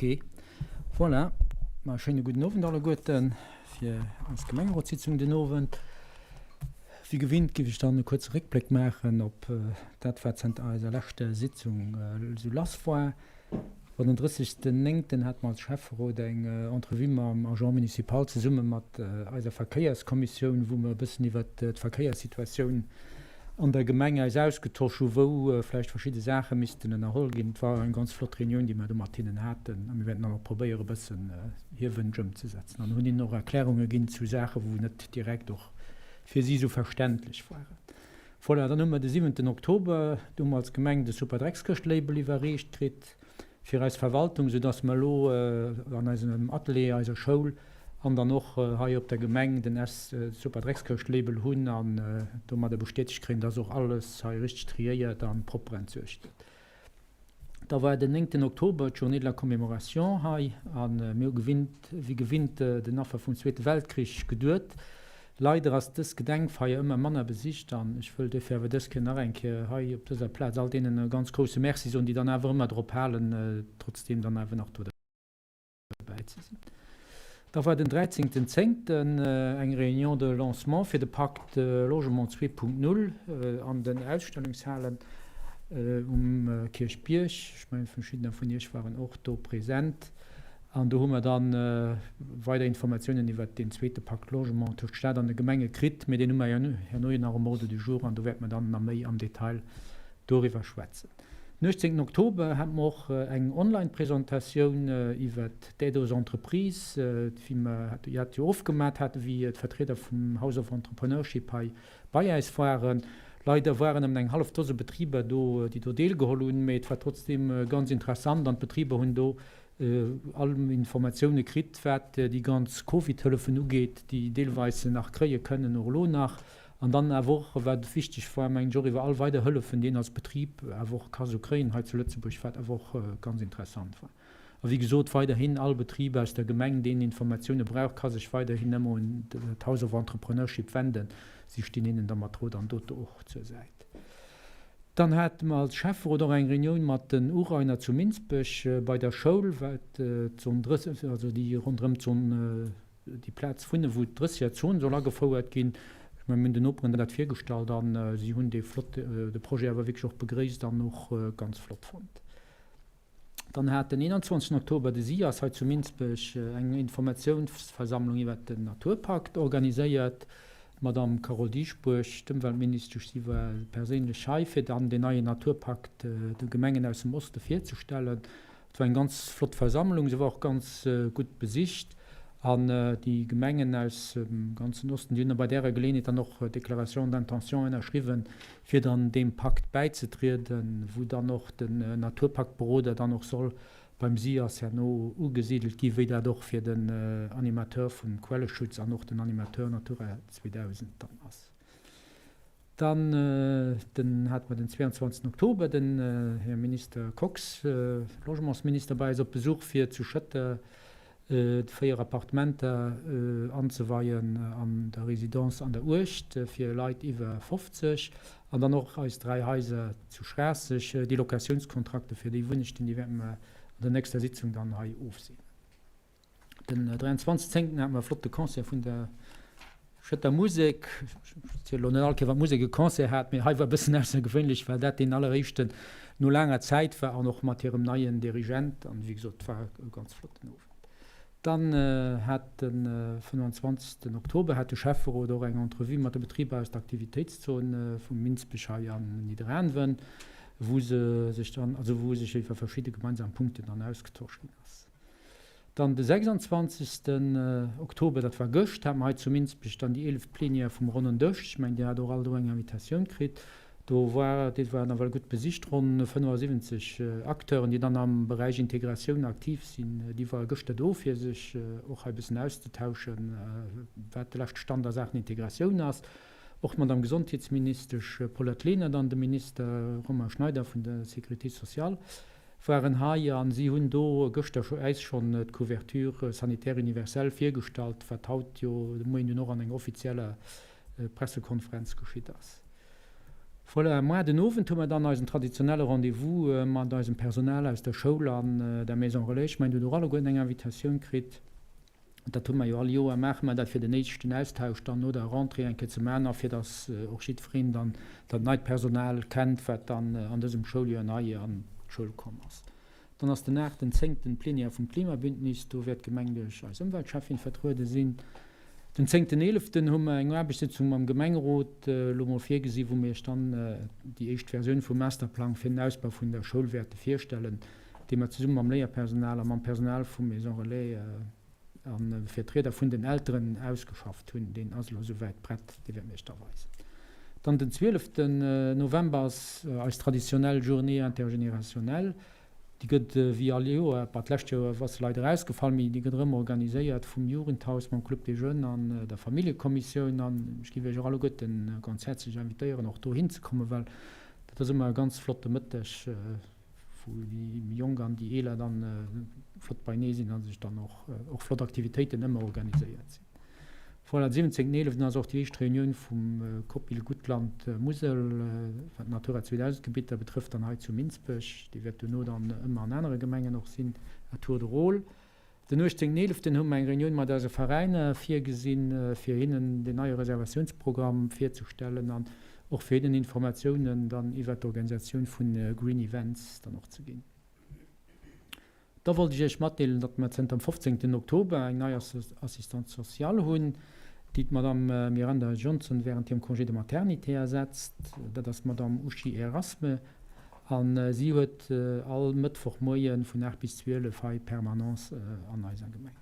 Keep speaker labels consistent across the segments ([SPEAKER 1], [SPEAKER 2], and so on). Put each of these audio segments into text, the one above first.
[SPEAKER 1] Ok, voilà. Ma e schéine gudden Owend alleguerten fir eis Gemengerotssitzung den Owend. Wéi gewinnt géif ech dann e kuerze Réckbléck maachen op dat, wat zënter eiser leschter Sitzung esou lass war. Bon, den 30.09. hate mer als Schäfferot eng Entrevue mam Agent municipal zesumme mat eiser Verkéierskommissioun, wou mer e bëssen iwwert d'Verkéierssituatioun an der Gemeng äis ausgetosch hu wou vläicht verschidde Saache missten ënnerholl ginn. Et war eng ganz flott Reunioun, déi mer do mat hinnen haten a mir wäerten dann och probéiere e bëssen hir Wënsch ëmzesetzen an hunn hinnen och Erklärunge ginn zu Saache wou net direkt och fir si esou verständlech waren. Voilà, dann hu mer de siwenten Oktober, do hu mer als Gemeng de Superdreckskëscht-Label iwwerreecht kritt fir eis Verwaltung, soudass mer elo an eisem Atelier, eiser Schoul an dann och hei op der Gemeng den Superdreckskëscht-Label hunn an domadder bestätegt kréien, dass och alles hei richteg triéiert a propper entsuergt gëtt. Da war den néngten Oktober d'Journée de la Commémoration hei a mir hu gewinnt, wéi gewinnt den Affer vum Zweete Weltkrich geduet. Leider ass dës Gedenkfeier ëmmer manner besicht an ech wëll duerfir awer dës Kéier nach eng Kéier hei op dëser Plaz all deenen e ganz grousse Merci soen, déi dann awer ëmmer drop halen, trotzdeem dann awer nach do derbäi ze sinn. Da war den dräizéngten zéngten eng Réunion de lancement fir de Pacte Logement 2.0 an den Ausstellungshalen um Kierchbierg. Ech mengen, verschiddener vun Iech waren och do present. An do hu mer da weider Informatiounen iwwert deen zweete Pacte Logement tëscht Staat an de Gemenge kritt. Mee deen hu mer herno jo nach um Ordre du jour an do wäerte mer dann nach méi am Detail doriwwer schwätzen. Den 18 Oktober hate mer och eng Online-Presentatioun iwwert d'Aide aux entreprises, wéi mer dat jo ofgemat haten, wéi d'Vertrieder vum House of Entrepreneurship hei bei äis waren. Leider waren nëmmen eng hallef Dose Betriber do, déi do deelgeholl hunn, mee et war trotzdeem ganz interessant an d'Betriber hunn do all Informatioune kritt, wat déi ganz Covid-Hëllefen ugeet, déi deelweis se nach kréie kënnen, och elo nach. An dann awer och, wat wichteg war, mengen ech, och iwwer all weider Hëllefen, déi een als Betrib awer och ka sou kréien hei zu Lëtzebuerg, wat awer och ganz interessant war. A wéi gesot, weiderhin, all Betrib aus der Gemeng, deen Informatioune brauch, ka sech weiderhin ëmmer un d'House of Entrepreneurship wenden. Si stinn hinnen da mat Rot an Dot och zur Säit. Dann hate mer als Schäfferot och eng Reunioun mat den Urainer zu Minsbech bei der Schoul, wat d'Zon 30, also déi ronderëm d'Zon, déi Plaz wunnen, wou d'Drësseger-Zon soll agefouert ginn. Ech mengen, mir hunn den Noperen dat virgestallt a si hunn dee flott, de Projet awer wierklech och begréisst an och ganz flott fonnt. Dann hat den 21 Oktober de SIAS hei zu Minsbech eng Informatiounsversammlung iwwert den Naturpakt organiséiert. D'Madame Carole Dieschbourg, d'Ëmweltministesch, si war perséinlech hei, fir dann deen neien Naturpakt de Gemengen aus dem Oste virzestellen. Et war eng ganz flott Versammlung, se war och ganz gutt besicht an déi Gemengen aus dem ganzen Osten, déi hunn da bei därer Geleeënheet dann och Déclaration d'intention ënnerschriwwen, fir dann deem Pakt bäizetrieden, wou dann och den Naturpaktberoder dann och soll beim SIAS herno ugesidelt gi, wéi dat och fir den Animateur vum Quelleschutz an och den Animateur Natura 2000 dann ass. Dann den hate mer den 22 Oktober den Här Minister Kox, Logementsminister, bei eis op Besuch fir zu Schëtter 4 Appartementer anzeweien an der Résidence an der Uecht fir Leit iwwer 50 an dann och eis 3 Haiser zu Schraasseg. Déi Locatiounskontrakte fir déi Wunnechten, déi wäerte mer an der nächster Sitzung dann hei ofseenen. Den 23 zéngten hate mer e flotte Concert vun der Schëtter Musek. Ech zielen elo net all Kéier, wann d'Musek e Concert hat, mee hei war e bëssen aussergewéinlech, well dat deen alleréischten no laanger Zäit war an och mat hirem neien Dirigent. An wéi gesot, et war e ganz flotten Owend. Dann hat de 25 Oktober hat de Schäfferot och eng Entrevue mat de Betriber aus der Aktivitéitszon vum Minsbech hei an Nidderaanwen, wou se sech dann, also wou sech iwwer verschidde gemeinsam Punkten dann ausgetosch ginn ass. Dann de 26. Oktober, dat war gëscht, hate mer hei zu Minsbech dann déi eeleft Plenière vum Ronnen Dësch. Ech mengen, Dir hat och all do eng Invitatioun kritt. Do war, déi war nawell gutt besicht, ronn 75 Acteuren, déi dann am Beräich Integratioun aktiv sinn, déi ware gëschter do, fir sech och hei e bëssen auszetauschen, wat de leschte Stand a Saachen Integratioun ass. Och d'Madame Gesondheetsministesch Paulette Lenert an de Minister Romain Schneider vun der Sécurité sociale waren hei a si hunn do gëschter äis schonn d'Couverture sanitaire universelle virgestallt, wat haut jo de Moien dunn och an enger offizieller Pressekonferenz geschitt ass. Voilà, moar den Owend hu mer dann eisen traditionelle Rendez-vous mat eisem Personal aus der Schoul an der Maison Relais. Ech mengen, Dir hutt och alleguerten eng Invitatioun kritt. Dat hu mer jo all Joer, maache mer dat, fir den éischten Austausch dann no der Rentrée eng Kéier ze maachen a fir dass och jiddwereen dann dat neit Personal kennt, wat dann an dësem Schouljoer nei an d'Schoul komm ass. Dann ass den aachten zéngten d'Plenière vum Klimabündnis. Do wäert d'Gemeng duerch eis Ëmweltschäffin vertruede sinn. Den zéngten eeleften hu mer eng Aarbechtssitzung mam Gemengerot elo mol virgesi wou mir iech dann déi éischt Versioun vum Masterplang fir den Ausbau vun der Schoul wäerte virstellen, dee mer zesumme mam Léierpersonal a mam Personal vum Maison Relais a Vertrieder vun den Elteren ausgeschafft hunn. Deen ass elo esouwäit prett, dee wäerte mir iech da weisen. Dann den zwieleften November ass eis traditionell Journée intergénérationnelle. Déi gëtt wéi all Joer, bah d'lescht Joer ass se leider ausgefall, mee déi gëtt erëm organiséiert vum Jugendhaus mam Club des Jeunes an der Familljekommissioun. An ech géif Iech och alleguerten ganz häerzlech invitéieren och dohin ze kommen, well dat ass ëmmer e ganz flotte Mëtteg, wou déi méi Jonk an déi Eeler dann flott beinee sinn a sech dann och och flott Aktivitéiten ëmmer organiséiert sinn. Voilà, den 17.11 ass och déi éischt Reunioun vum Copil Guttland Musel, wat d'Natura 2000 Gebitter betrëfft, dann hei zu Minsbech. Déi wäert duerno dann ëmmer an anere Gemengen och sinn, à tour de rôle. Den 18.11 hu mer eng Reunioun mat eise Veräiner virgesinn, fir hinnen den neie Reservatiounsprogramm virzestellen an och fir hinnen Informatiounen dann iwwert d'Organisatioun vu Green Events dann och ze ginn. Da wollt ech Iech matdeelen, datt mer zënter dem 15 Oktober eng nei Assistante sociale hunn, déi d'Madame Miranda Johnson während hirem Congé de maternité ersetzt. Dat ass d'Madame Uschi Erasme a si huet all Mëttwochmoie vun 8 bis 12 hei Permanence an eiser Gemeng.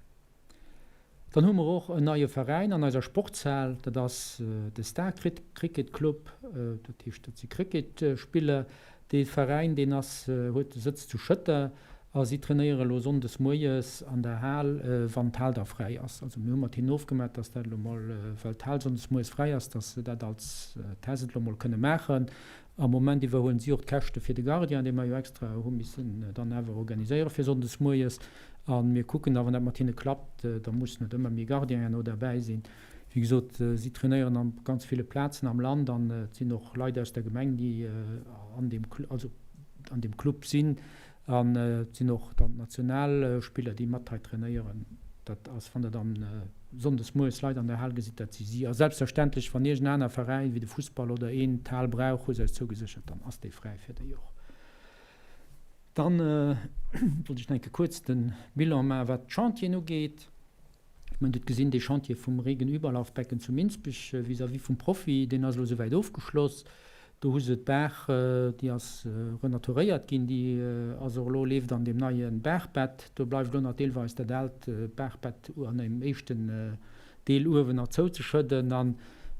[SPEAKER 1] Dann hu mer och en neie Veräin an eiser Sportshal, dat ass de Star Cricket Club, dat heescht dat si Cricket-Spiller. Dee Veräin deen ass, huet de Sëtz zu Schëtter a si trainéiere elo sonndes moies an der Hal, wann d'Hal da fräi ass. Also mir hu mat hinnen ofgemaach, dass dat elo mol, well d'Hal sonndes moies fräi ass, dass se dat als Test elo mol kënne maachen. Am Moment iwwerhuelen si och d'Käschte fir de Gardien, dee mer jo extra hu missen dann awer organiséiere fir sonndes moies. A mir kucken da, wann dat mat hinne klappt, da mussen net ëmmer méi Gardienen herno derbäi sinn. Wéi gesot, si trainéieren an ganz ville Plazen am Land an et sinn och Leit aus der Gemeng, déi an deem, also an deem Club sinn. An et sinn och dann d'Nationalspiller, déi mat hei trainéieren. Dat ass, wann Der dann sonndes moies Leit an der Hal gesitt, dat si si. A selbstverständlech, wann iergend aner Veräin, wéi de Fussball oder een, d'Hal brauch, hu se eis zougeséchert, dann ass déi fräi fir déi och. Dann wollt ech nach eng Kéier kuerz de Bilan maachen, wat d'Chantieren ugeet. Ech mengen, Dir hutt gesinn, dee Chantier vum Regenüberlaufbecken zu Minsbech vis-à-vis vum Profi, deen ass elo souwäit ofgeschloss. Do hu se d'Baach, déi ass renaturéiert ginn, déi ass och elo, leeft an deem neie Baachbett. Do bleift elo nach deelweis dat aalt Baachbett an engem éischten Deel uewen nach zouzeschëdden an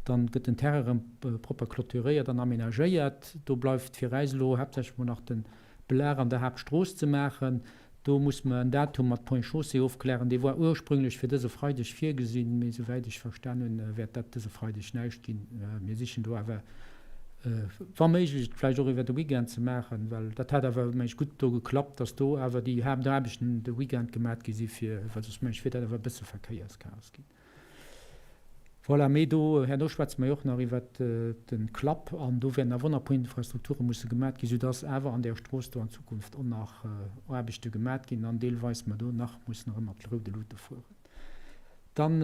[SPEAKER 1] dann gëtt den Terrain erëm propper clôturéiert an aménagéiert. Do bleift fir äis elo haaptsächlech mol nach de Belag an der Haaptstrooss ze maachen. Do muss mer en Datum mat Ponts et Chaussées ofklären. Dee war ursprünglech fir dëse Freideg virgesinn, mee souwäit ech verstan hunn, wäert dat dëse Freideg näischt ginn. Mir sichen do awer, wa méiglech, et vläicht och iwwer de Weekend ze maachen, well dat hat awer, meng ech, gutt do geklappt, dass do awer déi Haaptaarbechten de Weekend gemat gi si fir, well soss, meng ech, wier dat awer e bësse Verkéierschaos ginn. Voilà, mee do, herno schwätze mer jo och nach iwwert de Klapp an do wäerten awer och nach e puer Infrastrukture musse gemat ginn, soudass awer an där Strooss do an Zukunft och nach Aarbechte gemat ginn an deelweis mer do nach mussen erëm mat roude Lute fueren. Dann,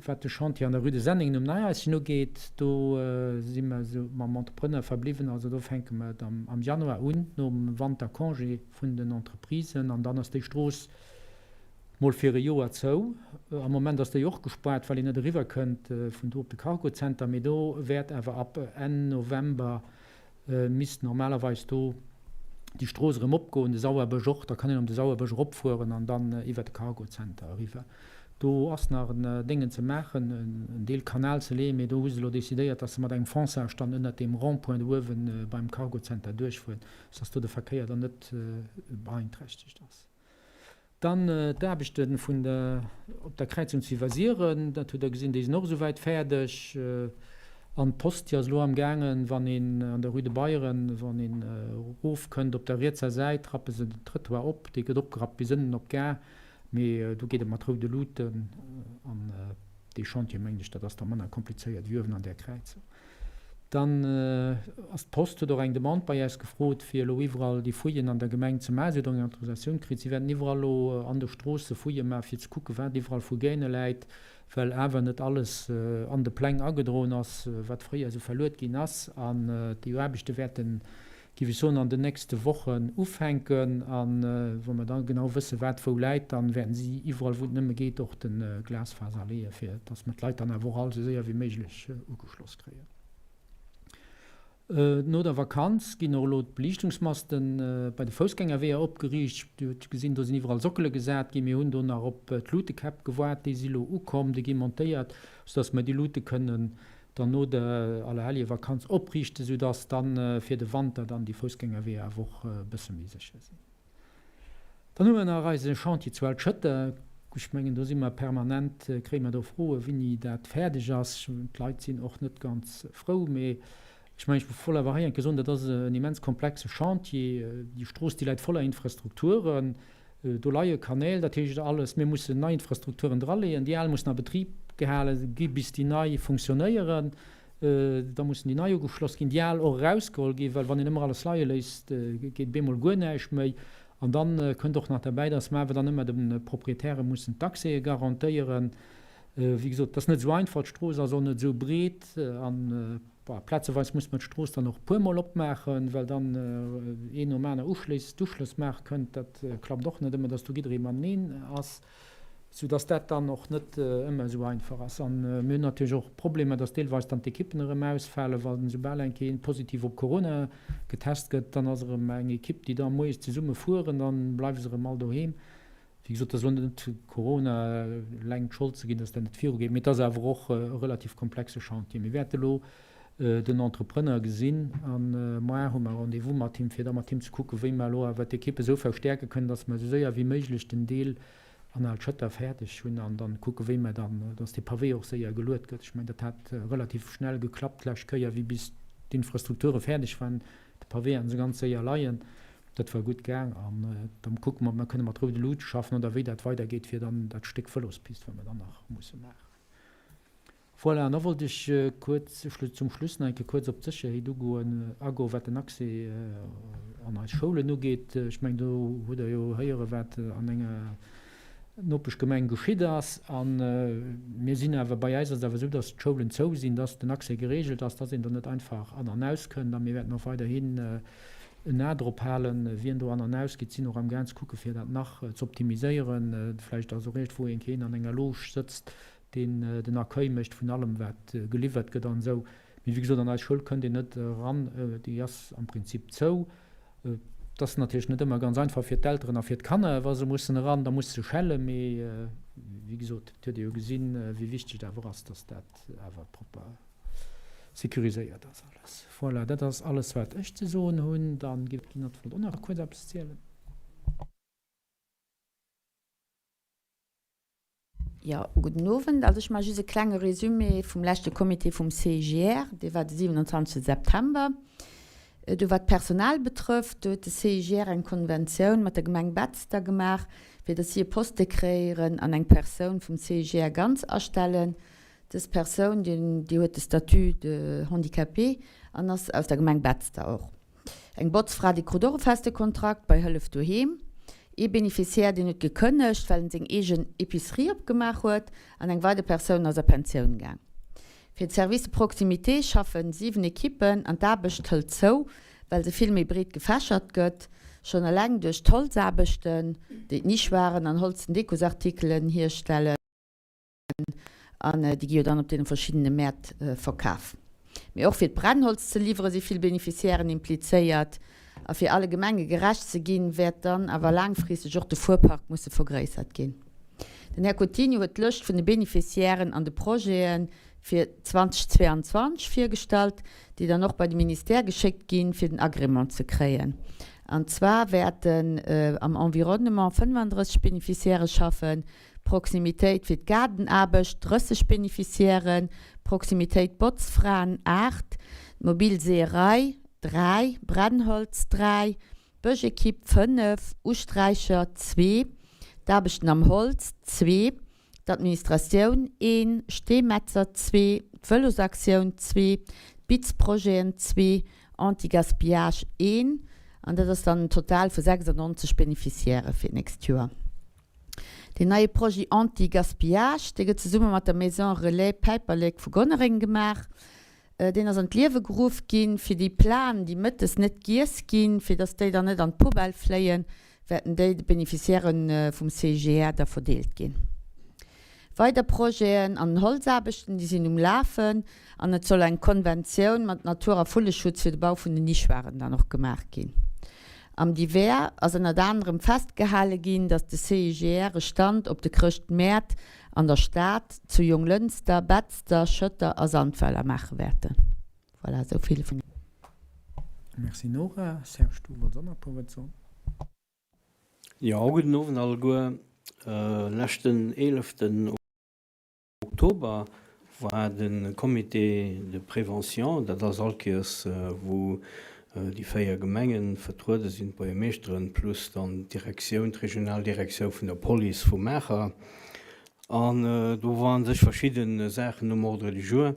[SPEAKER 1] wat de Chantier an der Rue de Senningen um Neihaischen ugeet, do si mer esou mam Entrepreneur verbliwwen, also do fänke mer et am Januar un, nom Wantercongé vun den Entreprisen an dann ass déi Strooss, Mol fir e Joer zou. Am Moment ass déi och gespaart, well een net eriwwer kënnt vun do op de Cargozenter. Mee do wäert awer ab Enn November misst normalerweis do déi Strooss erëm opgoen, de Sauerbësch och. Da kann een op de Sauerbësch eropfueren an dann iwwer de Cargozenter eriwwer. Do ass nach en Déngen ze maachen, en Deel Kanal ze leeën, mee do hu se elo decidéiert, dass se mat engem Fonçage dann ënnert deem Rond-point do uewe beim Cargozenter duerchfueren, sodass do de Verkéier dann net beeinträchtegt ass. Dann d'Aarbechte vun der, op der Kräizung zu Iwwersiren, dat hutt Der gesinn, déi sinn och esouwäit fäerdeg. An d'Post, déi ass elo amgaangen, wann een an der Rue de Beyren, wann een erofkënnt op der rietser Säit, rappe se den Trëttoir op, dee gëtt opgerappt bis ënnen op d'Gare, mee do geet et mat roude Luuten. An dee Chantier, mengen ech, dat ass da manner komplizéiert wéi uewen an där Kräizung. Dann ass d'Post huet och eng Demande bei äis gefrot, fir elo iwwerall déi Fouillen an der Gemeng ze maachen. Si huet och eng Autorisatioun kritt. Si wäerten iwwerall elo an de Stroosse Fouillë maachen, fir ze kucken, wat iwwerall vu Gäne läit, well awer net alles an de Pläng agedroen ass, wat fréier esou verluet ginn ass. An déi Aarbechte wäerten, géif ech soen, an den nächste Wochen ufänken. A wa mer da genau wëssen, wat wou läit, dann wäerten si iwwerall, wou et nëmme geet, och de Glasfaser leeën, fir dass mer d'Leit dann awer och all esou séier wéi méiglech ugeschloss kréien. No der Vakanz ginn och elo d'Beliichtungsmaste bei de Foussgängerweeër opgeriicht. Dir hutt gesinn, do sinn iwwerall Sockele gesat ginn. Mir hunn do nach op d'Lutekäpp gewaart, déi si elo ukomm, déi gi montéiert, soudass mer déi Lute kënnen dann no der Allerheljevakanz opriichten, soudass dann fir de Wanter dann déi Foussgängerweeër awer och e bësse méi sécher sinn. Dann hu mer nach eise Chantier zu Altschëtter. Ech mengen, do si mer permanent, kréie mer do Froen, wéini dat fäerdeg ass. D'Leit sinn och net ganz frou. Mee ech mengen, ech wollt awer hei eng Kéier soen, dat ass en immens komplexe Chantier. Déi Strooss, déi läit voller Infrastrukturen. Do leie Kanäl, dat heescht alles, mir mussen nei Infrastrukturen draleeën. Déi al mussen a Betrib gehale gi bis déi nei funktionéieren. Da mussen déi nei ugeschloss ginn, déi al och erausgeholl ginn, well wann een ëmmer alles leie léisst, geet op eemol guer näischt méi. An da kënnt och nach derbäi, dass mer awer dann ëmmer de Proprietäre mussen d'Accèse garantéieren. Wéi gesot, et ass net esou einfach, d'Strooss ass och net esou breet an plazeweis muss mer d'Strooss dann och e puermol opmaachen, well dann een nom aner Uschléiss, d'Uschlëss maache kënnt. Dat klappt och net ëmmer, dass do jidderee mateneen ass. Sou dass dat dann och net ëmmer esou einfach ass. A mir hunn natierlech och Problemer, dass deelweis dann d'Ekippen erëm ausfalen, wa soubal eng Kéier een positiv op Corona getest gëtt, dann ass erëm eng Ekipp, déi da moies zesumme fueren, da bleiwe se erëm all doheem. Wéi gesot, et ass elo net Corona eleng d'Schold ze ginn, dass dat net virugeet, mee et ass awer och e relativ komplexe Chantier. Mir wäerte elo den Entrepreneur gesinn a moar hu mer Rendez-vous mat him, fir da mat him ze kucken, wéi mer elo awer d'Ekipp esou verstäerke kënnen, dass mer esou séier wéi méiglech den Deel an Al Schëtter fäerdeg hunn an dann kucken, wéi mer dann, dass dee Pavé och séier geluet gëtt. Ech mengen, dat hat relativ schnell geklappt d'lescht Kéier, wéi bis d'Infrastrukture fäerdeg waren, de Pavé haten se ganz séier leien. Dat war gutt gaang an da kucke mer, ob mer kënne mat roude Luute schaffen oder wéi dat weidergeet, fir dann dat Stéck Vëlospist, wat mer dann nach musse maachen. Voilà, an da wollt ech kuerz zum Schluss nach eng Kéier kuerz op d'Sécherheet ugoen, agoen, wat den Accès an eis Schoulen ugeet. Ech mengen, do hutt Der jo héieren, wat an enger Nopeschgemeng geschitt ass. A mir sinn awer, bei eis ass et awer esou, dass d'Schoulen zou sinn, dass den Accès geregelt ass, dass een do net einfach an an auskënnt. A mir wäerten och weiderhin en A drop halen, wien do an an ausgeet. Sinn och amgaang ze kucken, fir dat nach z'optimiséieren. Vläicht ass och iergendwou een keen an enger Loge sëtzt, deen den Accueil mécht vun allem wat geliwwert gëtt an esou. Mee wéi gesot, an eis Schoul kënnt een net eran, déi ass am Prinzip zou. Et ass natierlech net ëmmer ganz einfach fir d'Elteren a fir d'Kanner, wa se mussen eran, da musse se schellen. Mee wéi gesot, et huet ee jo gesinn, wéi wichteg et awer ass, dass dat awer propper sécuriséiert ass alles. Voilà, dat ass alles wat ech ze soen hunn. Dann géif d'Ginette vläicht och nach kuerz eppes zielen.
[SPEAKER 2] Jo, gudden Owend. Also ech maache just e klenge Résumé vum leschte Comité vum CIGR, dee war de 27 September. Do wat d'Personal betrëfft, do huet de CIGR eng Konventioun mat der Gemeng Betzder gemaach, fir datt si e Poste kreéieren an eng Persoun vum CIGR ganz astellen. Dës Persoun, déi huet de Statut de handicapé an ass aus der Gemeng Betzder och. Eng Botzfra, déi krut och e feste Kontrakt bei Hëllef Doheem. Ee Beneficiaire, deen huet gekënnegt, well en seng eegen Epicerie opgemaach huet an eng weider Persoun ass a Pensioun gaang. Fir de Service de proximité schaffen 7 Ekippen an d'Aarbecht hëlt zou, well se vill méi breet gefächert gëtt. Schonn eleng duerch d'Holzaarbechten, déi d'Nischwaren an holzen Dekosartikelen hierstellen. An déi gi jo dann op deene verschiddene Mäert verkaf. Mee och fir d'Brennholz ze liwwere si vill Beneficiairen implizéiert. A fir alle Gemenge gerecht ze ginn, wäert dann awer laangfristeg och de Fuerpark musse vergréissert ginn. Den Här Coutinho huet d'Lëscht vun de Beneficiairen an de Projete fir 2022 virgestallt, déi dann och bei de Ministère geschéckt ginn, fir den Agrément ze kréien. An zwar wäerten am Environnement 35 Beneficiairë schaffen, Proximitéit fir d'Gaardenaarbecht, 30 Beneficiairen, Proximitéit Botzfraen, 8, d'mobil Seeërei, 3, Brennholz, 3, Bëschekipp, 5, Usträicher, zwee, d'Aarbechten am Holz, zwee, d'Administratioun, een, Steemetzer, zwee, d'Vëlosaktioun, zwee. Bitzprojeten, zwee, Anti-Gaspillage, een, an dat ass dann en Total vu 96 Beneficiairë fir d'nächst Joer. Deen neie Projet Anti-Gaspillage, dee gëtt zesumme mat der Maison Relais Päiperlek vu Gonnereng gemaach. Deen ass an d'Liewe geruff ginn, fir déi Plaen, déi mëttes net giess ginn, fir datt déi dann net an d'Poubelle fléien, wäerten déi de Beneficiairë vum CIGR da verdeelt ginn. Weider Projeten an den Holzaarbechten, déi sinn um Lafen an et soll eng Konventioun mat Natur a Vulleschutz fir de Bau vun den Nichoiren dann och gemaach ginn. Am Divers ass ënnert anerem festgehale ginn, datt de CIGR e Stand op de Chrëschtmäert an der Stad, zu Jonglënster, Betzder, Schëtter a Sandweiler maache wäerten. Voilà, esou vill vun.
[SPEAKER 1] Merci Nora. Serge, du wollts och nach e puer Wuert soen?
[SPEAKER 3] Jo, gudden Owend alleguer. Leschten eeleften Oktober war de Comité de prévention, dat ass all Kéiers wou déi 4 Gemenge vertruede sinn, d'Buergermeeschteren plus dann d'Direktioun, d'Regionaldirektioun vun der Police vu Maacher. An do waren sech verschidde Saachen um Ordre du jour.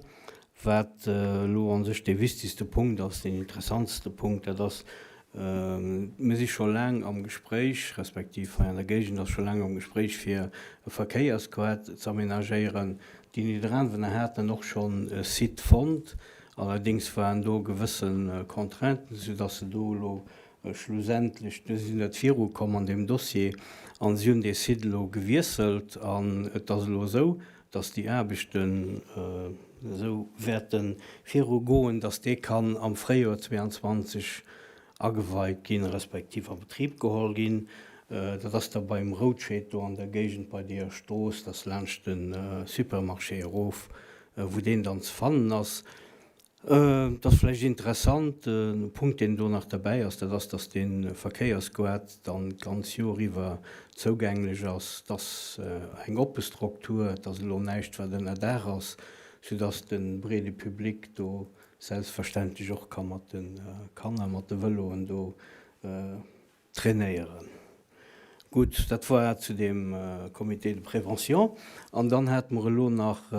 [SPEAKER 3] Wat elo a sech dee wichtigste Punkt ass, deen interessantste Punkt, dat ass, mir si scho laang am Gespréich, respektiv hei an der Géigend ass scho laang am Gespréich, fir e Verkéiersquart ze aménagéieren. Déi Nidderaanwener haten och schonn e Site fonnt, allerdéngs waren do gewësse Contrainten, soudass se do elo schlussendlech, do si se net virukomm an deem Dossier an si hunn dee Site elo gewiesselt an et ass elo esou, dass déi Aarbechten esou wäerte virugoen, dass dee kann am Fréijoer 22 ageweit ginn, respektiv a Betrib geholl ginn. Dat ass da beim Routscheed do an der Géigend bei deeër Strooss, dat ass laanscht de Supermarché erof, wou deen dann ze fannen ass. Et ass vläicht interessant, e Punkt, deen do nach derbäi ass, dat ass, dass dee Verkéiersgoart dann d'ganz Joer iwwer zougänglech ass. Et ass eng oppe Struktur, et ass elo näischt, wat ënner Daach ass, soudass de breede Public do selbstverständlech och ka mat de Kanner, mat de Vëloen do Trainéieren. Gutt, dat war zu deem Comité de prévention. An dann hate mer elo nach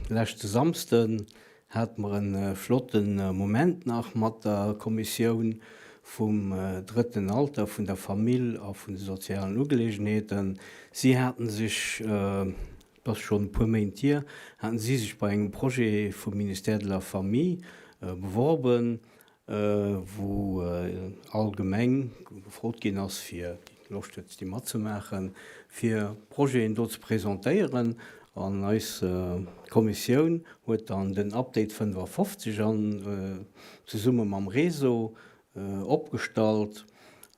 [SPEAKER 3] leschte Samsden hate mer e flotte Moment nach mat der Kommissioun vum drëtten Alter, vun der Famill a vun de sozialen Ugeleegenheeten. Si haten sech, et ass schonn e puer Méint hier, haten si sech bei engem Projet vum Ministère de la Famille beworben, wou all Gemeng gefrot ginn ass, fir, déi Loscht huet, déi matzemaachen, fir Projeten do ze presentéieren. An eis Kommissioun huet dann den Update 55 an zesumme mam Réseau opgestallt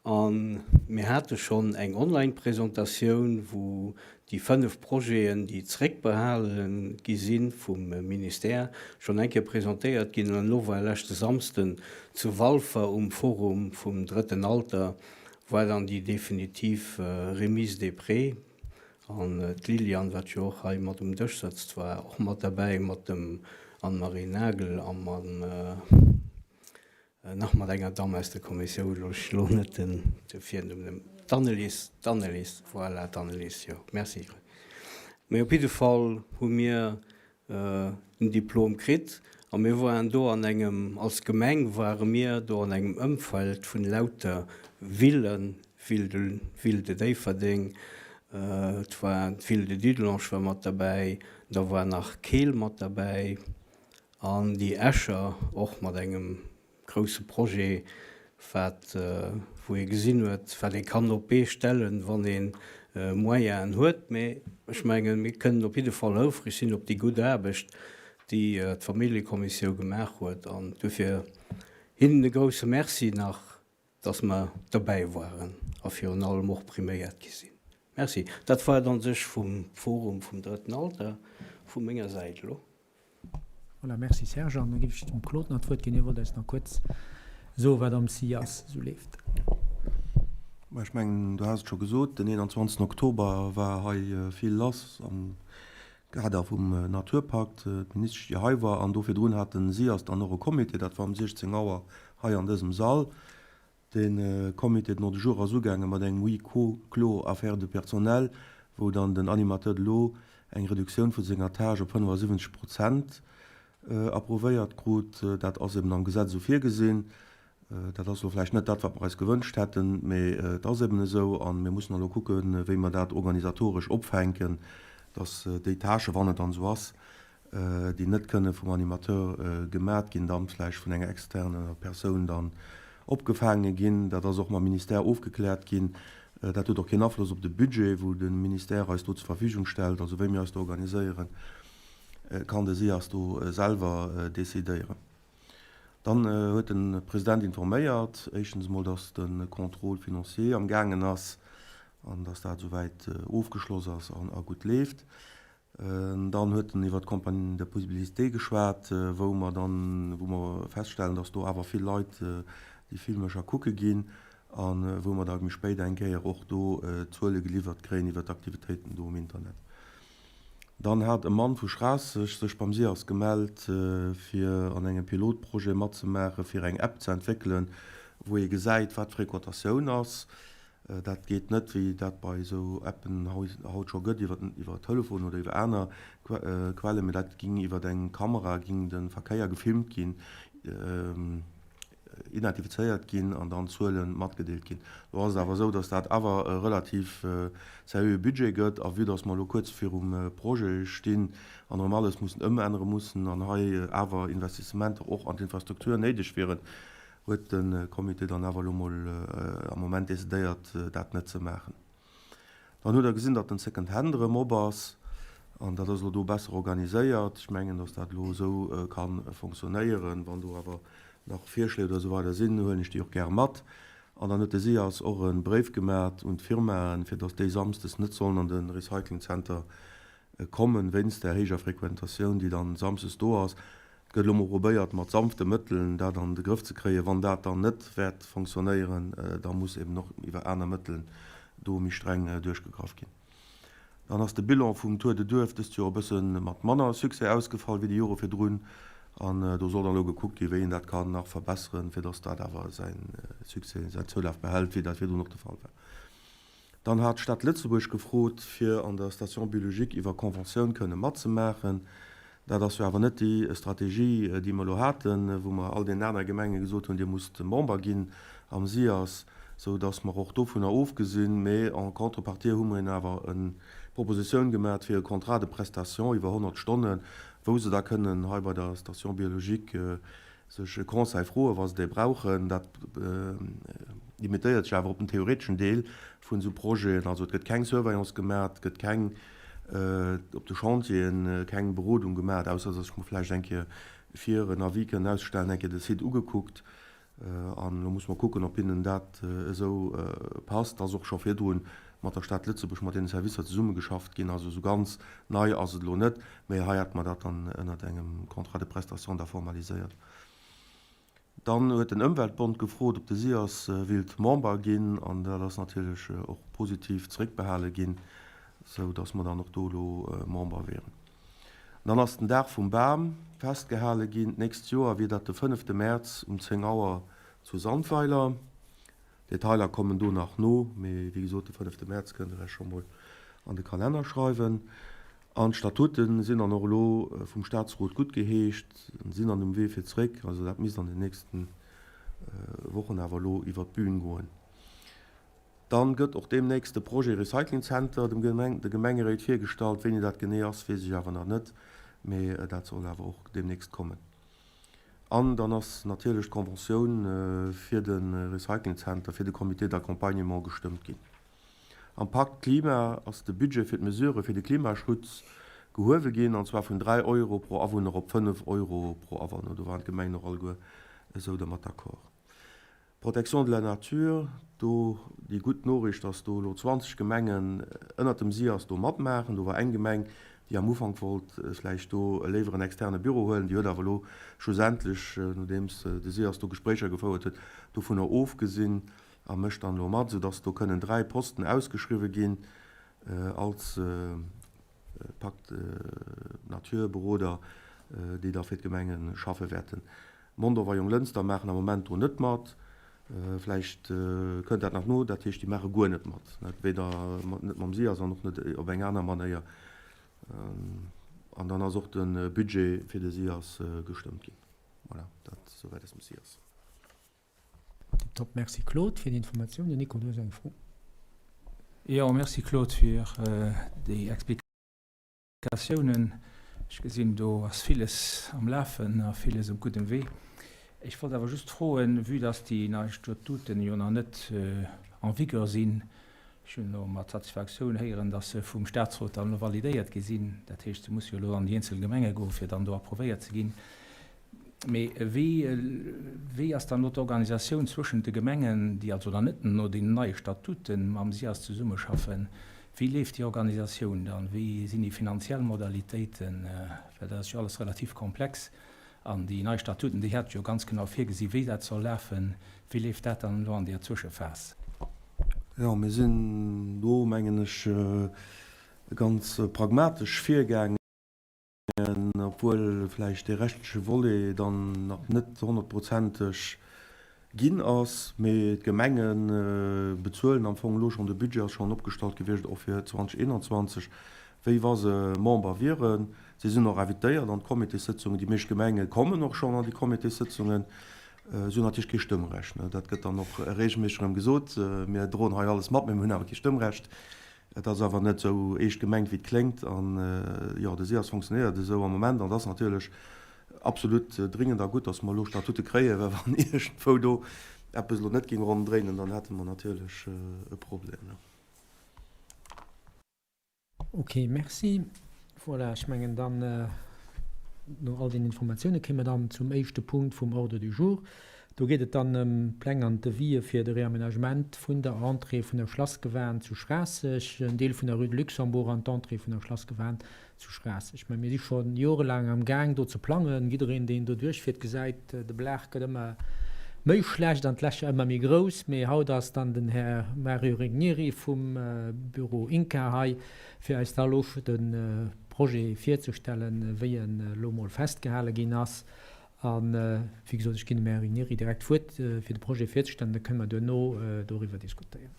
[SPEAKER 3] a mir hate schonn eng Online-Presentatioun, wou déi 5 Projeten, déi zréckbehale gi si vum Ministère, schonn eng Kéier presentéiert ginn. An elo war leschte Samsden zu Walfer um Forum vum Drëtten Alter war dann déi definitiv Remise des prêts. An d'Liliane, wat jo och hei mat um Dësch sëtzt, war och mat derbäi, mat dem Anne-Marie Nagel a mam Nach mat enger Damm aus der Kommissioun, elo ech elo net den Virnumm nennen, d'Annelies, d'Annelies, voilà, d'Annelies, jo, merci. Mee op jidde Fall hu mir den Diplom kritt a mir waren do an engem, als Gemeng ware mir do an engem Ëmfeld vun lauter Villen, Ville de, Ville de Déifferdeng, et war d'Ville de Dudelange war mat derbäi, da war nach Keel mat derbäi, An déi Escher och mat engem grousse Projet, wat, wou ee gesinn huet, wat ee kann op d'Bee stellen, wann ee Moyenen huet. Mee ech mengen, mir kënnen op jidde Fall houfreg sinn op déi gutt Aarbecht, déi d'Familljekommissioun gemaach huet. An duerfir hinnen e grouse Merci nach. dass mer derbäi waren a virun allem och priméiert gi sinn. Merci. Dat war et an sech vum Forum vum Drëtten Alter vu menger Säit elo.
[SPEAKER 1] Voilà, merci Serge. An da géif ech dem Claude nach d'Wuert ginn. Hie wollt eis nach kuerz soen, wat am SIAS esou leeft.
[SPEAKER 4] Mä ech mengen, du has et scho gesot, den 21 Oktober war hei vill lass am Kader vum Naturpakt, d'Ministesch déi hei war, an do virdrun hat den SIAS dann och e Comité, dat war um 16 Auer hei an dësem Sall. De Comité den Ordre du jour ass ugaange mat engem Huis clos affaire de personnel, wou dann den Animateur de l'eau eng Reduktioun vu senger Tâche op 75 Prozent. approuvéiert krut. Dat ass eben am Gesetz esou virgesinn. Dat ass elo vläicht net dat, wat mer eis gewënscht hätten, mee et ass eben esou. A mir mussen elo kucken, wéi mer dat organisatoresch opfänken, dass déi Tâchen, wann et dann esou ass, déi net kënne vum Animateur gemat ginn, dann vläicht vun enger externer Persoun dann opgefaange ginn. Dat ass och mam Ministère ofgekläert ginn. Dat huet och keen Afloss op de Budget, wou de Ministère eis do zur Verfügung stellt. Also wéi mir eis do organiséieren, kann de SIAS do selwer decidéieren. Dann huet de President informéiert, éischtens emol, dass de Contrôle financier am gaangen ass an dass dat esouwäit ofgeschloss ass a gutt leeft. Dann huet en iwwer d'Campagne de publicité geschwat, wou mer dann, wou mer feststellen, dass do awer vill Leit déi Filmercher kucke ginn a wou mer da méi spéit eng Kéier och do Zuele geliwwert kréien iwwer d'Aktivitéiten do um Internet. Dann hat e Mann vu Schraasseg sech beim SIAS gemellt, fir an engem Pilotprojet matzemaachen, fir eng App ze entwéckelen, wou ee gesäit, wat d'Fréquentatioun ass. Dat geet net, wéi dat bei esou Appen haut scho gëtt, iwwer iwwer Telefon oder iwwer aner Quellen, mee dat ging iwwer eng Kamera, ging de Verkéier gefilmt ginn, identifizéiert ginn an dann Zuele matgedeelt ginn. Lo ass et awer esou, datt dat awer e relativ seriöe Budget gëtt a vue datt mer elo kuerz virum Projet stinn an erëm alles mussen ëmännere mussen an hei awer Investissementer och an d'Infrastruktur néideg wieren, huet de Comité dann awer elo mol am Moment decidéiert, dat net ze maachen. Dann hutt Der gesinn, datt den Second Hand erëm op ass an dat ass elo do besser organiséiert. Ech mengen, datt dat elo esou ka fonctionnéieren. Wann do awer nach Virschléi oder esou weider sinn, huelen ech déi och gäre mat. An dann huet de SIAS och e Bréif gemat un d'Firmaen, fir datt déi samsdes net sollen an de Recyclingzenter kommen, wéinst där héijer Frequentatioun, déi dann samsdes do ass. Et gëtt elo mol probéiert, mat sanfte Mëttelen dat an de Grëff ze kréien. Wann dat dann net wäert fonctionnéieren, da muss eben och iwwer aner Mëttelen do méi streng duerchgegraff ginn. Dann ass de Bilan vum Tour de Duerf dëst Joer e bësse mat manner Succès ausgefall wéi déi Jore virdrun. An do soll dann elo gekuckt ginn, wéi een dat kann nach verbesseren, fir dass dat awer säi Succès, säin Zoulaf behält, wéi dat virdrun och de Fall war. Dann hat d'Stad Lëtzebuerg gefrot, fir an der Station biologique iwwer Conventioun kënne matzemaachen. Dat ass jo awer net déi Strategie, déi mer elo haten, wou mer all deenen anere Gemenge gesot hunn, Dir musst Member ginn am SIAS, sou datt mer och dovunner ofgesinn. Mee en contrepartie hu mer hinnen awer eng Propositioun gemaat fir e Contrat de prestation iwwer 100 Stonnen, wou se da kënnen hei bei der Station biologique sech e Conseil froen, wa se dee brauchen. Dat limitéiert sech awer op den theoreteschen Deel vun esou Projeten. Also et gëtt keng Surveillance gemaach, et gëtt keng op de Chantieren keng Berodung gemaach, ausser datt ech mer vläicht eng Kéier fir en Avis kënnen auszestellen, eng Kéier de Site ugekuckt. An elo muss mer kucken, ob hinnen dat esou passt. Et ass och scho virdru mat der Stad Lëtzebuerg, mat deene Servicer zesummegeschafft ginn. Also esou ganz nei ass et elo net, mä hei hätte mer dat dann ënnert engem Contrat de prestation da formaliséiert. Dann huet den Ëmweltbond gefrot, ob de SIAS wéilt Member ginn. An dat ass natierlech och positiv zeréckbehale ginn, esou datt mer dann och do elo Member wieren. Dann ass den Dag vum Bam festgehale ginn. D'nächst Joer wier dat de fënnefte Mäerz um 10 Auer zu Sandweiler. Detailer kommen do nach no, mee wéi gesot, de fënnefte Mäerz kënnt der Iech scho mol an de Kalenner schreiwen. An d'Statute sinn dann och elo vum Staatsrot guttgeheescht, sinn dann um Wee fir zréck. Also dat misst an den nächste Wochen awer elo iwwer d'Bün goen. Dann gëtt och deemnächst de Projet Recycling Center dem de Gemengeréit virgestallt. Wéini dat genee ass, weess ech awer nach net, mee dat soll awer och deemnächst kommen. An dann ass natierlech d'Conventioun fir de Recycling Center, fir de Comité d'accompagnement gestëmmt ginn. Am Pakt Klima ass de Budget fir d'Mesurë fir de Klimaschutz gehuewe ginn, an zwar vun 3 Euro pro Awunner op 5 Euro pro Awanner. Do waren d'Gemengen och alleguer esou dermat d'accord. Protection de la nature, do déi gutt Noriicht, dass do elo 20 Gemengen ënnert dem SIAS do matmaachen. Do war eng Gemeng, déi am Ufank wollt vläicht do léiwer en externe Büro huelen, déi huet awer elo schlussendlech, nodeems de SIAS do Gespréicher gefouert huet, dovunner ofgesinn a mécht dann elo mat, soudass do kënnen 3 Posten ausgeschriwwe ginn als Pacte Nature Beroder, déi da fir d'Gemenge schaffe wäerten. Mondorf a Jonglënster maachen am Moment do net mat. Vläicht kënnt dat nach no. Dat heescht, déi maache guer net mat, weder net mam SIAS an och net op eng aner Manéier. An dann ass och de Budget fir de SIAS gestëmmt ginn. Voilà, dat souwäit aus dem SIAS.
[SPEAKER 1] Tiptop, merci Claude fir déi Informatiounen. Nico, du hues eng Fro.
[SPEAKER 5] Jo, merci Claude fir déi Explikatiounen. Ech gesinn, do ass villes am Lafen a villes op guddem Wee. Ech wollt awer just froen, vue dass déi nei Statuten jo nach net en vigueur sinn, ech hunn elo mat Satisfaktioun héieren, dass se vum Statsrot dann elo validéiert gi sinn, dat heescht, se musse jo elo an déi eenzel Gemenge goen, fir dann do approuvéiert ze ginn, Mee wéi, wéi ass dann elo d'Organisatioun zwëschent de Gemengen, déi also dann net no deenen neie Statute mam SIAS zesummeschaffen? Wéi leeft déi Organisatioun dann? Wéi sinn déi finanziell Modalitéiten? Well dat ass jo alles relativ komplex. An déi nei Statuten, déi hate jo ganz genau virgesi wéi dat soll lafen. Wéi leeft dat dann elo an deer Zwëschephas?
[SPEAKER 4] Jo, mir sinn do, mengen ech, ganz pragmatesch virgaangen. Obwuel vläicht dee rechtleche Volet dann nach net honnertprozenteg ginn ass, mee d'Gemenge bezuelen am Fong elo schonn, de Budget ass schonn opgestallt gewiescht, och fir 2021, wéi wa se Member wieren. Si sinn och invitéiert an d'Comitéssëtzungen, déi meescht Gemenge kommen och schonn an déi Comitéssëtzungen. Si hunn natierlech kee Stëmmrecht, dat gëtt dann och reegelméisseg erëm gesot, mir droen hei alles mat, mee mir hunn awer kee Stëmmrecht. Et ass awer net esou eescht gemengt, wéi et kléngt. An, jo, de SIAS fonctionnéiert esou am Moment. An et ass natierlech absolut dringend a gutt, dass mer elo Statute kréien, well wann iergendwou do eppes elo net géing ronn dréinen, dann hätte mer natierlech e Problem.
[SPEAKER 1] Ok, merci. Voilà, ech mengen dann, no all deenen Informatioune kéime mer dann zum éischte Punkt vum Ordre du jour. Do geet et dann ëm d'Pläng an d'Devisë fir de Réaménagement vun der Entrée vun der Schlassgewan zu Schraasseg, en Deel vun der Rue de Luxembourg an d'Entrée vun der Schlassgewan zu Schraasseg. Mä mir si scho jorelaang am Gaang do ze plangen. Jiddereen, deen do duerchfiert, gesäit, de Belag gëtt ëmmer méi schlecht an d'Lächer ëmmer méi grouss. Mee haut ass dann den Här Mario Regnieri vum Büro INCA hei, fir eis da elo de Projet virzestellen, wéi en elo mol festgehale ginn ass. A wéi gesot, ech ginn dem Här Rinieri direkt d'Wuert, fir de Projet virzestellen, da kënne mer duerno doriwwer diskutéieren.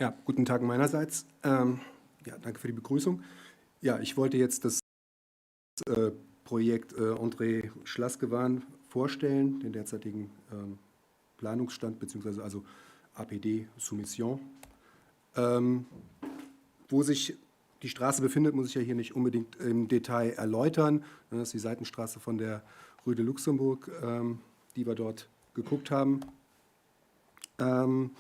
[SPEAKER 6] Ja, guten Tag meinerseits. Ja, danke für die Begrüßung. Ja, ich wollte jetzt das Projekt Entrée Schlassgewan vorstellen, den derzeitigen Planungsstand beziehungsweise also APD Soumission. Ähm, wo sich die Straße befindet, muss ich ja hier nicht unbedingt im Detail erläutern. Das ist die Seitenstraße von der Rue de Luxembourg, ähm, die wir dort geguckt haben. Ähm,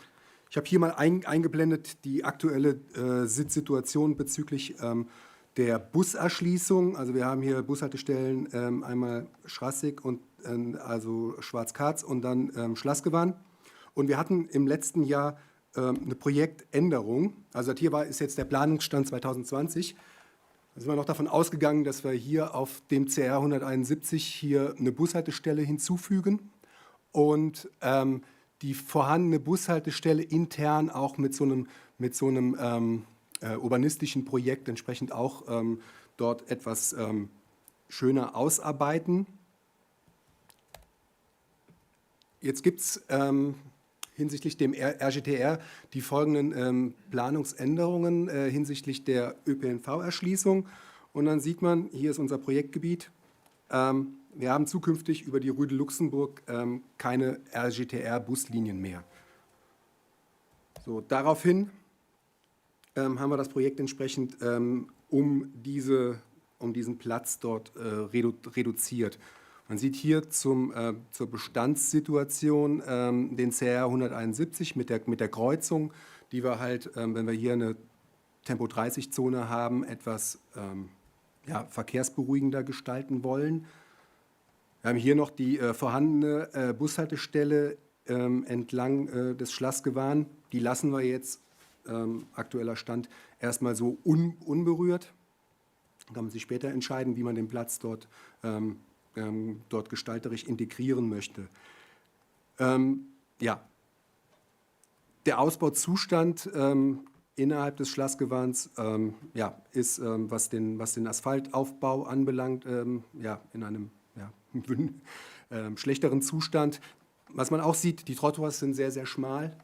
[SPEAKER 6] ich habe hier mal ein, eingeblendet die aktuelle äh, Sitzsituation bezüglich ähm, der Buserschließung. Also wir haben hier Bushaltestellen ähm, einmal Schrassig und äh, also Schwarzkarz und dann ähm, Schlassgewann. Und wir hatten im letzten Jahr ähm, eine Projektänderung. Also hier war, ist jetzt der Planungsstand 2020. Da sind wir noch davon ausgegangen, dass wir hier auf dem CR 171 hier eine Bushaltestelle hinzufügen und ähm, die vorhandene Bushaltestelle intern auch mit so einem, mit so einem ähm, äh, urbanistischen Projekt entsprechend auch ähm, dort etwas ähm, schöner ausarbeiten. Jetzt gibt es ähm, hinsichtlich dem RGTR die folgenden ähm, Planungsänderungen äh, hinsichtlich der ÖPNV-Erschließung. Und dann sieht man, hier ist unser Projektgebiet. Ähm, wir haben zukünftig über die Rue de Luxembourg ähm, keine RGTR-Buslinien mehr. So, daraufhin ähm, haben wir das Projekt entsprechend ähm, um, diese, um diesen Platz dort äh, redu reduziert. Man sieht hier zum, äh, zur Bestandssituation ähm, den CR 171 mit der, mit der Kreuzung, die wir halt, ähm, wenn wir hier eine Tempo-30-Zone haben, etwas ähm, ja, verkehrsberuhigender gestalten wollen. Wir haben hier noch die äh, vorhandene äh, Bushaltestelle ähm, entlang äh, des Schlassgewan. Die lassen wir jetzt, ähm, aktueller Stand, erstmal so un unberührt. Da kann man sich später entscheiden, wie man den Platz dort, ähm, ähm, dort gestalterisch integrieren möchte. Ähm, ja, der Ausbauzustand ähm, innerhalb des Schlassgewands ähm, ja, ist, ähm, was, den, was den Asphaltaufbau anbelangt, ähm, ja, in einem ja, ähm, schlechteren Zustand. Was man auch sieht, die Trottoirs sind sehr, sehr schmal.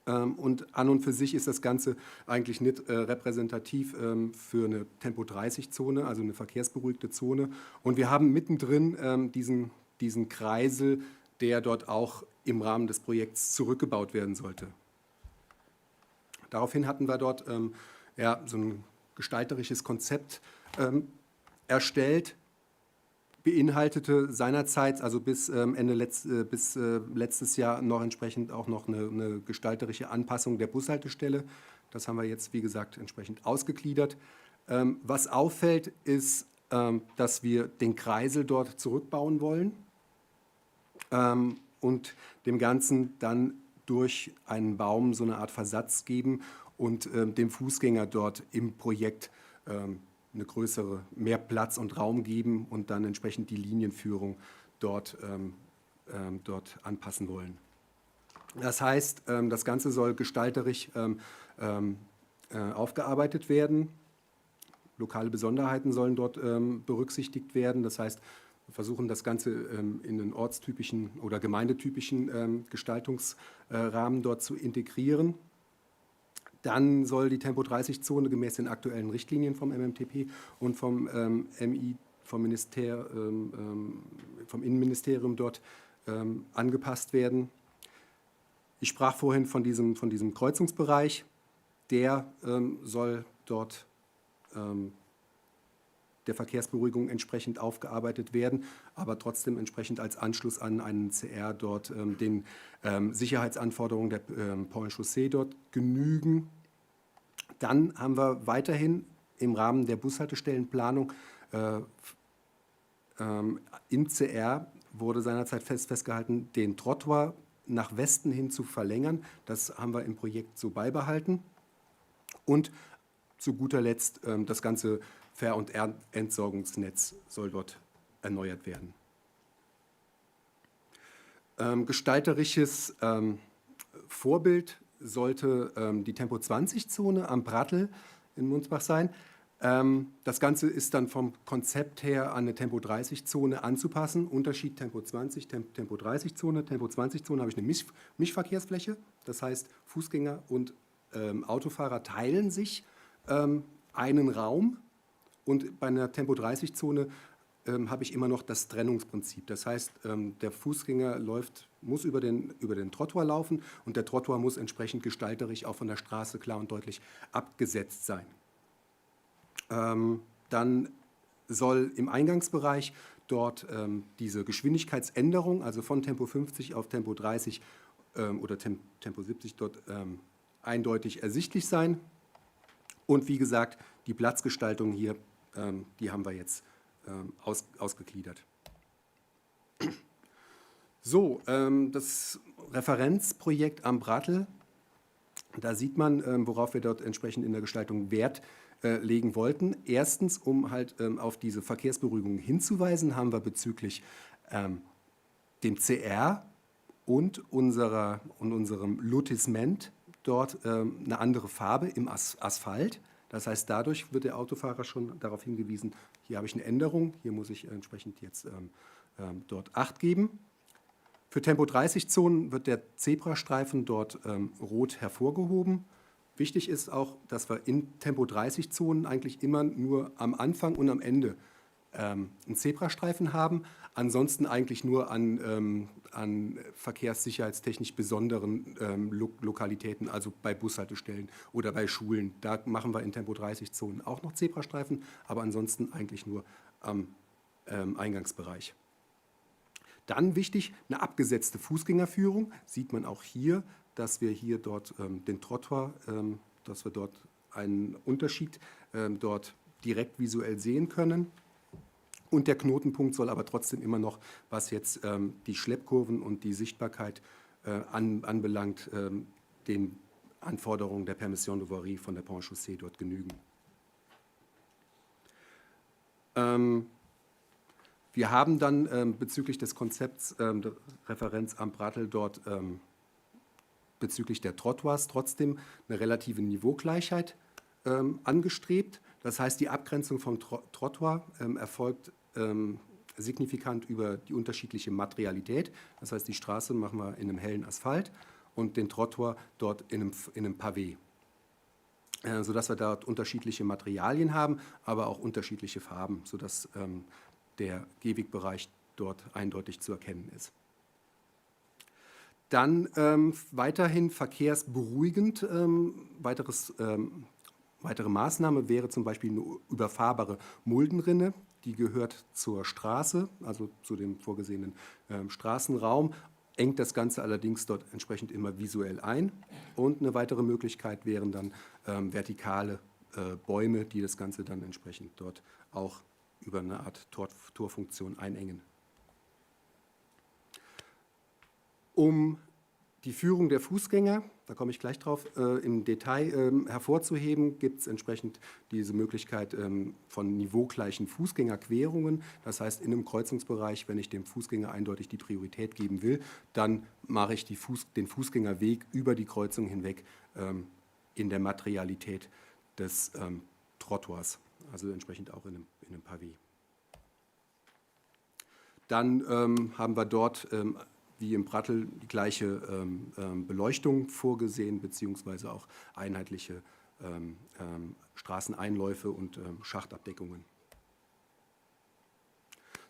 [SPEAKER 6] Und an und für sich ist das Ganze eigentlich nicht repräsentativ für eine Tempo-30-Zone, also eine verkehrsberuhigte Zone. Und wir haben mittendrin diesen, diesen Kreisel, der dort auch im Rahmen des Projekts zurückgebaut werden sollte. Daraufhin hatten wir dort ähm, ja, so ein gestalterisches Konzept ähm, erstellt, beinhaltete seinerzeit, also bis ähm, Ende letzt, äh, bis äh, letztes Jahr noch entsprechend auch noch eine, eine gestalterische Anpassung der Bushaltestelle. Das haben wir jetzt, wie gesagt, entsprechend ausgegliedert. Ähm, was auffällt, ist, ähm, dass wir den Kreisel dort zurückbauen wollen ähm, und dem Ganzen dann durch einen Baum so eine Art Versatz geben und ähm, dem Fußgänger dort im Projekt ähm, eine größere, mehr Platz und Raum geben und dann entsprechend die Linienführung dort, ähm, ähm, dort anpassen wollen. Das heißt, ähm, das Ganze soll gestalterisch ähm, ähm, äh, aufgearbeitet werden. Lokale Besonderheiten sollen dort ähm, berücksichtigt werden. Das heißt, wir versuchen das Ganze ähm, in den ortstypischen oder gemeindetypischen ähm, Gestaltungsrahmen dort zu integrieren. Dann soll die Tempo-30-Zone gemäß den aktuellen Richtlinien vom MMTP und vom ähm, MI, vom, Minister, ähm, ähm, vom Innenministerium dort ähm, angepasst werden. Ich sprach vorhin von diesem, von diesem Kreuzungsbereich. Der ähm, soll dort ähm, der Verkehrsberuhigung entsprechend aufgearbeitet werden, aber trotzdem entsprechend als Anschluss an einen CR dort ähm, den ähm, Sicherheitsanforderungen der ähm, Pont Chaussee dort genügen. Dann haben wir weiterhin im Rahmen der Bushaltestellenplanung äh, ähm, im CR wurde seinerzeit fest, festgehalten, den Trottoir nach Westen hin zu verlängern. Das haben wir im Projekt so beibehalten. Und zu guter Letzt ähm, das ganze Ver- und Entsorgungsnetz soll dort erneuert werden. Ähm, gestalterisches ähm, Vorbild sollte ähm, die Tempo-20-Zone am Brattel in Munsbach sein. Ähm, das Ganze ist dann vom Konzept her an eine Tempo-30-Zone anzupassen. Unterschied Tempo 20, Tempo 30-Zone. Tempo 20-Zone habe ich eine Misch Mischverkehrsfläche. Das heißt, Fußgänger und ähm, Autofahrer teilen sich ähm, einen Raum. Und bei einer Tempo-30-Zone ähm, habe ich immer noch das Trennungsprinzip. Das heißt, ähm, der Fußgänger läuft, muss über den, über den Trottoir laufen und der Trottoir muss entsprechend gestalterisch auch von der Straße klar und deutlich abgesetzt sein. Ähm, dann soll im Eingangsbereich dort ähm, diese Geschwindigkeitsänderung, also von Tempo 50 auf Tempo 30 ähm, oder Tem Tempo 70 dort ähm, eindeutig ersichtlich sein. Und wie gesagt, die Platzgestaltung hier, ähm, die haben wir jetzt ähm, aus, ausgegliedert. So, ähm, das Referenzprojekt am Brattel, da sieht man, ähm, worauf wir dort entsprechend in der Gestaltung Wert äh, legen wollten. Erstens, um halt ähm, auf diese Verkehrsberuhigung hinzuweisen, haben wir bezüglich ähm, dem CR und, unserer, und unserem Lotissement dort ähm, eine andere Farbe im As Asphalt. Das heißt, dadurch wird der Autofahrer schon darauf hingewiesen, hier habe ich eine Änderung, hier muss ich entsprechend jetzt ähm, ähm, dort Acht geben. Für Tempo-30-Zonen wird der Zebrastreifen dort ähm, rot hervorgehoben. Wichtig ist auch, dass wir in Tempo-30-Zonen eigentlich immer nur am Anfang und am Ende ähm, einen Zebrastreifen haben. Ansonsten eigentlich nur an, ähm, an verkehrssicherheitstechnisch besonderen ähm, Lo Lokalitäten, also bei Bushaltestellen oder bei Schulen. Da machen wir in Tempo-30-Zonen auch noch Zebrastreifen, aber ansonsten eigentlich nur am ähm, Eingangsbereich. Dann wichtig, eine abgesetzte Fußgängerführung. Sieht man auch hier, dass wir hier dort ähm, den Trottoir, ähm, dass wir dort einen Unterschied ähm, dort direkt visuell sehen können. Und der Knotenpunkt soll aber trotzdem immer noch, was jetzt ähm, die Schleppkurven und die Sichtbarkeit äh, an, anbelangt, ähm, den Anforderungen der Permission de Voirie von der Pont Chaussee dort genügen. Ähm, wir haben dann ähm, bezüglich des Konzepts ähm, der Referenz am Brattel dort ähm, bezüglich der Trottoirs trotzdem eine relative Niveaugleichheit ähm, angestrebt. Das heißt, die Abgrenzung vom Tro Trottoir ähm, erfolgt ähm, signifikant über die unterschiedliche Materialität. Das heißt, die Straße machen wir in einem hellen Asphalt. und den Trottoir dort in einem, in einem Pavé. Äh, sodass wir dort unterschiedliche Materialien haben, aber auch unterschiedliche Farben, sodass ähm, der Gehwegbereich dort eindeutig zu erkennen ist. Dann ähm, weiterhin verkehrsberuhigend, ähm, weiteres, ähm, weitere Maßnahme wäre zum Beispiel eine überfahrbare Muldenrinne. Die gehört zur Straße, also zu dem vorgesehenen ähm, Straßenraum, engt das Ganze allerdings dort entsprechend immer visuell ein. Und eine weitere Möglichkeit wären dann ähm, vertikale äh, Bäume, die das Ganze dann entsprechend dort auch über eine Art Tor Torfunktion einengen. Um die Führung der Fußgänger, da komme ich gleich drauf, äh, im Detail ähm, hervorzuheben, gibt es entsprechend diese Möglichkeit ähm, von niveaugleichen Fußgängerquerungen. Das heißt, in einem Kreuzungsbereich, wenn ich dem Fußgänger eindeutig die Priorität geben will, dann mache ich die Fuß, den Fußgängerweg über die Kreuzung hinweg ähm, in der Materialität des ähm, Trottoirs, also entsprechend auch in einem, in einem Pavé. Dann ähm, haben wir dort ähm, wie im Prattel die gleiche ähm, ähm, Beleuchtung vorgesehen, beziehungsweise auch einheitliche ähm, ähm, Straßeneinläufe und ähm, Schachtabdeckungen.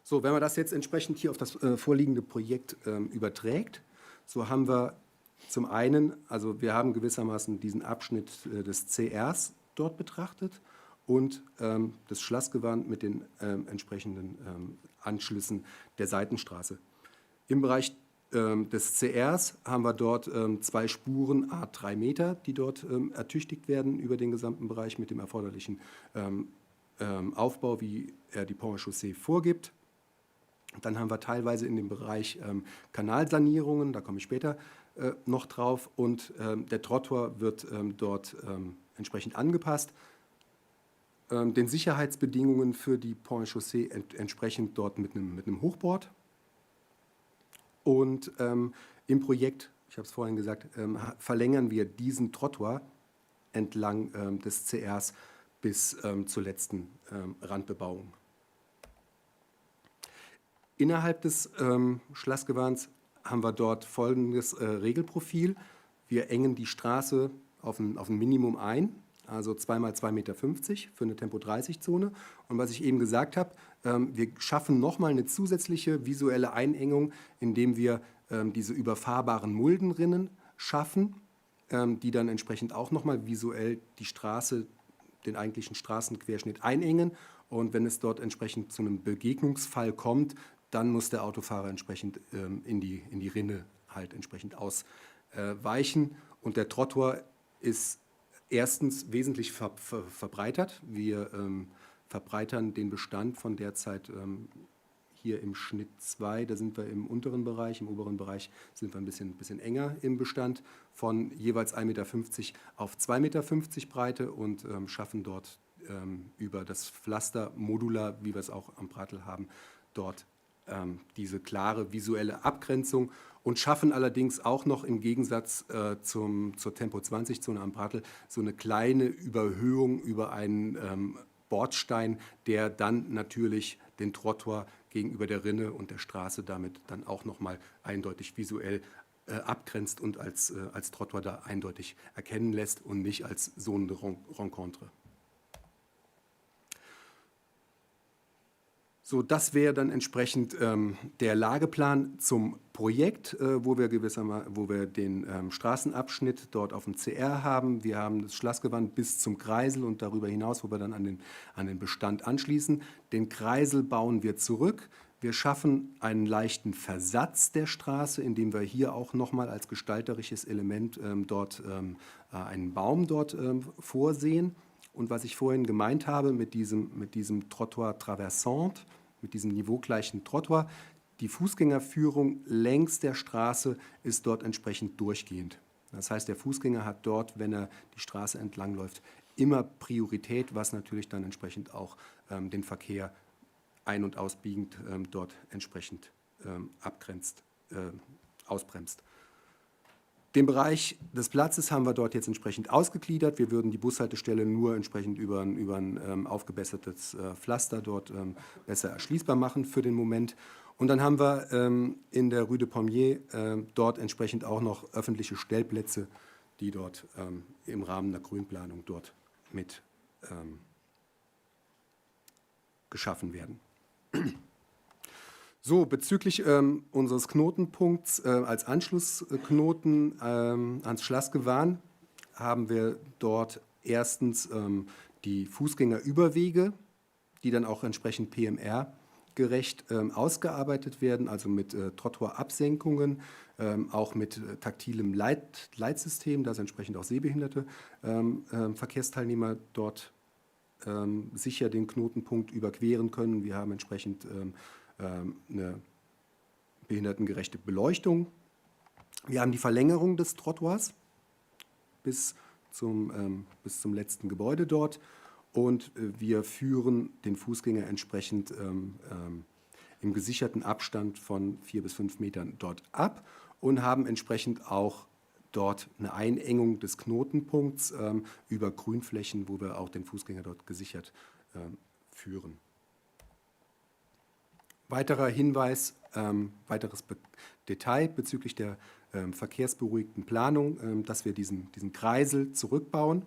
[SPEAKER 6] So, wenn man das jetzt entsprechend hier auf das äh, vorliegende Projekt ähm, überträgt, so haben wir zum einen, also wir haben gewissermaßen diesen Abschnitt äh, des CRs dort betrachtet und ähm, das Schlassgewand mit den ähm, entsprechenden ähm, Anschlüssen der Seitenstraße. Im Bereich ähm, des CRs haben wir dort ähm, zwei Spuren a 3 Meter, die dort ähm, ertüchtigt werden über den gesamten Bereich mit dem erforderlichen ähm, ähm, Aufbau, wie er die Pont et Chaussee vorgibt. Dann haben wir teilweise in dem Bereich ähm, Kanalsanierungen, da komme ich später äh, noch drauf. Und ähm, der Trottoir wird ähm, dort ähm, entsprechend angepasst. Ähm, den Sicherheitsbedingungen für die Pont et Chaussee ent entsprechend dort mit einem, mit einem Hochboard. Und ähm, im Projekt, ich habe es vorhin gesagt, ähm, verlängern wir diesen Trottoir entlang ähm, des CRs bis ähm, zur letzten ähm, Randbebauung. Innerhalb des ähm, Schlassgewands haben wir dort folgendes äh, Regelprofil. Wir engen die Straße auf ein, auf ein Minimum ein, also 2 mal 2,50 Meter für eine Tempo-30-Zone. Und was ich eben gesagt habe, ähm, wir schaffen nochmal eine zusätzliche visuelle Einengung, indem wir ähm, diese überfahrbaren Muldenrinnen schaffen, ähm, die dann entsprechend auch nochmal visuell die Straße, den eigentlichen Straßenquerschnitt einengen. Und wenn es dort entsprechend zu einem Begegnungsfall kommt, dann muss der Autofahrer entsprechend ähm, in, die, in die Rinne halt entsprechend ausweichen. Äh, Und der Trottoir ist erstens wesentlich ver, ver, verbreitert. Wir ähm, verbreitern den Bestand von derzeit ähm, hier im Schnitt 2, da sind wir im unteren Bereich, im oberen Bereich sind wir ein bisschen, bisschen enger im Bestand, von jeweils 1,50 Meter auf 2,50 Meter Breite und ähm, schaffen dort ähm, über das Pflaster Modular, wie wir es auch am Pratel haben, dort ähm, diese klare visuelle Abgrenzung und schaffen allerdings auch noch im Gegensatz äh, zum, zur Tempo-20-Zone am Prattel so eine kleine Überhöhung über einen ähm, Bordstein, der dann natürlich den Trottoir gegenüber der Rinne und der Straße damit dann auch nochmal eindeutig visuell äh, abgrenzt und als, äh, als Trottoir da eindeutig erkennen lässt und nicht als Zone de Rencontre. So, das wäre dann entsprechend ähm, der Lageplan zum Projekt, äh, wo wir gewissermaßen, wo wir den ähm, Straßenabschnitt dort auf dem CR haben. Wir haben das Schlassgewand bis zum Kreisel und darüber hinaus, wo wir dann an den, an den Bestand anschließen. Den Kreisel bauen wir zurück. Wir schaffen einen leichten Versatz der Straße, indem wir hier auch nochmal als gestalterisches Element ähm, dort ähm, äh, einen Baum dort ähm, vorsehen. Und was ich vorhin gemeint habe mit diesem, mit diesem Trottoir traversant, mit diesem niveaugleichen Trottoir, die Fußgängerführung längs der Straße ist dort entsprechend durchgehend. Das heißt, der Fußgänger hat dort, wenn er die Straße entlangläuft, immer Priorität, was natürlich dann entsprechend auch ähm, den Verkehr ein- und ausbiegend ähm, dort entsprechend ähm, abgrenzt, äh, ausbremst. Den Bereich des Platzes haben wir dort jetzt entsprechend ausgegliedert. Wir würden die Bushaltestelle nur entsprechend über ein, über ein ähm, aufgebessertes äh, Pflaster dort ähm, besser erschließbar machen für den Moment. Und dann haben wir ähm, in der Rue de Pommier äh, dort entsprechend auch noch öffentliche Stellplätze, die dort ähm, im Rahmen der Grünplanung dort mit ähm, geschaffen werden. So, bezüglich ähm, unseres Knotenpunkts äh, als Anschlussknoten ähm, ans Schlassgewan haben wir dort erstens ähm, die Fußgängerüberwege, die dann auch entsprechend PMR gerecht ähm, ausgearbeitet werden, also mit äh, Trottoirabsenkungen, ähm, auch mit äh, taktilem Leit Leitsystem, dass entsprechend auch sehbehinderte ähm, äh, Verkehrsteilnehmer dort ähm, sicher den Knotenpunkt überqueren können. Wir haben entsprechend ähm, ähm, eine behindertengerechte Beleuchtung. Wir haben die Verlängerung des Trottoirs bis zum, ähm, bis zum letzten Gebäude dort und äh, wir führen den Fußgänger entsprechend ähm, ähm, im gesicherten Abstand von vier bis fünf Metern dort ab und haben entsprechend auch dort eine Einengung des Knotenpunkts ähm, über Grünflächen, wo wir auch den Fußgänger dort gesichert ähm, führen. Weiterer Hinweis, ähm, weiteres Be Detail bezüglich der ähm, verkehrsberuhigten Planung, ähm, dass wir diesen, diesen Kreisel zurückbauen,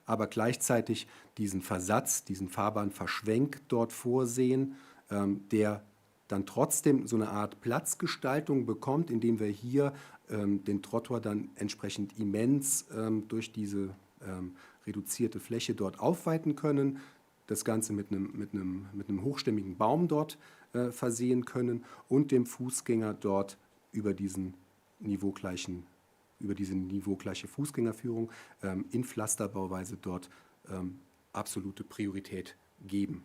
[SPEAKER 6] aber gleichzeitig diesen Versatz, diesen Fahrbahnverschwenk dort vorsehen, ähm, der dann trotzdem so eine Art Platzgestaltung bekommt, indem wir hier ähm, den Trottoir dann entsprechend immens ähm, durch diese ähm, reduzierte Fläche dort aufweiten können, das Ganze mit einem, mit einem, mit einem hochstämmigen Baum dort äh, versehen können und dem Fußgänger dort über diesen niveaugleichen über diese niveaugleiche Fußgängerführung ähm, in Pflasterbauweise dort ähm, absolute Priorität geben.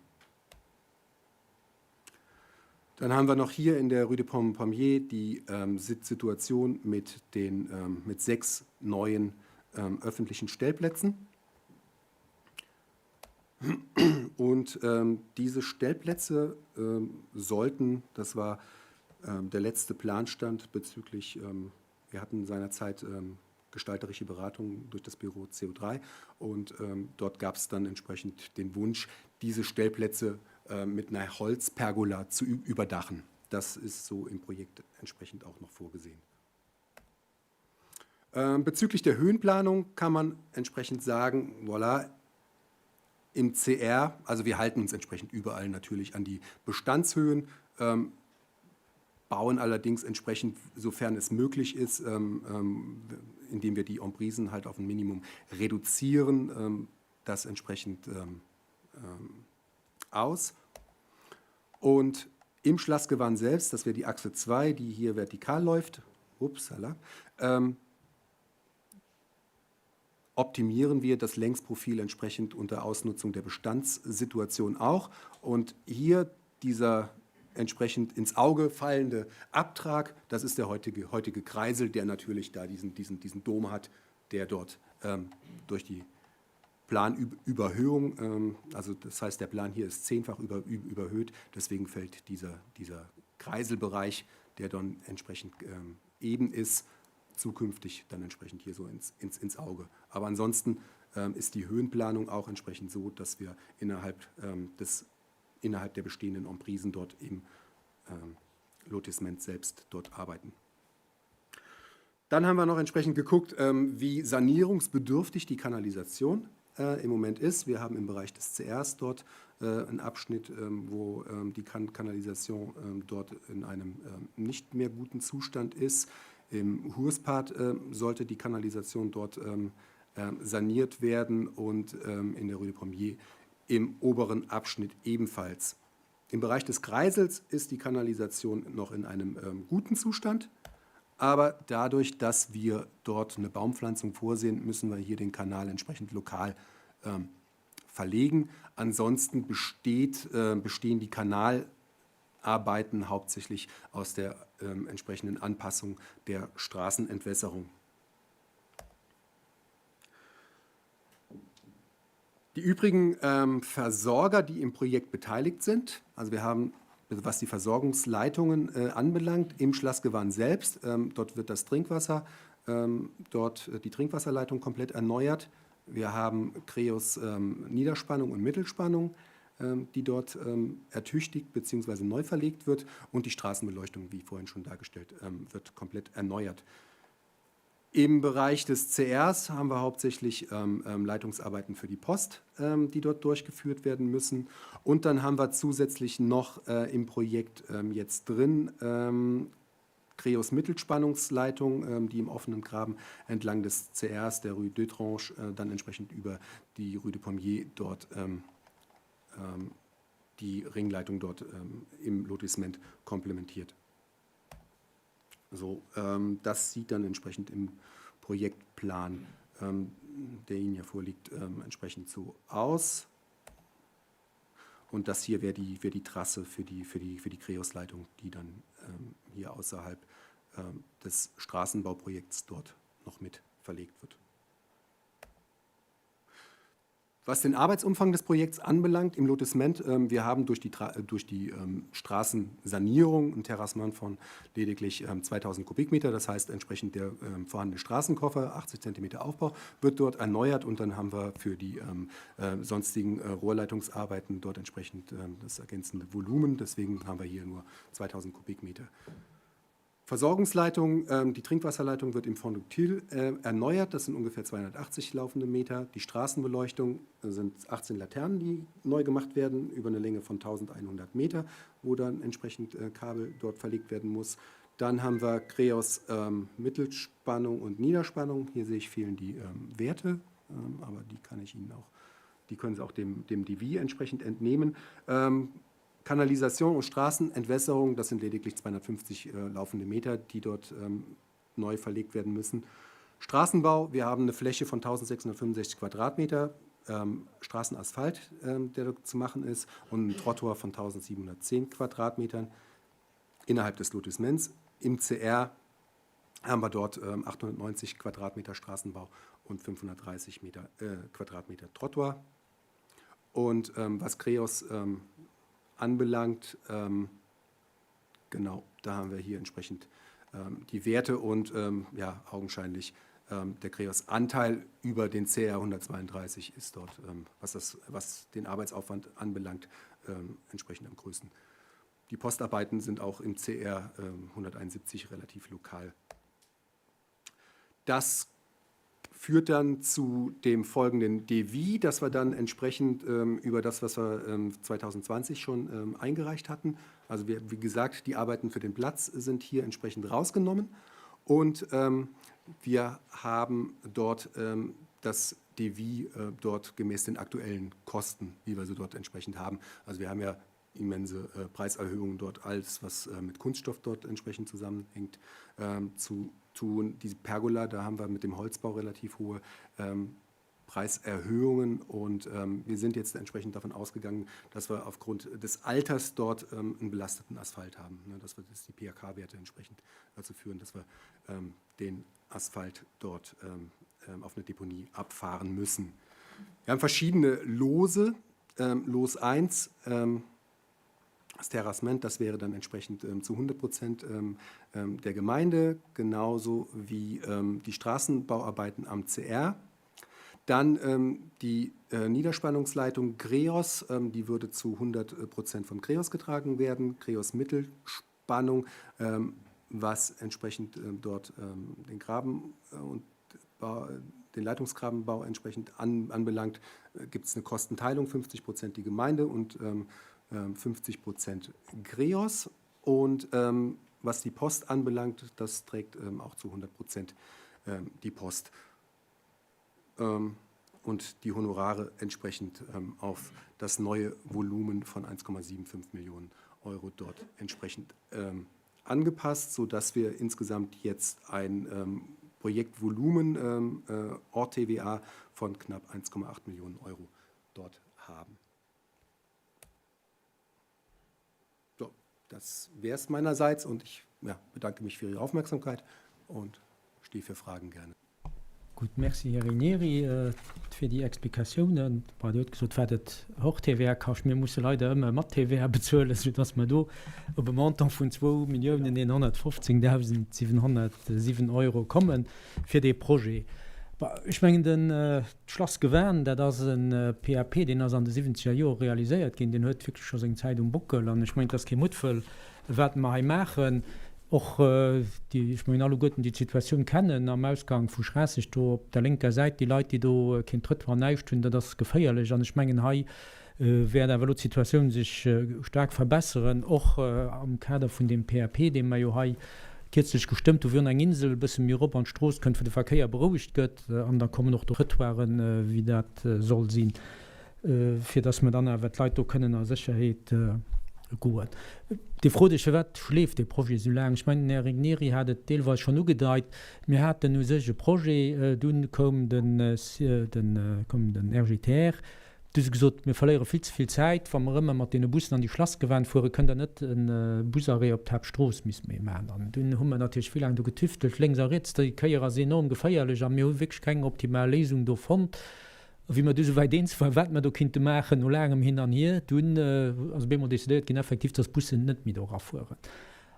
[SPEAKER 6] Dann haben wir noch hier in der Rue de Pommier die ähm, Situation mit, den, ähm, mit sechs neuen ähm, öffentlichen Stellplätzen. Und ähm, diese Stellplätze ähm, sollten, das war ähm, der letzte Planstand bezüglich, ähm, wir hatten seinerzeit ähm, gestalterische Beratung durch das Büro CO3 und ähm, dort gab es dann entsprechend den Wunsch, diese Stellplätze äh, mit einer Holzpergola zu überdachen. Das ist so im Projekt entsprechend auch noch vorgesehen. Ähm, bezüglich der Höhenplanung kann man entsprechend sagen, voilà, im CR, also wir halten uns entsprechend überall natürlich an die Bestandshöhen, ähm, bauen allerdings entsprechend, sofern es möglich ist, ähm, ähm, indem wir die Emprisen halt auf ein Minimum reduzieren, ähm, das entsprechend ähm, ähm, aus. Und im Schlassgewann selbst, das wäre die Achse 2, die hier vertikal läuft, upsala, ähm, optimieren wir das Längsprofil entsprechend unter Ausnutzung der Bestandssituation auch. Und hier dieser entsprechend ins Auge fallende Abtrag, das ist der heutige, heutige Kreisel, der natürlich da diesen, diesen, diesen Dom hat, der dort ähm, durch die Planüberhöhung, ähm, also das heißt, der Plan hier ist zehnfach über, überhöht, deswegen fällt dieser, dieser Kreiselbereich, der dann entsprechend ähm, eben ist, zukünftig dann entsprechend hier so ins, ins, ins Auge. Aber ansonsten ähm, ist die Höhenplanung auch entsprechend so, dass wir innerhalb, ähm, des, innerhalb der bestehenden Emprisen dort im ähm, Lotissement selbst dort arbeiten. Dann haben wir noch entsprechend geguckt, ähm, wie sanierungsbedürftig die Kanalisation äh, im Moment ist. Wir haben im Bereich des CRs dort äh, einen Abschnitt, ähm, wo ähm, die kan Kanalisation ähm, dort in einem ähm, nicht mehr guten Zustand ist. Im Hurspart äh, sollte die Kanalisation dort ähm, äh, saniert werden und ähm, in der Rue de Pommier im oberen Abschnitt ebenfalls. Im Bereich des Kreisels ist die Kanalisation noch in einem ähm, guten Zustand. Aber dadurch, dass wir dort eine Baumpflanzung vorsehen, müssen wir hier den Kanal entsprechend lokal ähm, verlegen. Ansonsten besteht, äh, bestehen die Kanalarbeiten hauptsächlich aus der ähm, entsprechenden Anpassung der Straßenentwässerung. Die übrigen ähm, Versorger, die im Projekt beteiligt sind, also wir haben was die Versorgungsleitungen äh, anbelangt, im Schlassgewann selbst. Ähm, dort wird das Trinkwasser dort die Trinkwasserleitung komplett erneuert. Wir haben Creos Niederspannung und Mittelspannung, die dort ertüchtigt bzw. neu verlegt wird und die Straßenbeleuchtung, wie vorhin schon dargestellt, wird komplett erneuert. Im Bereich des CRs haben wir hauptsächlich Leitungsarbeiten für die Post, die dort durchgeführt werden müssen. Und dann haben wir zusätzlich noch im Projekt jetzt drin Creos Mittelspannungsleitung, die im offenen Graben entlang des CRs der Rue d'Etrange dann entsprechend über die Rue de Pommier dort die Ringleitung dort im Lotissement komplementiert. So, das sieht dann entsprechend im Projektplan, der Ihnen ja vorliegt, entsprechend so aus. Und das hier wäre die, wär die Trasse für die, für die, für die Creos-Leitung, die dann hier außerhalb des Straßenbauprojekts dort noch mit verlegt wird. Was den Arbeitsumfang des Projekts anbelangt, im Lotissement, wir haben durch die, durch die Straßensanierung ein Terrassement von lediglich 2000 Kubikmeter, das heißt entsprechend der vorhandene Straßenkoffer, 80 Zentimeter Aufbau, wird dort erneuert und dann haben wir für die sonstigen Rohrleitungsarbeiten dort entsprechend das ergänzende Volumen. Deswegen haben wir hier nur 2000 Kubikmeter. Versorgungsleitung, die Trinkwasserleitung wird im Fonduktil erneuert, das sind ungefähr 280 laufende Meter. Die Straßenbeleuchtung sind 18 Laternen, die neu gemacht werden, über eine Länge von 1100 Meter, wo dann entsprechend Kabel dort verlegt werden muss. Dann haben wir Creos Mittelspannung und Niederspannung. Hier sehe ich, fehlen die Werte, aber die kann ich Ihnen auch, die können Sie auch dem, dem DV entsprechend entnehmen. Kanalisation und Straßenentwässerung, das sind lediglich 250 laufende Meter, die dort neu verlegt werden müssen. Straßenbau, wir haben eine Fläche von 1665 Quadratmeter, Straßenasphalt, der dort zu machen ist, und ein Trottoir von 1710 Quadratmetern innerhalb des Lotissements. Im CR haben wir dort 890 Quadratmeter Straßenbau und 530 Meter, Quadratmeter Trottoir. Und was Creos anbelangt, genau, da haben wir hier entsprechend die Werte und ja, augenscheinlich der Creos-Anteil über den CR 132 ist dort, was das, was den Arbeitsaufwand anbelangt, entsprechend am größten. Die Postarbeiten sind auch im CR 171 relativ lokal. Das führt dann zu dem folgenden Devis, das wir dann entsprechend über das, was wir 2020 schon eingereicht hatten. Also wir, wie gesagt, die Arbeiten für den Platz sind hier entsprechend rausgenommen und wir haben dort das Devis dort gemäß den aktuellen Kosten, wie wir sie dort entsprechend haben. Also wir haben ja immense Preiserhöhungen dort, alles was mit Kunststoff dort entsprechend zusammenhängt, zu tun. Diese Pergola, da haben wir mit dem Holzbau relativ hohe Preiserhöhungen und wir sind jetzt entsprechend davon ausgegangen, dass wir aufgrund des Alters dort einen belasteten Asphalt haben, ne, dass wir das die PAK-Werte entsprechend dazu führen, dass wir den Asphalt dort auf eine Deponie abfahren müssen. Wir haben verschiedene Lose. Los 1, das Terrassement, das wäre dann entsprechend zu 100 Prozent der Gemeinde, genauso wie die Straßenbauarbeiten am CR. Dann die Niederspannungsleitung Creos, die würde zu 100 Prozent von Creos getragen werden. Creos Mittelspannung, was entsprechend dort den Graben und den Leitungsgrabenbau entsprechend anbelangt, gibt es eine Kostenteilung, 50 Prozent die Gemeinde und 50 Prozent Creos. Und was die Post anbelangt, das trägt auch zu 100 Prozent die Post. Und die Honorare entsprechend auf das neue Volumen von 1,75 Millionen Euro dort entsprechend angepasst, sodass wir insgesamt jetzt ein Projektvolumen hors TVA von knapp 1,8 Millionen Euro dort haben. So, das wäre es meinerseits und ich ja, bedanke mich für Ihre Aufmerksamkeit und stehe für Fragen gerne.
[SPEAKER 1] Gutt, Merci, Här Rinieri, fir déi Explikatiounen. Bon, Dir hutt gesot, wat et hors TVA kascht. Mir musse leider ëmmer mat TVA bezuelen, soudass mer do op e Montant vun 2.115.707 Euro komme fir dee Projet. Bon, ech mengen, den d'Schlass Gewan, dat ass e PAP, deen ass an de siwwenzeger Jore realiséiert ginn. Deen huet wierklech scho seng Zäit um Bockel. An ech mengen, et ass kee Muttwëll, wat mer hei maachen. Och déi, ech mengen alleguerten, déi d'Situatioun kennen am Ausgang vu Schraasseg do op der lénker Säit, déi Leit, déi do keen Trëttoir, näischt hunn, dat ass geféierlech. An ech mengen, hei wäert awer elo d'Situatioun sech staark verbesseren, och am Kader vun deem PAP, dee mer jo hei kierzlech gestëmmt hu, wou eng Insel e bësse méi erop an d'Strooss kënnt, wou de Verkéier berouegt gëtt. An da kommen och do Trëttoiren, wéi dat soll sinn. fir dass mer dann awer d'Leit do kënnen a Sécherheet goen. Dir frot Iech, firwat schleeft dee Projet esou laang? Ech mengen, den Här Regnieri hat et deelweis schonn ugedeit. Mir haten u sech e Projet, dunn koum den, koum den RGTR. Du hu se gesot, mir verléiere vill ze vill Zäit, wa mer ëmmer mat deene Bussen an déi Schlassgewänn fueren, kënnt Der net e Busarrêt op d'Haaptstrooss misst méi maachen. An dunn hu mer natierlech vill laang do getüftelt, lénks a riets. Déi Kéier ass enorm geféierlech a mir hu wierklech keng optimal Léisung do fonnt. A wéi mer du souwäit eens waren, wat mer do kinnte maachen, no laangem Hin an Hier, dunn ass op eemol decidéiert ginn, effektiv, dass d'Bussen net méi do erafueren.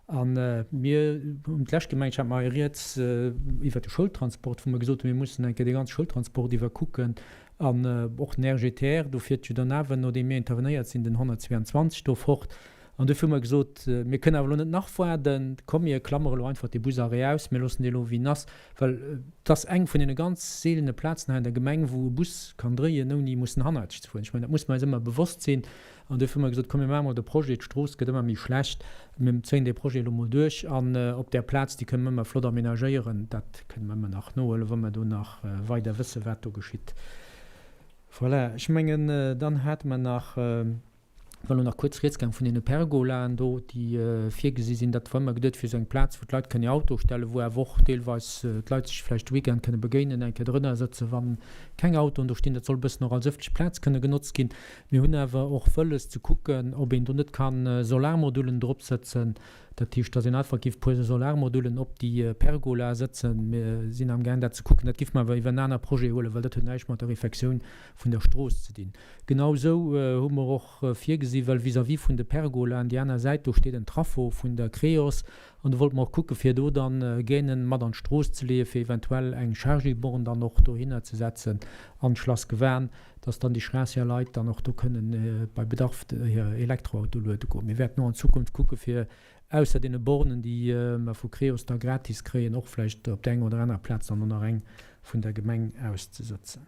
[SPEAKER 1] A mir hunn d'lescht Gemeng, ech hat mer hei rieds iwwert de Schoultransport, wou mer gesot hunn, mir mussen eng Kéier dee ganze Schoultransport iwwerkucken an och den RGTR, do fiert jo dann awer, nodeem mir intervenéiert sinn, den 122 do fort. An dofir hu mer gesot, mir kënnen awer elo net nach waarden, komm mir klammere elo einfach dee Busarrêt aus, mir loossen dee elo wéi en ass, well et ass eng vun deene ganz seelene Plazen hei an der Gemeng, wou e Bus kann dréien, ouni mussen hannerzeg ze fueren. Ech mengen, dat muss mer eis ëmmer bewosst sinn. An dofir hu mer gesot, komm mir maache mol de Projet, d'Strooss gëtt ëmmer méi schlecht, mir zéien dee Projet elo mol duerch an op där Plaz, déi kënne mer ëmmer flott aménagéieren, dat kënne mer ëmmer nach nohuelen, wa mer do nach weider wëssen, wat do geschitt. Voilà, ech mengen, dann hate mer nach. War lo nach kuerz rieds gaang vun deene Pergolaen do, déi virgesi sinn. Dat war ëmmer geduet fir esou eng Plaz, wou d'Leit kënnen hir Auto stellen, wou awer och deelweis d'Leit sech vläicht de Weekend kënne begéinen, eng Kéier drënner sëtzen, wa keng Autoen do stinn. Dat soll e bëssen och als ëffentlech Plaz kënne genotzt ginn. Mir hunn awer och wëlles ze kucken, ob een do net ka Solarmodulen drop sëtzen. Dat heescht, datt een einfach géif e puer Solarmodulen op déi Pergola sëtzen. Mir sinn amgaang dat ze kucken. Dat géife mer awer iwwer en aner Projet huelen, well dat huet näischt mat der Refektioun vun der Strooss ze dinn. Genau esou hu mer och virgesi well vis-à-vis vun de Pergolaen, déi aner Säit, do steet en Traffo vun der Creos an do wollte mer och kucke fir do dann Gainen mat an d'Strooss ze leeë fir eventuell eng Chargy-Born dann och dohinner ze setzen an d'Schlass Gewan, dass dann déi Schraasseger Leit dann och do kënnen bei Bedarf hir Elektroauto luede goen. Mir wäerten och an Zukunft kucke fir ausser deene Bornen, déi mer vu Creos da gratis kréien, och vläicht op där enger oder anerer Plaz dann och nach eng vun der Gemeng auszesëtzen.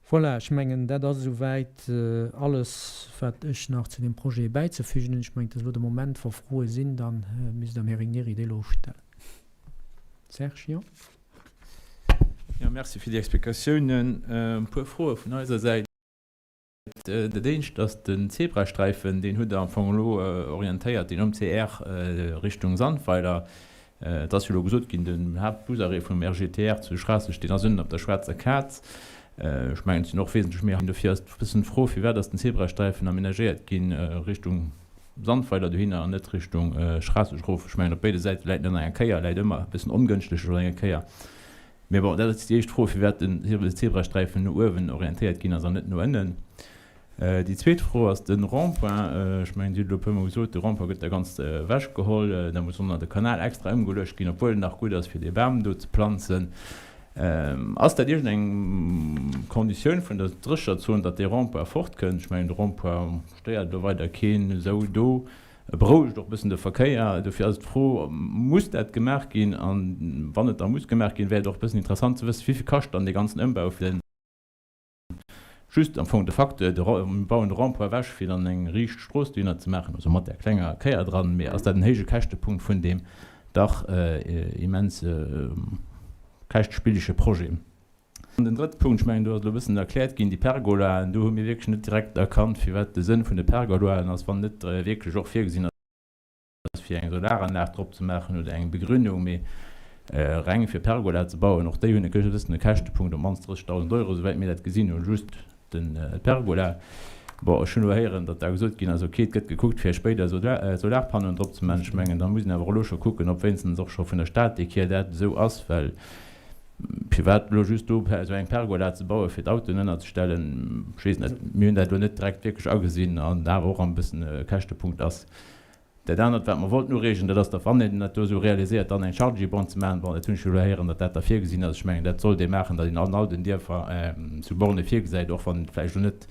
[SPEAKER 1] Voilà, ech mengen, dat ass esouwäit alles, wat ech nach zu deem Projet bäizefügen hunn. Ech mengen, et ass elo de Moment, wa Froe sinn, da misst Der dem Här Regnieri déi elo stellen. Serge, jo?
[SPEAKER 7] Jo, merci fir déi Explikatiounen. E puer Froe vun eiser Säit. Dat éischt ass den Zebrasträifen, deen hutt Der am Fong elo orientéiert, deen um CR Richtung Sandweiler. Et ass jo elo gesot ginn, den Haaptbusarrêt vum RGTR zu Schraasseg, deen ass ënnen op der Schwaarzer Kaz. Ech mengen, et sinn och wesentlech méi. Dofir ass e bëssen d'Fro, firwat ass den Zebrasträifen amenagéiert ginn Richtung Sandweiler dohinner an net Richtung Schraasseg erof? Ech mengen, op béide Säite läit en ënner enger Kéier, läit ëmmer e bëssen ongënschteg op enger Kéier. Mee bon, dat ass déi éischt Fro, firwat den Zebrasträifen no uewen orientéiert ginn ass an net no ënnen. Déi zweet Fro ass de Rond-point. Ech mengen, Dir hutt elo e puermol gesot, de Rond-point gëtt da ganz ewechgeholl. Da muss och nach de Kanal extra ëmgeluecht ginn, obwuel en nach gutt ass, fir dee Bam do ze planzen. Ass dat iergendeng Konditioun vun der Drécherzon, datt dee Rond-point fortkënnt? Ech mengen, de Rond-point stéiert elo weider keen esou do. E berouegt och e bëssen de Verkéier. Dofir ass et d'Fro, Muss dat gemaach ginn? A wann et da muss gemaach ginn, wär et och e bëssen interessant ze wëssen, wéi vill kascht dann dee ganzen Ëmbau fir den. Just am Fong de Facteur, de mir bauen de Rond-point ewech, fir dann eng riicht Strooss dohinner ze maachen, also mat där klenger Kéier dran. Mee ass dat en héije Käschtepunkt vun deem dach immens käschtspillege Projet? An den drëtte Punkt, ech mengen, do ass elo e bëssen erkläert ginn, déi Pergolaen, do hu mir wierklech net direkt erkannt, firwat de Sënn vun de Pergolaen ass, wann net wierklech och virgesinn ass, fir eng Solaranlag drop ze maachen oder eng Begrünung, mee reng fir Pergola ze bauen, och déi hunn e gewëssene Käschtepunkt, op d'mannst 30.000 Euro, souwäit mir dat gesinn hunn, just de Pergola. Bon, ech hunn elo héieren, datt da gesot ginn ass, ok, et gëtt gekuckt, fir spéider Solarpannoen drop ze maachen. Ech mengen, da muss een awer och elo scho kucken, ob wéinstens och scho vun der Stad déi Kéier dat esou ass, well. Firwat elo just do esou eng Pergola ze bauen, fir d'Autoen ënnerzestellen, ech weess net. Mir hunn dat elo net direkt wierklech agesinn an awer och en bëssen e Käschtepunkt ass. Dat anert, wat mer wollten ureegen, dat ass, datt wann een dat do esou realiséiert, dann eng Chargy-Born ze maachen. Bon, dat hunn ech jo elo héieren, datt dat da virgesinn ass. Ech mengen, dat sollt ee maachen, datt een an all den Dierfer esou Borne virgesäit, och wann et vläicht elo net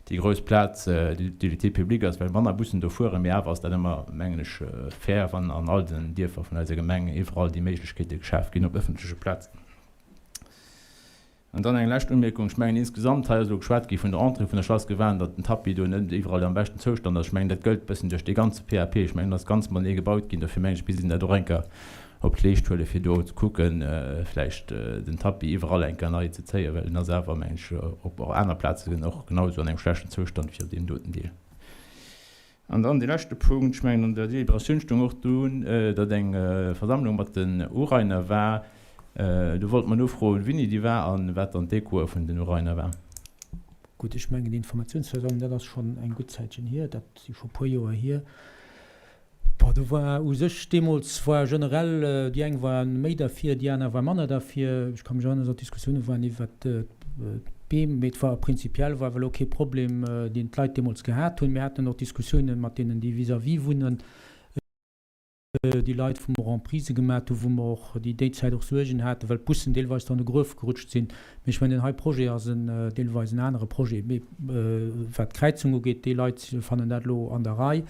[SPEAKER 7] déi grouss Plaz d'utilité publique ass, well manner Bussen do fueren, mee awer ass dat ëmmer, mengen ech, fair, wann an all den Dierfer vun eiser Gemeng iwwerall déi Méiglechkeete geschaf ginn op ëffentleche Plazen. An dann eng lescht Umierkung, Ech mengen insgesamt, hei ass elo geschwat gi vun der Entrée vun der Schlass Gewan, datt den Tapis do net iwwerall am beschten Zoustand ass. Ech mengen, dat gëllt e bëssen duerch dee ganze PAP. Ech mengen, dat ass ganz matenee gebaut ginn. Dofir mengen ech, misst een dat och eng Kéier op d'Leescht huelen, fir do ze kucken, vläicht den Tapis iwwerall eng Kéier nei ze zéien, well en ass awer, mengen ech, op och aner Plazen och genau esou an engem schlechten Zoustand wéi op deem doten Deel. An dann dee leschte Punkt, ech mengen, an der Deliberatioun stoung och do, datt eng Versammlung mat den Urainer war. Do wollte mer nofroen, wéini déi war a wat dann d'Echoe vun den Urainer war.
[SPEAKER 1] Gutt, ech mengen, déi Informatiounsversammlung, dat ass schonn eng gutt Zäitchen hier, dat si scho puer Joer hier. Bon, do war u sech deemools war generell, déi eng waren méi derfir, déi aner war manner derfir. Ech ka mech erënneren, datt Diskussioune waren iwwert d'Beem, mee et war prinzipiell war awer elo kee Problem, deen d'Leit deemools gehat hunn. Mir haten och Diskussioune mat deenen, déi vis-à-vis wunnen, déi Leit, wou mer Emprisë gemat hunn, wou mer och déi déi Zäit och Suergen haten, well d'Bussen deelweis dann an de Gruef gerutscht sinn. Mee ech mengen, deen hei Projet ass en deelweis en anere Projet. Mee wat d'Kräizung ugeet, déi Leit fannen dat elo an der Rei.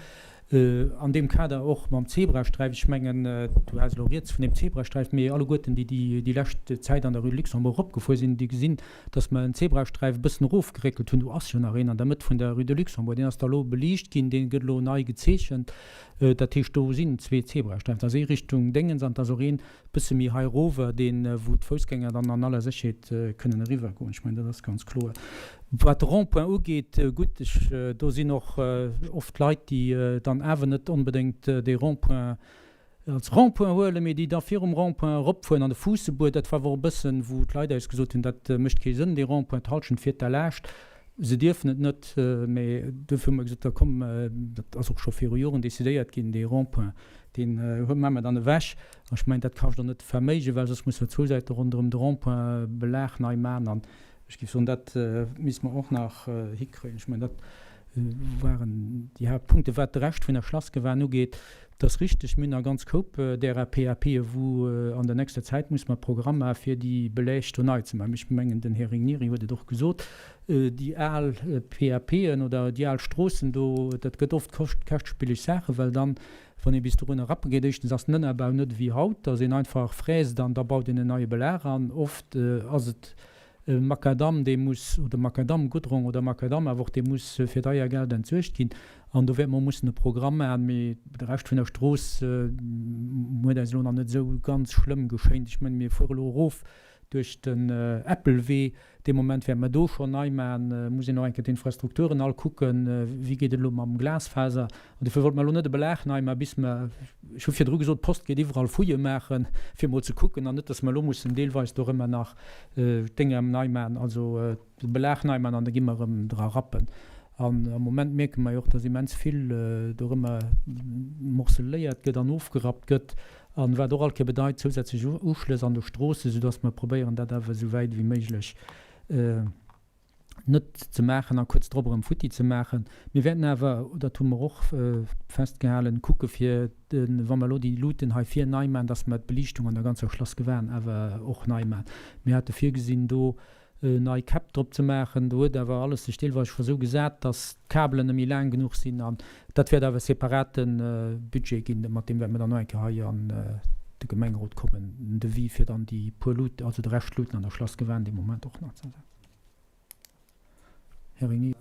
[SPEAKER 1] An deem Kader och mam Zebrasträif, ech mengen, du has elo rieds vun deem Zebrasträif, mee alleguerten, déi déi lescht Zäit an der Rue de Luxembourg eropgefuer sinn, déi gesinn, dass mer en Zebrasträif e bëssen erofgeréckelt hunn. Do ass jo nach een an der Mëtt vun der Rue de Luxembourg, deen ass da elo beliicht ginn, dee gëtt elo nei gezeechent. Dat heescht, do sinn zwee Zebrasträifen, et ass ee Richtung Déngens an et ass och een bësse méi hei erover, deen, wou d'Foussgänger dann an aller Sécherheet kënnen eriwwer goen. Ech mengen, dat ass ganz kloer. Wat de Rond-point ugeet, gutt, ech, do sinn och oft Leit, déi dann awer net onbedéngt dee Rond-point als Rond-point huelen, mee déi da virum Rond-point eropfueren an de Fuussebuer. Dat war awer och e bëssen, wou d'Leit eis gesot hunn, dat mécht kee Sënn, dee Rond-point, d'Hallschent fiert da laascht. Se dierfen et net, mee duerfir hu mer gesot, da komm, dat ass och scho viru Joren decidéiert ginn, dee Rond-point, deen hu maache mer dann ewech. An ech mengen, dat kascht och net Verméigen, well soss musse mer zwou Säite ronderëm de Rond-point Belag nei maachen. An ech géif soen, dat misste mer och nach hikréien. Ech mengen, dat waren déi Haaptpunkte. Wat de Rescht vun der Schlassgewan ugeet, et ass richteg, mir hunn nach ganz Koup därer PAPe wou an der nächster Zäit muss mer Programm maache fir déi Beläg do nei ze maachen. Ech mengen, den Här Regniry huet et och gesot, déi al PAPen oder déi al Stroossen do, dat gëtt oft käschtspilleg Saachen, well dann Wann ee bis dorunner rappe geet, éischtens ass den Ënnerbau net ewéi haut, dass een einfach fräst an da baut een en neie Belag an. Oft ass et e Makadamm, dee muss, oder Makadamm, Goudron oder Makadamm awer och, dee muss fir deier Geld entsuergt ginn. An do wäerte mer mussen e Programm maachen. Mee de Rescht vun der Strooss huet eis elo nach net esou ganz schlëmm geschéint. Ech mengen, mir fuere elo erof duerch den Äppelwee. Dee Moment wäerte mer do schonn nei maachen. Muss een och eng Kéier d'Infrastrukturen all kucken, wéi geet et elo mam Glasfaser. An dofir wollte mer elo net e Belag nei maachen, bis mer, ech hu virdru gesot, d'Post geet iwwerall Fouillë maachen, fir emol ze kucken, an net, datt mer elo mussen deelweis dorëmmer nach d'Dénger nei maachen, also de Belag nei maachen an da gi mer erëm dra rappen. An am Moment mierke mer jo och, datt immens vill dorëmmer morceléiert gëtt an ofgerappt gëtt. An wat och all Kéier bedeit, zousätzlech Uschlëss an de Stroossen, soudass mer probéieren, dat awer esou wäit ewéi méiglech net ze maachen a kuerz drop erëm futti ze maachen. Mir wäerten awer, dat hu mer och festgehalen, kucke fir de, wa mer elo déi Luuten hei vir nei maachen, dass mer d'Beliichtung an der ganzer Schlass Gewan awer och nei maachen. Mir hate virgesinn, do nei Käpp drop ze maachen. Do huet awer alles sech deelweis scho sou gesat, dass d'Kabelen net méi laang genuch sinn. An dat wäert awer e separate Budget ginn, mat deem wäerte mer dann och eng Kéier hei an de Gemengerot kommen, en Devis fir dann déi puer Luuten, also de Rescht Luuten an der Schlass Gewan dee Moment och nach ze ersetzen. Här Ringier.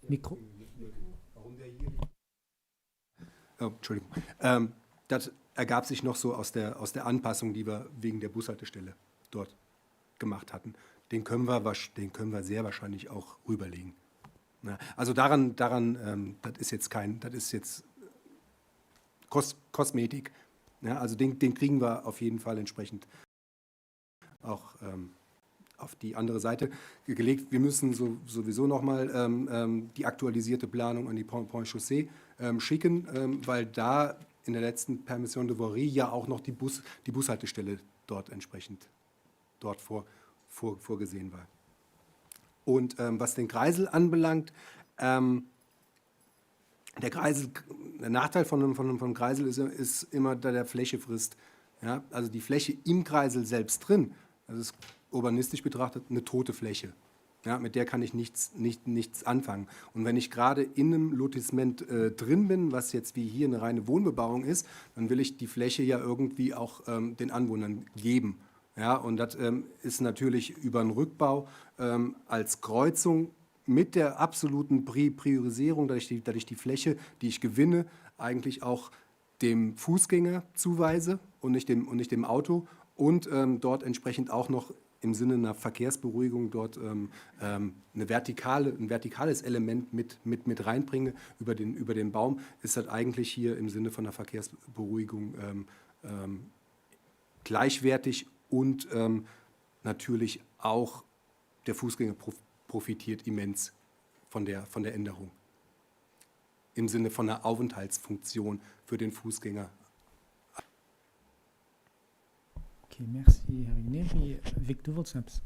[SPEAKER 1] Mikro.
[SPEAKER 6] Oh, Entschuldigung. Ähm, das ergab sich noch so aus der, aus der Anpassung, die wir wegen der Bushaltestelle dort gemacht hatten. Den können wir, den können wir sehr wahrscheinlich auch rüberlegen. Ja, also daran, daran ähm, das ist jetzt kein, das ist jetzt Kos Kosmetik. Ja, also den, den kriegen wir auf jeden Fall entsprechend auch ähm, auf die andere Seite gelegt. Wir müssen so, sowieso nochmal ähm, ähm, die aktualisierte Planung an die Pont, Pont Chaussee ähm, schicken, ähm, weil da. in der letzten Permission de Voirie ja auch noch die, Bus, die Bushaltestelle dort entsprechend dort vor, vor, vorgesehen war. Und ähm, was den Kreisel anbelangt, ähm, der Kreisel, der Nachteil von, von, von Kreisel ist, ist immer, da der Fläche frisst. Ja? Also die Fläche im Kreisel selbst drin, das ist urbanistisch betrachtet eine tote Fläche. Ja, mit der kann ich nichts, nicht, nichts anfangen. Und wenn ich gerade in einem Lotissement äh, drin bin, was jetzt wie hier eine reine Wohnbebauung ist, dann will ich die Fläche ja irgendwie auch ähm, den Anwohnern geben. Ja, und das ähm, ist natürlich über einen Rückbau ähm, als Kreuzung mit der absoluten Pri Priorisierung, dass ich, die, dass ich die Fläche, die ich gewinne, eigentlich auch dem Fußgänger zuweise und nicht dem, und nicht dem Auto und ähm, dort entsprechend auch noch im Sinne einer Verkehrsberuhigung dort ähm, ähm, eine vertikale, ein vertikales Element mit, mit, mit reinbringe über den, über den Baum, ist das eigentlich hier im Sinne von einer Verkehrsberuhigung ähm, ähm, gleichwertig und ähm, natürlich auch der Fußgänger profitiert immens von der, von der Änderung im Sinne von einer Aufenthaltsfunktion für den Fußgänger.
[SPEAKER 1] Ok, merci Här Vigneri. Vic, du wollts eppes?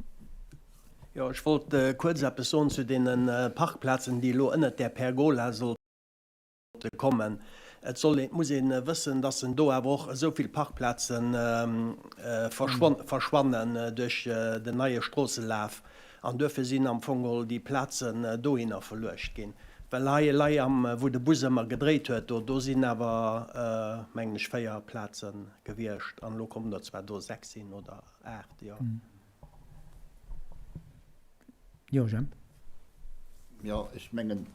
[SPEAKER 8] Jo, ech wollt kuerz eppes soen zu deene Parkplazen, déi elo ënnert där Pergola sollte kommen. Et soll een, et muss ee wëssen, dass en do awer och esou vill Parkplaze verschwannen duerch den neie Stroosselaf. An duerfir sinn am Fong geholl déi Plazen dohinner verluecht ginn. Well hei elei am, wou de Bus ëmmer gedréit huet, do, do sinn awer, mengen ech, 4 Plaze gewiescht. An elo kommen der zwar do 6 hin oder 8, jo.
[SPEAKER 1] Jo, Jemp.
[SPEAKER 9] Jo, ech mengen,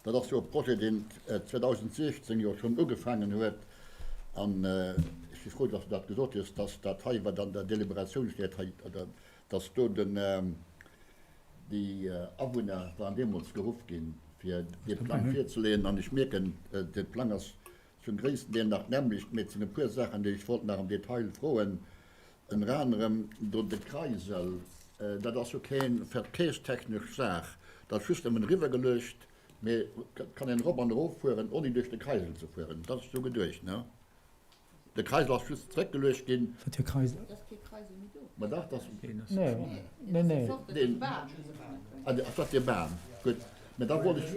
[SPEAKER 9] dat ass jo e Projet, deen 2016 jo schonn ugefaangen huet. An ech si frou, dass Du dat gesot hues, dass dat hei, wat an der Deliberatioun steet hei, oder dass do den, déi Awunner waren deemools geruff ginn, fir dee Plang virzeleeën. An ech mierken, de Plang ass zum gréissten Deel nach d'nämmlecht, mee et sinn e puer Saachen, déi ech wollt nach am Detail froen. Ënner anerem do de Kreisel, dat ass jo keng verkehrstechnesch Saach, dat ass just nëmmen eriwwergeluecht, mee et kann een erop an eroffueren, ouni duerch de Kreisel ze fueren. Dat ass esou geduecht, ne? De Kreisel ass just zeréckgeluecht ginn.
[SPEAKER 1] Wat fir Kreisel?
[SPEAKER 2] Et ass kee Kreisel méi do.
[SPEAKER 9] Ma dach, dat ass.
[SPEAKER 1] Nee, nee, nee.
[SPEAKER 9] Deen. Ah, ass dat dee Bam? Gutt. Mä da wollt ech.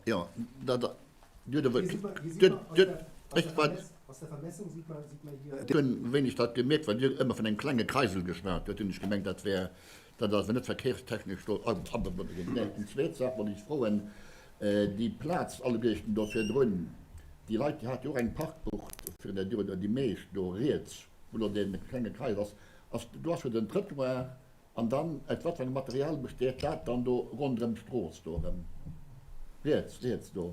[SPEAKER 9] Jo, dat. Dir hutt awer. Dir, dir, ech war. Ech hunn wéineg dat gemierkt, well Dir ëmmer vun engem klenge Kreisel geschwat hutt, hunn ech gemengt, dat wär. Dat ass awer net verkehrstechnesch do agebonne ginn. Mä eng zweet Saach wollt ech froen, Déi Plaz alleguerten do virdrun, déi Leit, déi hate jo och eng Parkbucht virun der Dier, oder déi meescht do riets, wou elo dee klenge Kreis ass, ass, do ass jo den Trëttoir an dann, aus wat fir engem Material besteet dat dann do ronderëm d'Strooss do erëm? Riets, riets do,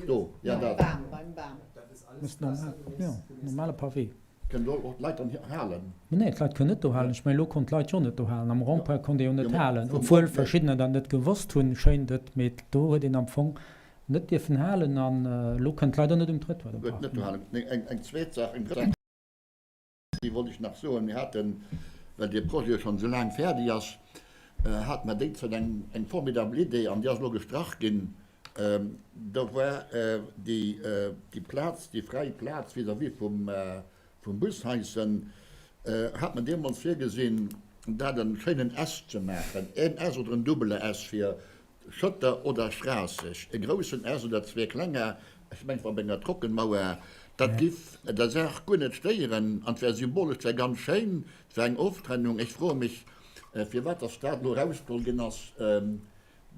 [SPEAKER 9] do, ja dat.
[SPEAKER 2] Beim Bam.
[SPEAKER 1] Dat ass normal, jo, normale Pavé.
[SPEAKER 9] Kënnen do och d'Leit dann halen?
[SPEAKER 1] Nee, d'Leit kënnen net do halen. Ech mengen, elo konnt d'Leit jo net do halen. Am Rond-point konnt ee jo net halen, obwuel verschiddener dat net gewosst hunn, schéint et. Mee do huet een am Fong net dierfen halen an elo kënnen d'Leit och net um Trëttoir do
[SPEAKER 9] Gutt, net do halen. Eng zweet Saach, eng drëtt Saach, déi wollt ech nach soen. Mir haten, well dee Projet jo schonn esou laang fäerdeg ass, hate mer déi Zäit eng formidabel Idee an déi ass elo gestrach ginn, Do war déi Plaz, déi fräi Plaz vis-à-vis vum Bushaischen, hat mer deemools virgesinn, dat e schéinen S ze maachen, een S oder en dubbele S fir Schëtter oder Schraasseg, e groussen S oder zwee klenger, ech mengen, op enger Trockenmauer. Dat giff der Saach guer net stéieren an 't wär symbolesch, 't wär ganz schéin, 't wär eng Oftrennung. Ech froe mech, firwat dass dat elo erausgeholl ginn ass.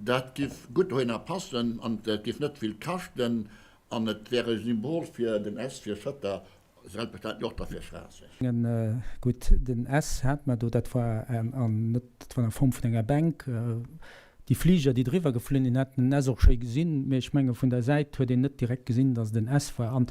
[SPEAKER 9] Dat giff gutt dohinner passen an et giff net vill kaschten an et wär e Symbol fir den S fir Schëtter, selbstverständlech och da fir Schraasseg.
[SPEAKER 1] Gutt, den S hat mer do, dat war an net, dat war an der Form vun enger Bänk. Déi Fliger, déi driwwer geflunn sinn, hätten den S och schéi gesinn, mee ech menge vun der Säit huet een net direkt gesinn, datt et en S war. An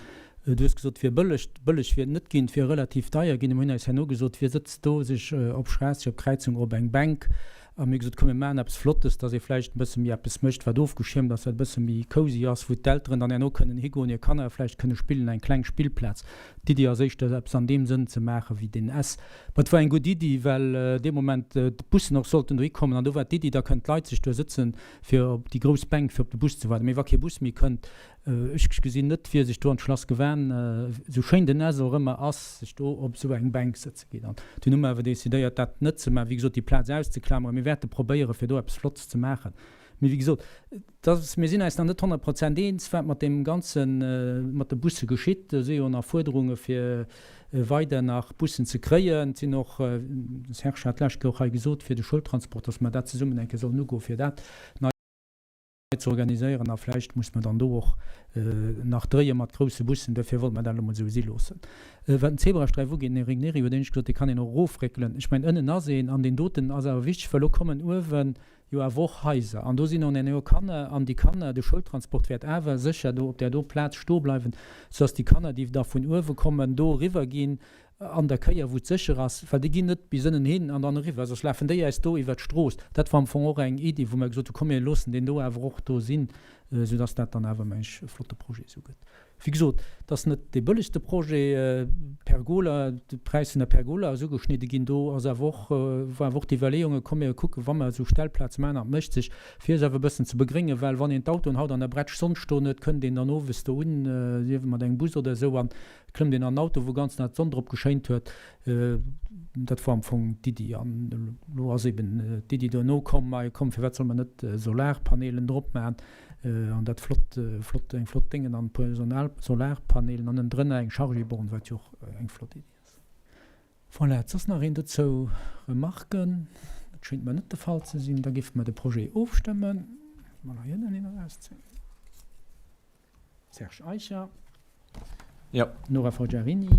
[SPEAKER 1] du hues gesot, et wier bëlleg. Bëlleg wier et net ginn, et wier relativ deier ginn. Mir hunn eis herno gesot, wie sëtzt do sech op Schraasseg op d'Kräizung op eng Bänk? A mir hu gesot, komm mir maachen eppes Flottes, dass ee vläicht e bësse méi eppes mécht, wat ofgeschiermt ass, wat e bësse méi cozy ass, wou d'Elteren dann herno kënnen higoen, hir Kanner vläicht kënne spillen, eng kleng Spillplaz. D'Iddi ass éischter eppes an deem Sënn ze maache wéi deen S. Mä et war eng gutt Iddi, well dee Moment d'Bussen och sollten dohi kommen an do war d'Iddi, da kënnen d'Leit sech do sëtzen, fir op déi grouss Bänk, fir op de Bus ze waarden. Mee wa kee Bus méi kënnt. Ech gesinn net, wie sech do an d'Schlass Gewan, esou schéin den Nest och ëmmer ass, sech do op esou eng Bänk sëtze geet. An dunn hu mer awer decidéiert, dat net ze maachen, wéi gesot, déi Plaz auszeklameren. Mir wäerte probéieren, fir do eppes Flottes ze maachen. Mee wéi gesot, dass, mir sinn eis nach net 100 Prozent eens, wat mat deem Ganzen, mat de Busse geschitt. Do si jo nach Fuerderunge fir weider nach Bussen ze kréien. Et sinn och, de Serge hat d'lescht Kéier och hei gesot, fir de Schoultransport, dass mer dat zesummen eng Kéier sollen ugoen, fir dat nei ze organiséieren. A vläicht muss mer dann do och nach dréie mat grousse Bussen. Duerfir wollte mer dat elo mol esou si loossen. Wat den Zebrasträif ugeet, den Eric Neri huet éinescht gesot, dee kann een och erofréckelen. Ech mengen, ënnen ass een, an deen doten ass awer wichteg, well elo kommen uewen jo awer och Haiser an do sinn och herno Kanner an déi Kanner, de Schoultransport wäert awer sécher do op där do Plaz stoe bleiwen, soudass déi Kanner, déi da vun uewe kommen, do eriwwer ginn an der Kéier, wou et sécher ass, well déi ginn net bis ënnen hin an dann eriwwer, soss lafen déi äis do iwwert d'Strooss. Dat war am Fong och eng Iddi, wou mer gesot hu komm mir loossen deen do awer och do sinn, soudass dat dann awer, meng ech, e flotte Projet esou gëtt. Wéi gesot, et ass net dee bëllegste Projet. D'Pergola, de Präis vun der Pergola ass ugeschnidde ginn. Do ass awer och, war awer och d'Iwwerleeung, komm mir kucken, wa mer esou Stellplaze maachen, an et mécht sech, fir se awer e bëssen ze begréngen, well wann een d'Autoen haut an der Bretsch Sonn stoen huet, kënnt een dann owes do un, sief et mat engem Bus oder esou, an et klëmmt een an den Auto, wou ganz nach d'Sonn drop geschéint huet. Dat war am Fong d'Iddi. An elo ass eben d'Iddi duerno komm, ma komm, firwat solle mer net Solarpanelen drop maachen? An dat flott, flott, eng flott Déngen an e puer Solarpanelen an ënnendrënner eng Chargéborne, wat jo och eng flott Iddi ass. Voilà, et soss nach een dozou Remarken? Dat schéngt mer net de Fall ze sinn. Da géife mer de Projet ofstëmmen. Mol hei ënnen een erauszéien. Serge Eicher.
[SPEAKER 7] Jo.
[SPEAKER 1] Nora Forgiarini.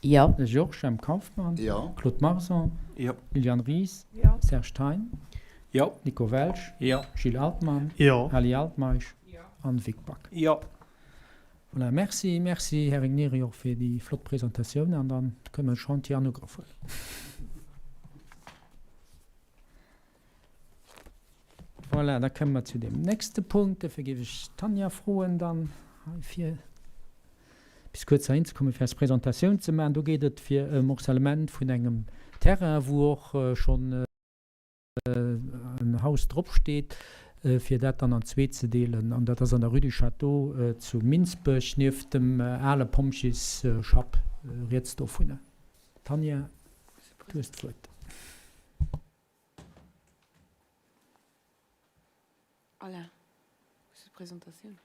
[SPEAKER 2] Jo.
[SPEAKER 1] Georges M. Kauffmann.
[SPEAKER 9] Jo.
[SPEAKER 1] Claude Marson.
[SPEAKER 3] Jo.
[SPEAKER 1] Liliane Ries.
[SPEAKER 2] Jo.
[SPEAKER 1] Serge Thein.
[SPEAKER 3] Jo.
[SPEAKER 1] Nico Welsch.
[SPEAKER 3] Jo.
[SPEAKER 1] Gilles Altmann.
[SPEAKER 8] Jo.
[SPEAKER 1] Ali Altmeisch. Jo. An Vic Back.
[SPEAKER 8] Jo.
[SPEAKER 1] Voilà, merci, merci Här Regnieri och fir déi flott Presentatioun an dann kënnen mer de Chantier an Ugrëff huelen. Voilà, da kënnen mer zu deem nächste Punkt. Dofir géif ech d'Tanja froen, dann hei fir bis kuerz heihin ze kommen, fir eis Presentatioun ze maachen. Do geet et fir e Morcellement vun engem Terrain, wou och schonn en Haus dropsteet, fir dat dann an zwee ze deelen. An dat ass an der Rue du Château zu Minsbech, nieft dem ale Pompjeesschapp, riets dovunner. Tanja, du hues d'Wuert.
[SPEAKER 10] Alain, hues du d'Presentatioun?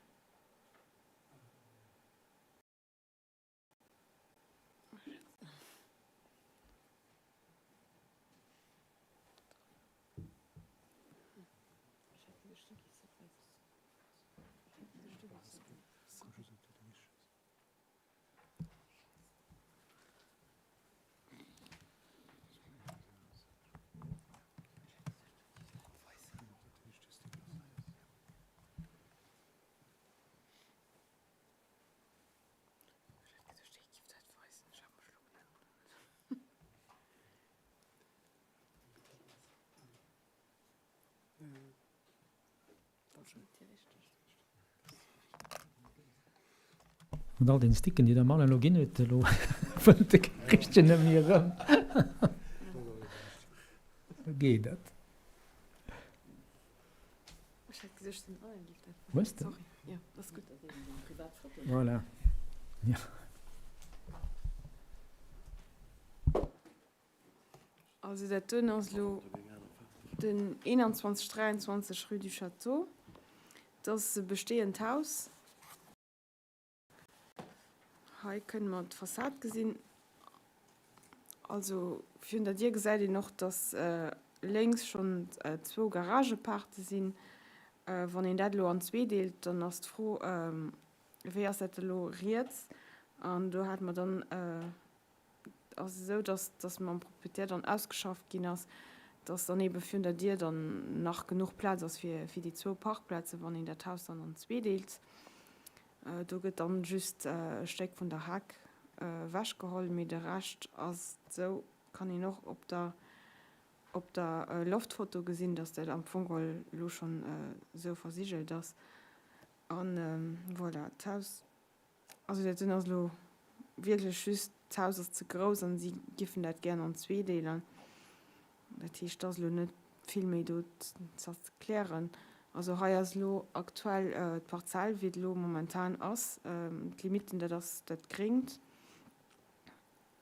[SPEAKER 1] Mat all den Sticken, déi der mer elo ginn hutt, elo fënnt de Christian net méi erëm. Wou geet et? Hues de? Voilà. Ja.
[SPEAKER 10] Also dat doen ass elo den 21 23 rue du Château. Dat ass e bestehend Haus. Hei kënne mer d'Fassad gesinn. Also virun der Dier gesäit een och, dass lénks schonn zwou Garagepaarte sinn. Wann een dat elo an zwee deelt, dann ass d'Fro, wéi ass dat elo riets? An do hate mer dann ass esou, dass dass mam Proprietär dann ausgeschafft ginn ass, dass dann eebe virun der Dier dann nach genuch Plaz ass fir fir déi zwou Parkplazen, wann een dat Haus dann an zwee deelt. Do gëtt dann just e Stéck vun der Heck ewechgeholl, mee de Rescht ass esou, kann een och op der op der Loftfoto gesinn, dass dat am Fong geholl elo schonn esou versigelt ass. An voilà, d'Haus Also dat sinn ass elo wierklech just, d'Haus ass ze grouss an si giffen dat gären an zwee deelen. Dat heescht, et ass elo net vill méi do ze erklären. Also hei ass elo aktuell d'Parzell, wéi et elo momentan ass, d'Limitten, dat ass dat Gréngt.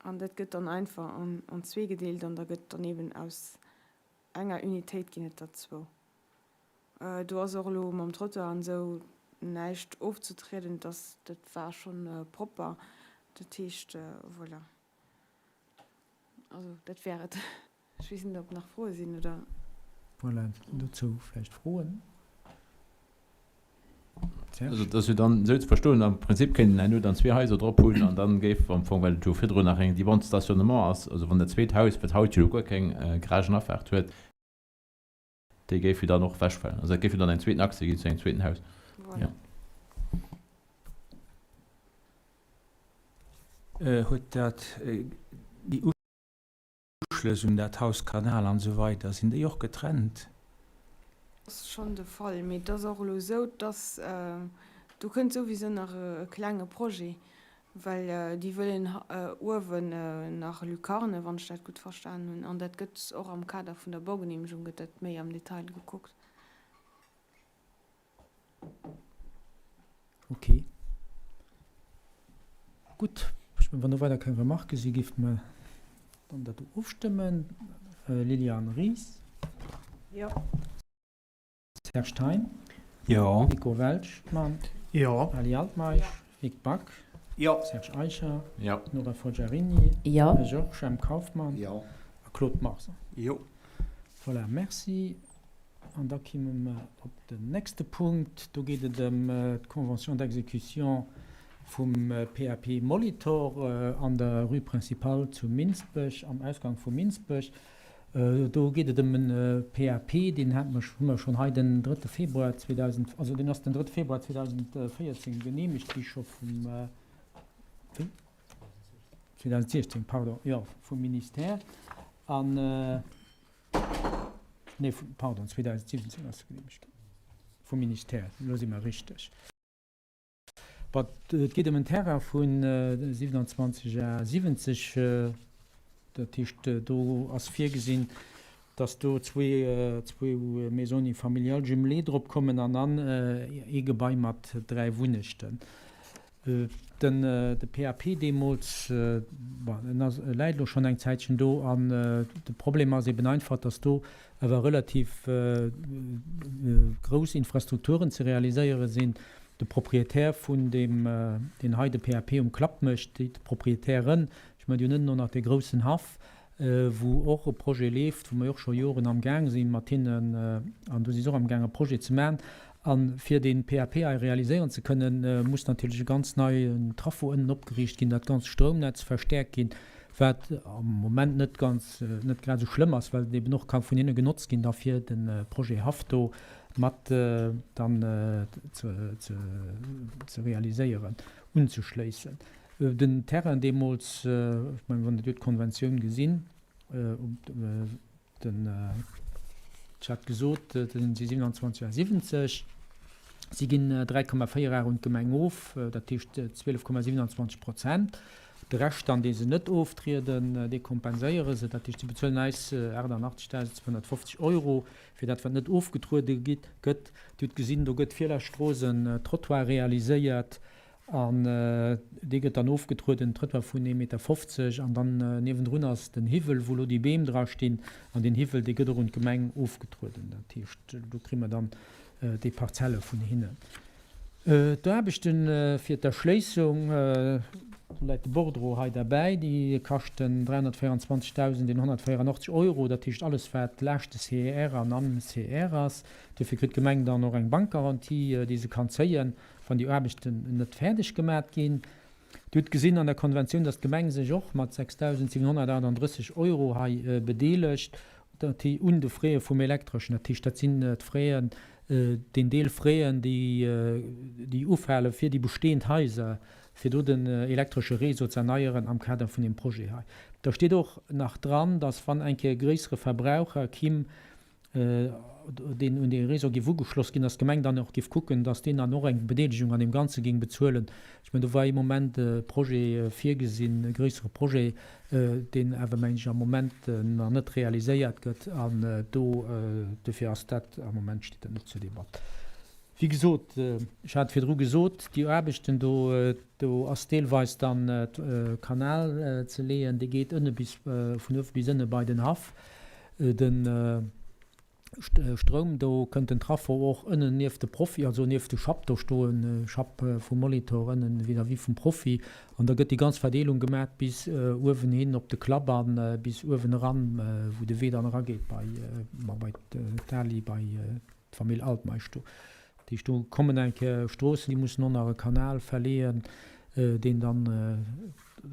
[SPEAKER 10] An dat gëtt dann einfach an zwee gedeelt an da gëtt dann eben aus enger Unitéit ginn et der zwou. Do ass och elo mam Trottoir an esou näischt ofzetrieden, dass dat war schonn propper. Dat heescht, voilà. Also dat wär et. Ech weess net, ob nach Froe sinn, oder?
[SPEAKER 1] Voilà, dozou vläicht Froen?
[SPEAKER 7] Serge? Also et ass jo dann esou ze verstoen, am Prinzip kéint een herno dann zwee Haiser drop hunn an dann géif am Fong, well et jo virdrun nach eng déi Bande de stationnement ass, also wann dat zweet Haus, wat haut jo elo guer keng Garagenafaart huet, déi géif jo dann och ewechfalen. Also dat géif jo dann eng zweeten Accès ginn zu engem zweeten Haus.
[SPEAKER 10] Voilà.
[SPEAKER 5] Huet dat déi Uschlëss un dat Haus, Kanal an esou weider, sinn déi och getrennt?
[SPEAKER 10] Ass schonn de Fall, mee et ass och elo esou, dass do kënnt souwisou nach e klenge Projet, well déi wëllen uewen nach Lucarne, wann ech dat gutt verstanen hunn, an dat gëtt och am Kader vun der Baugeneemegung gëtt dat méi am Detail gekuckt.
[SPEAKER 1] Ok. Gutt, ech mengen, wann do weider keng Remarquë sinn, géife mer dann dat do ofstëmmen. Liliane Ries?
[SPEAKER 10] Jo.
[SPEAKER 1] Serge Thein?
[SPEAKER 3] Jo.
[SPEAKER 1] Nico Welschmann?
[SPEAKER 8] Jo.
[SPEAKER 1] Ali Altmeisch?
[SPEAKER 10] Jo.
[SPEAKER 1] Vic Back?
[SPEAKER 8] Jo.
[SPEAKER 1] Serge Eicher?
[SPEAKER 7] Jo.
[SPEAKER 1] Nora Forgiarini?
[SPEAKER 2] Jo.
[SPEAKER 1] Georges M. Kauffmann?
[SPEAKER 9] Jo.
[SPEAKER 1] A Claude Marson?
[SPEAKER 6] Jo.
[SPEAKER 1] Voilà, merci. An da kimme mer op den nächste Punkt. Do geet et ëm d'Convention d'exécution vum PAP Molitor an der Rue Principale zu Minsbech, am Ausgang vu Minsbech. Do geet et ëm e PAP, deen hate mer, hu mer schonn hei den drëtte Februar 2000, also deen ass den drëtte Februar 2014 geneemegt gi scho vum, wéi? 2016, pardon, jo, vum Ministère. An. Nee, pardon, 2017 ass se geneemegt ginn vum Ministère. Elo si mer richteg. Bon, et geet ëm en Terrain vu 27 à 70. Dat heescht, do ass virgesinn, dass do zwee Maisons unifamiliales jumelées drop kommen an dann ee Gebai mat dräi Wunnechten. Den de PAP deemools, bon, en ass, e läit elo schonn eng Zäitchen do an de Problem ass eben einfach, dass do awer relativ grouss Infrastrukturen ze realiséiere sinn. De Proprietär vun deem, deen hei de PAP um Klapp mécht, déi Proprietären, ech mengen, déi hunn ënnen och nach dee groussen Haff, wou och e Projet leeft, wou mer jo och scho Joren amgaang si mat hinnen, an do si se och amgaang e Projet ze maachen. A fir dee PAP hei realiséieren ze kënnen, muss natierlech e ganz neien Traffo ënnen opgeriicht ginn, dat ganzt Stroumnetz verstäerkt ginn, wat am Moment net ganz, net grad esou schlëmm ass, well et eben och ka vun hinne genotzt ginn da fir de Projet Haff do mat dann ze realiséieren, unzeschléissen. Den Terrain deemools, ech mengen, wann Der do d'Konventioun gesinn, den, ech hat gesot, dat sinn 27 à 70, si ginn 3,4 Ar un d'Gemeng of, dat heescht 12,27 Prozent. De Rescht dann, dee se net oftrieden, dee kompenséiere se, dat heescht, si bezuelen eis 88.250 Euro fir dat, wat net ofgetruede gëtt. Dir hutt gesinn, do gëtt vir der Strooss en Trottoir realiséiert. An dee gëtt dann ofgetrueden, den Trëttoir vun ee Meter 50. An dann niewendrun ass den Hiwwel, wou elo déi Beem dra stinn. An deen Hiwwel, dee gëtt och un d'Gemeng ofgetrueden. Dat heescht, do kri mer dann déi Parzelle vun hinnen. D'Aarbechte fir d'Erschléissung, do läit de Bordereau hei derbäi, déi kaschten 324.184 Euro. Dat heescht alles, wat laascht de CER an am CER ass. Duerfir kritt d'Gemeng dann och eng Bankgarantie, déi se kann zéien. wann déi Aarbechten net fäerdeg gemat ginn. Dir hutt gesinn an der Konventioun, dass d'Gemeng sech och mat 6.738 Euro hei bedeelegt, dat hei un de Fräe vum Elektreschen. Dat heescht, dat sinn d'Fräen, deen Deel Fräen, déi, déi ufale fir déi bestehend Haiser, fir do den elektresche Réseau ze erneieren am Kader vun deem Projet hei. Da steet och nach dran, dass wann eng Kéier e gréissere Verbraucher kimm. deen un dee Réseau géif ugeschloss ginn, dass d'Gemeng dann och géif kucken, dass deen dann och eng Bedeelegung an deem Ganze géing bezuelen. Ech mengen, do war ee Moment e Projet virgesinn, e gréissere Projet, deen awer, mengen ech, am Moment nach net realiséiert gëtt. An do, dofir ass dat am Moment, steet dat net zur Debatt. Wéi gesot, ech hat virdru gesot, déi Aarbechten do, do ass deelweis dann Kanal ze leeën, dee geet ënne bis, vun uewe bis ënne bei den Haff. De Stroum, do kënnt den Traffo och ënnen nieft de Profi, also nieft de Schapp do stoen, Schapp vum Molitor ënnen vis-à-vis vum Profi. An da gëtt déi ganz Verdeelung gemat bis uewen hin op de Klapp an bis uewen eran, wou de Wee dann erageet bei, ma bei d'Ali, bei D'Famill Altmeisch do. Dat heescht, do kommen eng Kéier Stroossen, déi mussen och nach e Kanal verleeën, deen dann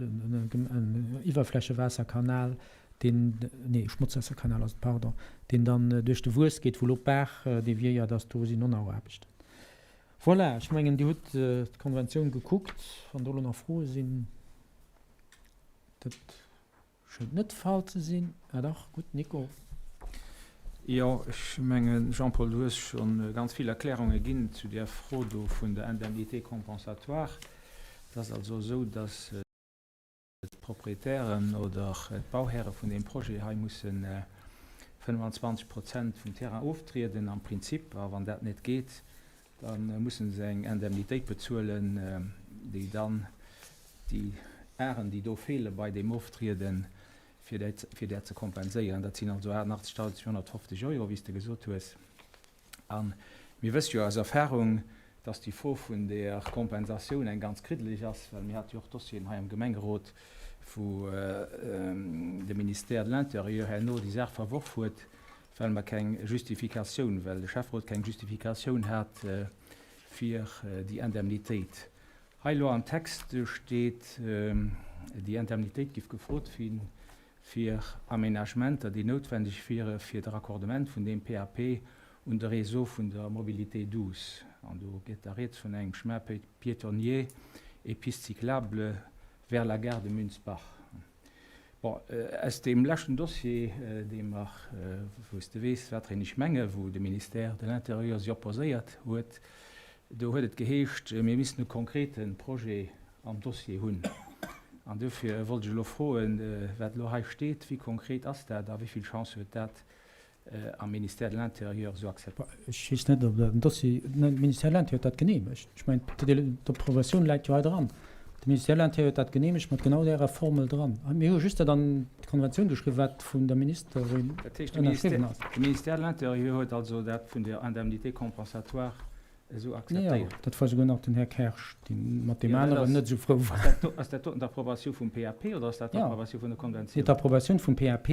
[SPEAKER 1] en Iwwerflächewaasserkanal, deen, nee, Schmotzwaasserkanal ass et, pardon, deen dann duerch de Wues geet, wou elo d'Baach deviéiert ass. Do sinn och nach Aarbechten. Voilà, ech mengen, Dir hutt d'Konventioun gekuckt. Wann do elo nach Froe sinn, dat. Schéngt net de Fall ze sinn. Ah dach, gutt, Nico.
[SPEAKER 5] Jo, ech mengen, Jean-Paul, du hues scho ganz vill Erklärunge ginn zu där Fro do vun der Indemnité compensatoire. Et ass also esou, dass d'Proprietären oder d'Bauhäre vun deem Projet hei musse 25 Prozent vum Terrain oftrieden am Prinzip. A wann dat net geet, Da mussen se eng Indemnitéit bezuelen, déi dann déi Aren, déi do feele bei deem Oftrieden, fir dat ze kompenséieren. Dat sinn also 88.450 Euro, wéi s de gesot hues. A mir wësse jo aus Erfahrung, dass déi Fro vun der Kompensatioun eng ganz kriddeleg ass, well mir hate jo och Dossieren hei am Gemengerot, wou de Ministère de l'Intérieur herno déi Saach verworf huet, well mer keng Justifikatioun, well de Schäfferot keng Justifikatioun hat fir déi Indemnitéit. Hei elo am Text steet, déi Indemnitéit giff gefrot gi fir Aménagementer, déi noutwendeg wiere fir de Raccordement vun deem PAP un de Réseau vun der Mobilité douce. An do geet da rieds vun engem Chemin piétonnier et piste cyclable vers la gare de Münsbach. Bon, aus deem leschten Dossier, dee mer, wou s de weess, wat fir een ech menge, wou de Ministère de l'Intérieur sech opposéiert huet, do huet et geheescht, mir missten e konkrete Projet am Dossier hunn. An dofir wollt ech elo froen, wat elo hei steet, wéi konkret ass dat a wéi vill Chance huet dat, am Ministère de l'Intérieur esou akzeptéiert.
[SPEAKER 1] Ech weess net, ob den Dossier, de Ministère de l'Intérieur huet dat geneemegt. Ech mengen, d'Approbatioun läit jo hei dran. De Ministère de l'Intérieur huet dat geneemegt mat genau därer Formel dran. Mir hu just dat an d'Konventioun geschriwwen, wat vun der Ministerin
[SPEAKER 5] Dat heescht, ënnerschriwwen ass. De Ministère de l'Intérieur huet also dat vun der Indemnité compensatoire esou akzeptéiert?
[SPEAKER 1] Jo, dat war souguer nach den Här Kersch, dee mat deem aneren net esou frou war.
[SPEAKER 5] Ass dat doten d'Approbatioun vum PAP oder ass dat d'Approbatioun vun der Konventioun?
[SPEAKER 1] Nee, d'Approbatioun vum PAP.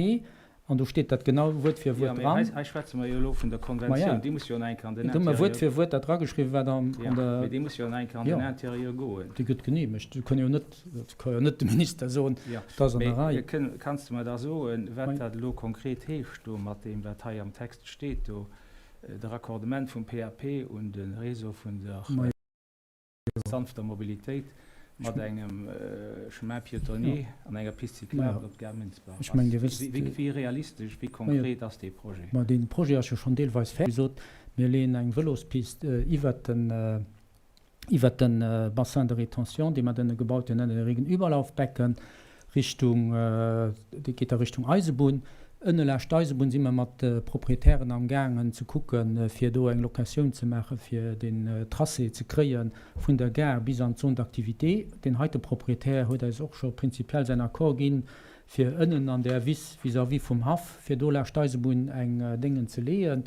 [SPEAKER 1] An do steet dat genau Wuert fir Wuert dran.
[SPEAKER 5] Jo, mee hei schwätze mer jo elo vun der Konventioun. Déi muss jo nach eng Kéier an den
[SPEAKER 1] Interieur. Do hu mer Wuert fir Wuert dat drageschriwwen, wat an der.
[SPEAKER 5] Jo, mee déi muss jo nach eng Kéier an den Interieur goen.
[SPEAKER 1] Déi gëtt geneemegt. Do kënn jo net, dat ka jo net de Minister soen, dat ass an der Rei.
[SPEAKER 5] Jo, mee kanns de mer da soen, wat dat elo konkret heescht do mat deem, wat hei am Text steet do, de Raccordement vum PAP un de Réseau vun der. Sanfter Mobilitéit mat engem Chemin piétonnier an enger Piste cyclable op d'Gare Minsbach ass. Wéi realistesch, wéi konkret ass dee Projet?
[SPEAKER 1] Ma dee Projet ass jo schonn deelweis fäerdeg. Wéi gesot, mir leeën eng Vëlospist iwwert den, iwwert de Bassin de rétention, dee mer dënne gebaut hunn, ënner de Regenüberlaufbecken. Richtung, déi geet da Richtung Eisebunn. Ënne laascht d'Eisebunn si mer mat de Proprietären am gaangen ze kucken, fir do eng Locatioun ze maachen, fir deen Tracé ze kréie vun der Gare bis an d'Zone d'activité. Deen heite Proprietär huet eis och scho prinzipiell säin Accord ginn, fir ënnen an där Wiss vis-à-vis vum Haff, fir do laascht d'Eisebunn eng Déngen ze leeën.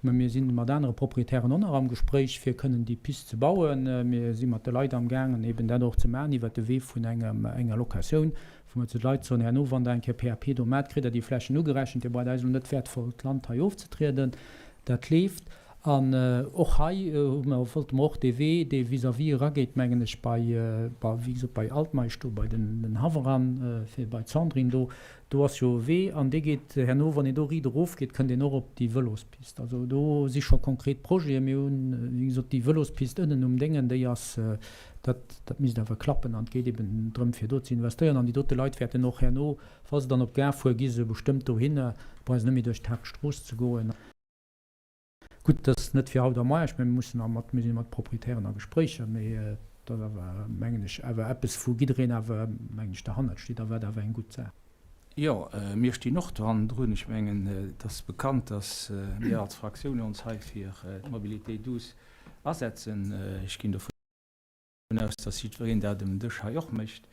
[SPEAKER 1] Mä mir si mat anere Proprietären och nach am Gespréich, fir kënnen déi Pist ze bauen. Mir si mat de Leit amgaangen, eben dat och ze maachen iwwert de Wee vun engem, enger Locatioun, wou mer zu de Leit soen, Herno, wann Der eng Kéier PAP do maacht, kritt Der déi Flächen ugerechent. Dir braucht eis elo net wäertvollt Land hei ofzetrieden. Dat leeft. An och hei hu mer, wollte mer och dee Wee, dee vis-à-vis erageet, mengen ech, bei, wéi gesot, bei Altmeisch do, bei den Haff eran, fir bei d'Sandrine do, Do ass jo e Wee an dee geet herno, wann een do riit erofgeet, kënnt een och op déi Vëlospist. Also do si scho konkret Projeten. Mir hunn, wéi gesot, déi Vëlospist ënnen um Déngen, déi ass, dat, dat misst awer klappen an et geet eben drëm, fir do ze investéieren. An déi dote Leit wäerten och herno, wa se dann op d'Gare fueren, gi se bestëmmt dohinner, brauche se net méi duerch d'Haaptstrooss ze goen. Gutt, dat ass net fir haut a moar, ech mengen, mir mussen a mat, mir sinn mat Proprietären a Gespréicher, mee et ass awer, mengen ech, awer eppes, wou jiddereen awer, mengen ech, derhannert steet a wat awer eng gutt Saach.
[SPEAKER 5] Jo, mir stinn och do hannendrun. Ech mengen, et ass bekannt, dass mir als Fraktioun ons hei fir d'Mobilité douce asetzen. Ech ginn dovun aus, dass jiddwereen dat um Dësch hei och mécht.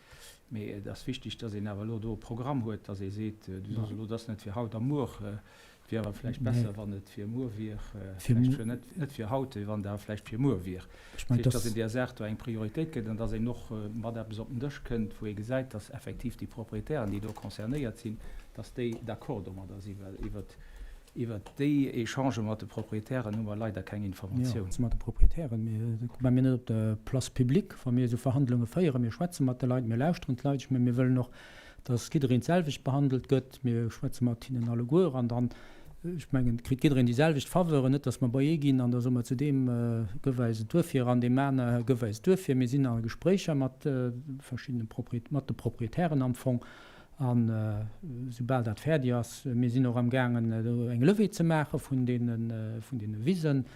[SPEAKER 5] Mee et ass wichtig, dass een awer elo do e Programm huet, dass ee seet, du soss elo, dat ass net fir haut a muer, Et wier awer vläicht besser, wann et fir muer wier, vläicht fir net, net fir haut, mee wann et awer vläicht fir muer wier. Dat heescht, dass een där Saach do eng Prioritéit gëtt an dass een och mat eppes op den Dësch kënnt, wou ee gesäit, dass effektiv déi Proprietären, déi do concernéiert sinn, dass déi d'accord domadder sinn. Well iwwert, iwwert déi Echangë mat de Proprietären hu mer leider keng Informatioun.
[SPEAKER 1] Jo, mat de Proprietären. Mir, mä mir net op der Place publique, wa mir esou Verhandlunge féieren. Mir schwätze mat de Leit, mir lauschteren d'Leit. Ech mengen, mir wëllen och, dass jiddereen d'selwecht behandelt gëtt. Mir schwätze mat hinnen alleguer an dann, ech mengen, kritt jiddereen déi selwecht Faveuren. Net, dass mer bei ee ginn an da soe mer zu deem, gëff eis et duerfir an deem aner, gëff eis et duerfir. Mir sinn a Gespréicher mat verschiddene Propri-, mat de Proprietären am Fong. An esoubal dat fäerdeg ass, mir sinn och amgaangen, do eng Levée ze maache vun deene, vun deene Wisen,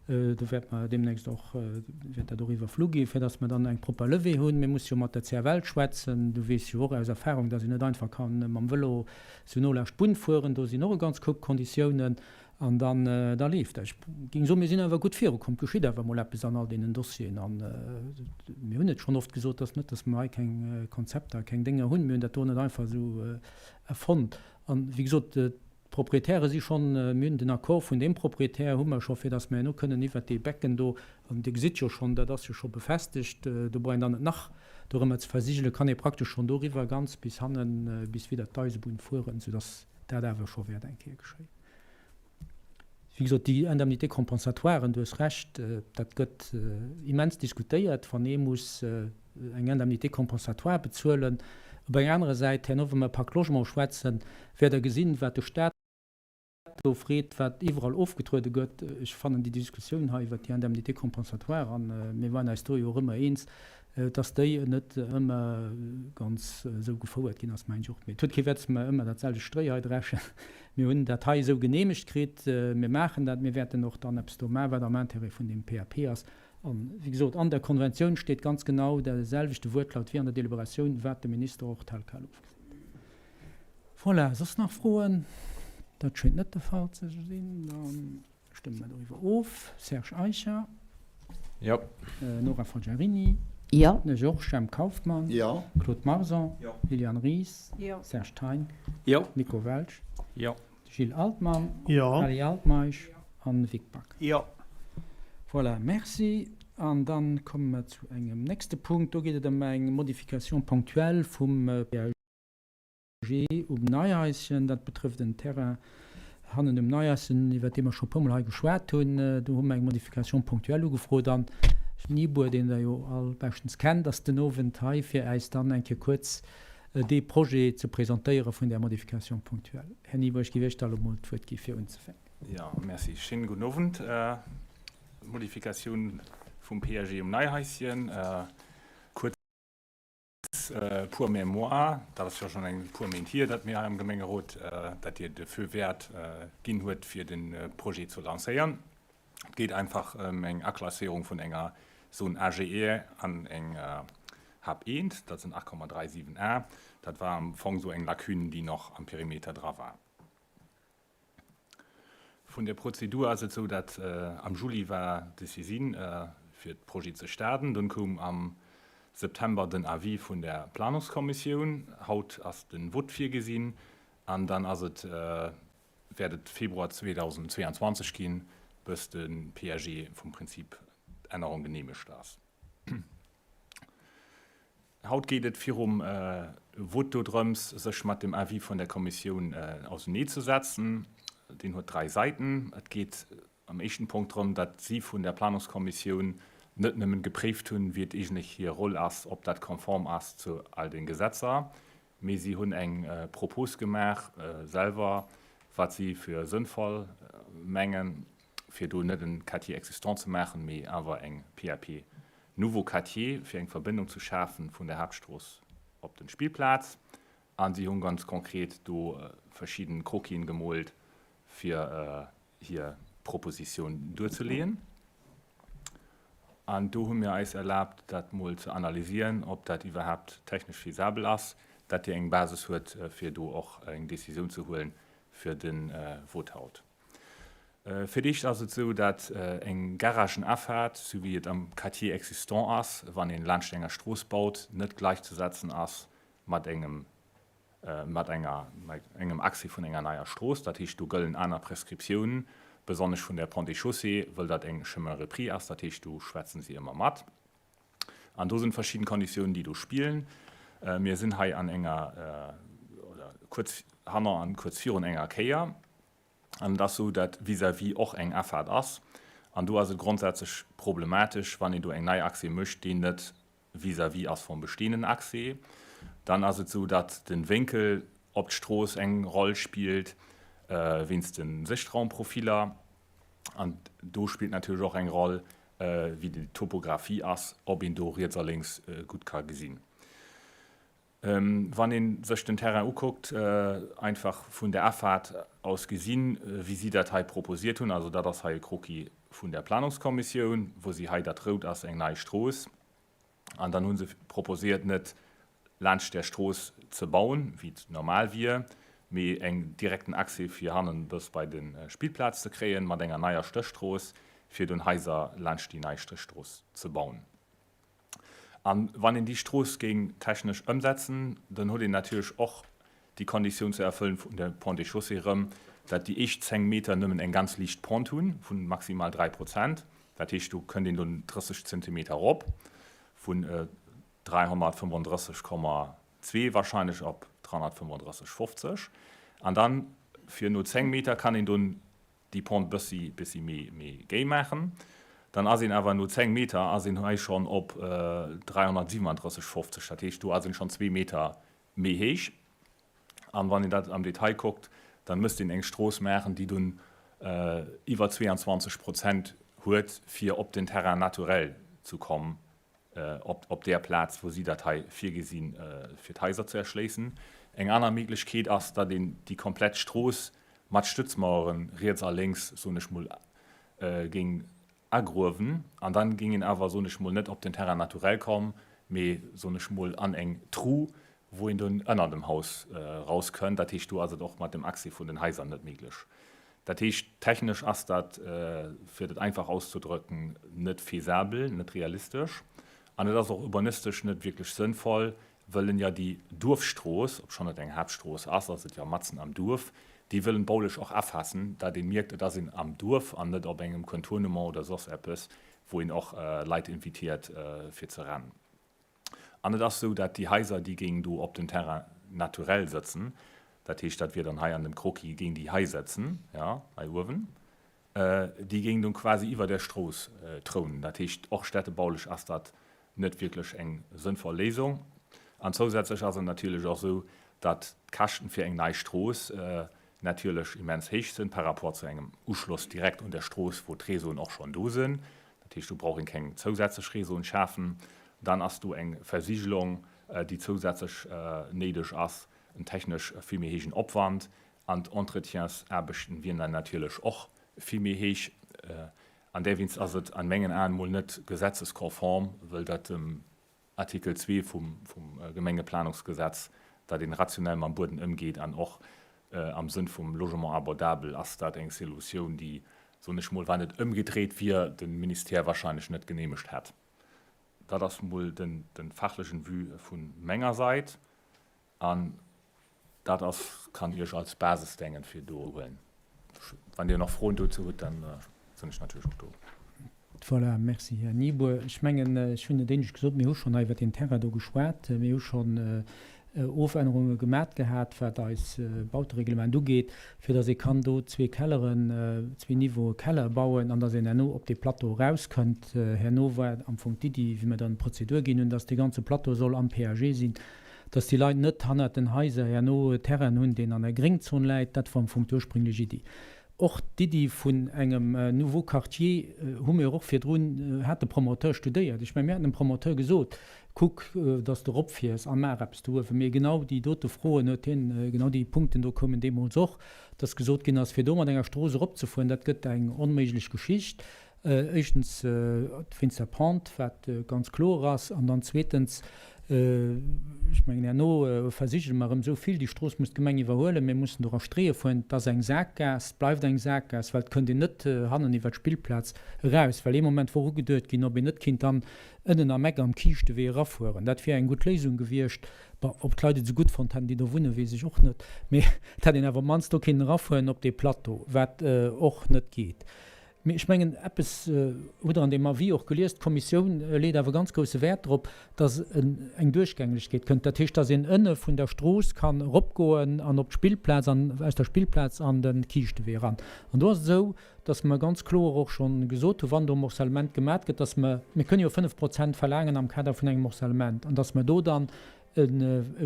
[SPEAKER 1] Do wäerte mer deemnächst och, wäert dat och iwwerflu ginn, fir dass mer dann eng propper Levée hunn. Mir musse jo mat der CFL schwätzen. Du weess jo och aus Erfahrung, dass een net einfach ka mam Vëlo sou no laascht d'Bunn fueren. Do sinn och e ganz Koup Konditiounen. An dann, da leeft dat. Ech géing soen, mir sinn awer gutt virukomm. Et geschitt awer emol eppes an all deenen Dossieren. A mir hunn et schonn oft gesot, dass net, dass mer hei keng Konzepter a keng Dénger hunn. Mir hunn dat do net einfach esou erfonnt. An, wéi gesot, D'Proprietäre si schonn, mir hunn den Accord vun deem Proprietär hu mer scho fir datt mer herno kënnen iwwert dee Becken do, an Dir gesitt jo schonn, dat ass jo scho befestegt, do brauch een dann net nach dorëmmer ze versigelen, kann ee praktesch schonn doriwwer ganz bis hannen, bis widder d'Eisebunn fueren, soudatt dat awer scho wäert eng Kéier geschéien. Wéi gesot, déi Indemnité compensatoiren, du hues Recht, dat gëtt immens diskutéiert, wann ee muss eng Indemnité compensatoire bezuelen. Op enger anerer Säit, herno wa mer Pacte Logement schwätzen, wäert Der gesinn, wat de Stat do freet, wat iwwerall ofgetruede gëtt. Ech fannen déi Diskussioun hei iwwert déi Indemnité compensatoire, a mir waren eis do jo och ëmmer eens, dass déi net ëmmer ganz esou gefouert ginn ass, mengen ech och. Mee et huet kee Wäert, dass mer ëmmer dat selwecht Stréi hei dreschen. Mir hunn dat hei esou geneemegt kritt, mir maachen dat, mir wäerten och dann eppes do maachen, wat am Intérêt vun deem PAP ass. An, wéi gesot, an der Konventioun steet ganz genau de selwechte Wuertlaut wéi an der Deliberatioun, wat de Minister och tel quel ofgeseent huet. Voilà, soss nach Froen? Dat schéint net de Fall ze sinn. Da stëmme mer doriwwer of. Serge Eicher.
[SPEAKER 7] Jo.
[SPEAKER 1] Nora Forgiarini.
[SPEAKER 2] Jo.
[SPEAKER 1] Georges Jemp Kauffmann.
[SPEAKER 9] Jo.
[SPEAKER 1] Claude Marson.
[SPEAKER 7] Jo.
[SPEAKER 1] Liliane Ries.
[SPEAKER 10] Jo.
[SPEAKER 1] Serge Thein.
[SPEAKER 3] Jo.
[SPEAKER 1] Nico Welsch.
[SPEAKER 7] Jo.
[SPEAKER 1] Gilles Altmann,
[SPEAKER 8] Jo.
[SPEAKER 1] Ali Altmeisch an Vic Back.
[SPEAKER 8] Jo.
[SPEAKER 1] Voilà, merci. An dann komme mer zu engem nächste Punkt. Do geet et ëm eng Modification ponctuelle vum PAG um Neihaischen. Dat betrëfft en Terrain hannen um Neihaischen, iwwert dee mer scho e puermol hei geschwat hunn. Do hu mer eng Modification ponctuelle ugefrot an Niebuhr, deen Der jo all beschtens kennt, ass den Owend hei, fir äis dann eng Kéier kuerz dee Projet ze presentéiere vun där Modification ponctuelle. Här Niebuhr, ech géif Iech da elo mol d'Wuert gi fir unzefänken.
[SPEAKER 11] Jo, merci. Schéinen gudden Owend. D'Modifikatioun vum PAG um Neihaischen, kuerz pour mémoire, dat ass jo schonn eng puer Méint hier, datt mir hei am Gemengerot, datt Dir de Feu vert ginn huet, fir de Projet ze lancéieren. Et geet einfach ëm eng Aklasséierung vun enger Zone AGE an eng Hab 1, dat sinn 8,37 A. Dat war am Fong esou eng Lacune, déi nach am Perimeter dra war. Vun der Prozedur ass et esou, datt am Juli war d'Decisioun, fir de Projet ze starten. Dunn koum am September den Avis vun der Planungskommissioun. Haut ass de Vott virgesinn an dann ass et wäert et Februar 2022 ginn, bës de PAG vum Prinzip d'Ännerung geneemegt ass. Haut geet et virum Vote dodrëms, sech mat dem Avis vun der Kommissioun auseneezesetzen. Deen huet dräi Säiten. Et geet am éischten Punkt drëm, datt si vun der Planungskommissioun net nëmmen gepréift hunn, wéi et eegentlech hir Roll ass, ob dat konform ass zu all den Gesetzer, Mee si hunn eng Propos gemaach selwer, wat si fir sënnvoll mengen, fir do net e Quartier existant ze maachen, mee awer eng PAP nouveau quartier, fir eng Verbindung ze schafe vun der Haaptstrooss op den Spillplaz. A si hunn ganz konkret do verschidden Croquisen gemoolt, fir hir. Propositioun duerzeleeën. An do hu mir eis erlaabt, dat mol ze analysieren, ob dat iwwerhaapt technesch faisabel ass, dat Dir eng Basis huet, fir do och eng Décisioun ze huelen fir de Vote haut. Fir d'éischt ass et esou, dat eng Garagenafaart, sou wéi et am Quartier existant ass, wann een laanscht enger Strooss baut, net gläichzesetzen ass mat engem mat enger engem Accès vun enger neier Strooss. Dat heescht, do gëllen aner Prescriptiounen, besonnesch vun der Ponts et Chaussées, wëll dat eng Chemin repris ass. Dat heescht, do schwätzen si ëmmer mat. An do sinn verschidden Konditiounen, déi do spillen. Mir sinn hei an enger, oder kuerz hanner an kuerz virun enger Kéier. An et ass esou, datt vis-à-vis och eng Afaart ass. An do ass et grondsätzlech problematesch, wann een do eng nei Accès mécht, déi net vis-à-vis ass vum bestehenden Accès. Dann ass et esou, datt de Wénkel op d'Strooss eng Roll spillt, wéinst de Sichtraumprofiller. An do spillt natierlech och eng Roll, wéi déi Topographie ass, ob een do riets a lénks gutt ka gesinn. Wann ee sech den Terrain ukuckt, einfach vun der Afaart aus gesinn, wéi si dat hei proposiert hunn, also dat ass hei e Croquis vun der Planungskommissioun, wou si hei, dat Rout ass eng nei Strooss, an dann hu se proposiert, net laanscht där Strooss ze bauen, wéi et normal wier, mee eng direkten Accès fir hannen bis bei de Spillplaz ze kréien, mat enger neier Stéchstrooss, fir dunn Haiser laanscht déi nei Stéchstrooss ze bauen. A wann een déi Strooss géing technesch ëmsetzen, dann huet een natierlech och déi Konditioun ze erfëllen vun der Pente et Chaussée erëm, dat déi éischt 10 Meter nëmmen eng ganz liicht Pente hunn, vu maximal 3 Prozent. Dat heescht, do kënnt een dunn 30 Zentimeter erop, vun 335,2 wahrscheinlech op 335,50. An dann fir no 10 Meter kann een dunn déi Pente bëssi bëssi méi méi géi maachen. Dann ass een awer no 10 Meter ass een hei schonn op 337,50. Dat heescht, do ass een schonn zwee Meter méi héich. An wann een dat am Detail kuckt, dann mësst een eng Strooss maachen, déi dunn iwwer 22 Prozent huet, fir op den Terrain naturel zu kommen, op där Plaz, wou si dat hei virgesinn, fir d'Haiser ze erschléissen. Eng aner Méiglechkeet ass, datt een déi komplett Strooss mat Stützmauere riets a lénks, soen ech mol, géing agruewen. An dann géing een awer, soen ech mol, net op den Terrain naturel kommen, mee, soen ech mol, an eng Tru, wou een dunn ënner dem Haus erauskënnt. Dat heescht, do ass et och mat dem Accès vun den Haiser net méiglech. Dat heescht, technesch ass dat, fir et einfach auszudrücken, net faisabel, net realistesch. An et ass och urbanistesch net wierklech sënnvoll, wëll en jo déi Duerfstrooss, obschonn et eng Haaptstrooss ass, ass et jo matzen am Duerf, déi wëll en baulech och afassen, dat ee mierkt, et ass een am Duerf an net op engem Contournement oder soss eppes, wou een och Leit invitiert fir ze rennen. An et ass esou, dat déi Haiser, déi géingen do op den Terrain naturel sëtzen, dat heescht, dat wier dann hei an dem Croquis, géing déi hei sëtzen, jo, hei uewen, déi géingen do quasi iwwer der Strooss trounen. Dat heescht, och städtebaulech ass dat net wierklech eng sënnvoll Léisung. An zousätzlech ass et natierlech och esou, dat d'Käschten fir eng nei Strooss natierlech immens héich sinn par rapport zu engem Uschloss direkt un der Strooss, wou d'Réseauen och schonn do sinn. Dat heescht, do brauch een keng zousätzlech Réseauen schafen. Dann ass do eng Versigelung, déi zousätzlech néideg ass, en technesch vill méi héijen Opwand an d'Entretiensaarbechten wieren dann natierlech och vill méi héich. An därwéinst ass et an mengen Aen mol net gesetzeskonform, wëll dat dem Artikel 2 vum Gemengeplanungsgesetz, datt een rationell mam Bueden ëmgeet an och am Sënn vum Logement abordable, ass dat eng Solutioun, déi, soen ech mol, wann et ëmgedréit wier, de Ministère wahrscheinlech net geneemegt hätt. Dat ass mol de fachlechen Vue vu menger Sait. An dat ass, kann Iech als Basis dengen fir do huelen. Wann Dir nach Froen dozou hutt, dann sinn ech natierlech och do.
[SPEAKER 1] Voilà, merci Här Nieboer. Ech mengen, ech hunn et éinescht gesot, mir hu schonn hei iwwer deen Terrain do geschwat. Mir hu schonn Ofännerunge gemat gehat, wat eis Bautereglement ugeet, fir datt ee kann do zwee Kelleren, zwee Niveaue Keller bauen an datt een herno op dee Plateau erauskënnt. Herno war am Fong d'Iddi, wéi mer dann d'Prozedur ginn hunn, datt dee ganze Plateau soll am PAG sinn. Dass déi Leit net hannert den Haiser herno Terrainen hunn, deen an der Gréngzon läit, dat war am Fong d'ursprünglech Iddi. Och d'Iddi vun engem Nouveau Quartier hu mir och virdrun, hat de Promoteur studéiert. Ech mengen, mir haten dem Promoteur gesot, Kuck, dass de eropfiers a maach eppes do uewen. Mee genau déi dote Froen huet hien, genau déi Punkten do koumen deemools och, dass gesot ginn ass, fir do mat enger Strooss eropzefueren, dat gëtt eng onméiglech Geschicht. Éischtens wéinst der Pente, wat ganz kloer ass, an dann zweetens, ech mengen, herno versiche mer erëm esou vill, déi Strooss muss d'Gemeng iwwerhuelen, mir mussen dora Streeë fueren, et ass eng Sakgaass, et bleift eng Sakgaass, well et kënnt een net hannen iwwer d'Spillplaz eraus, well ee Moment wor ugeduet ginn, ob een net kinnt dann ënnen am Eck am Kiischtewee erafueren. Dat wier eng gutt Léisung gewiescht. Bon, ob d'Leit et esou gutt fonnt hätten, déi do wunnen, weess ech och net. Mee et hätt een awer op d'mannst do kinnen erafueren op dee Plateau, wat och net geet. Mee ech mengen, eppes hutt Der an deem Avis och gelies, D'Kommissioun leet awer ganz grousse Wäert drop, dass eng Duerchgänglechkeet kënnt. Dat heescht, dass een ënne vun der Strooss kann eropgoen an op d'Spillplaz an aus der Spillplaz an de Kiischtewee eran. An do ass et esou, dass mer ganz kloer och scho gesot hu wann do e Morcellement gemat gëtt, dass mer, mir kënnen jo 5 Prozent verlaangen am Kader vun engem Morcellement, an dass mer do dann e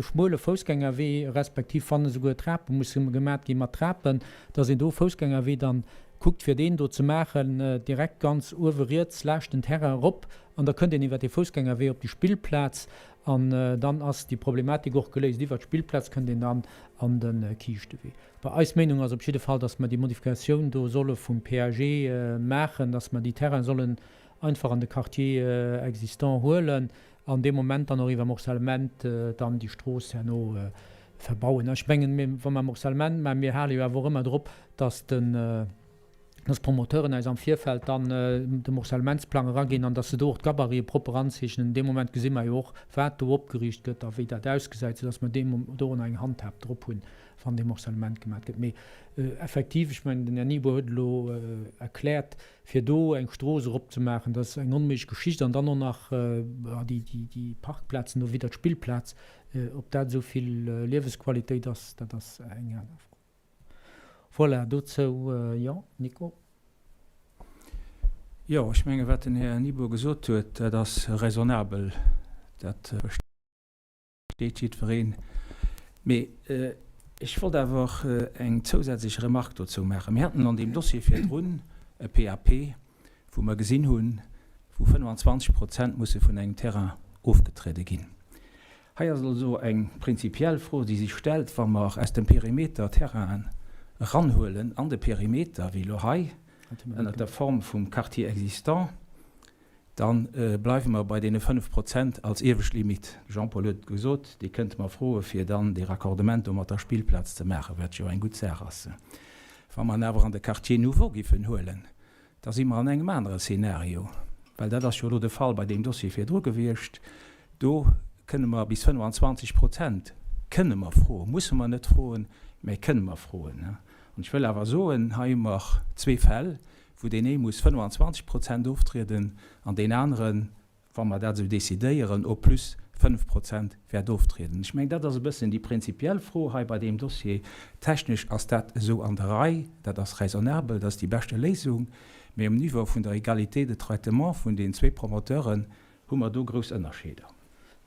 [SPEAKER 1] schmuele Foussgängerwee, respektiv wann esouguer Trape musse gemat gi mat Trapen, dass een do Foussgängerwee dann kuckt fir deen do ze maachen, direkt ganz uewe riets laascht den Terrain erop an da kënnt een iwwer dee Foussgängerwee op déi Spillplaz an dann ass déi Problematik och geléist. Iwwer d'Spillplaz kënnt een dann an de Kiischtewee. Bah, eis Meenung ass op jidde Fall, dass mer déi Modifikatioun do solle vum PAG maachen, dass mer déi Terraine sollen einfach an de Quartier existant huelen an dee Moment dann och iwwer Morcellement dann déi Strooss herno verbauen. Ech mengen, mir, wa mer Morcellement maachen, mir hale jo awer och ëmmer drop, dass den, dass d'Promoteuren eis am Virfeld dann de Morcellementsplang eraginn an dass se do och d'Gabarite propper anzeechnen. Dee Moment gesi mer jo och, wat do opgeriicht gëtt a wéi dat ausgesäit, soudass mer dee do och nach eng Handhab drop hunn, wann dee Morcellement gemaach gëtt. Mee effektiv, ech mengen, den Här Nieboer huet elo erkläert, fir do eng Strooss eropzemaachen, dat ass eng onméiglech Geschicht an dann och nach déi Parkplazen do widder d'Spillplaz, ob dat esou vill Liewesqualitéit ass, dat ass eng aner Fro. Voilà, dozou, jo, Nico.
[SPEAKER 5] Jo, ech menge wat den Här Nibour gesot huet, dat ass raisonnabel, dat versteet jiddwereen. Mee ech wollt awer eng zousätzlech Remarque dozou maachen. Mir haten an deem Dossier virdrun e PAP, wou mer gesinn hunn, wou 25 Prozent musse vun engem Terrain ofgetriede ginn. Hei ass also eng prinzipiell Fro, déi sech stellt, wa mer aus dem Perimeter Terrainen eranhuelen an de Perimeter, wéi elo hei ënnert der Form vum Quartier existant, da bleiwe mer bei deene 5 Prozent als iewescht Limite. De Jean-Paul huet et gesot, déi kënnte mer froe fir dann dee Raccordement do mat der Spillplaz ze maachen, wat jo eng gutt Saach ass. Wa mer en awer an de Quartier nouveau giffen huelen, Da si mer an engem anere Szenario, well dat ass jo elo de Fall bei deem Dossier virdru gewiescht. Do kënne mer bis 25 Prozent kënne mer froen, musse mer net froen, mä kënne mer froen. An ech wëll awer soen, hei hu mer zwee Fäll, wou deen ee muss 25 Prozent oftrieden an deen aneren, wa mer dat esou decidéieren, au plus 5 Prozent wäert oftrieden. Ech mengen, dat ass e bëssen déi prinzipiell Fro hei bei deem Dossier. Technesch ass dat esou an der Rei, dat ass raisonnabel, dat ass déi beschte Léisung, mä um Niveau vun der Égalité de traitement vun den zwee Promoteuren hu mer do grouss Ënnerscheeder.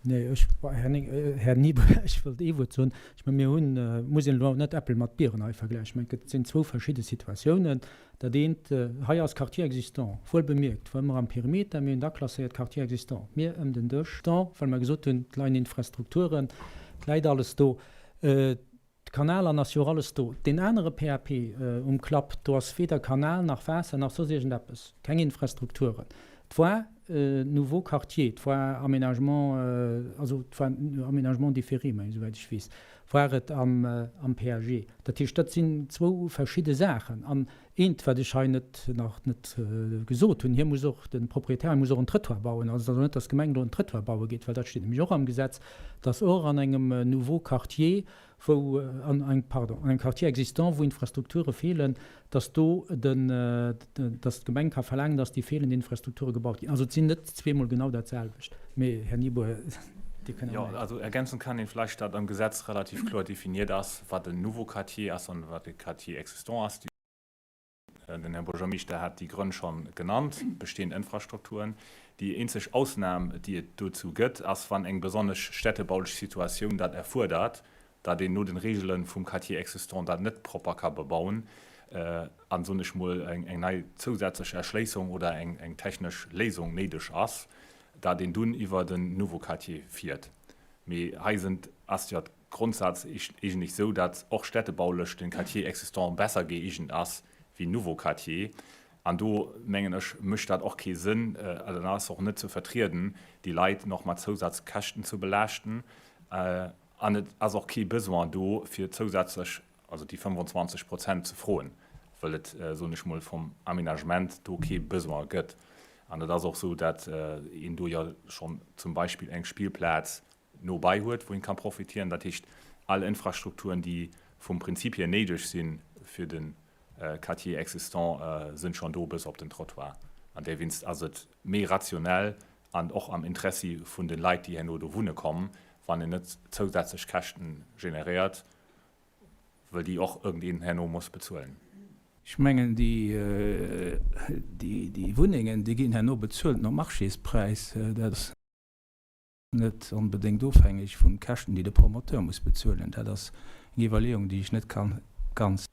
[SPEAKER 1] Nee, ech, Här Niebel, ech wëllt ee Wuert soen. Ech mengen, mir hunn, muss een elo net Äppel mat Bieren hei vergläichen. Ech mengen, et sinn zwou verschidde Situatiounen. Dat eent, hei ass Quartier existant, wuel bemierkt, well mer am Perimeter, mir hunn et aklasséiert, Quartier existant, mir ëm den Dësch, well mer gesot hunn, et leien Infrastrukturen, et läit alles do, d'Kanal an ass jo och alles do. Deen anere PAP um Klapp, do ass weder Kanal nach Waasser nach soss iergendeppes, keng Infrastrukturen. Et war nouveau Quartier, et war Aménagement, also et war Aménagement différé, mengen ech, esouwäit ech weess, war et am PAG. Dat heescht, dat sinn zwou verschidde Saachen. An eent, wat ech hei net, nach net gesot hunn, Hie muss och, de Proprietär muss och en Trëttoir bauen. Also et ass och net, datt d'Gemeng elo en Trëttoir baue geet, well dat steet nämlech och am Gesetz, datt och an engem nouveau Quartier, wou, an engem, pardon, an engem Quartier existant, wou Infrastrukture feelen, datt do den, datt d'Gemeng ka verlaangen, datt déi feelend Infrastrukture gebaut ginn. Also et sinn net zweemol genau dat selwecht. Mee, Här Nieboer, Dir kënnt
[SPEAKER 11] Jo, also ergänzen kann een vläicht, datt am Gesetz relativ kloer definiert ass, wat en nouveau Quartier ass an wat e Quartier existant ass. Den Här Buergermeeschter hat déi Grënn scho genannt, bestehend Infrastrukturen. Déi eenzeg Ausnam, déi et dozou gëtt, ass, wann eng besonnesch städtebaulech Situatioun dat erfuerdert, datt een no den Regele vum Quartier existant dat net propper ka bebauen an, soen ech mol, eng nei zousätzlech Erschléissung oder eng technesch Léisung néideg ass. dat een dunn iwwer den Nouveau Quartier fiert. Mee hei sënn, ass jo Grondsaz eegentlech esou, dat och städtebaulech den Quartier existant besser gëeegent ass wéi Nouveau Quartier. An do, mengen ech, mécht dat och kee Sënn an ass och net ze vertrieden, déi Leit nach mat Zousazkäschten ze belaaschten. An et ass och kee Besoin do, fir zousätzlech, also déi 25 Prozent ze froen, well et, soen ech mol, vum Aménagement do kee Besoin gëtt. An et ass och esou, dat een do jo schonn zum Beispill eng Spillplaz no bei huet, wou een ka profitieren. Dat heescht, all Infrastrukturen, déi vum Prinzip hier néideg si fir de Quartier existant, sinn schonn do bis op den Trottoir. An dowéinst ass et méi rationell an och am Interessi vun de Leit, déi herno do wunne kommen, wann een net zousätzlech Käschten generéiert, wëll déi och iergendeen herno muss bezuelen.
[SPEAKER 5] Ech mengen, déi Wunnengen, déi ginn herno bezuelt nom Marchéspräis. Dat ass net onbedéngt ofhängeg vun Käschten, déi de Promoteur muss bezuelen. Dat ass eng Iwwerleeung, déi ech net kann ganz.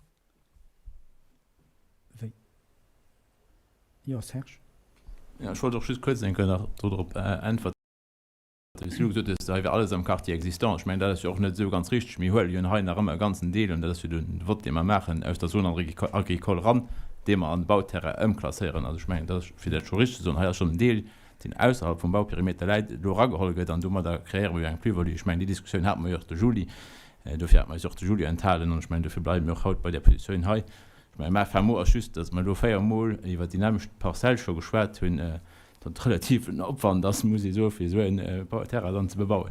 [SPEAKER 1] Wéi? Jo, Serge?
[SPEAKER 7] Jo, ech wollt och just kuerz eng Kéier nach do drop äntwerten, wéi s du gesot hues, hei wär alles am Quartier existant. Ech mengen, dat ass jo och net esou ganz richteg. Mir huele jo hei nach ëmmer e ganzen Deel, an dat ass jo de Vott, dee mer maachen, aus der Zone agricole eran, dee mer an de Bauterrain ëmklasséieren. Also ech mengen, dat ass, fir dat scho richteg ze soen, hei ass schonn en Deel, deen ausserhalb vum Bauperimeter läit, elo erageholl gëtt an domadder kreéiere mer jo eng Plus-value. Ech mengen, déi Diskussioun hate mer jo och de Juli. Dofir hate mer eis och de Juli enthalen an ech mengen, dofir bleiwe mir och haut bei där Positioun hei. Ech mengen, mä fin mot ass just, datt mer elo véiermol iwwert déi nämmlecht Parzell scho geschwat hunn, datt et relativ en Opwand ass, muss ee soen, fir esou en Terrain dann ze bebauen.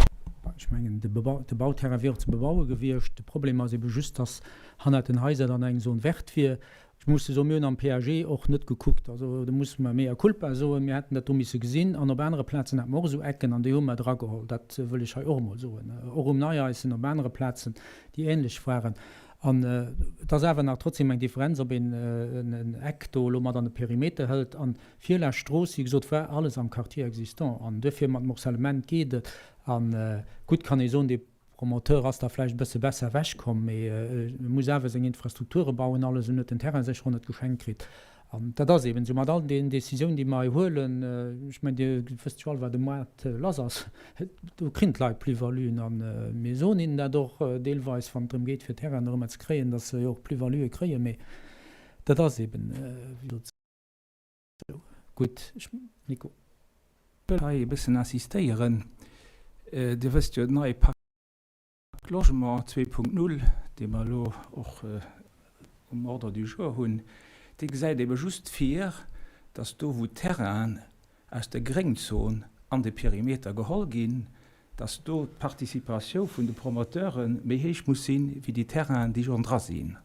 [SPEAKER 1] Ech mengen, de Bauterrain wier och ze bebaue gewiescht. De Problem ass ebe just, datt hannert den Haiser dann eng Zone verte wier. Ech muss soen, mir hunn am PAG och net gekuckt, also do musse mer mea culpa soen, mir hätten dat do misse gesinn. An op anere Plazen hate mer och esou Ecken an déi hu mer drageholl, dat wëll ech hei och emol soen, och um Neieissen, op anere Plazen, déi ähnlech waren. An et ass awer nach trotzdem eng Differenz, ob een en Eck do elo mat an de Perimeter hëlt. An Virlaanscht d'Strooss, wéi gesot, war alles am Quartier existant an duerfir mat Morcellement geet et. A gutt kann ee soen, dee Promoteur ass da vläicht e bësse besser ewechkomm, mee e muss awer seng Infrastrukture bauen, alles, en huet den Terrain sécher och net geschenkt kritt. An dat ass eeben esou mat all den Décisiounen, déi mer hei huelen. Ech mengen, Dir wësst jo all, wat um Moart lass ass. Do kréien d'Leit Plus-valuen a mir soen hinnen dat och deelweis, wann et drëm geet, fir Terrainen erëm ze kréien, datt se jo och Plus-valuë kréien. Mee dat ass eeben, wéi gesot, esou. Gutt, Nico.
[SPEAKER 5] Wëll hei e bëssen insistéieren. Dir wësst jo, den neie Pacte Logement 2.0, dee mer elo och um Ordre du jour hunn, dee gesäit ebe just vir, dass do, wou Terrainen aus der Gréngzon an de Perimeter geholl ginn, dass do d'Participatioun vun de Promoteure méi héich muss sinn, wéi déi Terrainen, déi schonn dra sinn.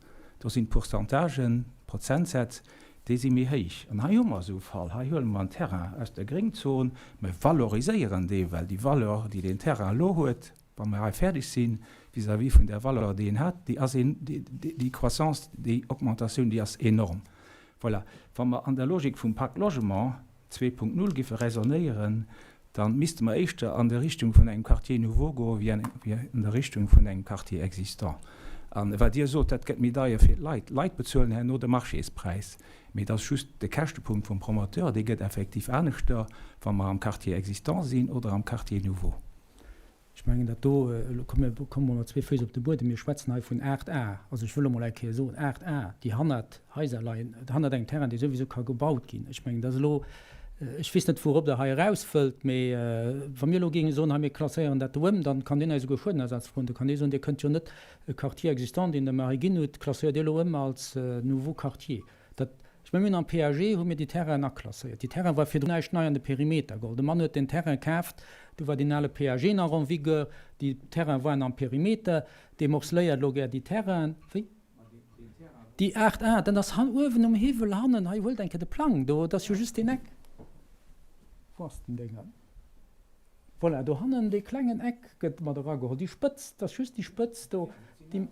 [SPEAKER 5] Do sinn d'Pourcentagen, d'Prozentsätz, déi si méi héich. An hei hu mer esou e Fall. Hei huele mer en Terrain aus der Gréngzon, mer valoriséieren dee, well déi Valeur, déi deen Terrain elo huet, wa mer hei fäerdeg sinn, vis-à-vis vun där Valeur, déi en hat, déi ass en, déi Croissance, déi Augmentatioun, déi ass enorm. Voilà. Wa mer an der Logik vum Pacte Logement 2.0 giffe raisonnéieren, da misste mer éischter an der Richtung vun engem Quartier nouveau goe wéi an der Richtung vun engem Quartier existant. A wat Dir sot, dat gëtt méi deier fir d'Leit. D'Leit bezuelen herno de Marchéspräis, mee et ass just de Käschtepunkt vum Promoteur, dee gëtt effektiv aneschter, wa mer am Quartier existant sinn oder am Quartier nouveau.
[SPEAKER 1] Ech mengen dat do, elo komme mer mat zwee Féiss op de Buedem, mir schwätzen hei vun 8 Ar, also ech wëll emol eng Kéier soen, 8 Ar, déi hannert Haiser leien, hannert engem Terrain, dee souwisou ka gebaut ginn. Ech mengen, dat ass elo, ech weess net, wourop Der hei eraus wëllt, mee wa mir elo géinge soen, hei mir klasséieren dat do ëm, dann kann deen eis esouguer Schuedenersatz froen. Da kann dee soen, Dir kënnt jo net e Quartier existant, deen Der mer hei ginn hutt, klasséiert Dir elo ëm als nouveau Quartier. Dat, ech mengen, mir hunn am PAG hu mir déi Terrainen aklasséiert. Déi Terraine war virdrun näischt nei an de Perimeter geholl. De Mann huet deen Terrain kaaft, du war deen ale PAG nach en vigueur, déi Terraine waren am Perimeter. Dee morceléiert elo gär déi Terrainen. Wéi? Déi 8 A, dat ass han uewen um Hiwwel hannen. Hei, huelt eng Kéier de Plang do, et ass jo just deen Eck. Wou ass den Dénger? Voilà, dohannen, dee klengen Eck gëtt mat erageholl. Déi Spëtz, dat ass just déi Spëtz do, déi.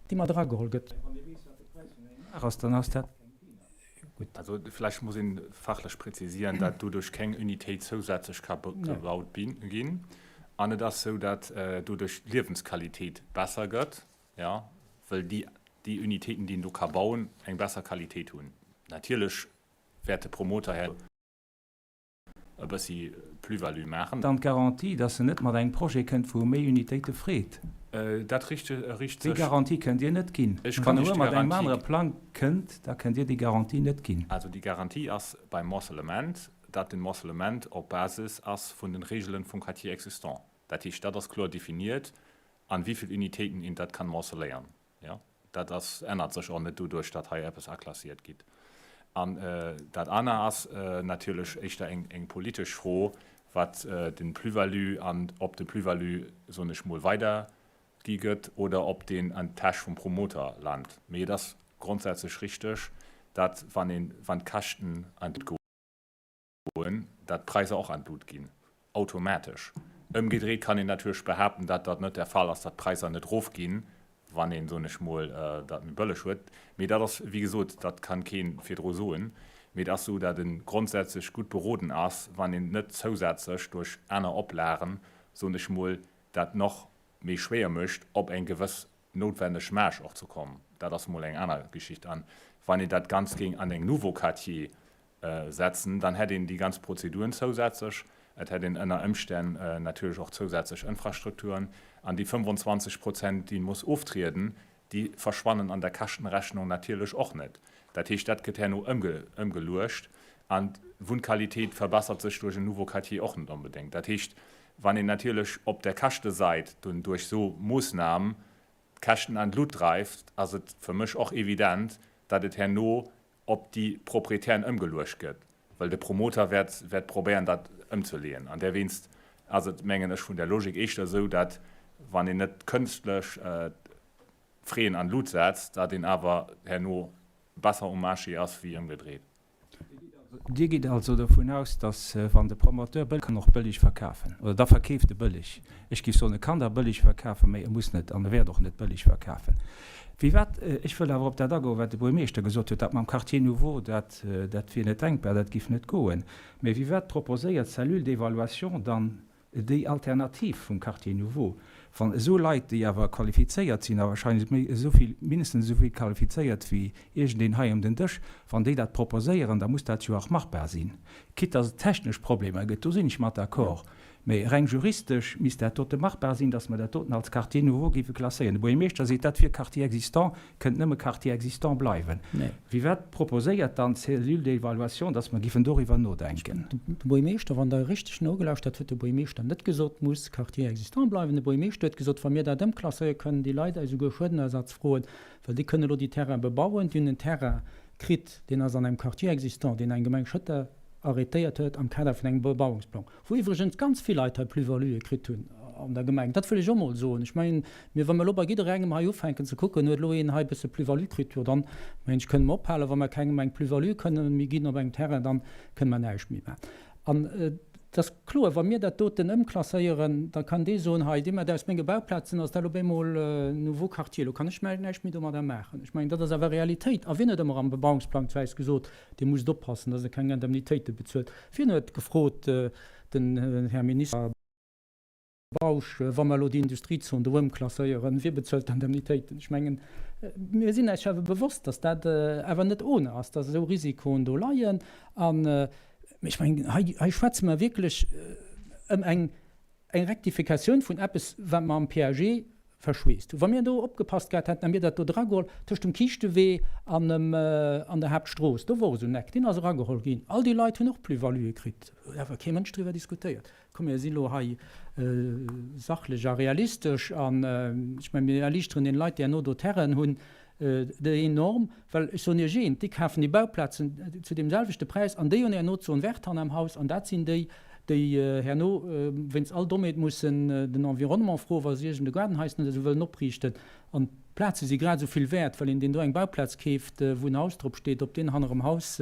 [SPEAKER 1] Déi mat erageholl gëtt.
[SPEAKER 5] Wann ee weess, wat de Präis vun engem Ar ass, dann ass dat keng Peanut.
[SPEAKER 11] Gutt. Also vläicht muss ee fachlech prezisieren, dat doduerch keng Unitéit zousätzlech ka gebaut ginn. An et ass esou, dat doduerch d'Liewensqualitéit besser gëtt, jo, well déi déi Unitéiten, déi een do ka bauen, eng besser Qualitéit hunn. Natierlech wäert de Promoter herno. e bëssi Plus-value maachen.
[SPEAKER 5] Dann d'Garantie, dass en net mat engem Projet kënnt, wou e méi Unitéite freet.
[SPEAKER 11] Dat riicht sech.
[SPEAKER 5] Déi Garantie kënnt Dir net ginn.
[SPEAKER 11] Ech kann
[SPEAKER 5] Wann
[SPEAKER 11] e
[SPEAKER 5] muer
[SPEAKER 11] Iech
[SPEAKER 5] mat engem
[SPEAKER 11] d'Garantie.
[SPEAKER 5] anere Plang kënnt, da kënnt Dir déi Garantie net ginn.
[SPEAKER 11] Also déi Garantie ass beim Morcellement, dat den Morcellement op Basis ass vun den Regelen vum Quartier existant. Dat heescht, dat ass kloer definiert, an wéi vill Unitéiten een dat kann morceléieren. Jo, dat ass, ännert sech och net doduerch, datt hei eppes aklassiert gitt. An dat aner ass natierlech éischter eng, eng politesch Fro, wat den Plus-value an ob de Plus-value, soen ech mol, weidergi gëtt oder ob deen an d'Täsch vum Promoter lant. Mee et ass grondsätzlech richteg, datt wann een, wann d'Käschten an d'Lut goen, dat d'Präisser och an d'Lut ginn, automatesch. Ëmgedréit kann een natierlech behaapten, dat dat net der Fall ass, dat d'Präisser net erofginn, wann een, soen ech mol, dat méi bëlleg huet. Mee dat ass, wéi gesot, dat kann kee virdru soen. Mee et ass esou, dat e grondsätzlech gutt beroden ass, wann een net zousätzlech duerch aner Oplagen, soen ech mol, dat nach méi schwéier mécht, op eng gewëss noutwenneg Marge och ze kommen. Dat ass mol eng aner Geschicht. An wann een dat Ganzt géing an eng Nouveau Quartier setzen, dann hätt een déi ganz Prozeduren zousätzlech, et hätt een ënner Ëmstänn natierlech och zousätzlech Infrastrukturen, an déi 25 Prozent, déi een muss oftrieden, déi verschwannen an der Käschtenrechnung natierlech och net. Dat heescht, dat gëtt herno ëmgeluecht an d'Wunnqualitéit verbessert sech duerch en Nouveau Quartier och net onbedéngt. Dat heescht, wann een natierlech op der Käschtesait dunn duerch esou Moossnamen d'Käschten an d'Lut dreift, ass et fir mech och evident, datt et herno op déi Proprietären ëmgeluecht gëtt, well de Promoter wäert wäert probéieren dat ëmzeleeën. An derwéinst ass et, mengen ech, vun der Logik éischter esou, dat wann een net kënstlech d'Fraien an d'Lut setzt, dat een awer herno besser um Marché ass wéi ëmgedréit.
[SPEAKER 5] Dir gitt also dovun aus, datt wann de Promoteur bëlleg kann och bëlleg verkafen, oder da verkeeft e bëlleg. Ech géif soen, e kann da bëlleg verkafen, mä e muss net an e wäert och net bëlleg verkafen. Wéi wat, ech wëll awer op dat agoen, wat de Buermeeschter gesot huet, dat mam Quartier nouveau, dat, dat wier net denkbar, dat géif net goen. Mä wéi wat proposéiert d'Cellule d'évaluation dann déi Alternativ vum Quartier nouveau? Wann esou Leit, déi awer qualifizéiert sinn, a wahrscheinlech méi esou vill, mindestens esou vill qualifizéiert wéi iergendeen hei ëm den Dësch, wann déi dat proposéieren, da muss dat jo och machbar sinn. Quitte dass et technesch Problemer gëtt, do sinn ech mat d'accord. Mä reng juristesch misst dat dote machbar sinn, dass mer dat doten als Quartier nouveau géife klasséieren. De Buergermeeschter seet, dat wier Quartier existant, kënnt nëmme Quartier existant bleiwen. Wéi wat proposéiert dann d'Cellule d'évaluation, dass mer géifen doriwwer nodenken?
[SPEAKER 1] De Buergermeeschter, wann Der richteg nogelauschtert hutt, de Buergermeeschter net gesot, muss Quartier existant bleiwen. De Buergermeeschter huet gesot, wa mir dat ëmklasséieren, kënnen déi Leit eis esouguer Schuedenersatz froen, well déi kënnen elo déi Terraine bebauen. Déi hunn en Terrain kritt, deen ass an engem Quartier existant, deen eng Gemeng Schëtter arrêtéiert huet am Kader vun engem Bebauungsplang. Wou iwwregens ganz vill Leit hei Plus-valuë kritt hunn an der Gemeng. Dat wëll ech och mol soen. Ech mengen, mir, wa mir elo bei jidderengem hei ufänken ze kucken, huet elo een hei e bësse Plus-value kritt, jo dann, mengen ech, kënne mer ophalen. Wa mer kengem eng Plus-value kënne méi ginn op engem Terrain, dann kënne mer näischt méi maachen. An et ass kloer, wa mir dat doten ëmklasséieren, da kann dee soen, hei, dee mat aus menge Bauplazen ass dat op eemol nouveau Quartier, elo kann ech näischt méi domadder maachen. Ech mengen, dat ass awer Realitéit. A wien huet ëmmer am Bebauungsplang zu äis gesot, Dir musst oppassen, dass Der keng Indemnitéite bezuelt. Wien huet gefrot, den Här Minister Bausch, wa mer elo déi Industriezon do ëmklasséieren, wie bezuelt d'Indemnitéiten? Ech mengen, mir sinn äis jo awer bewosst, dass dat awer net ohne ass, dass esou Risikoen do leien. An ech mengen, hei, hei schwätze mer wierklech ëm eng Eng Rektifikatioun vun eppes, wat mer am PAG verschweest hunn. Wa mir do opgepasst gehat hätten a mir dat do drageholl, tëscht dem Kiischtewee an dem, an der Haaptstrooss, do wor esou en Eck, deen ass erageholl ginn. All déi Leit hunn och Plus-valuë kritt. Huet awer kee Mënsch driwwer diskutéiert. Komm, mir si lo hei sachlech a realistesch an ech mengen, mir erliichteren deene Leit, déi herno do Terrainen hunn, Déi enorm, well ech soen Iech eent, déi kafen déi Bauplazen zu deem selwechte Präis an déi hunn herno d'Zone verte han am Haus an dat sinn déi, déi herno wéinst all Dommheet mussen den Environnement froen, wa se iergend e Gaardenhaischen oder esou wëllen opriichten. An d'Plaze si grad esou vill wäert, well een, deen do eng Bauplaz keeft, wou en Haus drop steet, ob deen hannerem Haus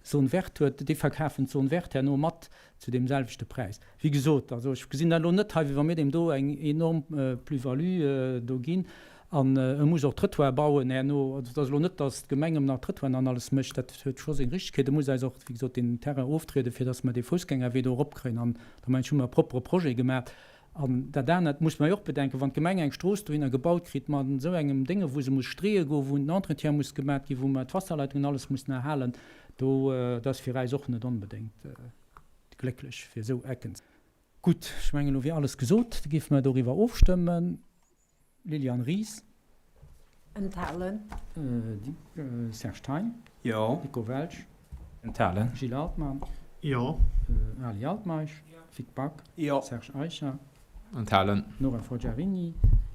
[SPEAKER 1] Zone verte huet, déi verkafen d'Zone verte herno mat zu deem selwechte Präis. Wéi gesot, also ech gesinn dat elo net hei, wéi wa mir deem do eng enorm Plus-value do ginn. An e muss och Trëttoire bauen herno. Also et ass elo net, datt d'Gemeng ëm nach Trëttoiren an alles mécht. Dat huet scho seng Richtegkeet. E muss eis och, wéi gesot, deen Terrain oftrieden, fir datt mer dee Foussgängerwee do eropkréien. An da mengen ech, hu mer e proppere Projet gemaach. An dat anert muss mer jo och bedenken, Wann d'Gemeng eng Strooss dohinner gebaut kritt mat esou engem Dénge, wou se muss streeë goen, wou den Entretien muss gemat ginn, wou mer d'Wasserleitungen alles mussen erhalen, do, dat ass fir äis och net onbedéngt. glécklech fir esou Ecken. Gutt, ech mengen elo wier alles gesot. Da géife mer doriwwer ofstëmmen. Liliane Ries.
[SPEAKER 12] Enthalen.
[SPEAKER 1] Serge Thein.
[SPEAKER 3] Jo.
[SPEAKER 1] Nico Welsch.
[SPEAKER 7] Enthalen.
[SPEAKER 1] Gilles Altmann.
[SPEAKER 8] Jo.
[SPEAKER 1] Ali Altmeisch. Jo. Vic Back.
[SPEAKER 8] Jo.
[SPEAKER 1] Serge Eicher.
[SPEAKER 7] Enthalen.
[SPEAKER 1] Nora Forgiarini.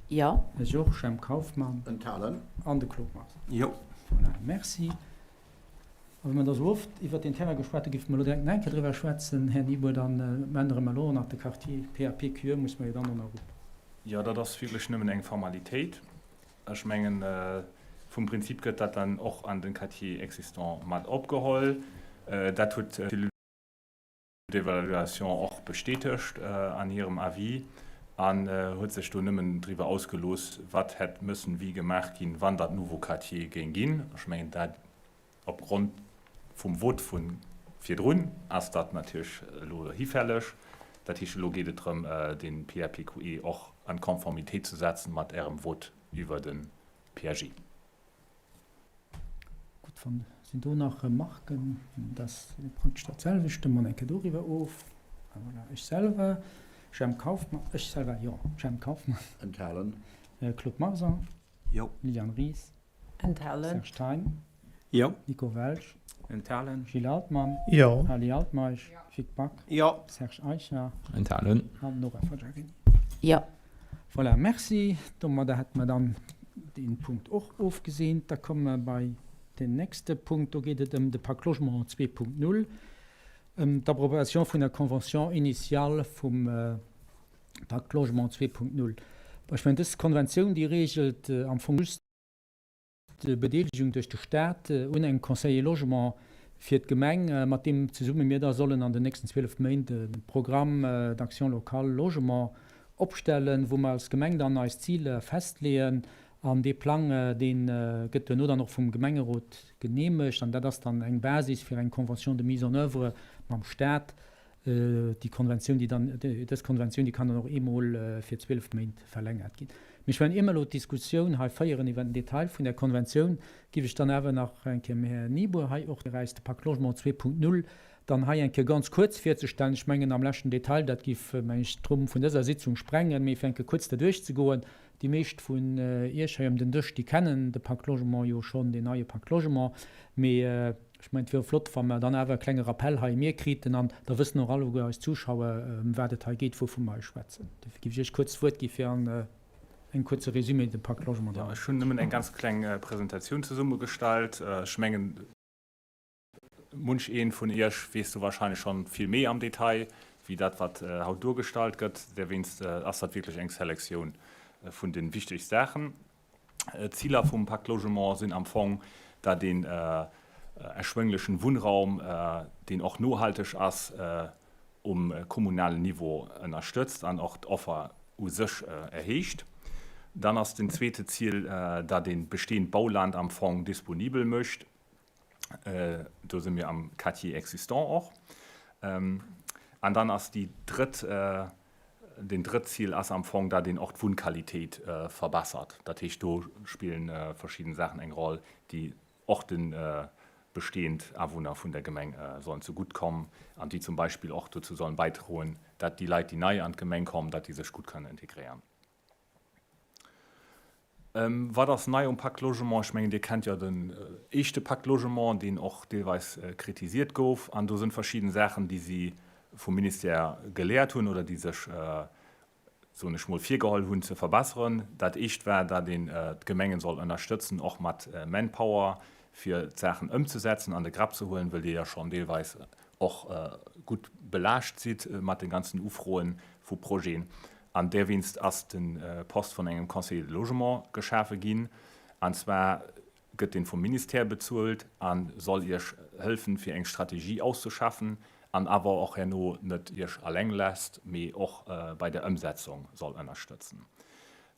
[SPEAKER 2] Jo.
[SPEAKER 1] Ech och. Jemp Kauffmann.
[SPEAKER 9] Enthalen.
[SPEAKER 1] An de Claude Marx.
[SPEAKER 4] Jo.
[SPEAKER 1] Voilà, merci. A well mer da sou oft iwwert deen Terrain geschwat hunn, géife mer elo direkt nach eng Kéier driwwer schwätzen, Här Nieboer. Dann ännere mer elo och nach de Quartier PAPQE, muss mer jo dann och nach op.
[SPEAKER 11] Jo, dat ass wierklech nëmmen eng Formalitéit. Ech mengen, vum Prinzip gëtt dat dann och an de Quartier existant mat opgeholl. Dat huet d'Cellule d'évaluation och bestätegt an hirem Avis an huet sech do nëmmen driwwer ausgelooss, wat hätt mëssen wéi gemaach ginn, wann dat Nouveau Quartier géing ginn. Ech mengen, dat opgrond vum Vote vu virdrun ass dat natierlech elo hifälleg. Dat heescht, elo geet et drëm, de PAPQE och an Conformitéit ze setzen mat Ärem Vote iwwer de PAG.
[SPEAKER 1] Gutt, wann sinn do nach Remarken? Dat ass praktesch dat selwecht. Stëmme mer eng Kéier doriwwer of. Ah voilà, ech selwer, Jemp Kauffmann, ech selwer, jo, Jemp Kauffmann.
[SPEAKER 9] Enthalen.
[SPEAKER 1] Claude Marson.
[SPEAKER 4] Jo.
[SPEAKER 1] Liliane Ries.
[SPEAKER 12] Enthalen.
[SPEAKER 1] Serge Thein.
[SPEAKER 3] Jo.
[SPEAKER 1] Nico Welsch.
[SPEAKER 7] Enthalen.
[SPEAKER 1] Gilles Altmann.
[SPEAKER 8] Jo.
[SPEAKER 1] Ali Altmeisch. Jo. Vic Back.
[SPEAKER 8] Jo.
[SPEAKER 1] Serge Eicher.
[SPEAKER 7] Enthalen.
[SPEAKER 1] An Nora Forgiarini.
[SPEAKER 2] Jo.
[SPEAKER 1] Voilà, merci. Domadder hätte mer dann dee Punkt och ofgeseent. Da komme mer bei den nächste Punkt. Do geet et ëm de Pacte Logement 2.0, ëm d'Approbation vun der Convention initiale vum Pacte Logement 2.0. Ech mengen, dës Konventioun, déi regelt am Fong just d'Bedeelegung duerch de Staat un engem Conseiller Logement fir d'Gemeng, mat deem zesumme mir da sollen an den nächsten 12 Méint e Programme d'action locale logement opstellen, wou mer als Gemeng dann eis Ziler festleeën. An dee Plang, dee gëtt duerno dann och vum Gemengerot geneemegt an dat ass dann eng Basis fir eng Convention de mise en oeuvre mam Staat, Déi Konventioun, déi dann, dës Konventioun, déi kann dann och eemol fir 12 Méint verlängert ginn. Mee ech mengen, ier mer elo d'Diskussioun hei féieren iwwert den Detail vun där Konventioun, géif ech dann awer nach eng Kéier dem Här Nieboer hei och eis de Pacte Logement 2.0 dann hei eng Kéier ganz kuerz virzestellen. Ech mengen, am leschten Detail, dat géif, meng ech, d'Rumm vun dëser Sitzung sprengen, mee fir eng Kéier kuerz derduerch ze goen, Déi meescht vun Iech hei ëm den Dësch, déi kennen de Pacte Logement jo schonn, deen neie Pacte Logement. Mee ech mengen, et wier och flott, wa mer dann awer e klenge Rappell hei mir kriten an da wëssen och alleguer eis Zuschauer, ëm wat et hei geet, wouvu mer hei schwätzen. Dofir géif ech Iech kuerz d'Wuert gi fir an engem kuerze Résumé de Pacte Logement
[SPEAKER 11] Jo,
[SPEAKER 1] dann.
[SPEAKER 11] ech hunn nëmmen eng ganz kleng Presentatioun zesummegestallt. Ech mengen, Munch een vun iech weess do wahrscheinlech schonn vill méi am Detail wéi dat wat haut duergestallt gëtt. Derwéinst ass dat wierklech eng Selektioun vun den wichtegst Saachen. D'Ziler vum Pacte Logement sinn am Fong, dat een erschwénglechen Wunnraum, deen och nohalteg ass, um kommunalen Niveau ënnerstëtzt an och d'Offer u sech erhéicht. Dann ass den zweete Ziel, dat een bestehend Bauland am Fong disponibel mécht. Do si mir am Quartier existant och. An dann ass déi drëtt, den drëtt Zil ass am Fong, datt een och d'Wunnqualitéit verbessert. Dat heescht, do spillen verschidden Saachen eng Roll, déi och de bestehend Awunner vun der Gemeng sollen zegutt kommen an déi zum Beispill och dozou sollen bäidroen, datt déi Leit, déi nei an d'Gemeng kommen, datt déi sech gutt kënnen integréieren. Wat ass nei um Pacte Logement? Ech mengen, Dir kennt jo den éischte Pacte Logement, deen och deelweis kritisiert gouf. An do sinn verschidden Saachen, déi si vum Ministère geléiert hunn oder déi sech, soen ech mol, virgeholl hunn ze verbesseren. Dat éischt war, datt een d'Gemengen soll ënnerstëtzen, och mat Manpower, fir d'Saachen ëmzesetzen, an de Grapp ze huelen, wëll Dir jo schonn deelweis och gutt belaascht sidd mat de ganzen Ufroen vu Projeten. An derwéinst ass de Poste vun engem Conseiller de logement geschafe ginn. An zwar gëtt dee vum Ministère bezuelt a soll Iech hëlfen, fir eng Strategie auszeschaffen an awer och herno net Iech alleng lässt, mee och bei der Ëmsetzung soll ënnerstëtzen.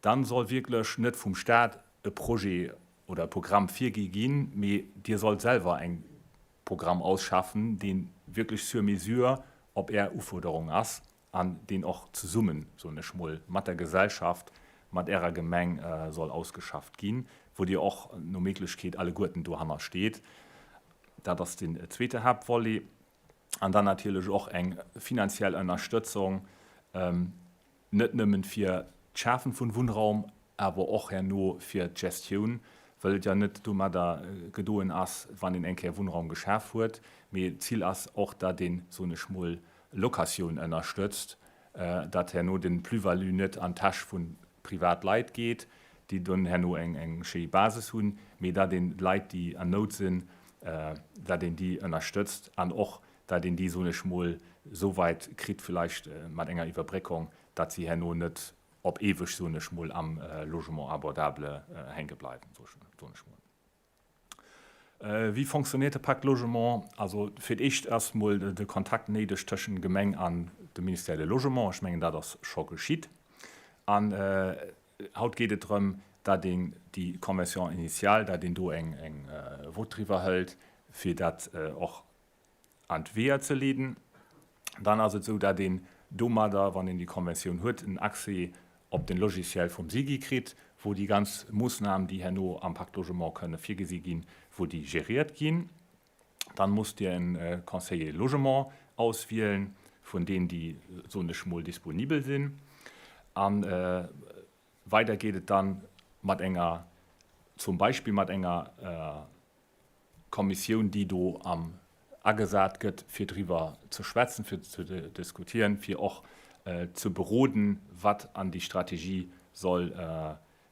[SPEAKER 11] Dann soll wierklech net vum Staat e Projet oder e Programm virgi ginn, mee Dir sollt selwer eng Programm ausschaffen, dee wierklech sur mesure op Är Ufuerderung ass an deen och zesummen, soen ech mol, mat der Gesellschaft, mat Ärer Gemeng soll ausgeschafft ginn, wou Dir och no Méiglechkeet alleguerten dohanner steet. Dat ass den zweete Haaptvolet. An dann natierlech och eng finanziell Ënnerstëtzung, net nëmmen fir d'Schafen vun Wunnraum, awer och herno fir d'Gestioun, well et jo net domadder gedoen ass, wann een eng Kéier Wunnraum geschaf huet, mee d'Zil ass och, datt een, soen ech mol, Locatioun ënnerstëtzt, datt herno den Plus-value net an d'Täsch vu Privatleit geet, déi dunn herno eng schéi Basis hunn, mee datt een d'Leit, déi an Nout sinn, datt een déi ënnerstëtzt an och datt een déi, soen ech mol, esou weit kritt, villäicht mat enger Iwwerbréckung, datt si herno net op éiweg, soen ech mol, am Logement abordable hänke bleiwen, soen ech mol. Wéi fonctionnéiert de Pacte Logement? Also fir d'éischt ass mol de Kontakt néideg tëschent Gemeng an dem Ministère de Logement. Ech mengen, dat ass scho geschitt. An haut geet et drëm, datt een déi Convention initiale, datt een do eng Vote driwwer hëlt, fir dat och an d'Weeër ze leeden. Dann ass et esou, datt een domadder, wann een déi Conventioun huet, en Accès op den Logiciel vum SIGI kritt, wou déi ganz Moossnamen, déi herno am Pacte Logement kënne virgesi ginn, wou déi gériert ginn. Dann musst Dir en Conseiller Logement auswielen, vun deenen, déi, soen ech mol, disponibel sinn. A weider geet et dann mat enger, zum Beispill mat enger Kommissioun, déi do am agesat gëtt, fir driwwer ze schwätzen, fir ze diskutieren, fir och ze beroden, wat an déi Strategie soll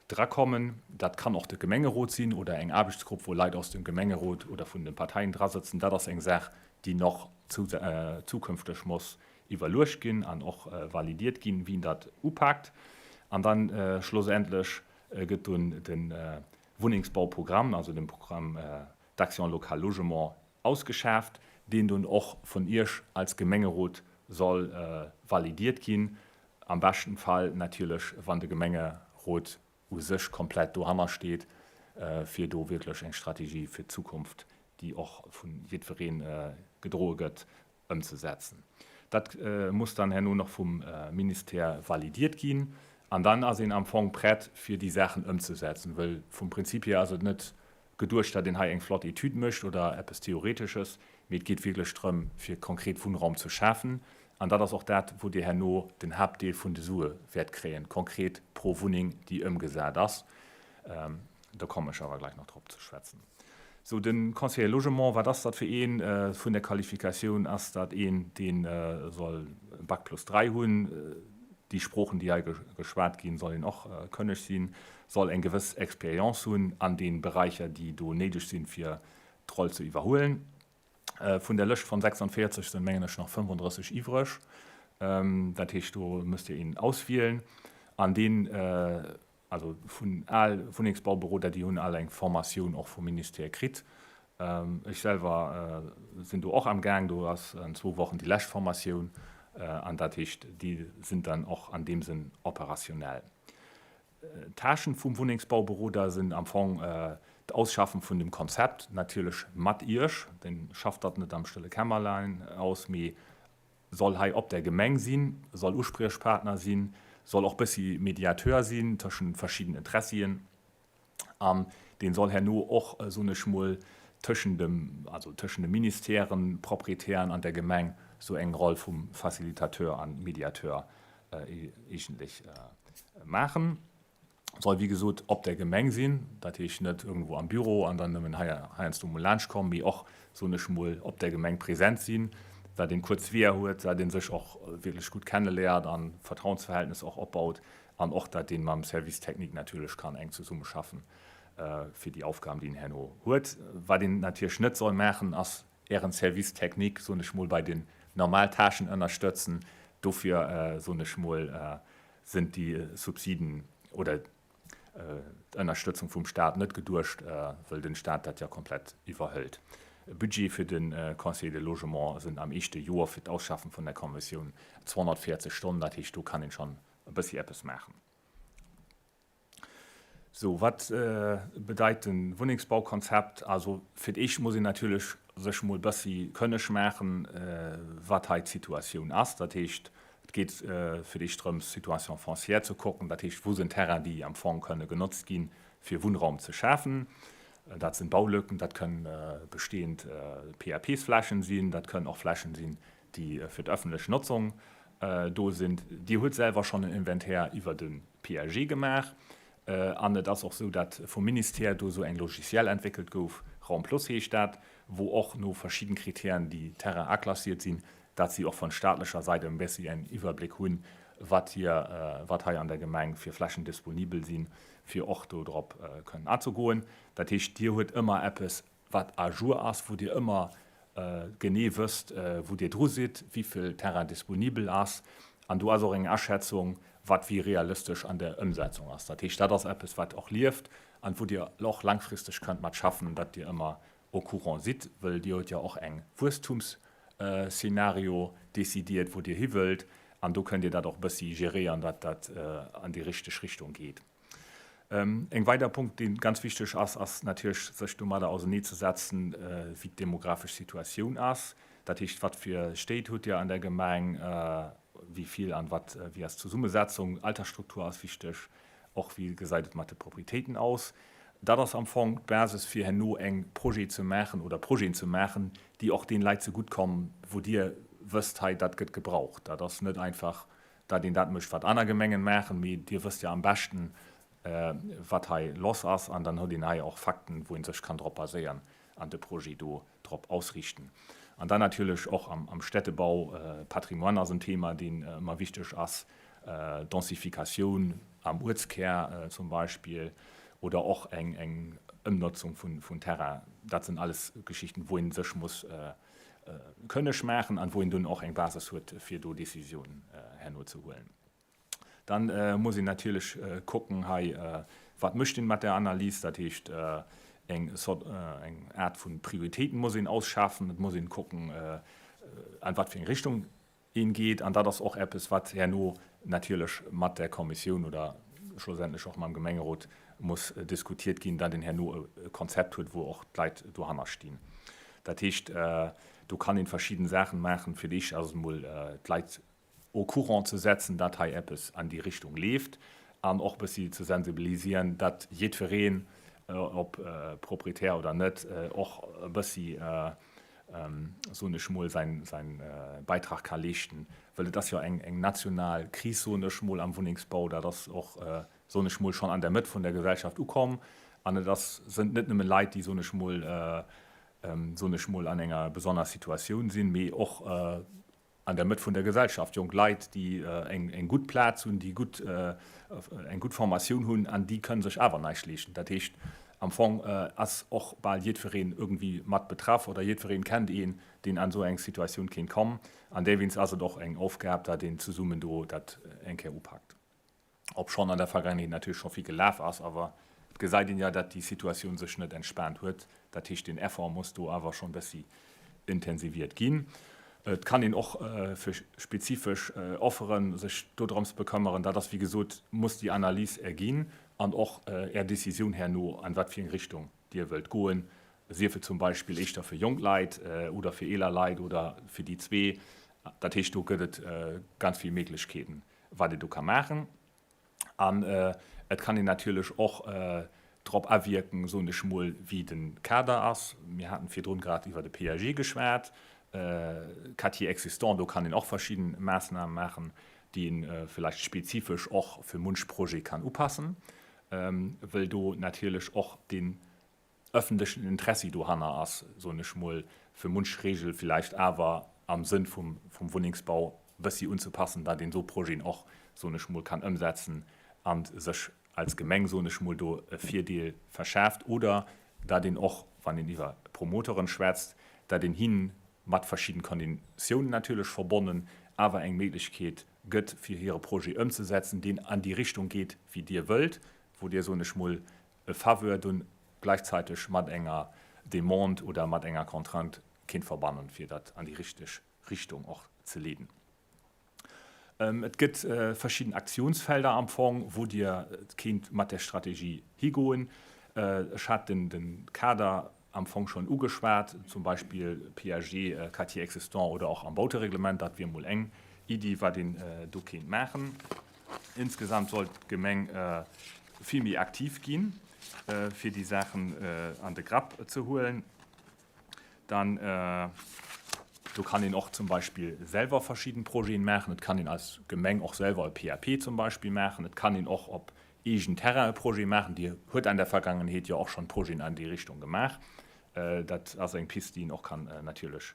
[SPEAKER 11] drakommen. Dat kann och de Gemengerot sinn oder eng Aarbechtsgrupp, wou Leit aus dem Gemengerot oder vun de Parteien drasëtzen. Dat ass eng Saach, déi nach zukünfteg muss iwwerluecht ginn an och validiert ginn, wien dat upaakt. An dann schlussendlech gëtt dunn de Wunnengsbauprogramm, also dem Programme d'action locale logement, ausgeschaaft, deen dunn och vun Iech als Gemengerot soll validiert ginn, am beschten Fall natierlech wann de Gemengerot u sech komplett dohanner steet, fir do wierklech eng Strategie fir d'Zukunft, déi och vu jiddweree gedroe gëtt, ëmzesetzen. Dat muss dann herno nach vum Ministère validiert ginn an dann ass een am Fong prett, fir déi Saachen ëmzesetzen. Well vum Prinzip hier ass et net geduecht, datt een hei eng flott Etüd mécht oder eppes Theoretesches, mee et geet wierklech drëm, fir konkret Wunnraum ze schafen. An dat ass och dat, wou Dir herno den Haaptdeel vun de Sue wäert kréien, konkret pro Wunneng, déi ëmgesat ass. Do kommen ech awer gleich nach drop ze schwätzen. Sou, de Conseiller Logement, wat ass dat fir een? Vun der Qualifikatioun ass dat een, dee soll Bac plus 3 hunn. Déi Sproochen, déi hei geschwat ginn, soll een och kënneg sinn, soll eng gewëss Expérience hunn an de Beräicher, déi do néideg sinn, fir d'Roll ze iwwerhuelen. Vun der Lëscht von 46 sinn, mengen ech, nach 35 iwwreg. Dat heescht, do musst Dir een auswielen. An deen Also vun al Wunnengsbauberoder, déi hunn all eng Formatioun och vum Ministère kritt. Ech selwer sinn do och am Gaang, do ass an zwou Wochen déi lescht Formatioun an dat heescht, déi sinn dann och an deem Sënn operationell. D'Tâchen vum Wunnengsbauberoder sinn am Fong d'Ausschaffen vun dem Konzept, natierlech mat Iech, dee schafft dat net am stëlle Kämmerlein aus, mee soll hei op der Gemeng sinn, soll Uspriechpartner sinn, soll och bëssi Mediateur sinn tëschent verschidden Interessien an deen soll herno och, soen ech mol, tëschent dem, also tëschent de Ministèren, Proprietären an der Gemeng sou eng Roll vum Facilitateur an Mediateur eegentlech maachen. soll wéi gesot op der Gemeng sinn, dat heescht net irgendwou am Büro an dann nëmmen hei heiansdo mol laanscht kommen, mee och, soen ech mol, op der Gemeng präsent sinn, dat een kuerz Weeër huet, dat een sech och wierklech gutt kenneléiert an Vertrauensverhältnes och opbaut an och dat een mam Service technique natierlech kann enk zesummeschaffen fir déi Aufgaben, déi een herno huet. Wat een natierlech net soll maachen, ass Ären Service technique, soen ech mol, bei den normal Tâchen ënnerstëtzen. Dofir, soen ech mol, sinn déi Subsiden oder d'Ënnerstëtzung vum Staat net geduecht, wëll den Staat dat ja komplett iwwerhëlt. Budget fir de Conseiller de Logement sinn am éischte Joer fir d'Ausschaffen vun der Konventioun 240 Stonnen, dat heescht do kann een schonn e bëssi eppes maachen. Sou, wat bedeit de Wunnengsbaukonzept? Also fir d'éischt muss een natierlech sech mol bëssi kënneg maachen, wat hei d'Situatioun ass. Dat heescht, et geet fir d'éischt drëms, d'Situation foncière ze kucken, dat heescht, wou sinn Terrain, déi am Fong kënne genotzt ginn, fir Wunnraum ze schafen. Dat sinn Baulücken, dat kënnen bestehend PAPs-Flächen sinn, dat kënnen och Flächen sinn, déi fir d'öffentlech Notzung do sinn. Dir hutt selwer schonn en Inventaire iwwer de PAG gemaach. An et ass och esou, datt vum Ministère do esou eng Logiciel entwéckelt gouf, Raum Plus heescht dat, wou och no verschidden Kritären déi Terrainen aklassiert sinn, datt si och von staatlecher Sait e bessi en Iwwerbléck hunn, wat hier, wat hei an der Gemeng fir Flächen disponibel sinn, fir och do drop kënnen azegoen. Dat heescht, Dir huet ëmmer eppes, wat à jour ass, wou Dir ëmmer genee wësst, wou Dir dru sidd, wéivill Terrain disponibel ass. An do ass och eng Aschätzung, wat wéi realistesch an der Ëmsetzung ass. Dat heescht, dat ass eppes, wat och lieft an wou Dir och langfristeg kënnt mat schaffen, datt Dir ëmmer au courant sidd, wëll Dir hutt jo och eng Wuesstumsszenario décidiert, wou Dir hiwëllt, an do kënnt Dir dat och e bëssi geréieren, datt dat an déi richteg Richtung geet. Eng weider Punkt, dee ganz wichteg ass, ass natierlech, sech domadder auserneezesetzen, wéi d'demografesch Situatioun ass. Dat heescht, wat fir Stéit hutt Dir an der Gemeng, wéi vill an wat, wéi ass d'Zesummesetzung, Altersstruktur ass wichteg, och wéi gesäit et mat de Proprietéiten aus. Dat ass am Fong d'Basis, fir herno eng Projet ze maachen oder Projeten ze maachen, déi och deene Leit zegutt kommen, wou Dir wësst, hei dat gëtt gebraucht. Dat ass net einfach, dat een dat mécht, wat aner Gemengen maachen, mee Dir wësst jo am beschten, wat hei lass ass an dann huet een hei och Fakten, wou ee sech kann drop baséieren an de Projet do drop ausrichten. An dann natierlech och am Städtebau, Patrimoine ass en Thema, deen ëmmer wichteg ass, Densifikatioun am Uertskär zum Beispill oder och eng Ëmnotzung vun Terrain. Dat sinn alles Geschichten, wou ee sech muss kënneg maachen an wou een dunn och eng Basis huet, fir do Décisionen herno ze huelen. Dann muss een natierlech kucken hei, wat mécht een mat där Analys? Dat heescht, eng eng Aart vu Prioritéiten muss een ausschaffen. Et muss een kucken, an wat fir eng Richtung een geet. An dat ass och eppes, wat herno natierlech mat der Kommissioun oder schlussendlech och mam Gemengerot muss diskutiert ginn, datt een herno e Konzept huet, wou och d'Leit dohanner stinn. Dat heescht, do kann een verschidden Saachen maachen. Fir d'éischt ass et emol d'Leit au courant ze setzen, datt hei eppes an déi Richtung leeft an och e bëssi ze sensibilisieren, datt jiddwereen, ob Proprietär oder net, och e bëssi, soen ech mol, säin Beitrag ka leeschten. Well et ass jo eng national Kris, soen ech mol, am Wunnengsbau. Dat ass och, soen ech mol, schonn an der Mëtt vun der Gesellschaft ukomm. An et ass, sënn net nëmmen Leit, déi, soen ech mol, soen ech mol, an enger besonner Situatioun sinn, mee och an der Mëtt vun der Gesellschaft, jonk Leit, déi eng gutt Plaz hunn, déi gutt, eng gutt Formatioun hunn an déi kënnen sech awer näischt leeschten. Dat heescht, am Fong ass och bal jiddwereen irgendwie mat betraff oder jiddwereen kennt een, deen an esou eng Situatioun kéint kommen. An däwéinst ass et och eng Aufgab, datt een zesummen do dat eng Kéier upakt. Obschonn an der Vergaangenheet natierlech scho vill gelaf ass, awer et gesäit een jo, datt déi Situatioun sech net entspaant huet. Dat heescht, deen Effort muss do awer schonn e bëssi intensiviert ginn. Et kann een och fir spezifesch Offere sech dodrëms bekëmmeren. Dat ass, wéi gesot, muss déi Analys erginn an och Är Decisioun herno, an wat fir eng Richtung Dir wëllt goen, sief et zum Beispill éischter fir jonk Leit oder fir eeler Leit oder fir déi zwee. Dat heescht, do gëtt et ganz vill Méiglechkeeten. wat een do ka maachen. An et kann een natierlech och drop awierken, soen ech mol, wéi de Kader ass. Mir haten virdrun grad iwwer de PAG geschwat, Quartier existant, do kann een och verschidden Maassnamen maachen, déi ee vläicht spezifesch och fir munch Projet kann upassen, wëll do natierlech och deen ëffentlechen Interessi dohanner ass, soen ech mol, fir munch Regel villäicht awer am Sënn vum Wunnengsbau bëssi unzepassen, datt een esou Projeten och, soen ech mol, kann ëmsetzen a sech als Gemeng, soen ech mol, do e Virdeel verschaaft oder datt een och, wann een iwwer Promoteuren schwätzt, datt een hinnen, mat verschidden Konditiounen natierlech verbonnen, awer eng Méiglechkeet gëtt, fir hire Projet ëmzesetzen, deen an déi Richtung geet, wéi Dir wëllt, wou Dir, soen ech mol, e Faveur dunn gleichzeitig mat enger Demande oder mat enger Contrainte kéint verbannen, fir dat an déi richteg Richtung och ze leeden. Et gëtt verschidden Aktionsfelder am Fong, wou Dir kéint mat där Strategie higoen. Ech hat den Kader am Fong schonn ugeschwat, zum Beispill PAG, Quartier existant oder och am Bautereglement. Dat wier emol eng Iddi, wat een do kéint maachen. Insgesamt sollt d'Gemeng vill méi aktiv ginn. fir déi Saachen an de Grapp ze huelen. Dann, do kann een och zum Beispill selwer verschidden Projeten maachen. Et kann een als Gemeng och selwer e PAP zum Beispill maachen. Et kann een och op eegen Terrain e Projet maachen. Dir huet an der Vergangenheet jo och schonn Projeten an déi Richtung gemaach. Dat ass eng Pist, déi een och kann natierlech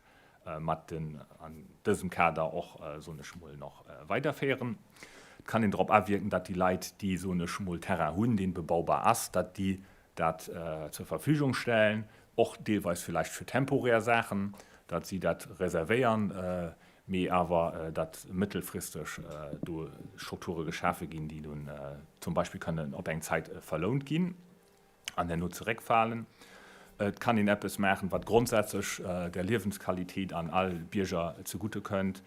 [SPEAKER 11] mat den an dësem Kader och, soen ech mol, nach weiderféieren. Et kann een drop awierken, datt déi Leit, déi, soen ech mol, Terrain hunn, dee bebaubar ass, datt déi dat zur Verfügung stellen, och deelweis villäicht fir temporär Saachen, datt si dat reservéieren, mee awer datt mëttelfristeg do Strukture geschafe ginn, déi dunn zum Beispill kënnen op eng Zäit verlount ginn an herno zeréckfalen. Et kann een eppes maachen, wat grondsätzlech der Liewensqualität an all Bierger zegutte kënnt.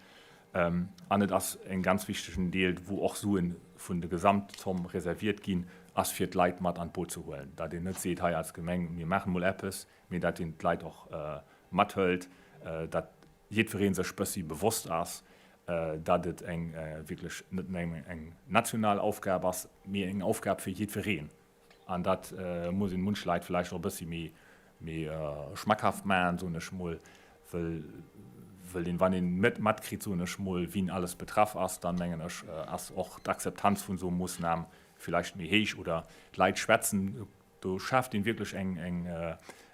[SPEAKER 11] An et ass en ganz wichtegen Deel, wou och Suen vun de Gesamtzomm reserviert ginn, ass fir d'Leit mat an d'Boot ze huelen. Dat een net seet, hei als Gemeng, mir maachen emol eppes, mee dat een d'Leit och mathëlt, dat jiddweree sech bëssi bewosst ass, dat et eng wierklech net nëmmen eng national Aufgab ass, mee eng Aufgab fir jiddwereen. An dat muss een munch Leit vläicht och e bëssi méi méi schmackhaft maachen, soen ech mol, wëll wëll een, wann een net matkritt, soen ech mol, wien alles betraff ass, dann mengen ech, ass och d'Akzeptanz vun esou Moossnam villäicht méi héich oder d'Leit schwätzen. Do schaaft een wierklech eng eng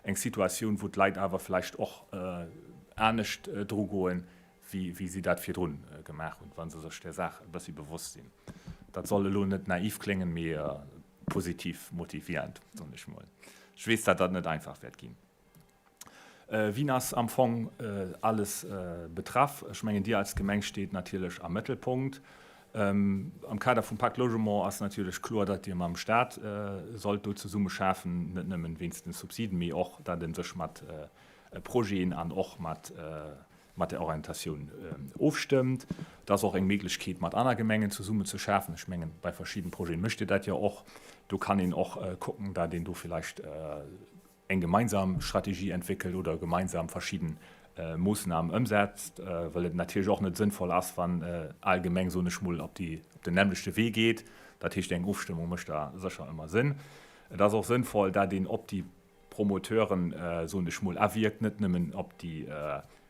[SPEAKER 11] eng Situatioun, wou d'Leit awer vläicht och anescht drugoen, wéi wéi si dat virdrun gemaach hunn, wa se sech där Saach e bëssi bewosst sinn. Dat soll elo net naiv kléngen, mee positiv motivierend, soen ech mol. Ech weess, dat dat net einfach wäert ginn. Wien ass am Fong alles betraff? Ech mengen, Dir als Gemeng steet natierlech am Mëttelpunkt. Am Kader vum Pacte Logement ass natierlech kloer, datt Dir mam Stat sollt do zesummeschafen, net nëmmen wéinst den Subsiden, mee och, datt e sech mat Projeten an och mat mat der Orientatioun ofstëmmt. Et ass och eng Méiglechkeet, mat aner Gemengen zesummen ze schafen. Ech mengen, bei verschidden Projeten mécht Dir dat jo och. Do kann een och kucken, dat een do villäicht eng gemeinsam Strategie entwéckelt oder gemeinsam verschidden Moossnamen ëmsetzt, well et natierlech och net sënnvoll ass, wann all Gemeng, soen ech mol, op déi, op den nämmlechte Wee geet. Dat heescht, eng Ofstëmmung mécht da sécher ëmmer Sënn. Et ass och sënnvoll, dat een op déi Promoteuren, soen ech mol, awierkt, net nëmmen op déi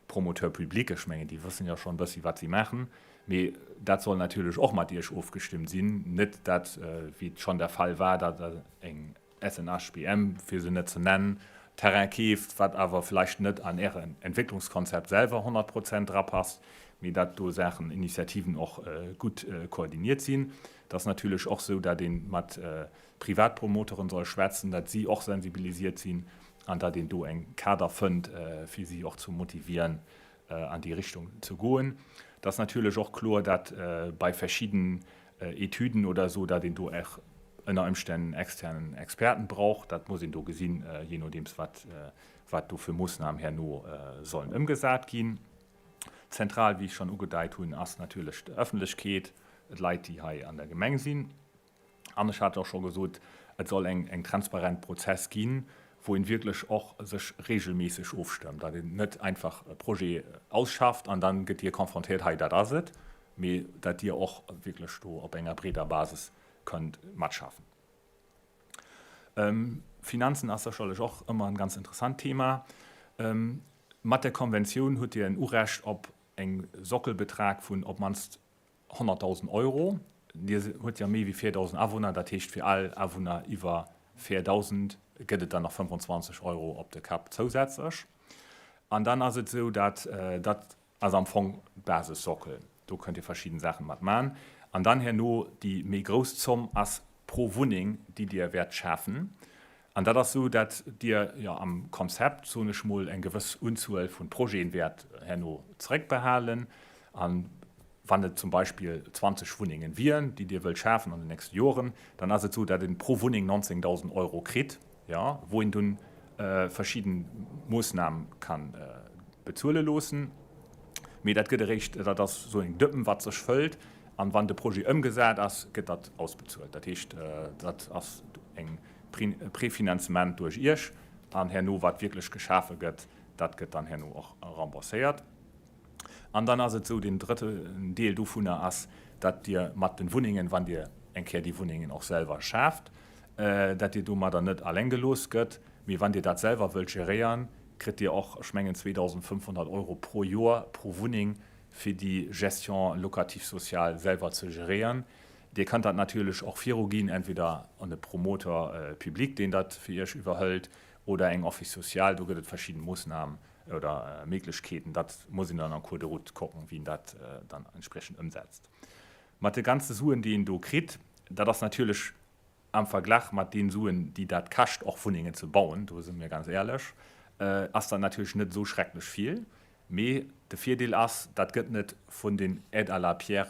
[SPEAKER 11] Promoteurs publics, ech mengen, déi wëssen jo schonn e bëssi, wat si maachen, mee dat soll natierlech och mat Iech ofgestëmmt sinn, net dat, wéi et schonn der Fall war, datt eng SNHBM, fir se net ze nennen, Terrain keeft, wat awer vläicht net an Äre Entwécklungskonzept selwer 100 Prozent drapasst, mee dat do Saachen, Initiativen och gutt koordiniert sinn. Et ass natierlech och esou, dat ee mat Privatpromoteuren soll schwätzen, datt si och sensibilisiert sinn an datt een do eng Kader fënnt, fir si och ze motivieren, an déi Richtung ze goen. Et ass natierlech och kloer, datt bei verschidden Etüden oder esou, datt een do och ënner Ëmstänn externen Experten brauch. Dat muss een do gesinn, jee nodeems wat wat do fir Moossnamen herno sollen ëmgesat ginn. Zentral, wéi ech schonn ugedeit hunn, ass natierlech d'Ëffentlechkeet, d'Leit, déi hei an der Gemeng sinn. An ech hat och scho gesot, et soll eng eng transparent Prozess ginn, wou een wierklech och sech regelméisseg ofstëmmt, datt een net einfach e Projet ausschafft an dann gëtt Dir confrontéiert, hei dat ass et, mee datt Dir och wierklech do op enger breeder Basis kënnt matschaffen. Finanzen ass sécherlech och ëmmer en ganz interessant Thema. Mat der Konventioun hutt Dir en Urecht op eng Sockelbetrag vun op d'mannst 100.000 Euro. Dir hutt jo méi wéi 4.000 Awunner, dat heescht fir all Awunner iwwer 4.000 gëtt et dann nach 25 Euro op de Kapp zousätzlech. An dann ass et esou, dat dat ass am Fong d'Basissockel, do kënnt Dir verschidden Saachen mat man. An dann herno déi méi grouss Zomm ass pro Wunneng, déi Dir wäert schafen. An dat ass esou, dat Dir jo am Konzept, soen ech mol, eng gewëss Unzuel vu Projete wäert herno zeréckbehalen. A wann et zum Beispill 20 Wunnengen wieren, déi Dir wëllt schafen an den nächste Joren, dann ass et esou, dat een pro Wunneng 19.000 Euro kritt, jo, wou een dunn verschidde Moossname ka bezuele loossen. Mee dat gëtt eréischt, dat ass esou eng Dëppen, wat sech fëllt. An wann de Projet ëmgesat ass, gëtt dat ausbezuelt. Dat heescht, dat ass eng Prefinanzement duerch Iech an herno wat wierklech geschafe gëtt, dat gëtt dann herno och rembourséiert. An dann ass et esou, deen drëtten Deel dovunner ass, datt Dir mat de Wunnengen, wann Dir eng Kéier déi Wunnengen och selwer schaaft. dat Dir domadder net alleng gelooss gëtt. Mee wann Dir dat selwer wëllt geréieren, kritt Dir och, ech mengen, 2.500 Euro pro Joer pro Wunneng, fir déi Gestion locative sociale selwer ze geréieren. Dir kënnt dat natierlech och viruginn, entweder an e Promoteur public, deen dat fir Iech iwwerhëlt, oder eng Office social. Do gëtt et verschidden Moossnamen oder Méiglechkeeten. Dat muss een dann en cours de route kucken, wéi een dat dann entspriechend ëmsetzt. Mat de ganze Suen, déi een do kritt, dat ass natierlech am Verglach mat deene Suen, déi dat kascht, och Wunnengen ze bauen, do si mir ganz éierlech, ass dat natierlech net esou schrecklech vill. Mee de Virdeel ass, dat gëtt net vun den Aides à la pierre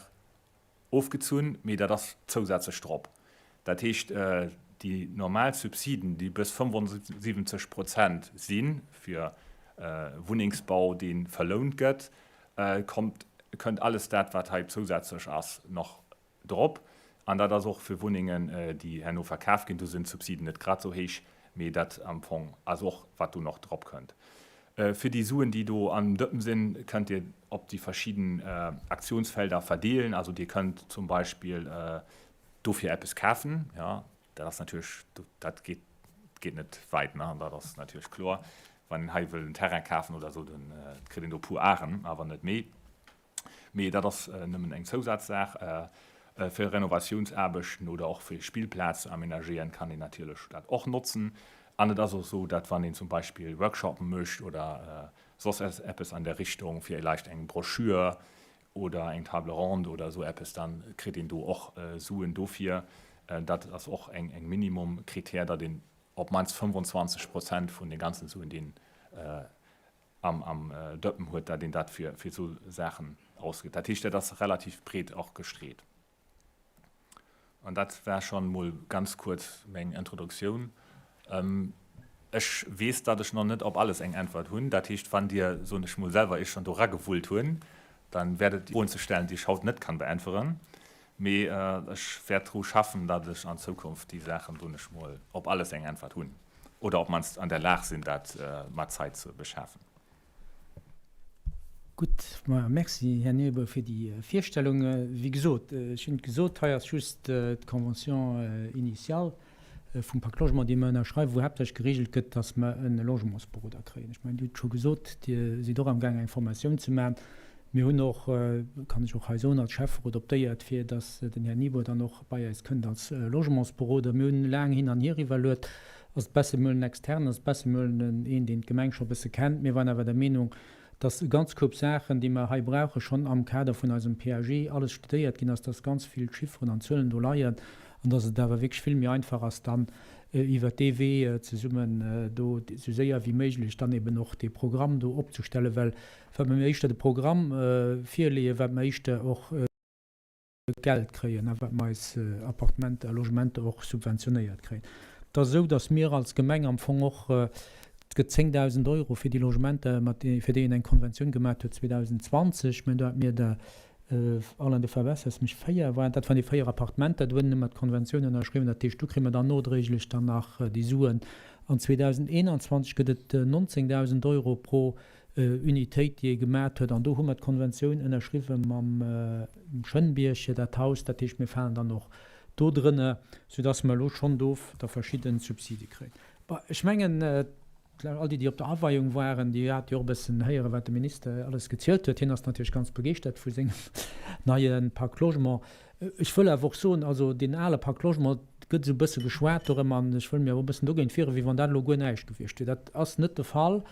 [SPEAKER 11] ofgezunn, mee dat ass zousätzlech drop. Dat heescht, déi normal Subsiden, déi bis 75 Prozent si fir Wunnengsbau, dee verlount gëtt, kommt, kënnt alles dat, wat hei zousätzlech ass, nach drop. An dat ass och fir Wunnengen, déi herno verkaf ginn. Do sinn d'Subsiden net grad esou héich, mee dat am Fong ass och, wat do nach drop kënnt. Fir déi Suen, déi do am Dëppen sinn, kënnt Dir op déi verschidden Aktionsfelder verdeelen. Also Dir kënnt zum Beispill dofir eppes kafen. Jo, dat ass natierlech, dat geet, geet net wäit, ne? Dat ass natierlech kloer. Wann een hei wëll en Terrain kafen oder esou, dann kritt een do e puer Aren, awer net méi. Mee dat ass nëmmen eng Zousazsaach. Fir Renovatiounsaarbechten oder och fir Spillplaz ze amenagéieren, kann een natierlech dat och notzen. An et ass och esou, datt wann een zum Beispill Workshopen mécht oder soss eppes an der Richtung, fir villäicht eng Broschür oder eng Table ronde oder esou eppes, da kritt een do och Suen dofir. Dat ass och eng Minimumkritär, datt een op d'mannst 25 Prozent vun de ganzen Suen, déi een am Dëppen huet, dat een dat fir esou Saachen ausgëtt. Dat heescht, dat ass relativ breet och gestreet. An dat war schonn emol ganz kuerz meng Introduktioun. Ech weess, datt ech nach net op alles eng Äntwert hunn. Dat heescht, wann Dir, soen ech mol, selwer Iech schonn do eragewullt hunn, dann wäert et Froen ze stellen, déi ech haut net kann beäntweren. Mee ech wäert dru schaffen, datt ech an Zukunft déi Saachen, soen ech mol, op alles eng Äntwert hunn oder op d'mannst an der Lag sinn, dat mat Zait ze beschafen.
[SPEAKER 1] Gutt, ma merci, Här Niewebour, fir déi Virstellung. Wéi gesot, ech hunn et gesot, hei ass just d'Convention initiale vum Pacte Logement, déi mer ënnerschreiwen, wou haaptsächlech geregelt gëtt, dass mer e Logementsberoder kréien. Ech mengen, Dir hutt et scho gesot, Dir sidd och amgaang eng Formatioun ze maachen. Mir hunn och, kann ech och hei soen, als Schäfferot optéiert, fir dass den Här Niewebour dann och bei eis kënnt als Logementsberoder. Mir hunn laang hin an hier iwwerluet, Ass et besser mir huelen en Externen, ass et besser mir huelen een, deen d'Gemeng scho e bësse kennt. Mir waren awer der Meenung, dass e ganz Koup Saachen, déi mer hei brauchen, schonn am Kader vun eisem PAG alles studéiert ginn ass, dass ganz vill Chifferen an Zuelen do leien an dass et awer wierklech vill méi einfach ass, dann iwwert dee Wee zesummen do esou séier wéi méiglech dann eben och dee Programm do opzestellen, well wat mer éischter de Programm virleeën, wat mer éischter och Geld kréien a wat mer eis Appartementer a Logementer och subventionéiert kréien. Et ass esou, datt mir als Gemeng am Fong och, et gëtt 10.000 Euro fir déi Logementer, mat fir déi een eng Konventioun gemaat huet 2020, mä do hat mir der, Alain, du verbesserst mech, 4 waren, dat waren déi 4 Appartementer, do hunn mer d'Konventioun ënnerschriwwen, dat heescht, do kréie mer dann nodréiglech dann nach déi Suen. An 2021 gëtt et 19.000 Euro pro Unitéit, déi ee gemat huet. An do hu mer d'Konventioun ënnerschriwwe mam Schënnbierg fir dat Haus. Dat heescht, mir falen dann och do drënner, soudass mer elo schonn do da verschidde Subside kréien. Bon, ech mengen, all déi, déi op der Aweiung waren, déi hate jo och e bëssen héieren, wat de Minister alles gezielt huet. Hien ass natierlech ganz begeeschtert vu sengem neie Pacte Logement. Ech wëll awer och soen, also deen ale Pacte Logement, et gëtt esou e bësse geschwat dorëm, an ech wëll mir awer e bëssen dogéint wieren, wéi wann dat elo guer näischt gewiescht wier. Dat ass net de Fall.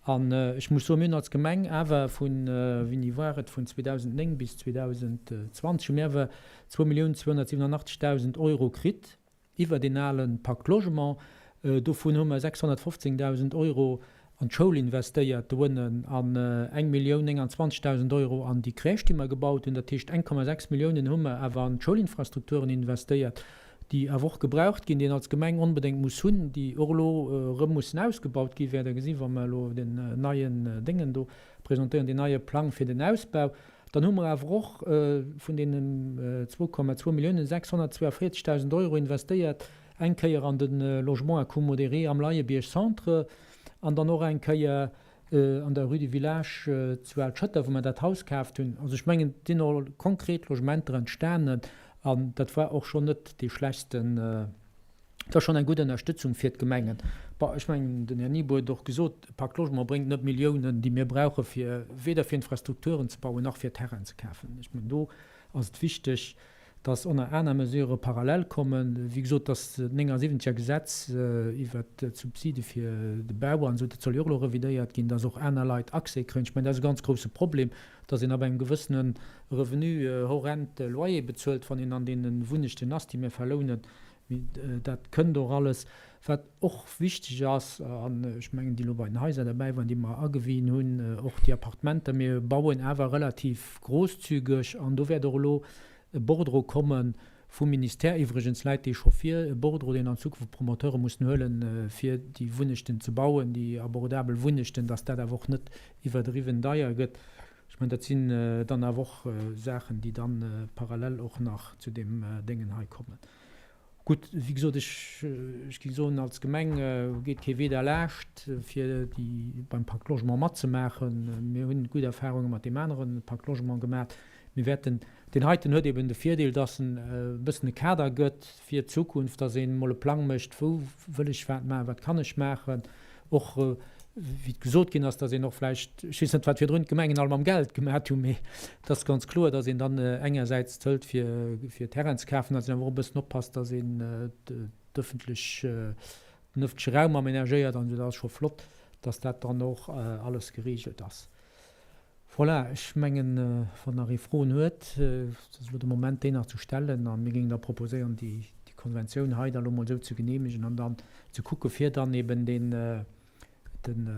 [SPEAKER 1] An ech muss soen, mir hunn als Gemeng awer vu, wéini war et, vun 2009 bis 2020 hu mir awer 2.287.000 Euro kritt iwwer deen ale Pacte Logement. Dovun hu mer 615.000 Euro an d'Schoul investéiert doënnen an 1.029.000 Euro an déi Crèche, déi mer gebaut hunn. Dat heescht, 1,6 Milliounen hu mer awer an d'Schoulinfrastrukturen investéiert. déi awer och gebraucht ginn, déi een als Gemeng onbedéngt muss hunn, déi och elo erëm mussen ausgebaut ginn, wäert Der gesinn, wa mer elo den neien Déngen do presentéieren, deen neie Plang fir den Ausbau. Dann hu mer awer och vun deenen 2,2 Milliounen 642.000 Euro investéiert, eng Kéier an de Logement à coût modéré am Leiebierg Centre an dann och eng Kéier an der Rue du Village zu Al-Schëtter, wou mer dat Haus kaaft hunn. Also ech mengen, et sinn och konkret Logementer entstanen an dat war och schonn net dee schlechtsten. Dat ass schonn eng gutt Ënnerstëtzung fir d'Gemengen. Bon, ech mengen, den Här Nieboer huet och gesot, e Pacte Logement bréngt net Milliounen, déi mir brauche fir weder fir Infrastrukturen ze bauen nach fir Terrainen ze kafen. Ech mengen, do ass et wichteg, dass och nach aner Mesurë parallel kommen. Wéi gesot, dass d'79er Gesetz iwwert d'Subside fir de Bau an esou, dat soll jo och elo revidéiert ginn, dass och aner Leit Accès kréien. Ech mengen, dat ass e ganz grouse Problem, dass een ab engem gewëssene Revenu horrend Loyer bezuelt, wann een an deene Wunnechten ass, déi mir verlounen. Mee dat kënnt och alles. Wat och wichteg ass, an ech mengen, déi elo bei den Haiser derbäi waren, déi mer agewien hunn, och déi Appartementer, mir bauen awer relativ großzügeg an do wäert och elo e Bordereau komme vum Ministère, iwwregens läit dee scho vir, e Bordereau, deen an Zukunft d'Promoteure mussen huelen, fir déi Wunnechten ze bauen, déi abordabel Wunnechten, dass dat awer och net iwwerdriwwen deier gëtt. Ech mengen, dat sinn dann awer och Saachen, déi da parallel och nach zu deem Déngen hei kommen. Gutt, wéi gesot, ech, ech géing soen, als Gemeng geet kee Wee derlaascht, fir déi beim Pacte Logement matzemaachen. Mir hunn gutt Erfahrunge mat deem anere Pacte Logement gemaach. Mir wäerten, deen heiten huet eben de Virdeel, dass en e bëssen e Kader gëtt fir d'Zukunft, dass een emol e Plang mécht, wou wëll ech wat maachen, wat kann ech maachen. Och, wéi et gesot ginn ass, dass een och vläicht, ech weess net, wat virdrun d'Gemengen all mam Geld gemat hunn, mee et ass ganz kloer, dass een dann engersäits d'Hëlt fir, fir Terrainen ze kafen, dass een awer och e bëssen oppasst, dass een d'ëffentlech, den ëffentleche Raum amenagéiert an esou. Dat ass scho flott, dass dat dann och alles geregelt ass. Voilà, ech mengen, wann nach ee Froen huet, dat ass elo de Moment, déi nach ze stellen. A mir géingen da proposéieren, déi Konventioun hei da elo mol esou ze genehmegen an dann ze kucke fir dann eben deen, den,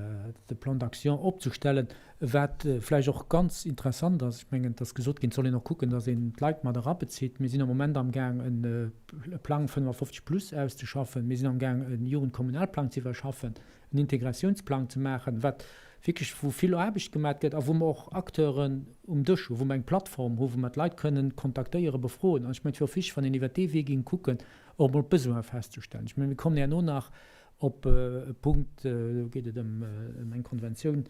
[SPEAKER 1] de Plan d'action opzestellen. Wat vläicht och ganz interessant ass, ech mengen, et ass gesot ginn, et soll een och kucken, datt een d'Leit mat erabezitt. Mir sinn am Moment amgaang, e Plang 55 plus auszeschaffen. Mir sinn amgaang, e Jugendkommunalplang ze iwwerschaffen. en Integratiounsplang ze maachen, wat wierklech, wou vill Aarbecht gemat gëtt a wou mer och Acteuren um Dësch hunn, wou mer eng Plattform hunn, wou mer d'Leit kënnen kontaktéieren, befroen. An ech mengen, et wier och wichteg, wann een iwwert dee Wee géing kucken, och emol d'Besoine festzestellen. Ech mengen, mir kommen herno nach op e Punkt, do geet et ëm eng Konventioun,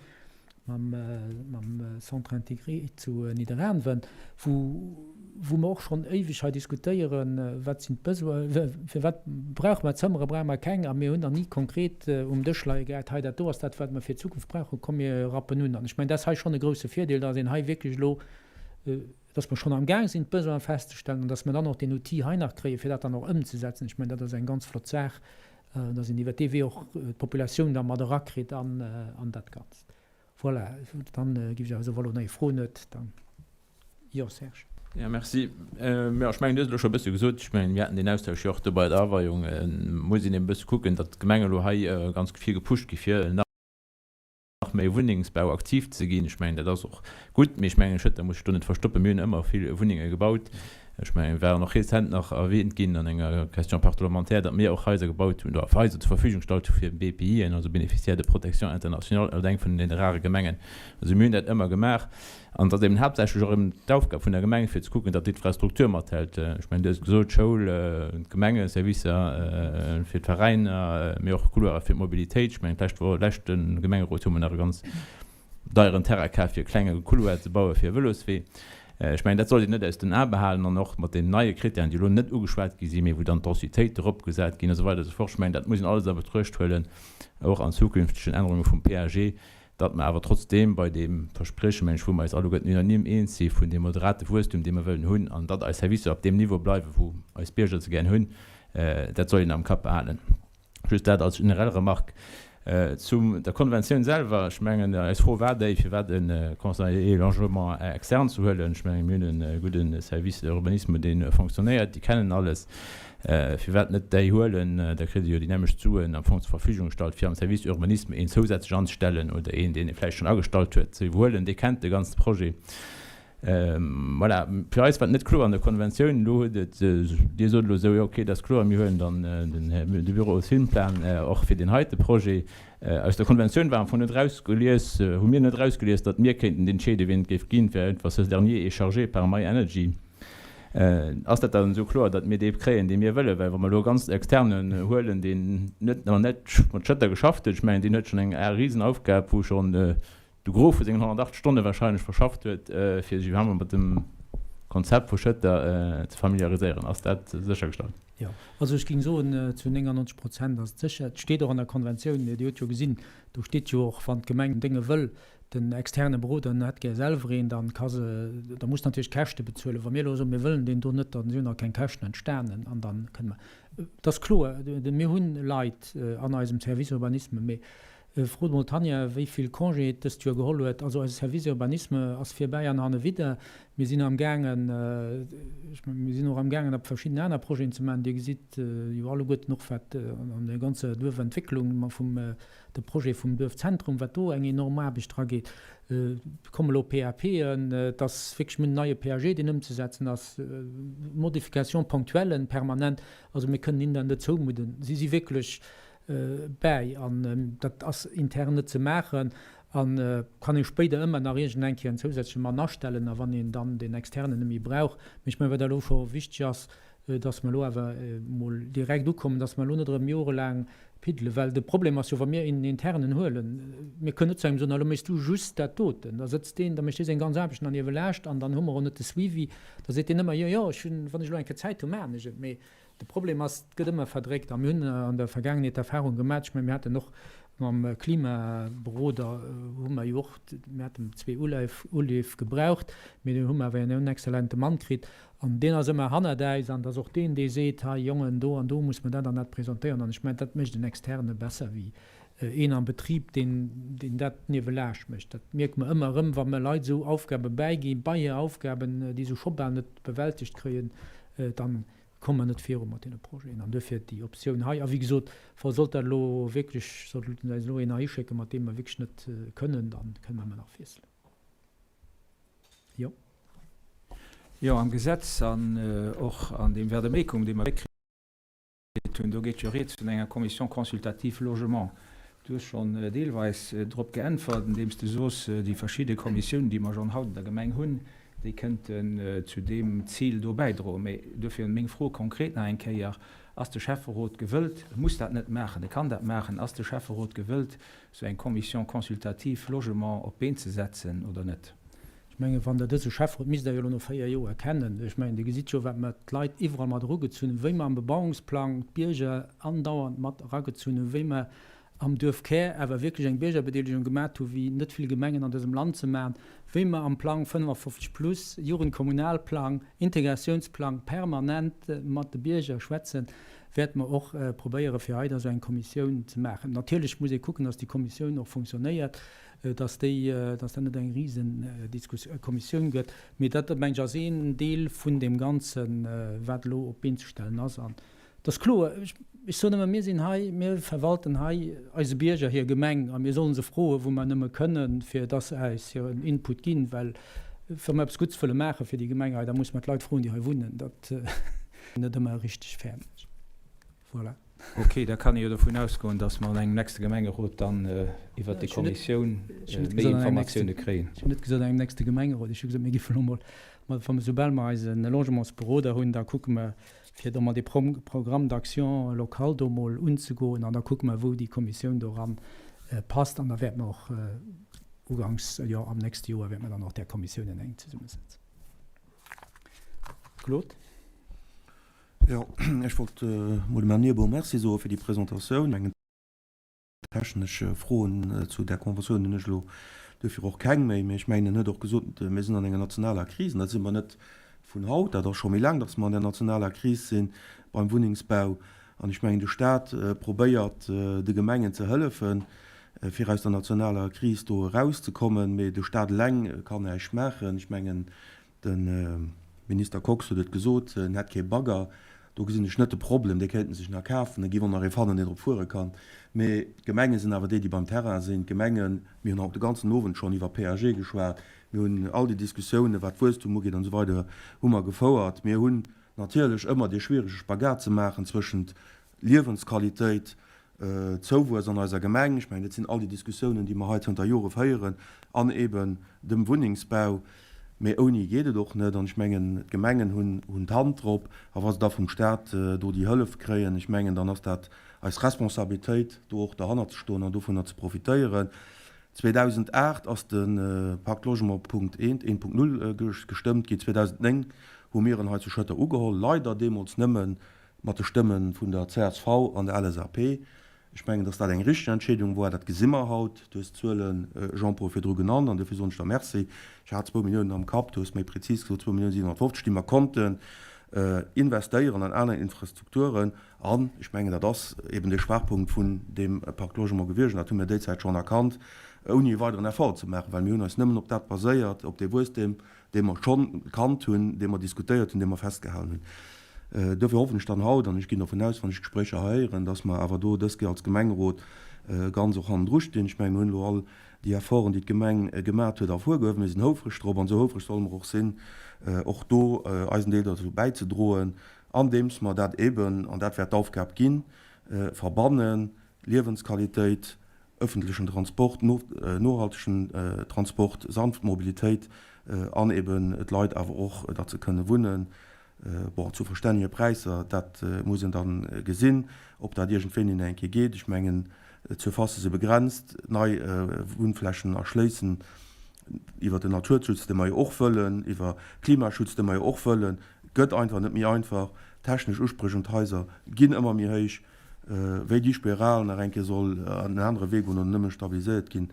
[SPEAKER 1] mam Centre intégré zu Nidderaanwen, wou, wou mer och schonn éiweg hei diskutéieren, wat sinn d'Besoinen, firwat brauche mer Zëmmere, brauche mer keng? A mir hunn nach ni konkret um Dësch leie gehat, hei dat do ass dat, wat mer fir d'Zukunft brauchen, komm mir rappen un. An ech mengen, dat ass hei schonn e grouse Virdeel, dass een hei wierklech elo, dass mer schonn amgaang sinn, d'Besoine festzestellen an dass mer dann och deen Outil hei nach kréien, fir dat dann och ëmzesetzen. Ech mengen, dat ass eng ganz flott Saach. Dass een iwwert dee Wee och d'Populatioun da mat erakritt an dat Ganzt. Voilà, dann géif ech awer soen, wa lo nach ee Froen huet, dann, jo Serge.
[SPEAKER 7] Jo, merci. Jo, ech mengen, du hues et elo scho e bësse gesot. Ech mengen, mir haten deen Austausch jo och do bei der Aweiung. Et muss een eben e bësse kucken, datt d'Gemeng elo hei ganz vill gepusht gi fir nach nach méi Wunnengsbau aktiv ze ginn. Ech mengen, dat ass och gutt, mee ech mengen, Schëtter muss sech do net verstoppen. Mir hunn ëmmer vill Wunnenge gebaut. Ech mengen, et war och rezent nach erwähnt ginn an enger Question parlementaire, datt mir och Haiser gebaut hunn oder Haiser zur Verfügung gestallt hu fir BPIen, also Bénéficiaires de protection internationale, als eng vun deene rare Gemengen. Also mir hunn dat ëmmer gemaach. An et ass eben haaptsächlech och eben d'Aufgab vun der Gemeng, fir ze kucken, datt d'Infrastruktur mathält. Ech mengen, du hues et gesot, d'Schoul, d'Gemengeservicer fir d'Veräiner, mee och Couloire fir d'Mobilitéit. Ech mengen, d'lescht Wo-, leschte Gemengerot hu mer nach e ganz deieren Terrain kaf, fir e klenge Couloir ze baue fir e Vëloswee. Ech mengen, dat sollt een net aus den Ae behalen. An och mat deenen neie Krittären, déi elo net ugeschwat gi sinn, mee wou dann d'Densitéit eropgesat ginn a sou weider a sou fort. Ech mengen, dat muss een alles a Betruecht huelen, och an zukünftegen Ännerunge vum PAG. Datt mer awer trotzdeem bei deem Versprieche, mengen ech, wou mer eis alleguerten unanime eens si vun deem moderate Wuesstum, dee mer wëllen hunn, an datt eis Servicer op deem Niveau bleiwen, wou eis Bierger se gären hunn, dat soll een am Kapp behalen. Just dat als generell Remarque. Zu der Konventioun selwer, ech mengen, eis Fro war déi, firwat e Conseiller logement externe ze huelen. Ech mengen, mir hunn e gudde Service d'urbanisme, dee fonctionnéiert, déi kennen alles. Firwat net déi huelen? Da kritt ee jo déi nämmlecht Suen am Fong zur Verfügung gestallt, fir am Service Urbanisme een zousätzlech anzestellen oder een, deen ee vläicht schonn agestallt huet, ze iwwerhuelen. Dee kennt de ganze Projet. Voilà, fir eis war et net kloer an der Konventioun. Elo huet et, Dir sot elo esou, jo okay, dat ass kloer, mir huelen dann den de Büro Filmplan och fir deen heite Projet. Aus der Konventioun war am Fong net erausgelies, hu mir net erausgelies, datt mir kéinten entscheeden, wien et géif ginn, fir einfach ce dernier est chargé par MyEnergy. Ass dat dann esou kloer, datt mir dee kréien, dee mir wëllen? Well wa mer elo e ganz Externen huelen, deen net nach net mat Schëtter geschafft huet, ech mengen, deen huet schonn eng Risenaufgab, wou schonn de Gros vu sengen 108 Stonne wahrscheinlech verschafft huet, fir sech iwwerhaapt mol mat dem. Konzept vu Schëtter ze familiariséieren. Ass dat séchergestallt?
[SPEAKER 1] Jo, also ech géing soen, zu 99 Prozent ass et sécher. Et steet och an der Konventioun, Dir hutt jo gesinn, do steet jo och, wann d'Gemeng dénge wëll, den externe Beroder, en hätt gär selwer een, dann ka se, da muss natierlech d'Käschte bezuelen. Wa mir elo soen, mir wëllen deen do net, dann sinn jo nach keng Käschten entstanen an da kënne mer, et ass kloer, mir hu Leit an eisem Service Urbanisme, mee frot mol d'Tanja, wéi vill Congé et dëst Joer geholl huet. Also eise Service Urbanisme ass virbäi an hannewidder. Mir sinn amgaangen, ech mengen, mir sinn och amgaangen op verschidden aner Projeten ze maachen. Dir gesitt jo alleguerten och, wat an der ganzer Duerfentwécklung vum De Projet vum Duerfzentrum, wat do eng enorm Aarbecht drageet, et komme elo PAPen, et ass wierklech, mir hunn en neie PAG, deen ëmzesetzen ass, Modifications ponctuelles permanent, also mir kënnen hinnen dat net zoumudden. Si si wierklech bäi an dat ass intern net ze maachen a kann ee spéider ëmmer nach iergend eng Kéier en zousätzleche Mann astellen a wann een dann deen externen net méi brauch. Mee ech mengen, wat elo scho wichteg ass, dass mer elo awer emol direkt ukommen, dass mer elo net erëm jorelaang piddelen, well de Problem ass jo, wa mir een Internen huelen, mir kënnen net zu engem soen, elo méchs du just dat doten, da sëtzt deen, da mécht dee seng ganz Aarbechten an niewelaanscht an dann hu mer och net de Suivi, da seet deen ëmmer, jo, jo, ech hunn, wann ech elo eng Kéier Zäit hunn, maachen ech et. Mee de Problem ass, et gëtt ëmmer verdréckt a mir hunn an der Vergaangenheet d'Erfahrung gemaach, ech mengen, mir haten och mam Klimaberoder hu mer jo och, mir haten zwee Uleef, Uleef gebraucht, mee do hu mer awer en exzellente Mann kritt An deen ass ëmmer hannert äis an et ass och deen, dee seet, hei Jongen, do an do muss mer dat an dat presentéieren. An ech mengen, dat mécht en Externe besser wéi een am Betrib, deen, deen dat niewelaanscht mécht. Dat mierke mer ëmmer erëm, wa mer Leit esou Aufgabe bäiginn, bei hir Aufgaben, déi se scho bal net bewältegt kréien, dann komme mer net viru mat deene Projeten. An duerfir déi Optioun hei. A wéi gesot, sollt dat elo wierklech, sollt eis elo een heihischécken, mat deem mer wierklech net kënnen, da kënne mer ëmmer nach wiesselen. Jo.
[SPEAKER 5] Jo, am Gesetz an och an deem Vademecum, dee mer kritt hunn, do geet jo rieds vun enger Commission consultative logement. Du hues schonn deelweis drop geäntwert, andeems de soos, déi verschidde Kommissiounen, déi mer schonn haut an der Gemeng hunn, déi kënnten zu deem Zil do bäidroen. Mä duerfir meng Fro konkret nach eng Kéier, Ass de Schäfferot gewëllt, e muss dat net maachen, e kann dat maachen, ass de Schäfferot gewëllt, sou eng Commission consultative logement op d'Been ze setzen oder net?
[SPEAKER 1] Ech mengen, wann Der dëse Schäfferot misst Der jo elo no 4 Joer kennen. Ech mengen, Dir gesitt jo, wat mer d'Leit iwwerall mat erugezunn hunn, wéi mer am Bebauungsplang d'Bierger andauernd mat eragezunn hunn, wéi mer am Duerfkär awer wierklech eng Biergerbedeelegung gemat hu wéi net vill Gemengen an dësem Land se maachen, wéi mer am Plang 55 plus, Jugendkommunalplang, Integratiounsplang permanent mat de Bierger schwätzen. wäerte mer och probéieren, fir hei da sou eng Kommissioun ze maachen. Natierlech muss ee kucken, dass déi Kommissioun och funktionéiert, dass déi, dass dat net eng risen Kommissioun gëtt. Mee dat, meng ech, ass een Deel vun deem Ganzen, wat elo op d'Been ze stellen ass. An et ass kloer, ech soen ëmmer, mir sinn hei, mir verwalten hei eise Bierger hir Gemeng a mir solle se froen, wou mer nëmme kënnen, fir dass se äis hiren Input ginn, well wa mer eppes Gutts wëlle maache fir déi Gemeng hei, da musse mer d'Leit froen, déi hei wunnen. Dat. Net ëmmer richteg fair. Voilà.
[SPEAKER 5] Ok, da kann ee jo dovun ausgoen, datt mer an engem nächste Gemengerot dann iwwert déi Kommissioun méi Informatioune kréien.
[SPEAKER 1] Ech hunn net gesot an engem nächste Gemengerot. Ech hu gesot, mir géifen elo mol, wa mer, soubal mer eise Logementsberoder hunn, da kucke mer, fir do mol dee Programme d'action local do mol unzegoen an da kucke mer, wou déi Kommissioun do eran passt an da wäerte mer och uganks, jo am nächste Joer wäerte mer dann och där Kommissiounen eng zesummesetzen. Claude.
[SPEAKER 4] Jo, ech wollt emol dem Här Niebour Merci soe fir déi Presentatioun. Eng technesch Froen zu där Conventioun hunn ech elo duerfir och keng méi. Mee ech mengen, en huet och gesot, mir sinn an enger nationaler Kris. An dat si mer net vun haut, dat ass scho méi laang, datt mer an där nationaler Kris si beim Wunnengsbau. An ech mengen, de Stat probéiert, de Gemengen ze hëllefen, fir aus der nationaler Kris do erauszekommen. Mee de Stat eleng kann näischt maachen. Ech mengen, de Minister Kox huet et gesot, en hätt kee Bagger. Do gesinn ech net de Problem. Dee kéint en sech nach kafen. E géif och nach ee fannen, deen drop fuere kann. Mee d'Gemenge sinn awer déi, déi beim Terrain sinn. D'Gemengen, mir hunn haut de ganzen Owend schonn iwwer PAG geschwat, mir hunn all déi Diskussiounen, wat Wuesstum ugeet an esou weider, hu mer gefouert. Mir hunn natierlech ëmmer dee schwierege Spagat ze maachen zwëschent Liewensqualitéit, Zouwuess an eiser Gemeng, ech mengen, dat sinn all déi Diskussiounen, déi mer hei zënter Jore féieren, an eben dem Wunnengsbau. Mee ouni geet et och net. An ech mengen, d'Gemengen hunn d'Hand drop. A wa se da vum Stat do déi Hëllef kréien, ech mengen, dann ass dat eis Responsabilitéit, do och derhannert ze stoen an dovunner ze profitéieren. 2008 ass de Pacte Logement Punkt eent, 1.0, gestëmmt ginn. 2009 hu mir en hei zu Schëtter ugeholl, leider deemools nëmme mat de Stëmme vun der csv an der LSAP. Ech mengen, dass dat eng richteg Entscheedung war. Dat gesi mer haut. Du hues d'Zuelen, Jean-Paul, virdru genannt an dofir soen ech der Merci. Ech hat zwou Milliounen am Kapp, du hues méi prezis gesot, zwou Milliounen 750, déi mer konnten investéieren an aner Infrastrukturen. An ech mengen, dat ass eben de Schwaachpunkt vun deem Pacte Logement gewiescht, an dat hu mir déizäit schonn erkannt, ouni e weideren Effort ze maachen, well mir hunn eis nëmmen op dat baséiert, op dee Wuesstem, dee mer schonn kannt hunn, dee mer diskutéiert hunn, dee mer festgehalen hunn. Dofir hoffen ech dann haut, an ech ginn dovun aus, wann ech d'Gespréicher hei héieren, dass mer awer do dës Kéier als Gemengerot ganz och hannendru stinn. Ech mengen, mir hunn elo all déi Efforten, déi d'Gemeng gemat huet, ervirgehuewen. Mir sinn houfreg drop, an esou houfreg solle mer och sinn, och do eisen Deel dozou bäizedroen, andeems mer dat eben, an dat wäert d'Aufgab ginn, verbannen, Liewensqualitéit, öffentlechen Transport, nohaltegen Transport, sanft Mobilitéit an eben d'Leit awer och, datt se kënne wunnen, bon, zu verstännege Präisser. Dat muss een da gesinn, ob dat iergendwéini nach eng Kéier geet. Ech mengen, d'Surfacë si begrenzt, nei Wunnflächen erschléissen iwwer den Naturschutz, dee mer jo och wëllen, iwwer Klimaschutz, dee mer jo och wëllen, gëtt einfach net méi einfach. D'technesch Uspréch un d'Haiser ginn ëmmer méi héich. Wéi déi Spiral nach eng Kéier soll en anere Wee goen oder nëmme stabiliséiert ginn,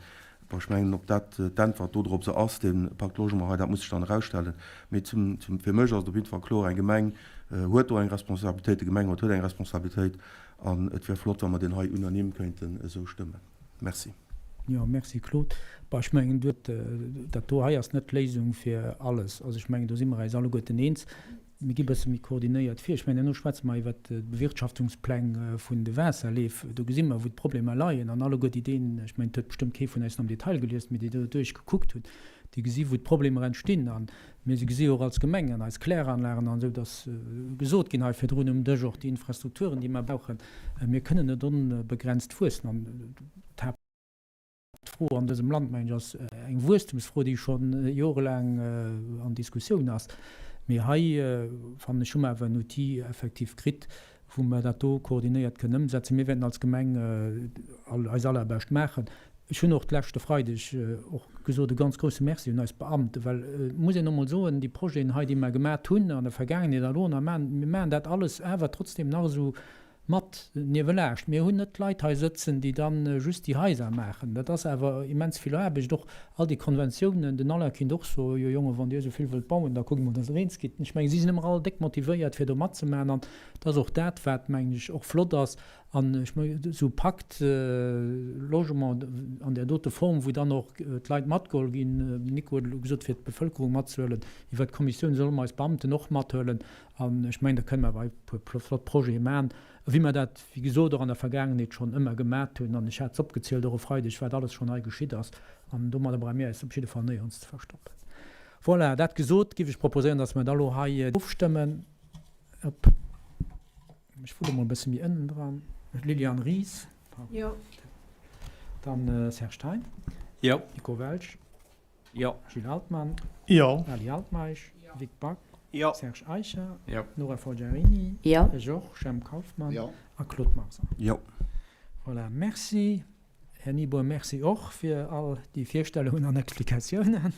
[SPEAKER 4] bon, ech mengen, ob dat d'Äntwert dodrop se ass, dee Pacte Logement hei, dat muss sech dann erausstellen. Mee zum, zum, fir mech ass et op jidde Fall kloer, Eng Gemeng huet do eng Responsabilitéit, de Gemengerot huet eng Responsabilitéit an et wier flott, wa mer deen hei unanime kéinten esou stëmmen. Merci.
[SPEAKER 1] Jo, merci Claude. Bon, ech mengen, dat do hei ass net d'Léisung fir alles. Also ech mengen, do si mer eis alleguerten eens. Mir gi bësse méi koordinéiert vir. Ech mengen, herno schwätze mer iwwert d'Bewirtschaftungspläng vun de Waasserleef. Do gesi mer, wou d'Problemer leien. An alleguer déi deen, ech mengen, et huet bestëmmt kee vun eis am Detail gelies, mee déi do duerchgekuckt hunn, déi gesi wou d'Problemer entstinn. A mir si gesi och als Gemeng an eis Kläranlagen an esou, dass gesot ginn hei virdrun um Dësch och, déi Infrastrukturen, déi mer brauchen, mir kënnen net onbegrenzt wuessen. An d'Haapt. D'Fro an dësem Land, mengen ech, ass eng Wuesstemsfro, déi scho jorelaang an Diskussioun ass. Mee hei, fannen ech, hu mer awer en Outil effektiv kritt, wou mer dat do koordinéiert kënnen ëmsetzen. Mir wäerten als Gemeng eis Allerbescht maachen. Ech hunn och d'leschte Freideg och gesot, e ganz grouse Merci un eis Beamten, well et muss een och mol soen, déi Projeten hei, déi mer gemat hunn an der Vergaangenheet an elo nach maachen, mir maachen dat alles awer trotzdem nach esou Mat niewelaanscht. Mir hunn net Leit hei sëtzen, déi dann just déi Haiser maachen. Dat ass awer immens vill Aarbecht, och all déi Konventiounen. Den Alain kinnt och soen, Jo Jongen, wann Dir esou vill wëllt bauen, da kuckt mol, dass Der eens gitt. Ech mengen, si sinn ëmmer all déck motivéiert, fir do matzemaachen. An dat ass och dat, wat, mengen ech, och flott ass. An ech mengen, esou Pacte Logement an där dote Form, wou dann och d'Leit matgeholl ginn, den Nico huet elo gesot, fir d'Bevëlkerung matzehuelen, iwwert d'Kommissioun solle mer eis Beamten och mathuelen. An ech mengen, da kënne mer awer e puer flott Projete maachen, wéi mer dat, wéi gesot, och an der Vergaangenheet schonn ëmmer gemat hunn. An ech hat se opgezielt, och e Freideg, wat alles schonn hei geschitt ass. An domadder brauche mir eis op jidde Fall néierens ze verstoppen. Voilà, dat gesot, géif ech proposéieren, dass mer da elo hei ofstëmmen. Op, ech wulle mol e bësse méi ënnen dran. Liliane Ries.
[SPEAKER 12] Jo.
[SPEAKER 1] Dann Serge Thein.
[SPEAKER 3] Jo.
[SPEAKER 1] Nico Welsch.
[SPEAKER 3] Jo.
[SPEAKER 1] Gilles Altmann.
[SPEAKER 8] Jo.
[SPEAKER 1] Ali Altmeisch.
[SPEAKER 12] Jo.
[SPEAKER 1] Vic Back.
[SPEAKER 8] Jo.
[SPEAKER 1] Serge Eicher.
[SPEAKER 7] Jo.
[SPEAKER 1] Nora Forgiarini.
[SPEAKER 2] Jo.
[SPEAKER 1] Ech och. Jemp Kauffmann.
[SPEAKER 9] Jo.
[SPEAKER 1] A Claude Marson.
[SPEAKER 4] Jo.
[SPEAKER 1] Voilà, merci. Här Nieboer, merci och fir all déi Virstellungen an Explikatiounen.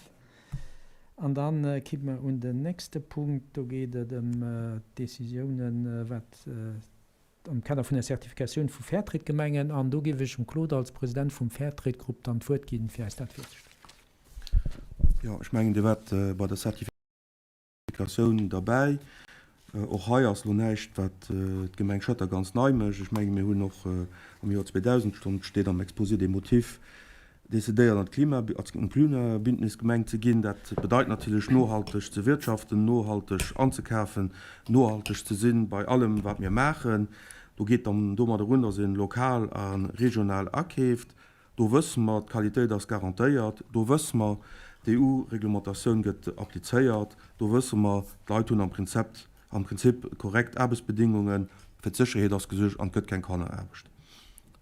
[SPEAKER 1] An da kimme mer un den nächste Punkt. Do geet et ëm d'Décisiounen, wat am Kader vun der Zertifikatioun vu Fairtrade-Gemengen, an do géif ech dem Claude als President vum Fairtrade-Grupp dann d'Wuert ginn, fir eis dat virzestellen.
[SPEAKER 4] Jo, ech mengen, Dir waart bei der Zertifikatioun derbäi. Och hei ass elo näischt, wat d'Gemeng Schëtter ganz nei mécht. Ech menge mir hunn och am Joer 2000, steet am Exposé des motifs, Decidéiert an d'Klima, als Klimabündnisgemeng ze ginn. Dat bedeit natierlech nohalteg ze wirtschaften, nohalteg anzekafen, nohalteg ze sinn bei allem wat mir maachen. Do geet dann domadder un, datt een lokal a regional akeeft. Do wësse mer, d'Qualitéit ass garantéiert. Do wësse mer, d'EU-Reglementatioun gëtt applizéiert. Do wësse mer, d'Leit hunn am Prinzep am Prinzip korrekt Aarbechtsbedingungen, fir d'Sécherheet ass gesuergt an et gëtt keng Kanneraarbecht.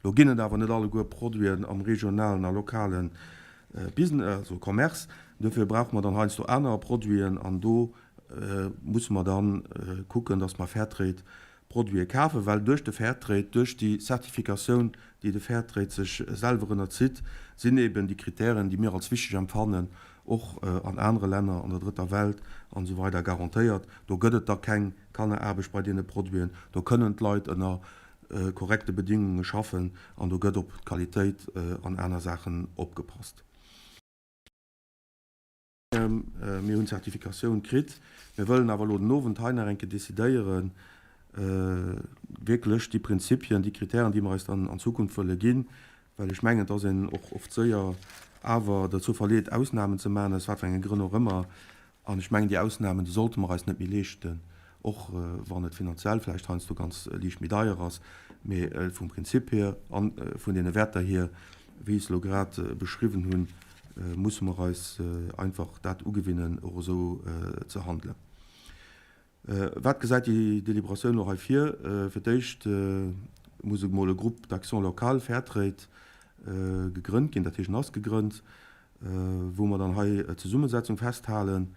[SPEAKER 4] Lo ginn et awer net alleguer Produiten am regionalen a lokale Business, also Commerce. Duerfir brauche mer dann heiansdo aner Produiten an do musse mer dann kucken, dass mer Fairtrade. Produite kafen, well duerch de Fairtrade, duerch déi Zertifikatioun, déi de Fairtrade sech selwer ënnerzitt, sinn eben déi Kritären, déi mir als wichteg empfannen, och an anere Länner an der Drëtter Welt an esou weider garantéiert. Do gëtt et da keng Kanneraarbecht bei deene Produiten, do kënnen d'Leit ënner korrekte Bedingunge schaffen an do gëtt op d'Qualitéit an aner Saachen opgepasst. Mir hunn d'Zertifikatioun kritt. Mir wëllen awer elo den Owend hei nach eng Kéier decidéieren, wierklech déi Prinzipien, déi Kritären, déi mer eis dann an Zukunft wëlle ginn, well ech mengen, et ass een och oft séier awer dozou verleet, Ausnamen ze maachen, aus wat fir enge Grënn och ëmmer. An ech mengen, déi Ausnamen, déi sollte mer eis net méi leeschten, och wann et finanziell vläicht heiansdo ganz liicht méi deier ass, mee vum Prinzip hier a vun deene Wäerter hier, wéi ech se elo grad beschriwwen hunn, musse mer eis einfach dat ugewinnen, och esou ze handelen. Wat gesäit déi Deliberatioun elo hei vir? Fir d'éischt muss emol e Groupe d'action locale Fairtrade gegrënnt ginn, dat heescht en ass gegrënnt, wou mer dann hei d'Zesummesetzung festhalen,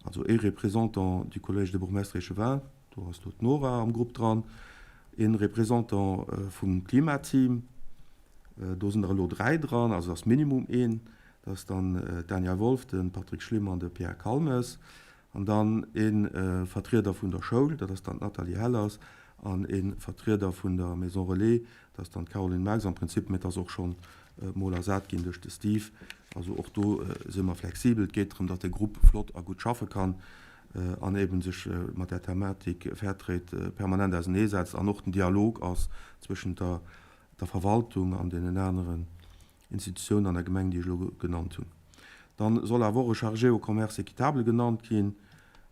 [SPEAKER 4] also ee Représentant du Collège des bourgmestres et échevins, do ass elo d'Nora am Grupp dran, ee Représentant vum Klimateam, do sinn der elo 3 dran, also ass minimum een, dat ass dann d'Anja Wolff, de Patrick Schlim an de Pierre Calmes, an dann ee Vertrieder vun der Schoul, dat ass dann d'Nathalie Hellers, an ee Vertrieder vun der Maison Relais, dat ass dann d'Caroline Marx am Prinzip, mä et ass och schonn mol ersat ginn duerch de Steve. Also och do si mer flexibel. Et geet drëm, datt de Grupp flott a gutt schaffe kann an eben sech mat där Thematik Fairtrade permanent auseneesetzt an och den Dialog ass zwëschent der der Verwaltung an deenen aneren Institutiounen an der Gemeng, déi ech elo genannt hunn. Dann soll awer och e Chargé au commerce équitable genannt ginn,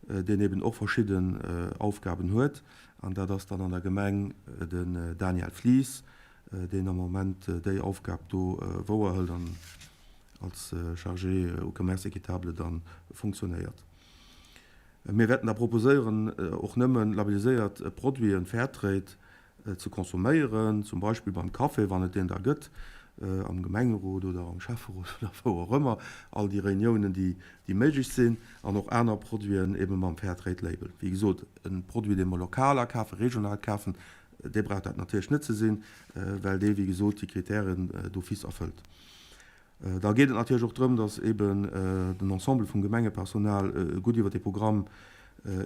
[SPEAKER 4] deen eben och verschidden Aufgaben huet. An dat ass dann an der Gemeng den Daniel Flies, deen am Moment déi Aufgab do wouerhëlt an als Chargé au commerce équitable da fonctionnéiert. Mir wäerten da proposéieren, och nëmme labelliséiert Produiten, Fairtrade, ze consomméieren, zum Beispill beim Café, wann et deen da gëtt, am Gemengerot oder am Schäfferot oder wou och ëmmer, all déi Reuniounen, déi méiglech sinn, an och aner Produiten ebe mam Fairtrade-Label. Wéi gesot, e Produit, dee mer lokal akafen, regional kafen, dee brauch dat natierlech net ze sinn, well dee, wéi gesot, déi Kritären d'office erfëllt. Da geet et natierlech och drëm, dass eben den Ensemble vum Gemengepersonal gutt iwwer dee Programm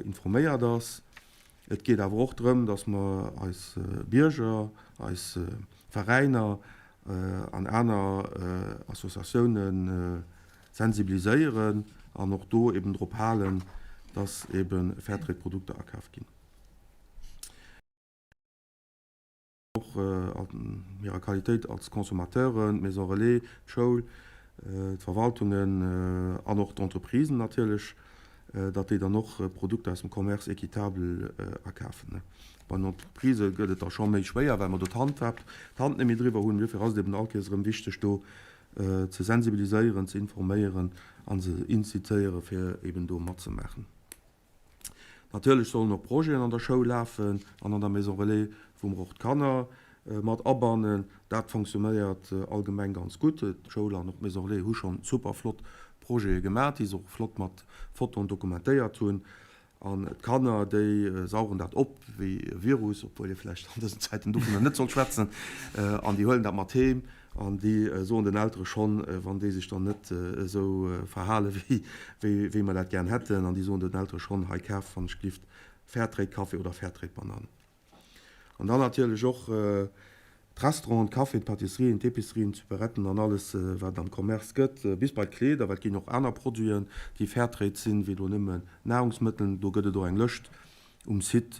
[SPEAKER 4] informéiert ass. Et geet awer och drëm, dass mer eis Bierger, eis Veräiner an aner Associatioune sensibiliséieren an och do eben drop halen, dass ebe Fairtrade-Produkter akaf ginn. Och an hirer Qualitéit als Consommateuren, d'Maison Relais, d'Schoul, d'Verwaltungen an och d'Entreprisen natierlech, datt déi dann och Produkter aus dem Commerce équitable akafen. Bei den Entreprisë gëtt et da scho méi schwéier, well mer do d'Handhab, d'Hand net méi driwwer hunn. Duerfir ass et eben all Kéiers erëm wichteg, do ze sensibiliséieren, ze informéieren an ze incitéieren, fir eben do matzemaachen. Natierlech sollen och Projeten an der Schoul lafen an an der Maison Relais, wou mer och d'Kanner mat abannen. Dat fonctionnéiert allgemeng ganz gutt. D'Schoul an och d'Maison Relais hu schonn super flott Projete gemaach, déi se och flott mat Fotoen dokumentéiert hunn. An d'Kanner, déi saugen dat op wéi e Virus, obwuel ee vläicht an dësen Zäiten dovunner net soll schwätzen. An déi huelen dat mat heem. An déi soen den Eltere schonn, wann déi sech dann net esou verhale wéi mer dat gären hätten, an déi soen den Eltere schonn, hei kaf wann ech glift Fairtrade Café oder Fairtrade Banann. An dann natierlech och d'Restauranten, d'Caféen, d'Pâtisserien, d'Épicerien, d'Supéretten an alles wat et am Commerce gëtt, bis bei d'Kleeder, well et ginn och aner Produiten déi Fairtrade sinn, wéi elo nëmmen Nahrungsmëttel. Do gëtt et och eng Lëscht um Site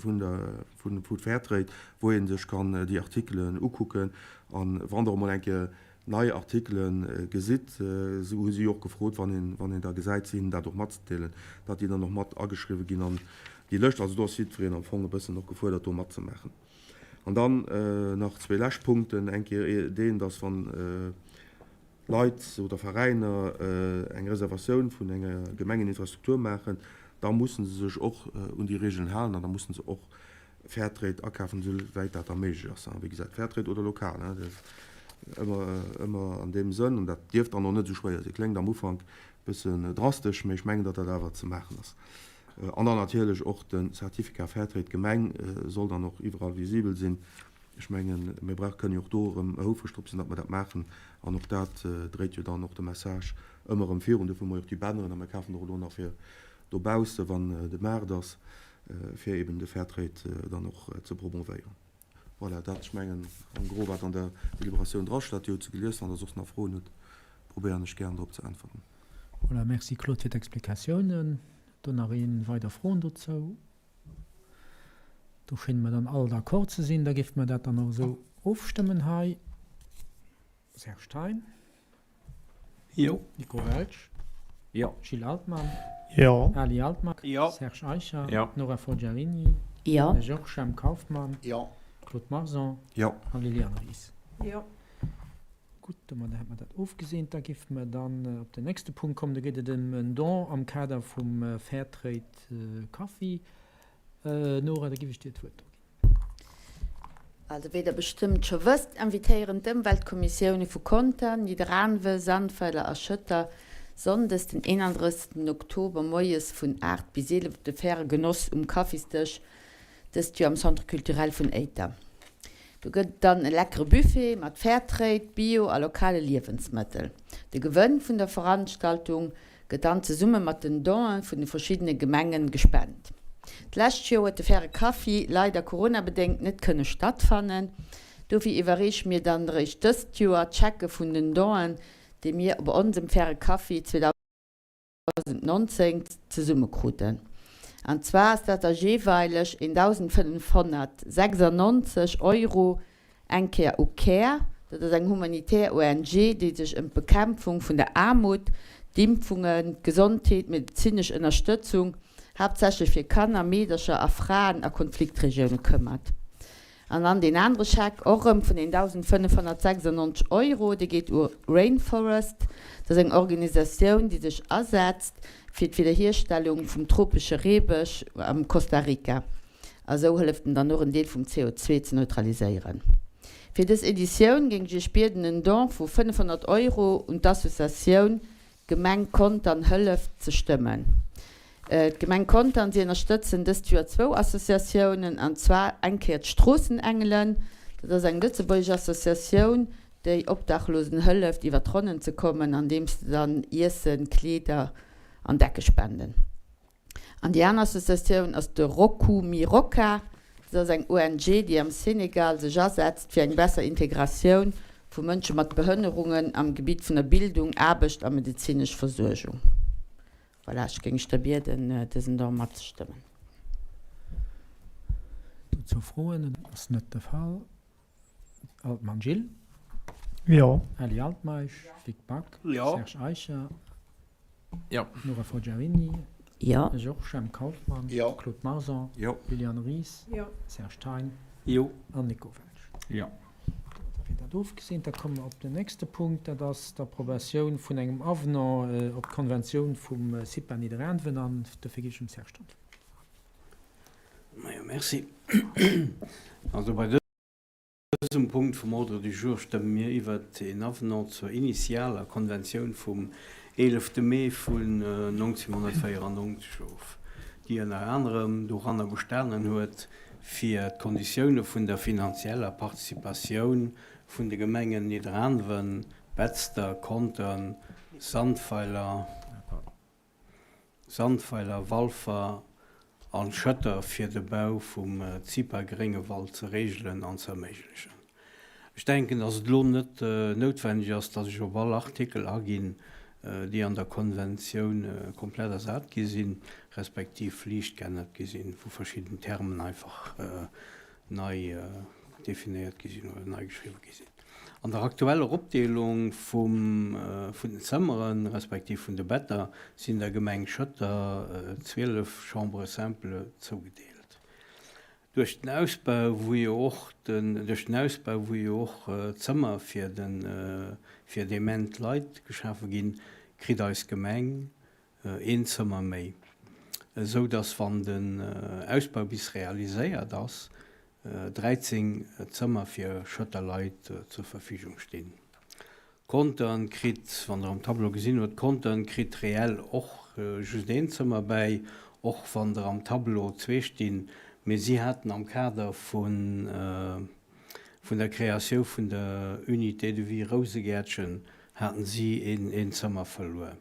[SPEAKER 4] vun der vu Fairtrade, wou ee sech kann déi Artikelen ukucken. An wann der emol eng Kéier nei Artikele gesitt, esou hu si och gefrot, wann een wann een der gesäit, se hinnen dat och matzedeelen, datt déi dann och mat ageschriwwe ginn an déi Lëscht. Also do ass jiddwereen am Fong e bëssen och gefuerdert, do matzemaachen. An dann nach zwee lescht Punkten. Eng Kéier deen, datt wann Leit oder Veräiner eng Reservatioun vun enger Gemengeninfrastruktur maachen, da mussen se sech och un déi Regeln halen an da mussen se och Fairtrade akafen, esou wäit dat da méiglech ass. Wéi gesat, Fairtrade oder lokal, dat ëmmer, ëmmer an deem Sënn. An dat dierft dann och net esou schwéier sinn. Kléngt am Ufank e bëssen drastesch, mee ech mengen, datt dat awer ze maachen ass. An dann natierlech och de Certificat Fairtrade Gemeng soll dann och iwwerall visibel sinn. Ech mengen, mir brauch, kënnen jo och do erëm houfreg drop sinn, datt mer dat maachen. An och dat dréit jo dann och de Message ëmmer erëm virun. Dofir hu mer jo och déi Banneren a mir kafen och elo nach fir dobausse wann de Maart ass, fir eben de Fairtrade dann och ze promovéieren. Voilà, dat, ech mengen, en gros wat an der Deliberatioun drasteet. Dir hutt se gelies. Wann Der soss nach Froen hutt, probéieren ech gären drop ze äntwerten.
[SPEAKER 1] Voilà, merci Claude fir d'Explikatiounen. Do nach een weider Froen dozou? Do schénge mer dann all d'accord ze sinn. Da géife mer dat dann och esou ofstëmmen hei. Serge Stein.
[SPEAKER 3] Jo.
[SPEAKER 1] Nico Welsch.
[SPEAKER 7] Jo.
[SPEAKER 1] Gilles Altmann.
[SPEAKER 8] Jo.
[SPEAKER 1] Ali Altmag.
[SPEAKER 8] Jo.
[SPEAKER 1] Serge Eicher.
[SPEAKER 7] Jo.
[SPEAKER 1] Nora Forgiarini.
[SPEAKER 2] Jo.
[SPEAKER 1] Georges M. Kauffmann.
[SPEAKER 9] Jo.
[SPEAKER 1] Claude Marson.
[SPEAKER 4] Jo.
[SPEAKER 1] A Liliane Ries.
[SPEAKER 12] Jo.
[SPEAKER 1] Gutt, domadder hätt mer dat ofgeseent. Da géife mer dann op den nächste Punkt kommen. Do geet et ëm en Don am Kader vum Fairtrade Kaffi. Nora, da géif ech dir d'Wuert do ginn.
[SPEAKER 2] Also, wéi der bestëmmt scho wësst, invitéieren d'Ëmweltkommissioune vu Conter, Nidderaanwe, Sandweiler a Schëtter sonndes den 31. Oktober moies vun 8 bis 11 op de faire Genoss um Kaffisdësch dëst Joer am Centre Culturel vun Éiter. Do gëtt et dann e leckere Buffet mat Fairtrade, Bio a lokale Liewensmëttel. De Gewënn vun der Veranstaltung gëtt dann zesumme mat den Donen vun de verschiddene Gemengen gespent. D'lescht Joer huet de Faire Kaffi leider coronabedéngt net kënne stattfannen. Dofir iwwerreeche mir dann eréischt dëst Joer d'Schecke vun den Donen, déi mir op onsem Faire Kaffi 2019 zesumme kruten. An zwar ass dat da jeeweileg 1.596 Euro eng Kéier u Care, dat ass eng humanitär ONG, déi sech ëm d'Bekämpfung vun der Aarmut, d'Impfungen, d'Gesondheet, d'medezinesch Ënnerstëtzung, haaptsächlech fir Kanner, Meedercher a Fraen a Konfliktregioune këmmert. An dann deen anere Scheck, och erëm vun 1.596 Euro, dee geet u Rainforest. Dat ass eng Organisatioun, déi sech asetzt fir d'Wiederhierstellung vum tropesche Reebësch am Costa Rica. A sou hëlleft en dann och en Deel vum CO2 ze neutraliséieren. Fir dës Editioun géing ech Iech bieden en Don vu 500 Euro un d'Associatioun Gemeng Contern hëlleft ze stëmmen. D'Gemeng Contern, si ënnerstëtzen dëst Joer zwou Associatiounen, an zwar eng Kéier d'Stroossenengelen, dat ass eng lëtzebuergesch Associatioun, déi Obdachlosen hëlleft iwwer d'Ronnen ze kommen, andeems se dann Iessen, Kleeder an Decke spenden. An déi aner Associatioun ass de Rokku Mi Rokka. Dat ass eng ONG, déi am Senegal sech asetzt fir eng besser Integratioun vu Mënsche mat Behënnerungen am Gebitt vun der Bildung, Aarbecht a medezinesch Versuergung. Voilà, ech géing iech da bieden, dësen Don matzestëmmen.
[SPEAKER 1] Dozou Froen? Ass net de Fall. Altmann Gilles.
[SPEAKER 8] Jo.
[SPEAKER 1] Ali Altmeisch. Vic Back.
[SPEAKER 8] Jo.
[SPEAKER 1] Serge Eicher.
[SPEAKER 7] Jo.
[SPEAKER 1] Nora Forgiarini.
[SPEAKER 2] Jo.
[SPEAKER 1] Georges M. Kauffmann.
[SPEAKER 9] Jo.
[SPEAKER 1] Claude Marson.
[SPEAKER 4] Jo.
[SPEAKER 1] Liliane Ries.
[SPEAKER 12] Jo.
[SPEAKER 1] Serge Thein.
[SPEAKER 3] Jo.
[SPEAKER 1] An Nico Welsch.
[SPEAKER 7] Jo.
[SPEAKER 1] Da wier dat ofgeseent. Da komme mer op den nächste Punkt, dat ass d'Approbatioun vun engem Avenant op d'Konventioun vum CIPA Nidderaanwen. An dofir ginn ech dem Serge Thein d'Wuert.
[SPEAKER 3] Majo, merci. Also bei dësem Punkt vum Ordre du jour stëmme mir iwwert een Avenant zur initialer Konventioun vum 11 Mee vun 1994 of, déi ënner anerem doranner bestanen huet, fir d'Konditioune vun der finanzieller Participatioun vun de Gemengen Nidderaanwen, Betzder, Contern, Sandweiler, Sandweiler, Walfer an Schëtter fir de Bau vum CIPA Gréngewald ze reegelen an ze erméiglechen. Ech denken, dass et elo net noutwenneg ass, dass ech op all Artikel aginn, déi an der Konventioun komplett ersat gi sinn, respektiv liicht geännert gi sinn, wou verschidden Termen einfach nei definéiert gi sinn oder nei geschriwwe gi sinn. An der aktueller Opdeelung vum vun den Zëmmeren, respektiv vun de Better, sinn der Gemeng Schëtter 12 Chambres simples zougedeelt. Duerch den Ausbau, wou jo och den duerch den Ausbau, wou jo och Zëmmer fir de fir dement Leit geschafe ginn, kritt eis Gemeng een Zëmmer méi, esou dass, wann den Ausbau bis realiséiert ass, 13 Zëmmer fir Schëtter Leit zur Verfügung stinn. Contern kritt, wann Der am Tableau gesinn hutt, Contern kritt reell och just een Zëmmer bäi. Och wann der am Tableau zwee stinn, mee si haten am Kader vun vun der Créatioun vun der Unité de vie Rousegäertchen haten si een Zëmmer verluer.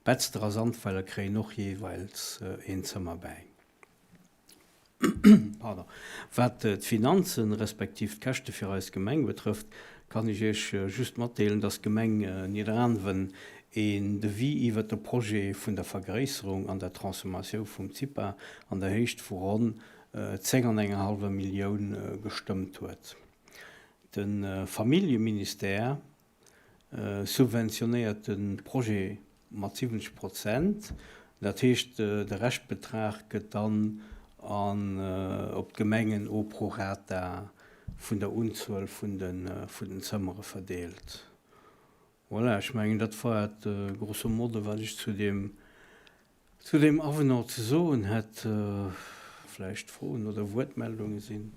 [SPEAKER 3] Betzder a Sandweiler kréien och jeeweils een Zëmmer bäi. Pardon. Wat d'Finanzen, respektiv d'Käschte fir eis Gemeng betrëfft, kann ech Iech just matdeelen, dass d'Gemeng Nidderaanwen een Devis iwwert de Projet vun der Vergréisserung an der Transformatioun vum CIPA an der Héicht vu ronn 10 an enger hallwer Millioun gestëmmt huet. De Familljeministère subventionéiert de Projet mat 70 Prozent. Dat heescht, de Reschtbetrag gëtt dann an op d'Gemengen au prorata vun der Unzuel vun den Zëmmere verdeelt. Voilà, ech mengen, dat war et grosso modo, wat ech zu deem, zu deem Avenant ze soen hätt. Vläicht Froen oder Wuertmeldunge sinn.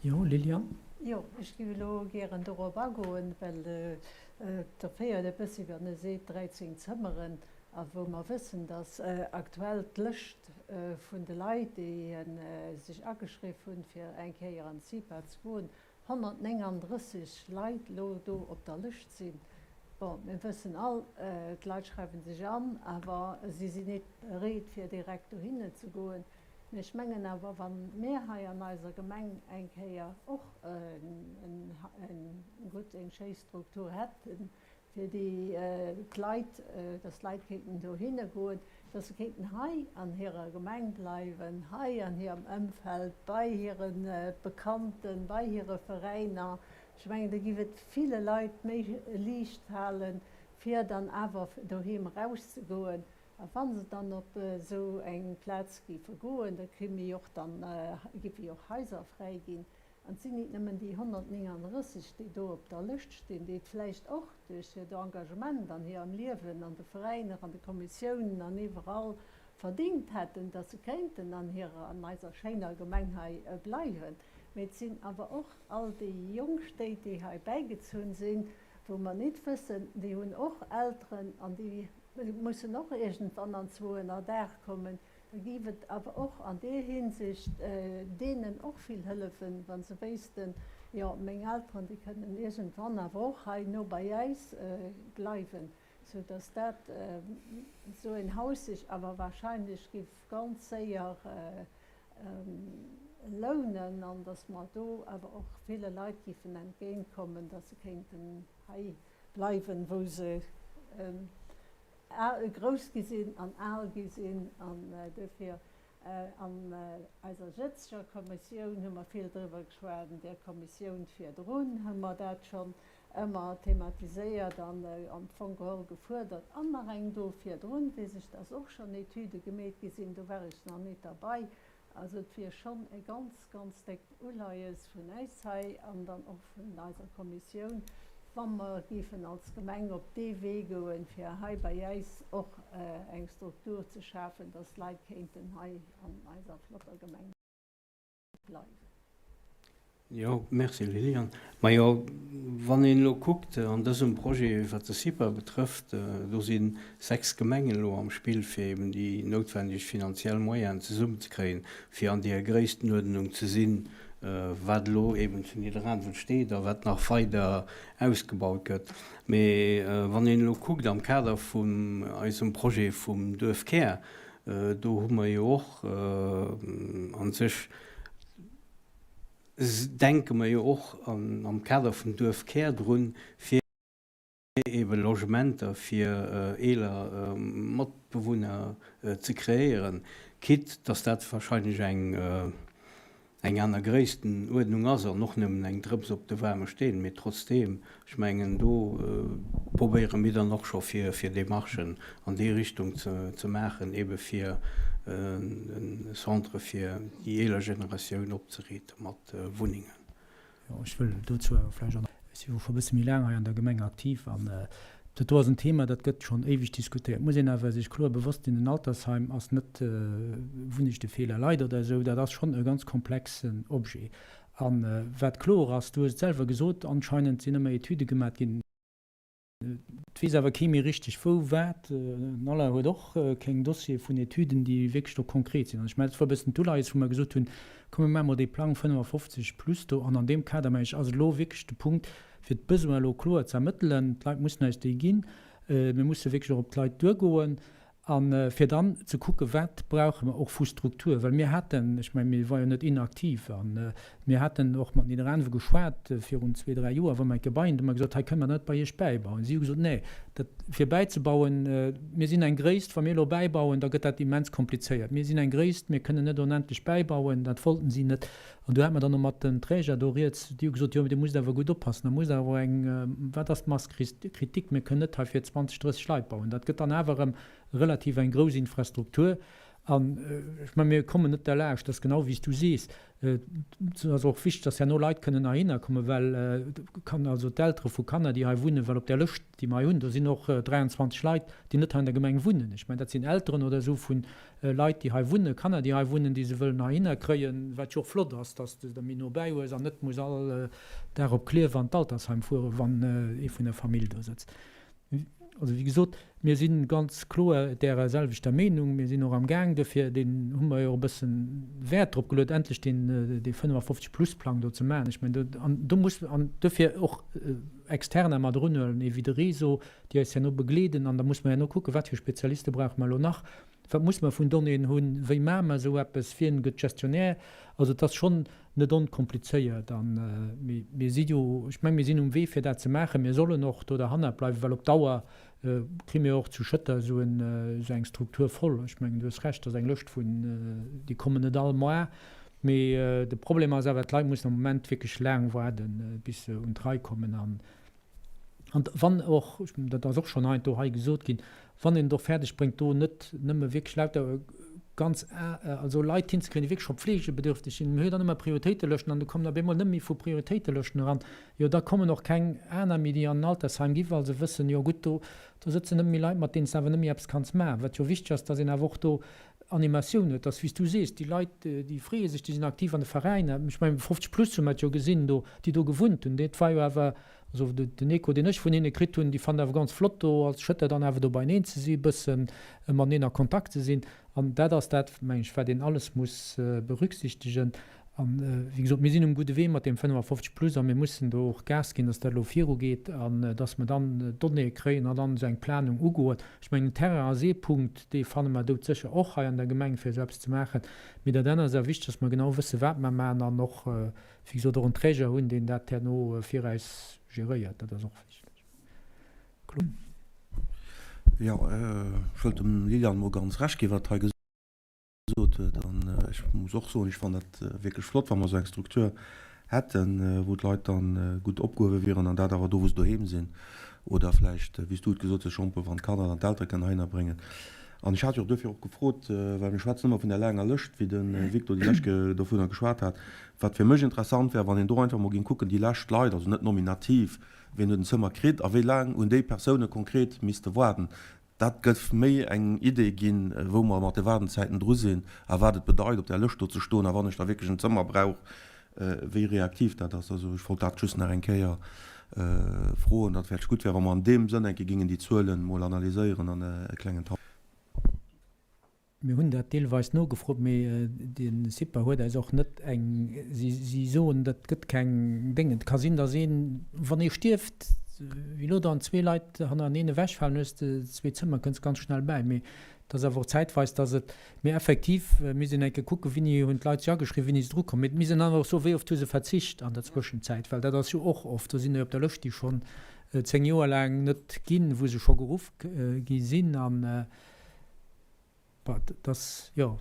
[SPEAKER 1] Jo, Liliane?
[SPEAKER 13] Jo, ech géif elo gären dorop agoen, well et erféiert e bëssi, wann e seet 13 Zëmmeren, a wou mer wëssen, dass aktuell d'Lëscht vun de Leit, déi sech ageschriff hunn, fir eng Kéier an d'CIPA ze goen, 139 Leit elo do op der Lëscht sinn. Bon, mir wëssen all, d'Leit schreiwe sech an, awer si sinn nit bereet, fir direkt dohinne ze goen. Mee ech mengen awer, wa mir hei an eiser Gemeng eng Kéier och eng gutt, eng schéi Struktur hätten, fir déi d'Leit, dass d'Leit kéinten dohinne goen, dass se kéinten hei an hirer Gemeng bleiwen, hei an hirem Ëmfeld, bei hire Bekannten, bei hire Veräiner. Ech mengen, da giff et ville Leit méi liicht falen, fir dann awer doheem erauszegoen. A wa se dann op esou eng Plaz géife goen, da kéime jo och dann, géife jo och Haiser fräi ginn. An et sinn nit nëmmen déi 139, déi do op der Lëscht stinn, déi et vläicht och duerch hiert Engagement an hirem Liewen, an de Veräiner, an de Kommissiounen an iwwerall verdingt hätten, dass se kéinten an hirer, an eiser schéiner Gemeng hei bleiwen. Mee et sinn awer och all déi jonk Stéit, déi hei bäigezunn sinn, wou mer nit wëssen, déi hunn och Elteren an déi mussen och iergendwann an zwou ënnerdaach kommen. Da géif et awer och an deer Hinsicht deenen och vill hëllefen, wa se wéissten, jo, meng Elteren, déi kënnen iergendwann awer och hei no bei äis bleiwen, soudass dat esou en Haus sech awer wahrscheinlech géif ganz séier lounen an dass mer do awer och ville Leit géifen entgéintkommen, dass se kéinten hei bleiwen, wou se grouss gi sinn an al gi sinn. An duerfir an eiser jëtzeger Kommissioun hu mer vill driwwer geschwat, an där Kommissioun virdrun hu mer dat schonn ëmmer thematiséiert an am Fong geholl gefuerdert. An nach eng do virdrun, weess ech, dass och schonn Etüde gemeet gi sinn, do war ech nach net derbei. Also et wier schonn e ganz, ganz déckt Uleies vun äis hei an dann och vun eiser Kommissioun, wa mer géifen als Gemeng op dee Wee goen, fir hei bei äis och eng Struktur ze schafen, dass d'Leit kéinten hei an eiser flotter Gemeng bleiwen.
[SPEAKER 3] Jo, merci Liliane. Majo, wann een elo kuckt an dësem Projet, wat de CIPA betrëfft, do si 6 Gemengen elo am Spill, fir eben déi noutwendeg finanziell Moyenen zesummenzekréien, fir an deer Gréisstenuerdnung ze sinn, wat elo eben zu Nidderaanwen steet a wat nach weider ausgebaut gëtt. Mee wann een elo kuckt am Kader vun eisem Projet vum Duerfkär, do hu mer jo och a sech, denke mer jo och am Kader vum Duerfkär drun, fir eebe Logementer fir eeler Matbewunner ze kreéieren, quitte dass dat wahrscheinlech eng aner Gréisstenuerdnung ass an och nëmmen eng Drëps op de waarme Steen. Mee trotzdeem, ech mengen, do probéiere mir dann och scho fir Demarchen an déi Richtung ze maachen, eebe fir e Centre fir déi eeler Generatioun opzeriite mat Wunnengen.
[SPEAKER 1] Jo, ech wëll dozou awer vläicht och nach, ech si jo scho e bësse méi laang hei an der Gemeng aktiv an dat do ass en Thema, dat gëtt schonn éiweg diskutéiert. Et muss een awer sech kloer bewosst sinn, en Altersheim ass net Wunnechte fir eeler Leit oder esou, dat ass schonn e ganz komplexen Objet. A wat kloer ass, du hues et selwer gesot, anscheinend sinn ëmmer Etüde gemat ginn. Et weess awer kee méi richteg wou, wat. Den Alain huet och keng Dossiere vun Etüden, déi wierklech do konkret sinn. An ech mengen, dat war e bëssen d'Uleies, wou mer gesot hunn, komm mir maache mol dee Plang 55 plus do. An an deem Kader, meng ech, ass elo wierklech de Punkt, fir d'Besoin elo kloer ze ermëttelen. D'Leit mussen eis déi ginn. Mir musse wierklech och op d'Leit duergoen. A fir dann ze kucken, wat brauche mer och vu Struktur, well mir haten, ech mengen, mir ware jo net inaktiv a mir haten och mat Nidderaanwe geschwat virun zwee, dräi Joer, wa mer eng Kéier bei hinnen, hu mer gesot, hei kënne mer net bei Iech bäibauen. Si hu gesot, nee, dat fir bäizebauen, mir sinn eng Gréisst, wa mir elo bäibauen, da gëtt dat immens komplizéiert. Mir sinn eng Gréisst, mir kënnen net onendlech bäibauen. Dat wollten si net. An du hat mer dann och mat den Träger do rieds, déi hu gesot, jo, mee Dir musst awer gutt oppassen, da musst awer och eng, wat ass d'Masse critique, mir kënnen net hei fir 20, 30 Leit bauen. Dat gëtt dann awer erëm relativ eng grouss Infrastruktur. An ech mengen, mir kommen net derlaascht, dat ass genau wéi s du sees, et ass och wichteg, dass herno Leit kënnen heihinner kommen, well kann also d'Eltere vu Kanner, déi hei wunnen, well op där Lëscht, déi mer hei hunn, do sinn och 23 Leit, déi net hei an der Gemeng wunnen. Ech mengen, dat sinn Elteren oder esou vu Leit, déi hei wunnen, Kanner, déi hei wunnen, déi se wëllen heihinner kréien, wat jo och flott ass, dass de der méi no bäi hues an net muss all Dag op Klierf an d'Altersheim fueren, wann ee vun der Famill do sëtzt. Also, wéi gesot, mir si ganz kloer därer selwechter Meenung. Mir sinn och am Gaang dofir, deen hu mer jo och e bësse Wäert drop geluet, endlech deen, dee 55-plus-Plang do ze maachen. Ech mengen, do, an do muss, an dofir och Externer mat erunhuelen, ee wéi de Réseau, déi eis herno begleeden. An da muss mer herno kucken, wat fir Spezialiste brauche mer elo nach, Wat muss mer vun Donnéeën hunn? Wéi maache mer esou eppes? Wien gëtt Gestionnaire? Also et ass schonn net onkomplizéiert. A mir si jo, ech menge mir sinn um Wee fir dat ze maachen. Mir sollen och do derhannert bleiwen, well op Dauer kri mir och zu Schëtter esou eng Struktur voll. Ech mengen, du hues Recht, dat ass eng Lëscht vun, déi kommen net all Mois. Mee de Problem ass awer, d'Leit mussen am Moment wierklech laang waarden, bis se un d'Rei kommen. An An wann och, dat ass och schonn heiansdo hei gesot ginn, wann een et och fäerdeg bréngt, do net nëmme wierklech lauter ganz, also Leit hinzekréien, déi wierklech scho pflegebedürftig sinn, mir hu jo dann ëmmer Prioritéitelëschten an do kommen op eemol net méi vu Prioritéitelëschten eran, jo da kommen och keng aner méi, déi an en Altersheim gi well se wëssen, jo gutt, do do sëtzen net méi Leit, mat deenen s de awer net méi eppes kanns maachen. Wat jo wichteg ass, dass een awer och do Animatioun huet, dass, wéi s du sees, déi Leit, déi freeë sech, déi sinn aktiv an de Veräiner. Ech mengen, 50 plus hu mer et jo gesinn do, déi do gewunnt hunn, dat war jo awer, Also den Echo, deen ech vun hinne kritt hunn, déi fannen awer ganz flott do als Schëtter dann awer do beieneen ze si, e bësse mateneen a Kontakt ze sinn. An dat ass dat, meng ech, wat een alles muss berücksichtegen. An, wéi gesot, mir sinn um gudde Wee mat deem 55 plus a mir mussen do och Gas ginn, dass dat elo virugeet an dass mer dann d'Donnéeë kréien an dann esou eng Planung ugoen. Ech mengen, den Terrain ass ee Punkt, dee fanne mer doudsécher och hei an der Gemeng, fir esou eppes ze maachen. Mee dat anert ass awer wichteg, dass mer genau wëssen, wat mer maachen an och, wéi gesot, och en Träger hunn, deen dat herno fir eis geréiert. Dat ass och wichteg. Claude.
[SPEAKER 4] Jo, ech wëllt dem Liliane mol ganz Recht ginn, wat hei gesot huet. An ech muss och soen, ech fannen dat wierklech flott, wa mer esou eng Struktur hätten, wou d'Leit dann gutt opgehuewe wieren, an dat awer do, wou se doheem sinn. Oder vläicht, wéi s du et gesot hues, Jean-Paul, wann d'Kanner dann d'Eltere kënnen heihinner bréngen. An ech hat jo och duerfir och gefrot, well mir schwätzen ëmmer vun där laanger Lëscht, wéi de Victor déi lescht Kéier dovunner geschwat hat, Wat fir mech interessant wär, wann een do einfach mol géing kucken, déi lescht Leit, also net nominativ, wien huet en Zëmmer kritt a wéi laang hunn déi Persoune konkret misste waarden. Dat gëff méi eng Idee ginn, wou mer mat de Waardenzäiten dru sinn a wat et bedeit, op där Lëscht do ze stoen a wann ech da wierklech en Zëmmer brauch, wéi reaktiv dat ass. Also ech wollt dat just nach eng Kéier froen, datt vläicht gutt wär, wa mer an deem Sënn eng Kéier géingen déi Zuelen mol analyséieren an e klengen Tableau.
[SPEAKER 1] Mir hunn dat deelweis nogefrot, mee de CIPA huet eis och net eng, si soen, dat gëtt keng Déngen. Et ka sinn, datt een, wann ee stierft, wéi elo dann zwee Leit hannereneen ewechfalen, hues de zwee Zëmmer, kënns ganz schnell bäi. Mee et ass awer och zäitweis, datt et, mee effektiv misst een eng Kéier kucken, wéini hunn d'Leit sech ageschriwwen, wéini si drukomm. Mee et misst een dann awer och soen, wéi oft hu se verzicht an der Zwëschenzäit, well dat ass jo och oft, do sinn der jo op der Lëscht, déi schonn 10 Joer laang net ginn, wou se scho geruff gi sinn. An Dass, jo.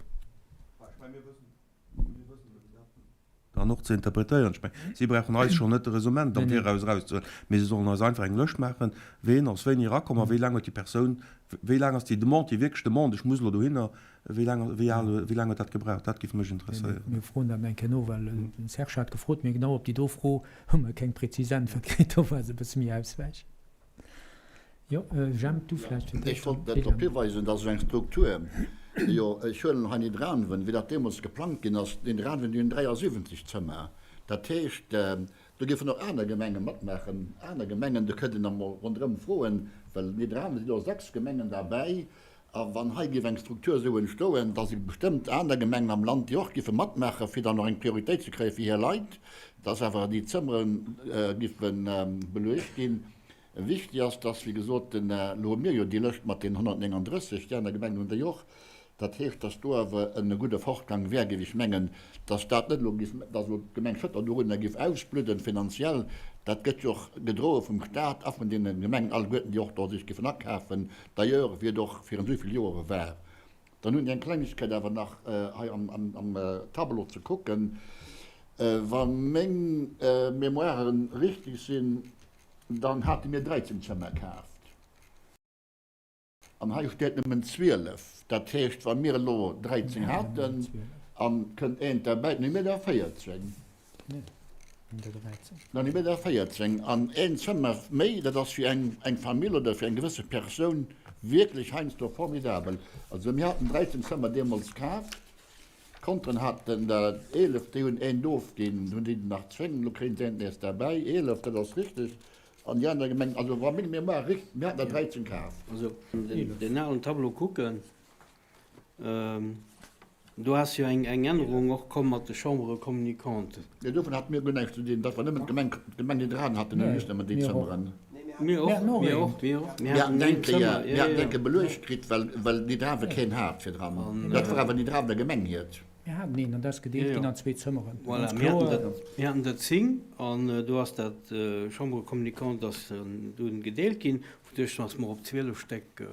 [SPEAKER 4] Dann och ze interpretéieren. Ech mengen, si brauchen eis schonn net de Raisonnement am Viraus erauszehuelen, mee se sollen eis einfach eng Lëscht maachen, ween ass wéini erakomm a wéi laang huet déi Persoun, wéi laang ass déi Demande, déi wierklech Demande, ech muss elo dohinner, wéi laang, wéi al, wéi laang huet dat gebraucht? Dat géif mech interesséieren.
[SPEAKER 1] Mir froen dat eng Kéier no, well den Serge hat gefrot, mee genau op déi do Fro hu mer keng prezis Äntwert kritt. Do war se e bësse méi auswäichend. Jo, Jemp, du vläicht
[SPEAKER 9] fir d'éischt. Ech wollt drop hiweisen, dass eng Struktur, jo, ech huelen hei Nidderaanwen, wéi dat deemools geplangt ginn ass, Nidderaanwen, déi hunn 73 Zëmmer. Dat heescht, Do dierfen och aner Gemenge matmaachen. Aner Gemengen, do kënnt een emol ronderëm froen, well nidderaanwen sinn och 6 Gemengen derbäi. A wann hei géif eng Struktur esou entstoen, da si bestëmmt aner Gemengen am Land, déi och géife matmaachen, fir dann och eng Prioritéit ze kréie fir hir Leit, dass awer déi Zëmmere géife beluecht ginn. Wichtig ass, dass, wéi gesot, den, elo hu mir jo déi Lëscht mat den 139, déi aner Gemengen hunn déi och, dat heescht, dass do awer e gudde Fortgang wär, géif ech mengen, dass dat net elo géif, dass elo d'Gemeng Schëtter dorunner géif ausbludden finanziell. Dat gëtt jo och gedroe vum Stat a vun deene Gemengen alleguerten, déi och do sech géifen akafen, d'ailleurs wéi et och virun esou vill Joere war. Dann hunn ech eng Klengegkeet awer nach hei am Tableau ze kucken. Wa meng Mémoiren richtig sinn, Dann hate mir 13 Zëmmer kaaft. An hei steet nëmmen 12. Dat heescht, wa mir elo 13 haten a kënnt eent derbäi, dann hu mir der 14. Dann hu mir der 14. An een Zëmmer méi, dat ass fir eng Famill oder fir eng gewësse Persoun wierklech heiansdo formidabel. Also mir haten 13 Zëmmer deemools kaaft. D'Conteren haten der 11, déi hunn eent ofginn, hunn déi nach 10, elo kréien se eent nees derbäi, 11, dat ass richteg. An déi aner Gemeng, also wa meng Mémoire richt, mir haten der 13 kaf.
[SPEAKER 3] Also den alen Tableau kucken, do ass jo eng Ännerung och komm mat de Chambres communicantes.
[SPEAKER 9] Nee, dovun hate mir guer näischt ze dinn, dat war nëmmen d'Gemeng, d'Gemeng Nidderaanwen haten nëmmen just nëmmen déi Zëmmeren.
[SPEAKER 3] Mir och, mir och, mir och.
[SPEAKER 9] Mir haten eng Kéier, mir haten eng Kéier beluecht kritt, well, well Nidderaanwe keen hat virdran. Dat war awer Nidderaanwener Gemeng hiert.
[SPEAKER 1] Mir haten een, an dat ass gedeelt ginn an zwee Zëmmeren.
[SPEAKER 3] Voilà, mir haten dat, mir haten der 10, an do ass dat Chambre communicante ass dunn gedeelt ginn, wouduerch dass mer op 12 Stéck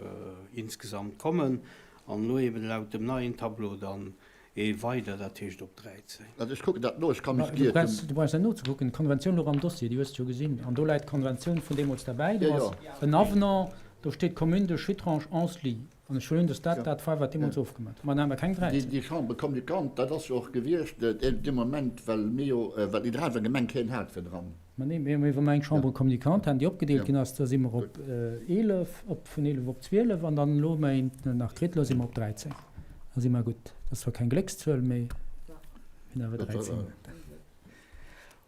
[SPEAKER 3] insgesamt kommen, an elo eben laut dem neien Tableau dann Ee weider, dat heescht op 13.
[SPEAKER 9] Also ech kucken dat no, ech ka mech
[SPEAKER 1] iert. Du brauchs net nozekucken, d'Konventioun louch am Dossier, déi hues de jo gesinn. An do läit d'Konventioun vun deemools derbäi. Do ass en Avenant, do steet Commune de Schuttrange, Ancely. An ech huelen un, dass dat dat war, wat deemools ofgemaach huet. Ma dann hate mer keng 13.
[SPEAKER 9] Déi Chambre communicante, dat ass jo och gewiescht dee Moment, well mir jo, well déi Dräiwer Gemeng keen hat virdran.
[SPEAKER 1] Ma nee, mee wa mer eng Chambre communicante haten, déi opgedeelt ginn ass, da si mer op 11, op, vun 11 op 12, an dann elo hu mer eent nach kritt, elo si mer op 13. Da si mer gutt. Dat ass zwar keng Gléckszuel, mee mir hunn awer 13.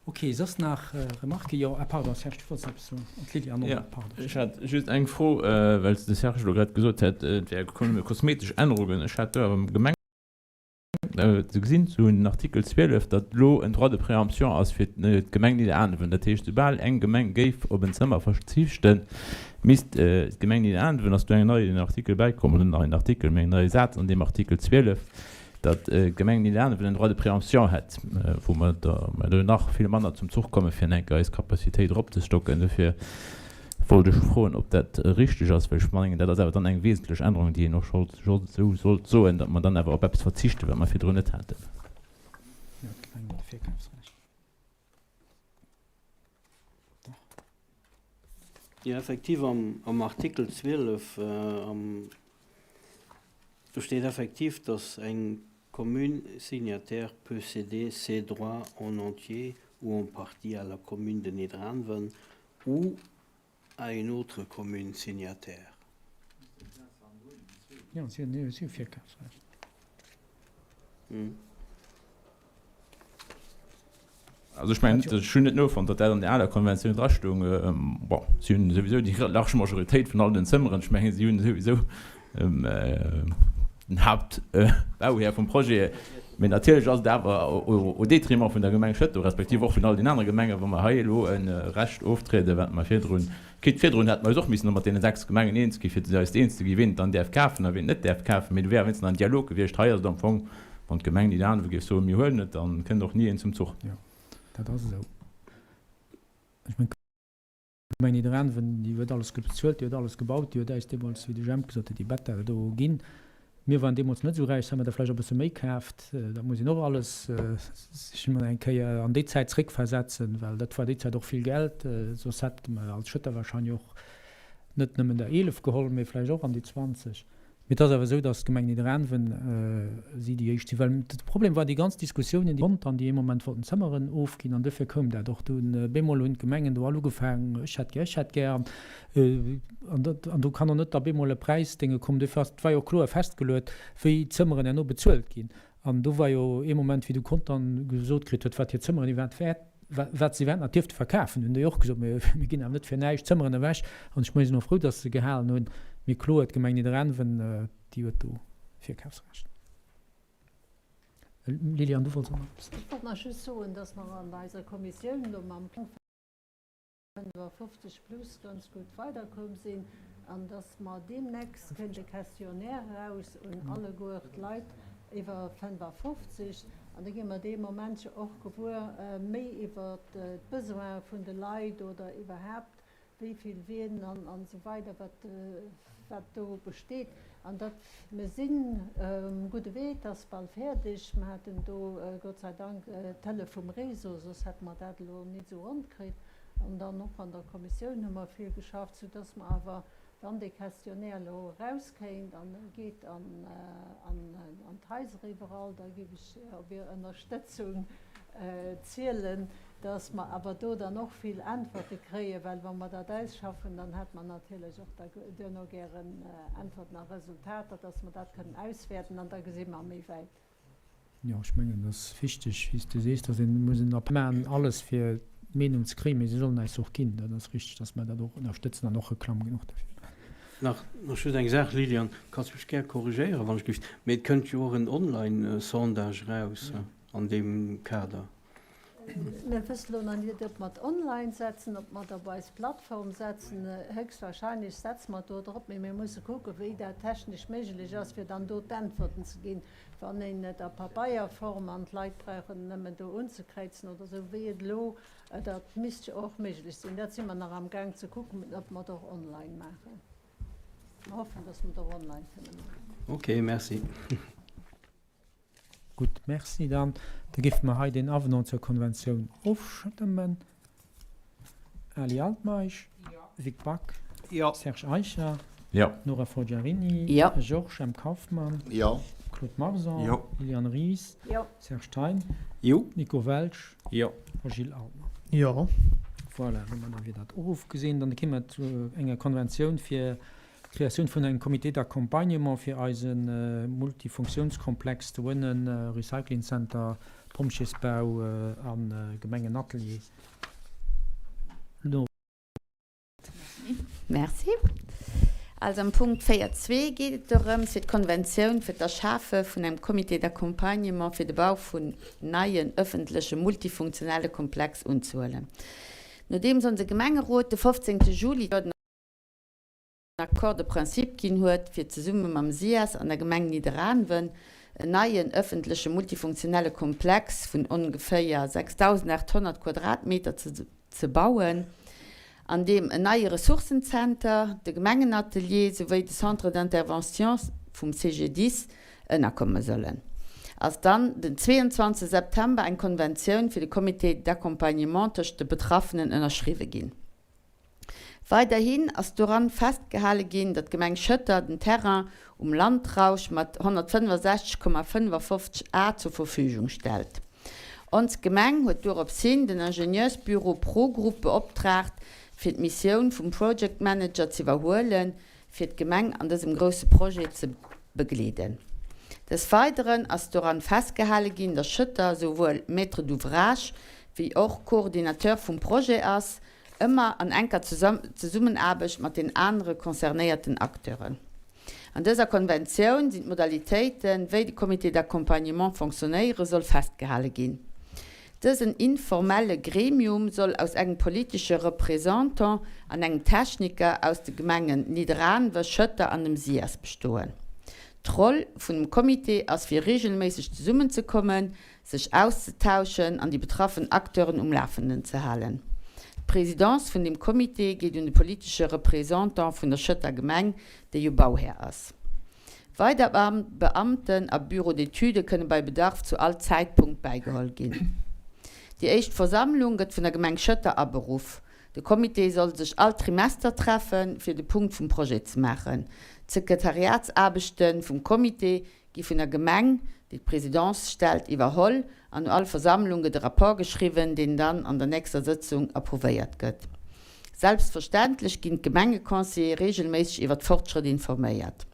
[SPEAKER 1] Ok, soss nach Remarken? Jo, ah pardon, Serge, du wollts eppes soen. An d'Lydie an och nach, pardon.
[SPEAKER 7] Ech hat just eng Fro, well de Serge elo grad gesot hat, et wäre kosmetesch Ännerungen. Ech hat do awer gemengt, ze gesinn zu den Artikel 12, datt elo en Droit de préemption ass fir d'Gemeng Nidderaanwen. Dat heescht, soubal eng Gemeng géif op en Zëmmer verzichten, misst d'Gemeng Nidderaanwen, ass do eng neien Artikel bäikomm, oder net neien Artikel, mä en neie Saz an deem Artikel 12, datt d'Gemeng Nidderaanwen en Droit de préemption hätt, wou mer do nach vill manner zum Zuch komme fir enk eis Capacitéit eropzestocken. Dofir Wollt ech froen, ob dat richteg ass, well ech mengen, dat ass awer dann eng wesentlech Ännerung, déi een och scho esou sollt soen, datt mer dann awer op eppes verzichten, wat mer virdrun net haten.
[SPEAKER 1] Jo, d'Gemeng huet e Virkafsrecht. Dach.
[SPEAKER 3] Jo, effektiv, am Artikel 12, am, do steet effektiv, datt eng Commune signataire peut céder ses droits en entier ou en partie à la commune de Nidderaanwen ou à une autre commune signataire.
[SPEAKER 1] Jo, si hunn si hu Virkafsrecht.
[SPEAKER 7] Also ech mengen net, ech hunn net nofonnt, datt dat an där aler Konventioun drastoung. Bon, si hunn souwisou déi large Majoritéit vun all den Zëmmeren. Ech mengen, si hunn souwisou den Haaptbauhär vum Projet. Mee natierlech ass et awer au détriment vun der Gemeng Schëtter, respektiv och vun all den anere Gemengen, wa mer hei elo e Recht oftrieden, wat mer virdrun, quitte virdrun hätte mer eis och missen elo mat deene 6 Gemengen eens ginn, fir eis eens ze ginn, wien et dann däerf kafen a wien et net däerf kafen. Mee do wär wéinstens nach en Dialog gewiescht. Hei ass et am Fong, wann d'Gemeng Nidderaanwe géif soen, mir huelen et, dann kënnt och ni een zum Zuch.
[SPEAKER 1] Jo, dat ass esou. Ech mengen, D'Gemeng Nidderaanwen, déi huet alles bezuelt, déi huet alles gebaut, déi huet äis deemools, wéi de Jemp gesot huet, déi Better do ginn. Mir waren deemools net esou räich, hu mer der vläicht och e bësse méi kaaft. Dat muss een och alles sech emol eng Kéier an déi Zäit zréckversetzen, well dat war déi Zäit och vill Geld. Soss hätte mer als Schëtter wahrscheinlech och net nëmmen der 11 geholl, mee vläicht och an déi 20. Mee et ass awer esou, datt d'Gemeng Nidderaanwen, si déi éischt sinn, well de Problem war déi ganz Diskussiounen, déi konnt an déi ee Moment wollten d'Zëmmeren ofginn an duerfir koum dat och. Dunn bemol hunn d'Gemengen do all ugefaangen, ech hätt gär, ech hätt gär an an do kann och net da bemol e Präisdénge kommen. Duerfir ass, et war jo och kloer festgeluet, wéi d'Zëmmeren herno bezuelt ginn. An do war jo ee Moment, wéi du Kontan gesot kritt huet, wat hir Zëmmeren iwwerhaapt wäert. Wat se iwwerhaapt nach dierfte verkafen, hunn déi och gesot, mir ginn awer net fir näischt Zëmmeren ewech. An ech si och frou, datt se gehalen hunn. Mee kloer, d'Gemeng Nidderaanwen, déi huet do Virkafsrecht. Liliane, du wollts och nach eppes
[SPEAKER 13] soen. Ech wollt nach just soen, datt mer an eiser Kommissioun elo mam Plang 55 plus ganz gutt weiderkomm sinn an dass mer deemnächst kënnt e Questionnaire eraus un alleguer d'Leit iwwer 55 an da gi mer dee Moment jo och gewuer méi iwwer d'Besoine vun de Leit oder iwwerhaapt wéi vill wien an esou weider wat wat do besteet an dat mir sinn um gudde Wee, et ass bal fäerdeg. Mer haten do Gott sei Dank d'Hëllef vum Réseau, soss hätte mer dat elo nit esou ronn kritt. An dann och an der Kommissioun hu mer vill geschafft, soudass mer awer, wann dee Questionnaire elo erauskéint an e geet an d'Haiser iwwerall, da géif ech op Är Ënnerstëtzung zielen, dass mer awer do dann och vill Äntwerte kréien, well wa mer dat ausschaffen, dann hätte mer natierlech och da duerno gären Äntwerten a Resultater, dass mer dat kënnen auswäerten an da gesi mer méi wäit.
[SPEAKER 1] Jo, ech mengen, et ass wichteg, wéi s de sees, dass een muss en Appell maachen, alles fir d'Meenung ze kréien, mee se sollen eis se och ginn. Dat ass richteg, dass mer dat och ënnerstëtzen an och Reklamm genuch derfir maachen.
[SPEAKER 3] Nach just eng Saach, Liliane, du kanns mech gär korrigéieren, wann ech géif, mee et kënnt jo och en Online-Sondage eraus an deem Kader.
[SPEAKER 13] Mir wësse lo nach net, ob mer et online setzen, ob mer et op eis Plattform setzen. Héchstwahrscheinlech setze mer et do drop, mee mir musse kucken, wéi dat technesch méiglech ass, fir dann do d'Äntwerten ze ginn. Wann een et a Pabeierform an d'Leit brauchen nëmmen do unzekräizen oder esou, wéi et elo, dat misst jo och méiglech sinn. Dat si mer nach am Gaang ze kucken, ob mer et och online maachen. Mer hoffen, dass mer et och online kënne maachen.
[SPEAKER 3] Ok, merci.
[SPEAKER 1] Gutt, merci. Dann da géife mer hei deen Avenant zur Konventioun ofstëmmen. Ali Altmeisch? Vic Back? Serge Eicher? Nora Forgiarini? Georges M. Kauffmann? Claude Marson? Liliane Ries? Serge Thein? Nico Welsch? A Gilles Altmann? Voilà, domadder wier dat och ofgesinn. Dann kéime mer zu enger Konventioun fir D'Kreatioun vun engem Comité d'accompagnement fir eise Multifunktiounskomplex doënnen, Recycling Center, Pompjeesbau a Gemengenatelier.
[SPEAKER 2] Merci. Also am Punkt 4.2 geet et dorëms, fir d'Konventioun fir d'Erschafe vun engem Comité d'accompagnement fir de Bau vun neien öffentleche multifunktionelle Komplex unzehuelen. Nodeems onse Gemengerot de 15. Juli den Accord de principe ginn huet, fir zesumme mam SIAS an der Gemeng Nidderaanwen en neien ëffentleche multifunktionelle Komplex vun ongeféier 6.800 Quadratmeter ze bauen, an deem en neie Ressourcenzenter, de Gemengenatelier souwéi de Centre d'intervention vum CGDIS ënnerkomme sollen, ass dann den 22 September eng Konventioun fir de Comité d'accompagnement tëscht de Betraffenen ënnerschriwwe ginn. Weiderhin ass doran festgehale ginn, datt d'Gemeng Schëtter den Terrain um Landrausch mat 165,55 Ar zur Verfügung stellt. Ons Gemeng huet duerops hin den Ingenieursbüro Progroup beoptraagt, fir d'Missioun vum Project Manager z'iwwerhuelen, fir d'Gemeng an dësem grousse Projet ze begleeden. Des Weideren ass doran festgehale ginn, datt Schëtter souwuel Maître d'ouvrage wéi och Coordinateur vum Projet ass, ëmmer an enker Zesummenaarbecht mat den anere concernéierten Acteuren. An dëser Konventioun sinn d'Modalitéiten, wéi de Comité d'accompagnement fonctionnéiere soll, festgehale ginn. Dësen informelle Gremium soll aus engem politesche Représentant an engem Techniker aus de Gemengen Nidderaanwe, Schëtter an dem SIAS bestoen. D'Roll vun dem Comité ass fir regelméisseg zesummenzekommen, sech auszetauschen an déi betraffen Acteuren um Lafenden ze halen. D'Presidence vun dem Comité geet un de politesche Représentant vun der Schëtter Gemeng, dee jo Bauhär ass. Weider Beamten a Bureaux d'études kënne bei Bedarf zu all Zäitpunkt bäigeholl ginn. Déi éischt Versammlung gëtt vun der Gemeng Schëtter aberuff. De Comité soll sech all Trimester treffen, fir de Punkt vum Projet ze maachen. D'Sekretariatsaarbechte vum Comité gi vun der Gemeng, déi d'Presidence stellt, iwwerholl an no all Versammlung gëtt e Rapport geschriwwen, deen dann an der nächster Sëtzung approuvéiert gëtt. Selbstverständlech ginn d'Gemengeconseiller reegelméisseg iwwer d'Fortschrëtt informéiert.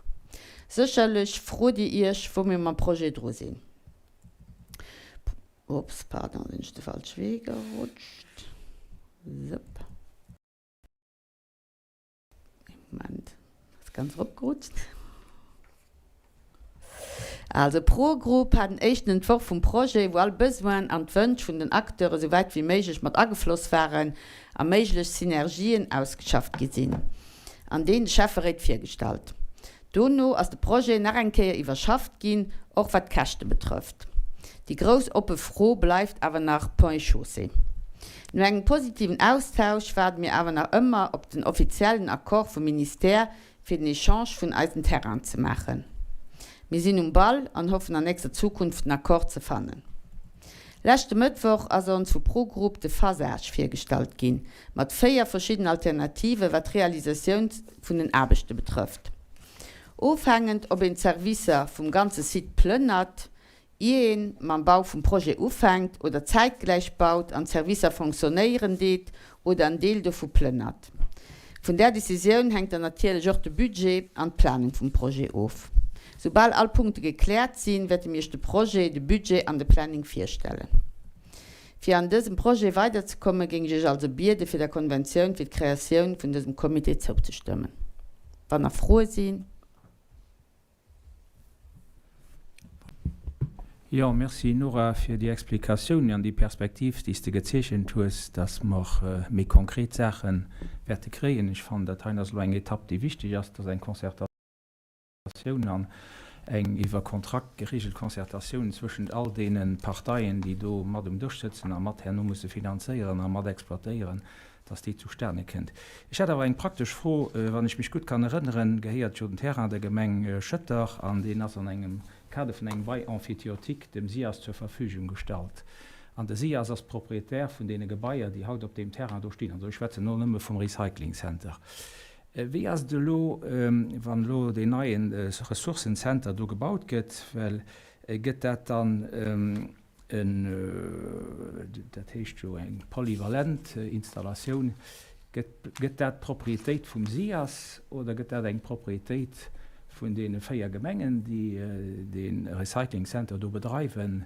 [SPEAKER 2] Sécherlech frot Dir Iech, wou mir mam Projet dru sinn. Oops, pardon, sinn ech de falsche Wee gerutscht. Sëpp. Ee Moment, ass ganz eropgerutscht. Also Pro-Group hat en éischten Entworf vum Projet, wou all Besoinen an d'Wënsch vun den Acteure sou wäit wéi méiglech mat agefloss waren a méiglech Synergien ausgeschafft gi sinn, an deen de Schäfferéit virgestallt. Dono ass de Projet nach eng Kéier iwwerschafft ginn, och wat d'Käschte betrëfft. Déi grouss oppe Fro bleift awer nach Ponts et Chaussées. No engem positiven Austausch waarde mir awer nach ëmmer op den offiziellen Accord vum Ministère fir den Echange vun eisen Terrainen ze maachen. Mir sinn um Ball an hoffen an nächster Zukunft den Accord ze fannen. Leschte Mëttwoch ass ons vu ProGroup de Phasage virgestallt ginn, mat 4 verschidden Alternative wat d'Realisatioun vun den Aarbechte betrëfft. Ofhängend ob een d'Servicer vum ganze Site plënnert, ier een mam Bau vum Projet ufänkt oder zäitgläich baut an d'Servicer fonctionnéieren deet oder en Deel dovu plënnert. Vun där Decisioun hänkt dann natierlech och de Budget an d'Planung vum Projet of. Soubal all Punkte gekläert sinn, wäerte mir Iech de Projet, de Budget an de Planning virstellen. Fir an dësem Projet weiderzekommen, géing ech Iech also biede fir der Konventioun fir d'Kreatioun vun dësem Comité zouzestëmmen. Wann nach Froe sinn.
[SPEAKER 5] Jo, merci Nora fir déi Explikatioun an déi Perspektiv, déi s de gezeechent hues, dass mer méi konkret Saache wäerte kréien. Ech fannen, dat heien ass elo eng Etapp, déi wichteg ass, dass eng Concertatioun an eng iwwer Kontrakt geregelt Concertatioun zwëschent all deene Parteien, déi do mat um Dësch sëtzen a mat herno musse finanzéieren a mat exploitéieren, dass déi zustane kënnt. Ech hätt awer eng praktesch Fro, Wann ech mech gutt kann erënneren, gehéiert jo den Terrain der Gemeng Schëtter an deen ass an engem Kader vun engem Bail emphytéotique dem SIAS zur Verfügung gestallt. An de SIAS ass Proprietär vun deene Gebaier, déi haut op deem Terrain do stinn. Also ech schwätzen elo nëmme vum Recycling Center. Wéi ass et elo, wann elo deen neie Ressourcencenter do gebaut gëtt? Well gëtt dat dann en, dat heescht jo eng polyvalent Installatioun, gëtt, gëtt dat Propriétéit vum SIAS oder gëtt dat eng Propriétéit vun deene 4 Gemengen, déi dee Recycling Center do bedreiwen?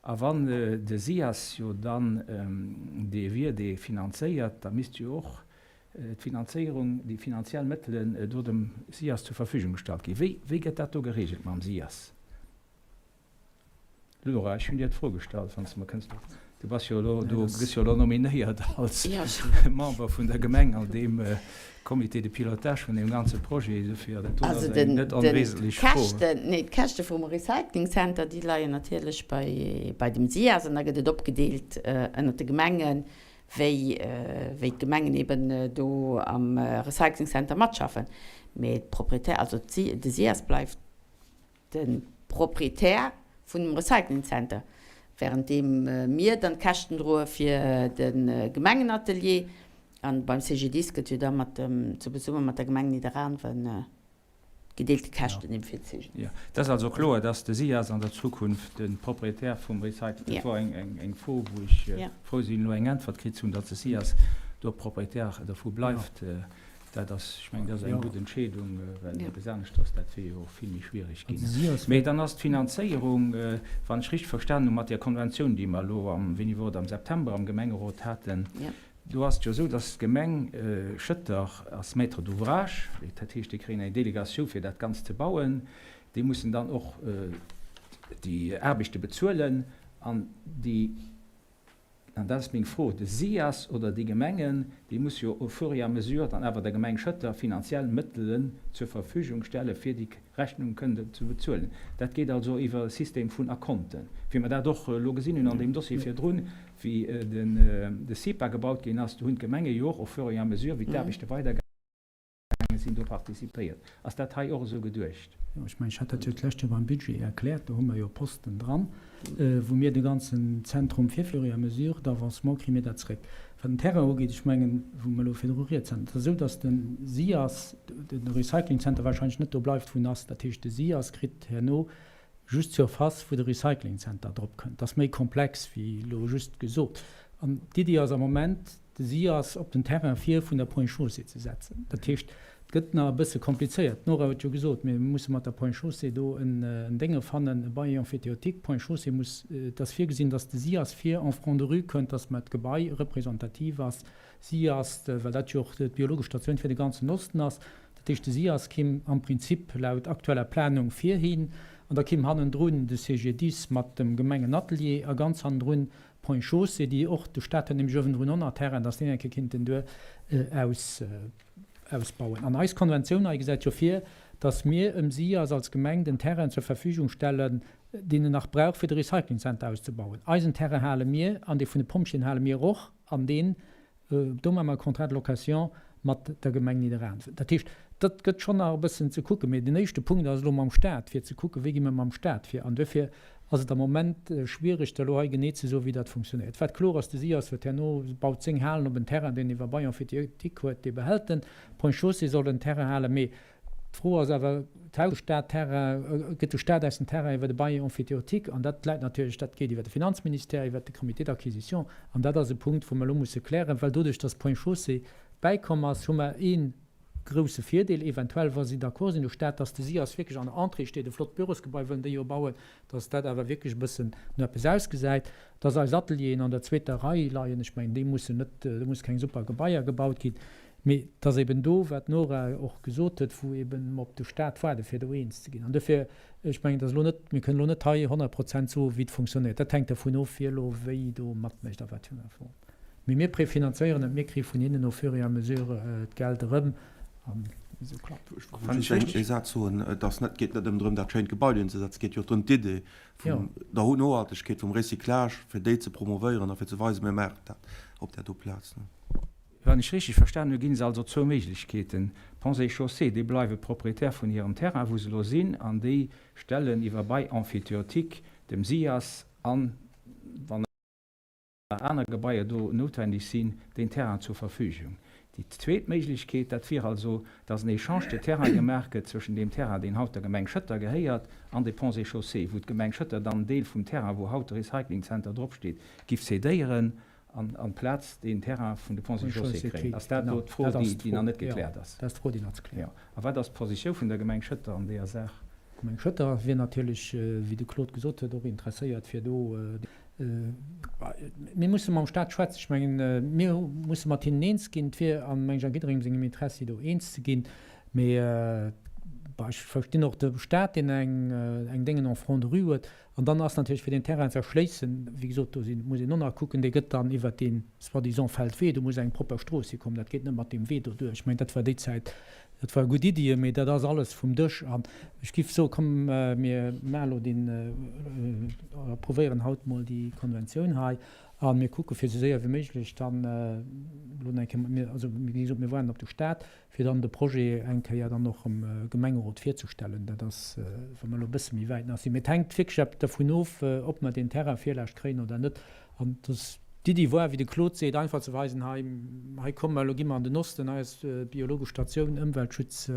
[SPEAKER 5] A wann de SIAS jo dann dee wier, dee finanzéiert, da misst jo och d'Finanzéierung, déi finanziell Mëttelen do dem SIAS zur Verfügung gestallt ginn. Wéi, wéi gëtt dat do geregelt mam SIAS? Laura, ech hunn dir d'Fro gestallt, wann s de mer kënns, du bass jo elo, du gëss jo elo nominéiert als Member vun der Gemeng an deem Comité de pilotage vun deem ganze Projet, dofir, dat do ass eng net onwesentlech Fro.
[SPEAKER 2] Also den, d'Käschten, nee, d'Käschte vum Recycling Center, déi leien natierlech bei, bei dem SIAS an da gëtt et opgedeelt ënnert de Gemengen, wéi, wéi d'Gemengen eben do am Recycling Center matschaffen. Mee d'Propriétaire, also de SIAS bleift de Proprietär vun dem Recycling Center, währenddeem mir dann d'Käschten droe fir de Gemengenatelier. An beim CGDIS gëtt jo da mat dem, zesumme mat der Gemeng Nidderaanwen gedeelte Käschten eben fir de CGDIS.
[SPEAKER 5] Jo, et ass also kloer, dass de SIAS an der Zukunft de Proprietär vum Recycling, dat wor eng Fro, wou ech frou sinn, elo eng Äntwert kritt ze hunn, dass de SIAS do Proprietär dovu bleift. Dat ass, ech mengen, dat ass eng gutt Entscheedung, well eppes aneschters, dat wier jo och vill méi schwierig ginn. Mee dann ass d'Finanzéierung, wann ech richteg verstanen hunn, mat där Konventioun, déi mer elo am, wéini wor et, am September am Gemengerot haten, do ass et jo esou, dass d'Gemeng Schëtter ass Maître d'ouvrage, dat heescht, déi kréien eng Delegatioun, fir dat Ganzt ze bauen. Déi mussen dann och déi Aarbechte bezuelen an déi, An dat ass meng Fro, de SIAS oder déi Gemengen, déi musse jo au fur et à mesure dann awer der Gemeng Schëtter finanziell Mëttelen zur Verfügung stelle fir déi Rechnung kënnen ze bezuelen. Dat geet also iwwer e System vun Akonten, wéi mer dat och elo gesinn hunn an deem Dossier virdrun, wéi de CIPA gebaut ginn ass, do hunn d'Gemenge jo och au fur et à mesure, wéi d'Aarbechte weidergaange sinn, do participéiert. Ass dat hei och esou geduecht?
[SPEAKER 1] Jo, ech mengen, ech hat dat jo d'lescht Joer beim Budget erkläert. Do hu mer jo Posten dran, wou mir de ganzen Zentrum fir fur et à mesure d'avancement kréie mir dat zréck. Wat den Terrain ugeet, ech mengen, wou mer elo virdru rieds haten, et ass esou, datt de SIAS, de Recycling Center wahrscheinlech net do bleift, wou en ass. Dat heescht, de SIAS kritt herno just d'Surface, wou de Recycling Center drop kënnt. Dat ass méi komplex wéi elo just gesot. An d'Iddi ass am Moment, de SIAS op den Terrain vir vun der Point Chaussée ze setzen. Dat heescht, Et gëtt nach e bësse komplizéiert. D'Nora huet jo gesot, mir musse mat der Ponts et Chaussées do en Dénge fannen, e Bail emphytéotique. Ponts et Chaussées muss, et ass virgesinn, datt de SIAS vir en front de rue kënnt, datt mer d'Gebai representativ ass. SIAS, well dat jo och d'biologesch Statioun fir de ganzen Osten ass. Dat heescht, de SIAS kimm am Prinzip laut aktueller Planung virhin an da kimm hannendrun de CGDIS mat dem Gemengenatelier a ganz hannendrun Ponts et Chaussées, déi och, de Staat huet nämlech uewendrun och nach Terrain, datt deen eng Kéier kinnten duer aus. Ausbauen. An eis Konventioun hei gesäit jo vir, dass mir em SIAS als Gemeng den Terrain zur Verfügung stellen, deen en nach brauch, fir de Recyclingcenter auszebauen. Eisen Terrain hale mir an dee vun de Pompjeeën hale mir och an deen, do maache mer e Contrat de location mat der Gemeng Nidderaanwen. Dat heescht, dat gëtt schonn nach e bëssen ze kucken. Mee den éischte Punkt ass elo mam Stat, fir ze kucken, wéi gi mer mam Stat vir. An duerfir ass et am Moment schwierig, da elo hei genee ze soen, wéi dat funktionéiert. Wat kloer ass, de SIAS huet herno, baut seng Halen op en Terrain, deen iwwer Bail emphytéotique huet, dee behält en. Ponts et Chaussées soll en Terrain halen, mee d'Fro ass awer, tauscht de Stat Terrain, gëtt de Stat eis den Terrain iwwer de Bail emphytéotique? An dat läit natierlech, dat geet iwwer de Finanzministère, iwwer de Comité d'acquisition, an dat ass e Punkt, wou mer elo musse klären, well doduerch, dass Ponts et Chaussées bäikomm ass, hu mer ee Grousse Virdeel eventuell, wa si d'accord sinn, de Staat, dass de SIAS wierklech an der Entrée steet, e flott Bürosgebai wëllen déi jo bauen, dass dat awer wierklech e bëssen no eppes ausgesäit, dass eis Atelieren an der zweeter Rei leien. Ech mengen, déi mussen net, do muss keng super Gebaier gebaut ginn, mee dass eben do, wat d'Nora och gesot huet, wou eben mer op de Staat waarde fir do eens ze ginn. An duerfir, ech mengen, dass elo net, mir kënnen elo net hei 100 Prozent soen, wéi et funktionéiert. Dat hänkt dervun of, wie elo wéi do matmécht a wat fir enger Form. Mee mir prefinanzéieren et, mir kréie vun hinnen au fur et à mesure d'Geld erëm an esou klappt et.
[SPEAKER 4] Ech wollt just ee Saz soen, Et ass net, geet net ëm drëm, dat schéint Gebai dohin ze setzen, et geet jo och drëm, d'Idee vun der Nohaltegkeet, vum Recyclage, fir déi ze promovéieren a fir ze weisen, mir maachen dat op där do Plaz.
[SPEAKER 5] Wann ech richtig verstanen hu, ginn se also zwou Méiglechkeeten, Ponts et Chaussées, déi bleiwe Propriétaire vun hirem Terrain, wou se elo sinn, an déi stellen iwwer Bail emphytéotique dem SIAS an, wann aner Gebaier do noutwendeg sinn, deen Terrain zur Verfügung. Déi zweet Méiglechkeet, dat wier also, dass en Échange de terrain gemaach gëtt zwëschen deem Terrain, deen haut der Gemeng Schëtter gehéiert, an de Ponts et Chaussées, wou d'Gemeng Schëtter dann en Deel vum Terrain, wou haut de Recyclingcenter dropsteet, giff cédéieren an amplaz deen Terrain vun de Ponts et Chaussées kréien. Ass dat elo d'Fro, déi nach net gekläert ass?
[SPEAKER 1] Dat ass d'Fro, déi nach ze klären ass.
[SPEAKER 5] A wat ass d'Positioun vun der Gemeng Schëtter an deeër Saach?
[SPEAKER 1] D'Gemeng Schëtter wier natierlech, wéi de Claude gesot huet, och interesséiert, fir do Mir musse mam Staat schwätzen. Ech mengen, mir musse mat hinnen eens ginn. Et wier an mengen ech a jidderengem sengem Interessi, do eens ze ginn. Mee ech verstinn och de Staat, deen eng Déngen en front de rue huet. An dann ass natierlech, fir deen Terrain ze erschléissen, wéi gesot, do sinn, muss een och nach kucken, dee gëtt dann iwwert dee soi-disant Feldwee, do muss eng propper Strooss hikommen. Dat geet net mat deem Wee doduerch. Ech mengen, dat war déi Zäit Dat ware gutt Iddien, mee dat ass alles vum Dësch. An ech giff soen, komm mir maachen elo deen, approuvéieren haut mol déi Konventioun hei a mir kucke fir esou séier wéi méiglech dann elo nach eng Kéier, mir, also wéi gesot, mir waarden op de Stat, fir dann de Projet eng Kéier dann och am Gemengerot virzestellen. Dat ass, wa mer elo e bësse méi wäit nach sinn. Mee et hänkt wierklech dervun of, ob mer deen Terrain virlaascht kréien oder net. An dass d'Iddi war, wéi de Claude seet, einfach ze weisen, hei, hei komme mer, elo gi mer an den Osten, hei ass biologesch Statioun, Ëmweltschutz,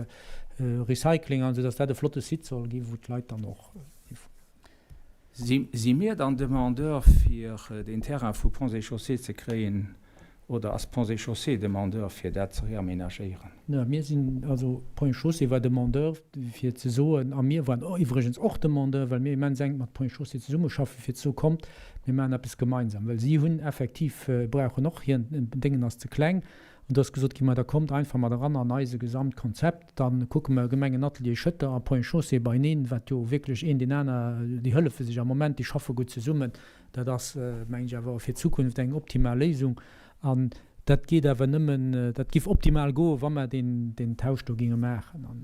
[SPEAKER 1] Recycling an esou, dass dat e flotte Site soll ginn, wou d'Leit dann och hifueren.
[SPEAKER 5] Si mir dann Demandeur, fir deen Terrain vu Ponts et Chaussées ze kréien, Oder ass Ponts et Chaussées Demandeur fir dat ze reaménagéieren?
[SPEAKER 1] Ne, mir sinn, also Ponts et Chaussées war Demandeur fir ze soen, a mir waren iwwregens och Demandeur, well mir immens enk mat Ponts et Chaussées zesummeschaffen, fir ze soen, kommt, mir maachen eppes gemeinsam. Well si hunn effektiv, brauchen och, hiren Déngen ass ze kleng. An do ass gesot ginn, ma da kommt einfach mat eran an eise Gesamtkonzept, da kucke mer Gemengenatelier Schëtter a Ponts et Chaussées beineen, wat jo wierklech een deen aner, déi hëllefe sech am Moment, déi schaffe gutt zesummen. Dat ass, mengen ech, awer och fir d'Zukunft eng optimal Léisung. An dat geet awer nëmmen, dat géif optimal goen, wa mer deen, deen Tausch do géinge maachen. An,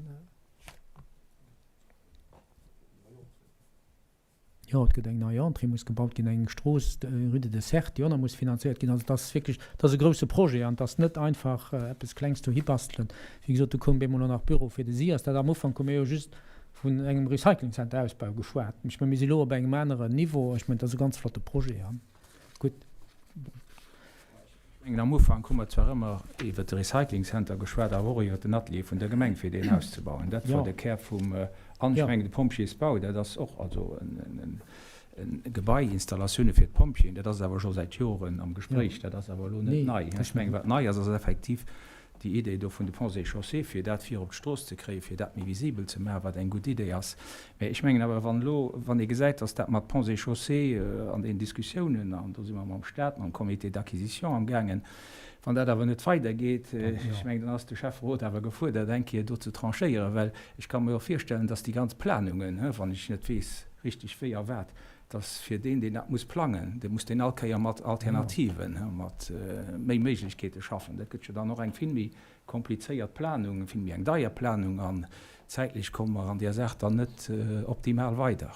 [SPEAKER 1] jo, et gëtt eng nei Entrée muss gebaut ginn, eng Strooss, eng Rue de Dessert, déi och nach muss finanzéiert ginn. Also et ass wierklech, et ass e grouse Projet an et ass net einfach eppes Klengs dohi bastelen. Wéi gesot, do koum bemol och nach Büro fir de SIAS. Dat am Ufank hu mir jo just vun engem Recyclingcenter-Ausbau geschwat. Ech mengen, mir si elo op engem aneren Niveau. Ech mengen, dat ass e ganz flotte Projet a gutt.
[SPEAKER 5] Ech mengen, am Ufank hu mer zwar ëmmer iwwert de Recyclingcenter geschwat, awer och iwwert den Atelier vun der Gemeng, fir deen auszebauen. Dat war de Kär vum, an ech mengen, de Pompjeesbau, dat ass och also e Gebai, Installatioune fir d'Pompjeeën, dat ass awer scho säit Joren am Gespréich. Dat ass awer elo net nei. Ech mengen, wat nei ass, ass effektiv. Déi Idee do vun de Ponts et Chaussées, fir dat vir op d'Strooss ze kréien, fir dat méi visibel ze maachen, wat eng gutt Idee ass. Mä ech mengen awer, wann elo, wann ee gesäit, dass dat mat Ponts et Chaussées an deenen Diskussiounen, an do si mer mam Stat, mam Comité d'acquisition amgaangen, wann dat awer net weidergeet, ech mengen, dann ass de Schäfferot awer gefuerdert, eng Kéier do ze tranchéieren, well ech ka mer jo virstellen, dass déi ganz Planungen, wann ech net weess richtig wéi a wat, dass fir deen, deen dat muss plangen, dee muss deen all Kéier mat Alternativen, mat méi Méiglechkeete schaffen. Dat gëtt jo dann och eng vill méi komplizéiert Planung, vill méi eng deier Planung an zäitlech komme mer an där Saach dann net optimal weider.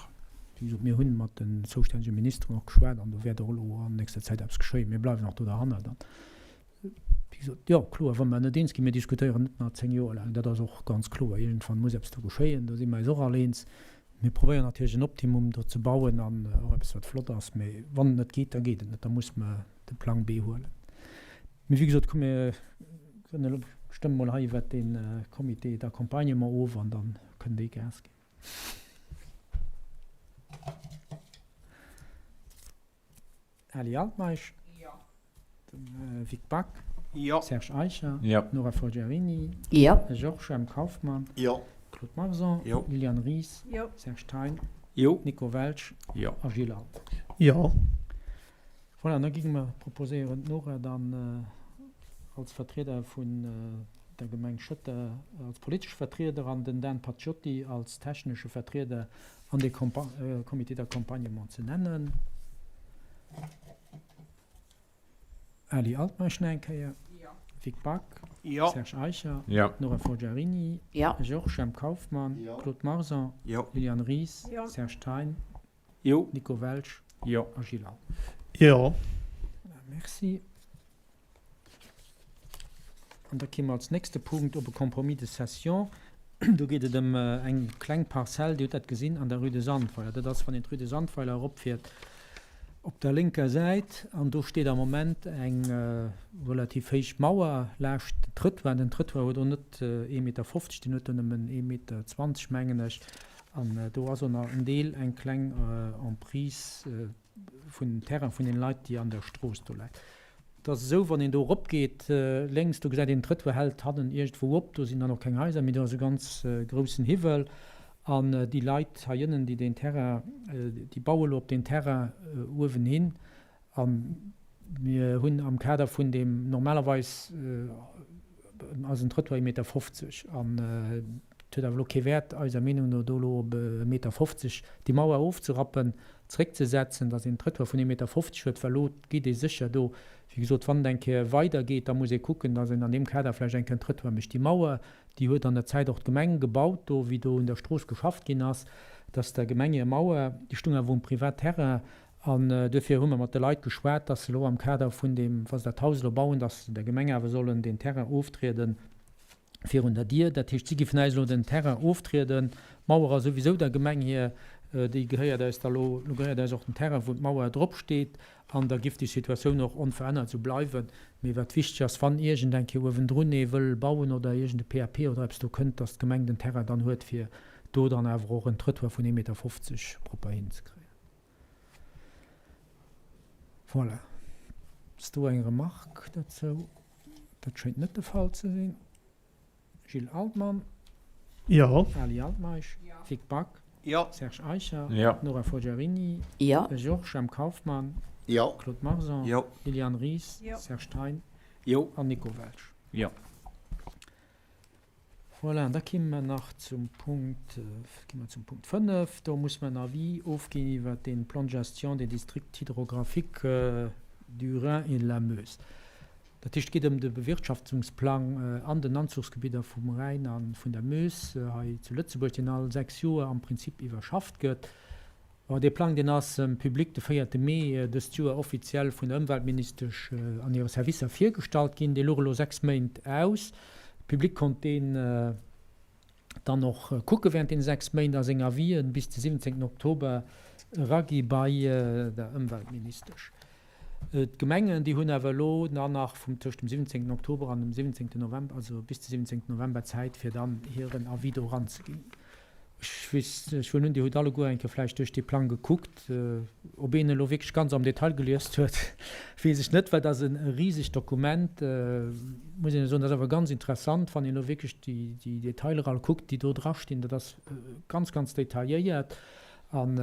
[SPEAKER 1] Wéi gesot, mir hunn mat den zoustännege Ministeren och geschwat an do wäert och elo an nächster Zäit eppes geschéien. Mir bleiwen och do derhannert an, wéi gesot, jo kloer, wa mer net eens ginn, mir diskutéieren net nach 10 Joer laang, dat ass och ganz kloer, iergendwann muss eppes do geschéien, do si mer eis och all eens. Mir probéieren natierlech en Optimum do ze bauen an och eppes wat flott ass, mee wann et net geet, da geet et net, da muss mer de Plang B huelen. Mee wéi gesot, komm mir kënnen elo, stëmme mol hei iwwert dee Comité d'accompagnement of an da kënn déi Gas ginn. Ali Altmeisch.
[SPEAKER 10] Jo.
[SPEAKER 1] Vic Back.
[SPEAKER 8] Jo.
[SPEAKER 1] Serge Eicher.
[SPEAKER 7] Jo.
[SPEAKER 1] Nora Forgiarini.
[SPEAKER 2] Jo.
[SPEAKER 1] Georges M. Kauffmann.
[SPEAKER 9] Jo.
[SPEAKER 1] Claude Marson.
[SPEAKER 4] Jo.
[SPEAKER 1] Liliane Ries.
[SPEAKER 13] Jo.
[SPEAKER 1] Serge Thein.
[SPEAKER 3] Jo.
[SPEAKER 1] Nico Welsch.
[SPEAKER 7] Jo.
[SPEAKER 1] A Gilles Altmeisch.
[SPEAKER 8] Jo.
[SPEAKER 1] Voilà, an da géinge mer proposéieren, d'Nora dann als Vertrieder vun der Gemeng Schëtter als politesche Vertrieder an den Dan Paciotti als technesche Vertrieder an dee Comité d'accompagnement ze nennen. Ali Altmeisch nach eng Kéier. Vic Back. Serge Eicher. Nora Forgiarini. Georges M. Kauffmann. Claude Marson. Liliane Ries. Serge Thein. Nico Welsch. A Gilles Altmeisch. Merci. An da kéime mer als nächste Punkt op e Compromis de cession. Do geet et ëm eng kleng Parzell, Dir hutt dat gesinn, an der Rue de Sandweiler. Dat ass, wann een d'Rue de Sandweiler eropfiert, op der lénker Säit. An do steet am Moment eng relativ héich Mauer laascht den Trëttoir. Den Trëttoir huet och net ee Meter 50, deen huet do nëmmen ee Meter 20, mengen ech. An do ass och nach en Deel, eng kleng Emprise vun Terrain vun den Leit, déi an der Strooss do läit. Et ass esou, wann een do eropgeet, lénks, do gesäit een, den Trëttoir hält hannen iergendwou op, do sinn dann och keng Haiser méi, do ass e ganz groussen Hiwwel. An déi Leit hei ënnen, déi deen Terrain, déi baue lo op deen Terrain uewen hin. A mir hunn am Kader vun deem, normalerweis ass en Trëttoir ee Meter 50 an et huet awer elo kee Wäert, eiser Meenung no, do elo op e Meter 50 déi Mauer ofzerappen, zréckzesetzen, datt een Trëttoir vun ee Meter 50 huet, well elo geet ee sécher do, wéi gesot, wann et eng Kéier weidergeet, da muss ee kucken, datt een an deem Kader vläicht eng Kéier en Trëttoir mécht. Déi Mauer, déi huet an der Zäit och d'Gemeng gebaut, do wéi do un der Strooss geschafft ginn ass, datt der Gemeng hir Mauer, déi stung awer um Privatterrain, An duerfir hu mer mat de Leit geschwat, dass se elo am Kader vun deem, wa se dat Haus elo bauen, dass se der Gemeng awer sollen deen Terrain oftriede virun der Dier. Dat heescht, si giffen äis elo den Terrain oftrieden. D'Mauer ass souwisou der Gemeng hir, déi gehéiert äis da elo. Elo gehéiert äis och den Terrain, wou d'Mauer drop steet. An da giff déi Situatioun och onverännert esou bleiwen. Mee wat wichteg ass, wann iergend eng Kéier uewendrun ee wëll bauen oder iergend e PAP oder eppes do kënnt, dass d'Gemeng den Terrain dann huet, fir do dann awer och en Trëttoir vun 1,50 Meter propper hinzekréien. Voilà. Ass do eng Remarque dozou? Dat schéint net de Fall ze sinn. Gilles Altmann.
[SPEAKER 8] Jo.
[SPEAKER 1] Ali Altmeisch.
[SPEAKER 10] Jo.
[SPEAKER 1] Vic Back.
[SPEAKER 8] Jo.
[SPEAKER 1] Serge Eicher.
[SPEAKER 7] Jo.
[SPEAKER 1] Nora Forgiarini.
[SPEAKER 2] Jo.
[SPEAKER 1] Georges M. Kauffmann.
[SPEAKER 9] Jo.
[SPEAKER 1] Claude Marson.
[SPEAKER 4] Jo.
[SPEAKER 1] Liliane Ries.
[SPEAKER 13] Jo.
[SPEAKER 1] Serge Thein.
[SPEAKER 3] Jo.
[SPEAKER 1] An Nico Welsch.
[SPEAKER 7] Jo.
[SPEAKER 1] Voilà, an da kimme mer nach zum Punkt, gi mer zum Punkt 5. Do muss mer en Avis ofginn iwwert dee Plan de gestion des districts hydrographiques du Rhin et de la Meuse. Dat heescht, et geet ëm de Bewirtschaftungsplang an den Anzuchsgebidder vum Rhäin a vun der Meuse hei zu Lëtzebuerg, deen all 6 Joer am Prinzip iwwerschafft gëtt. Bon, dee Plang, deen ass dem Public de véierte Mee dëst Joer offiziell vun der Ëmweltministesch an hire Servicer virgestallt ginn. Dee louch elo 6 Méint aus. De Public konnt deen dann och kucke während deene 6 Méint a seng Avisen bis de 17 Oktober eragi bei der Ëmweltministesch. D'Gemengen, déi hunn awer elo dann nach vum tëscht dem 17 Oktober an dem 17 November, also bis de 17 November Zäit, fir dann hiren Avis do eranzeginn. Ech weess, ech huelen un, Dir hutt alleguer eng Kéier vläicht duerch dee Plang gekuckt. Ob een elo wierklech ganz am Detail geliest huet, weess ech net, well dat ass e risegt Dokument, muss een soen. Dat ass awer ganz interessant, wann een elo wierklech déi Detailer all kuckt, déi do drastinn. Dat ass ganz, ganz detailléiert an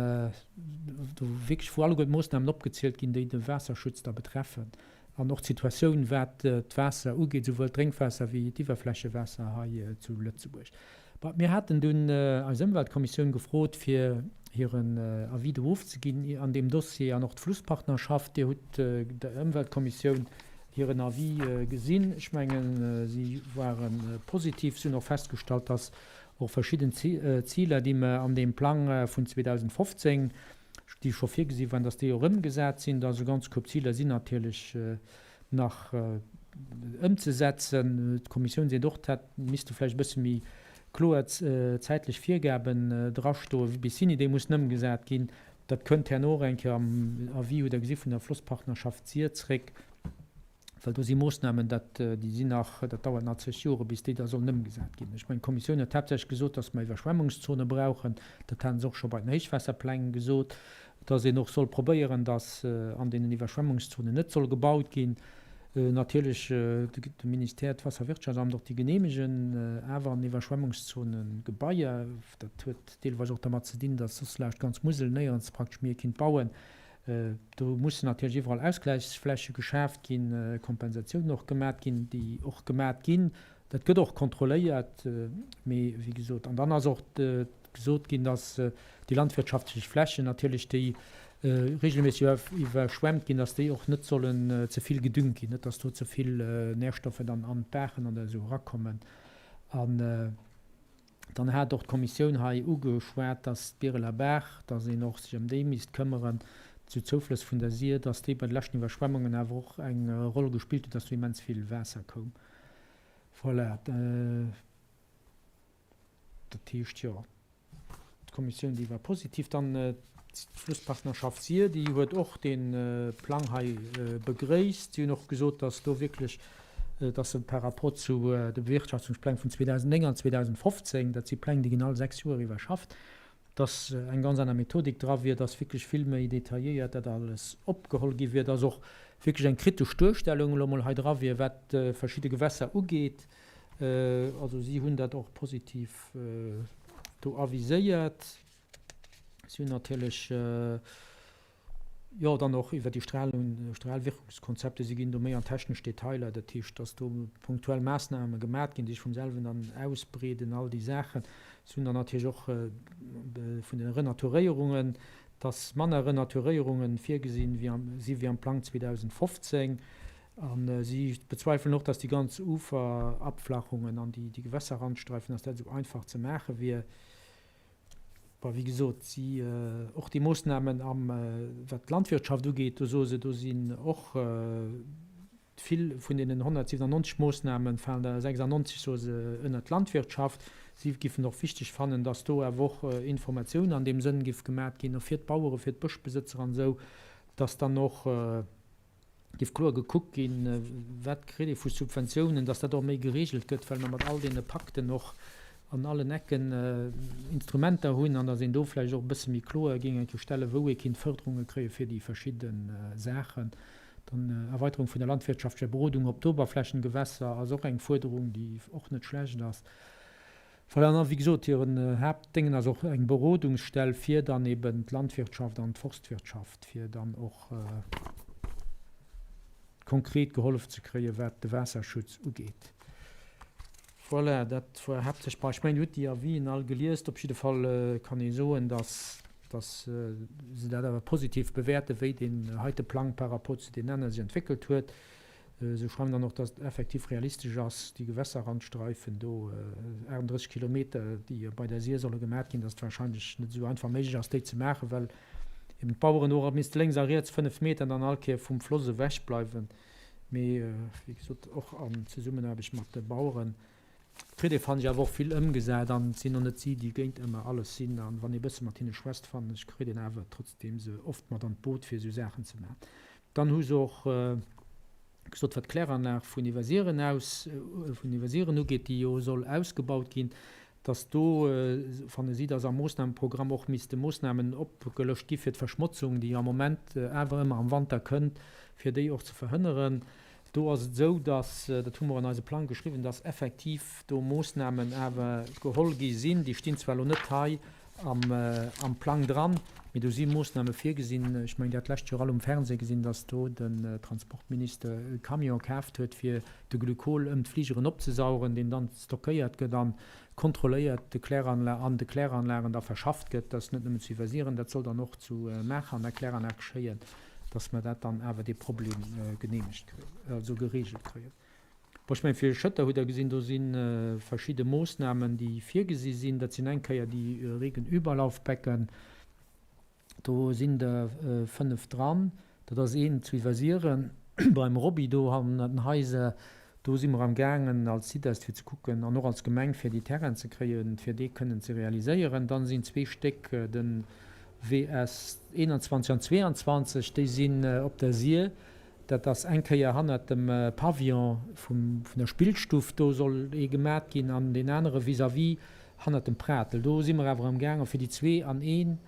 [SPEAKER 1] do wierklech, wou alleguer d'Moossnamen opgezielt ginn, déi de Waasserschutz da betreffen. An och d'Situatioun, wat d'Waasser ugeet, souwuel d'Drénkwaasser wéi d'Iwwerflächewaasser hei zu Lëtzebuerg. Bon, mir haten dunn eis Ëmweltkommissioun gefrot, fir hiren Avis do ofzeginn an deem Dossier an och d'Flusspartnerschaft. Dir hutt der Ëmweltkommissioun hiren Avis gesinn. Ech mengen, si ware positiv. Si hunn och festgestallt, dass och verschidden Ziler, déi mer an deem Plang vun 2015, déi scho virgesi waren, dass déi och ëmgesat sinn. Da sou ganz Koup Ziler sinn natierlech nach ëmzesetzen. D'Kommissioun seet och, dat misste vläicht e bësse méi kloer zäitlech Virgaben drastoen, wéi bis hinni déi mussen ëmgesat ginn. Dat kënnt herno och eng Kéier am Avis, hutt Der gesi, vun der Flosspartnerschaft Sir zréck, well do si Moossnamen, dat déi sinn nach, dat dauert nach zeg Jore bis déi da sollen ëmgesat ginn. Ech mengen, d'Kommissioun huet haaptsächlech gesot, datt mer Iwwerschwemmungszone brauchen. Dat hate se och scho bei den Héichwaasserpläng gesot. Dass een och soll probéieren, dass an deenen Iwwerschwemmungszonen net soll gebaut ginn. Natierlech de Ministère, d'Wasserwirtschaftsamt och, déi geneemegen awer an Iwwerschwemmungszone Gebaier. Dat huet deelweis och dermat ze dinn, dass soss laascht d'ganz Musel néierens praktesch méi ee kinnt bauen. Do mussen natierlech iwwerall Ausgläichsfläche geschaaft ginn, Kompensatiounen och gemat ginn, déi och gemat ginn. Dat gëtt och kontrolléiert, mee wéi gesot, an dann ass och gesot ginn, dass déi landwirtschaftlech Flächen natierlech, déi regelméisseg iwwerschwemmt ginn, dass déi och net sollen ze vill gedüngt ginn, net dass do ze vill Nährstoffe dann an d'Baachen an esou erakommen. An dann hat och d'Kommissioun hei ugeschwat, dass d'Bireler Baach, dass een och sech ëm déi misst këmmeren, zu Zouflëss vun der Sir, dass déi bei de leschten Iwwerschwemmungen awer och eng Roll gespillt huet, dass do immens vill Waasser koum. Voilà, dat heescht, jo, d'Kommissioun, déi war positiv. Dann d'Flusspartnerschaft Sir, déi huet och dee Plang hei begréisst. Si hunn och gesot, dass do wierklech, dass se par rapport zu de Bewirtschaftungspläng vun 2009 an 2015, dat si Pläng, déi ginn all sechs Joer iwwerschafft, dass eng ganz aner Methodik dra wier, dass wierklech vill méi detailléiert dat alles opgeholl gi wier, dass och wierklech eng kritesch Duerstellung elo mol hei dra wier, wat verschidde Gewässer ugeet. Also si hunn dat och positiv do aviséiert. Si hunn natierlech. Jo, dann och iwwer déi Strahlwirkungskonzepte. Si ginn do méi an technesch Detailer, dat heescht, dass do punktuell Maassname gemat ginn, déi sech vum selwen dann ausbreeden, all déi Saachen. Si hunn dann natierlech och vun de Renaturéierungen, dass manner Renaturéierunge virgesinn si wéi am Plang 2015. A si bezweifelen och, dass déi ganz Uferabflachungen an déi Gewässerrandstreifen, dass dat esou einfach ze maache wier. Bon, wéi gesot, si, och déi Moossnamen am, wat d'Landwirtschaft ugeet, do soe se, do sinn och vill vun deenen 197 Moossnamen, falen der 96, soe se, ënnert d'Landwirtschaft. Si giffen och wichteg fannen, datt do awer och Informatioun an deem Sënn giff gemat ginn, och fir d'Bauere, fir d'Bëschbesëtzer an esou, datt dann och, Géif kloer gekuckt ginn, wat kritt ee vu Subventiounen, dass dat och méi geregelt gëtt, well mer mat all deene Pakten och an allen Ecken Instrumenter hunn an dass een do vläicht och e bësse méi kloer géing eng Kéier stellen, wou ee kinnt Fërderunge kréie fir déi verschidde Saachen. Dann Erweiterung vun der landwirtschaftlecher Berodung op d'Oberflächengewässer ass och eng Fuerderung, déi och net schlecht ass. Voilà, an wéi gesot, hiren Haaptdéngen ass och eng Berodungsstell fir dann eben d'Landwirtschaft an d'Forstwirtschaft, fir dann och konkret gehollef ze kréien, wat de Waasserschutz ugeet. Voilà, dat war haaptsächlech, bon, ech mengen, Dir hutt déi Avisen all geliest. Op jidde Fall kann ee soen, dass, dass se dat awer positiv bewäerten, wéi deen heite Plang par rapport zu deenen anere sech entwéckelt huet. Se schreiwen dann och, datt et effektiv realistesch ass, déi Gewässerrandstreifen do, 38 Kilometer, déi bei der Sir solle gemat ginn, datt et warscheinlech net esou einfach méiglech ass, déi ze maachen, well eben d'Baueren och misste lénks a riets 5 Meter dann all Kéier vum Floss ewech bleiwen. Mee wéi gesot, och an Zesummenaarbecht mat de Baueren kritt ee, fannen ech, awer och vill ëmgesat an et sinn och net si, déi géint ëmmer alles sinn. An wann ee bësse mat hinne schwätzt, fannen ech, kritt een awer trotzdeem se oft mat an d'Boot, fir esou Saachen ze maachen. Dann hu se och gesot, wat d'Kläranlag vun Iwwersiren aus, vun Iwwersiren ugeet, déi jo soll ausgebaut ginn, Dass do, fanne si, dass am Moossnameprogramm och misste Moossnamen opgelëscht gi fir d'Verschmotzung, déi am Moment awer ëmmer am Wanter kënnt, fir déi och ze verhënneren. Do ass et esou, dass, dat hu mer an eise Plang geschriwwen, dass effektiv do Moossnamen awer geholl gi sinn. Déi stinn zwar elo net hei am Plang dran, mee do si Moossname virgesinn. Ech mengen, Dir hat d'lescht Joer all um Fernseh gesinn, dass do den Transportminister e Camion kaaft huet, fir de Glykol ëm d'Fligeren opzesaugen, deen dann stockéiert gëtt a kontrolléiert de Kläranla an de Kläranlagen da verschafft gëtt. Dat ass net nëmmen zu Iwwersiren, dat soll dann och zu Maacher an der Kläranlag geschéien, dass mer dat dann awer dee Problem genehmegt kréien, also geregelt kréien. Bon, ech mengen, fir Schëtter hutt Der gesinn, do si verschidde Moossnamen, déi virgesi sinn. Dat sinn eng Kéier déi Regenüberlaufbecken. Do sinn der 5 dran. Dat ass een zu Iwwersiren beim Robby do hannert den Haiser. Do si mer am gaangen als Sidest fir ze kucken an och als Gemeng fir déi Terrainen ze kréien, fir dee kënnen ze realiséieren. Dann sinn zwee Stéck, de WS 21 an 22, déi sinn op der Sir. Dat ass eng Kéier hannert dem Pavillon vun der Spillstuff, do soll ee gemat ginn an deen anere vis-à-vis Hannert dem Pratel, do si mer awer am gaange fir déi zwee an een,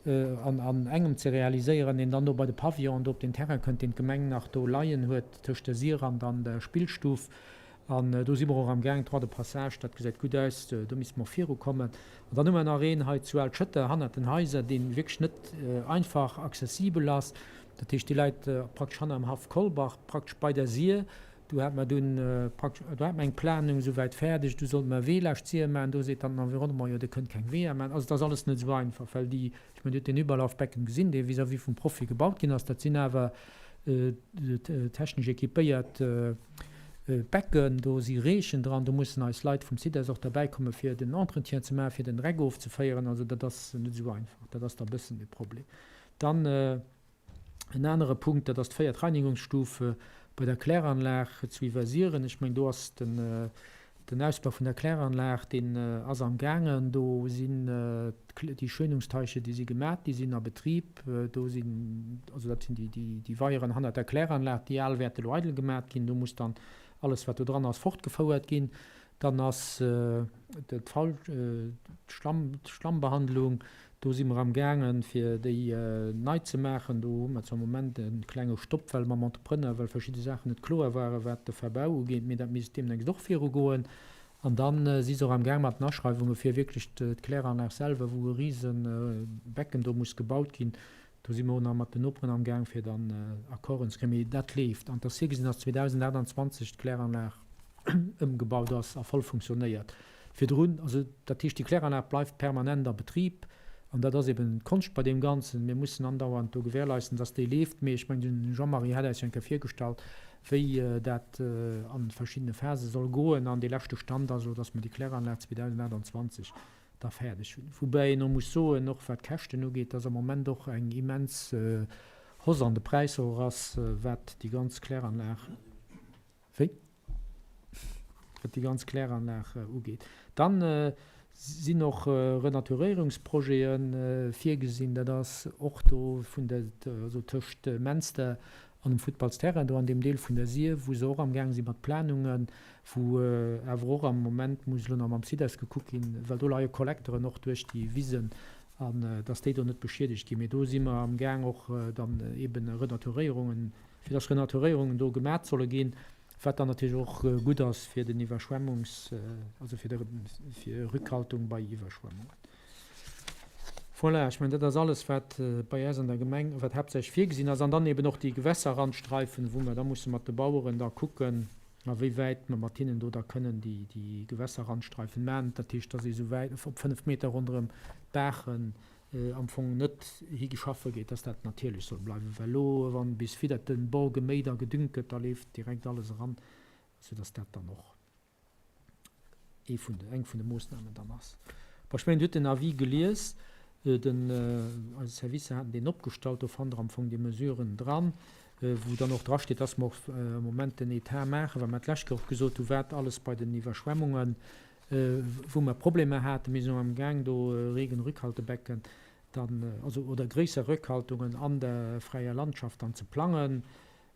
[SPEAKER 1] an an engem ze realiséieren, deen dann do bei de Pavillon do op deen Terrain kënnt, deen d'Gemeng nach do leien huet tëscht der Sir an dann der Spillstuff. An do si mer och am gaang, Droit de passage, dat gesäit gutt aus, do misste mer och virukommen. An dann hu mer nach een hei zu Al-Schëtter hannert den Haiser, dee wierklech net einfach accessibel ass. Dat heescht, dee läit praktesch hanner dem Haff Kolbach, praktesch bei der Sir. Do hate mer dunn praktesch, do hate mer eng Planung esouwäit fäerdeg, du sollte mer e Wee laascht d'Sir maachen, do seet dann den Environnement, jo, do kënnt keng Weeër maachen. Also et ass alles net esou einfach, well déi, ech mengen, Dir hutt deen Überlaufbecken gesinn, dee vis-à-vis vum Profi gebaut ginn ass, dat sinn awer technesch équipéiert Becken, do si Reechen dran, do mussen eis Leit vum CITES och derbäi komme fir den Entretien ze maachen, fir den Dreck ofzeféieren. Also dat ass net esou einfach, dat ass da e bëssen de Problem. Dann. En anere Punkt, dat ass d'véiert Reinigungsstuf bei der Kläranlag zu Iwwersiren. Ech mengen, do ass den Ausbau vun der Kläranlag, deen ass am gaangen. Do sinn déi Schönungsteiche, déi si gemat, déi sinn a Betrib. Do sinn, also dat sinn déi Weieren hannert der Kläranlag, déi al wäerte lo eidel gemat ginn. Do muss dann alles, wat do dran ass, fortgefouert ginn. Dann ass d'Schlammbehandlung, do si mer am gaangen, fir déi nei ze maachen. Do hu mer zwar am Moment e klenge Stopp, well mam Entrepreneur, well verschidde Saachen net kloer waren, wat de Verbau ugeet, mee dat misst deemnächst och virugoen. An da si se och am gaang mat den Aschreiwunge fir wierklech d'Kläranlag selwer, wou e rise Becken do muss gebaut ginn. Do si mer och nach mat den Noperen am gaang, fir dann Accorden ze kréien. Mee dat leeft. An et ass virgesinn, dass 2028 d'Kläranlag ëmgebaut ass a voll funktionéiert. Virdrun, also dat heescht, déi Kläranlag bleift permanent a Betrib. An dat ass eben d'Konscht bei deem Ganzen. Mir mussen andauernd do gewährleisten, dass déi leeft. Mee ech mengen, de Jean-Marie hat eis jo eng Kéier virgestallt, wéi dat a verschiddene Phase soll goen. An dee leschte Stand ass elo, dass mer déi Kläranlag 2028 da fäerdeg hunn. Woubäi een och muss soen, och wat d'Käschten ugeet, dass am Moment och eng immens Hausse an de Präisser och ass, wat déi ganz Kläranlag, wéi? Wat déi ganz Kläranlag ugeet. Dann sinn och Renaturéierungsprojete virgesinn. Dat ass och do vun der, also tëscht Menster an dem Futtballsterrain do an deem Deel vun der Sir, wou se och amgaang si mat Planungen, wou awer och am Moment muss elo nach mam CITES gekuckt ginn, well do leie Kollekteren och duerch déi Wisen an dass déi do net beschiedegt ginn. Mee do si mer amgaang och dann eeben Renaturéierungen, fir dass Renaturéierungen do gemat solle ginn, wat dann natierlech och gutt ass fir den Iwwerschwemmungs-, also fir de, fir Rückhaltung bei Iwwerschwemmungen. Voilà, ech mengen, dat ass alles, wat bei eis an der Gemeng, wat haaptsächlech virgesinn ass. An dann eben och déi Gewässerrandstreifen, wou mer da musse mat de Baueren da kucken, a wéi wäit mer mat hinnen do da kënnen déi Gewässerrandstreifen maachen. Dat heescht, dass ee sou wäit op 5 Meter ronderëm d'Baachen am Fong net higeschaffe gétt, dass dat natierlech soll bleiwen. Well elo, wann bis widdert de Bor geméit a gedüngt gëtt, da leeft direkt alles eran, soudass dat dann och ee vun de, eng vun de Moossnamen dann ass. Bon, ech mengen, Dir hutt den Avis gelies, den, eise Servicer haten deen opgestallt, do fannt Der am Fong déi Mesuren dran, wou dann och drasteet, dass mer och am Moment den Etat maachen, wat mer d'lescht Kéier och gesot hu wat alles bei den Iwwerschwemmungen, wou mer Problemer haten. Mir sinn amgaang do Regenrückhaltebecken dann, also, oder gréisser Rückhaltungen an der fräier Landschaft dann ze plangen.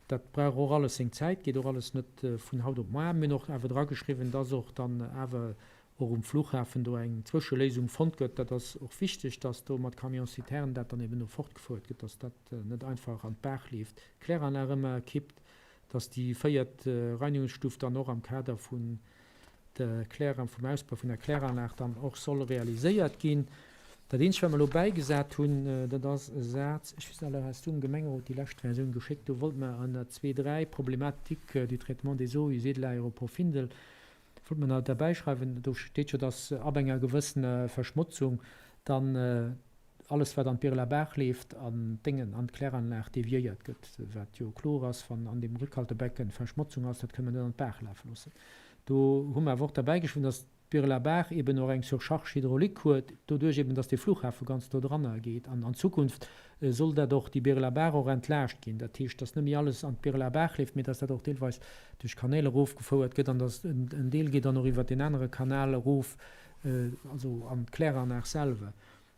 [SPEAKER 1] Dat brauch och alles seng Zäit, geet och alles net vun haut op moar. Mir hunn och awer drageschriwwen, dass och dann awer. och um Flughafen do eng Zwëscheléisung fonnt gëtt. Dat ass och wichteg, dass do mat Camions citernes dat dann eben do fortgefouert gëtt, dass dat net einfach an d'Baach leeft, d'Kläranlag ëmmer kippt, dass déi véiert Reinigungsstuf dann och am Kader vun der Kläran, vum Ausbau vun der Kläranlag dann och soll realiséiert ginn. Dat eenzegt, wat mer elo bäigesat hunn, dat ass e Saz, ech weess net, Alain, has du dem Gemengerot déi lescht Versioun geschéckt? Do wollte mer ënner zwee, dräi, Problématique du traitement des eaux usées de l'aéroport Findel, wollte mer nach derbäischreiwen, do steet jo, dass ab enger gewëssener Verschmotzung dann alles wat an d'Bireler Baach leeft an d'Déngen, an d'Kläranlag deviéiert gëtt, wat jo kloer ass, wann an deem Rückhaltebecken Verschmotzung ass, dat kënne mer net an d'Baach lafe loossen. Do hu mer awer och derbäigeschriwwen, dass d'Bireler Baach eben och eng Surcharge hydraulique huet, doduerch eben, dass dee Flughafe ganz do dranner geet. An an Zukunft soll dat och, déi Bireler Baach och entlaascht ginn. Dat heescht, dass net méi alles an d'Bireler Baach leeft, mee dass dat och deelweis duerch Kanäl erofgefouert gëtt an dass en Deel geet dann och iwwert deen anere Kanal erof, also an d'Kläranlag selwer.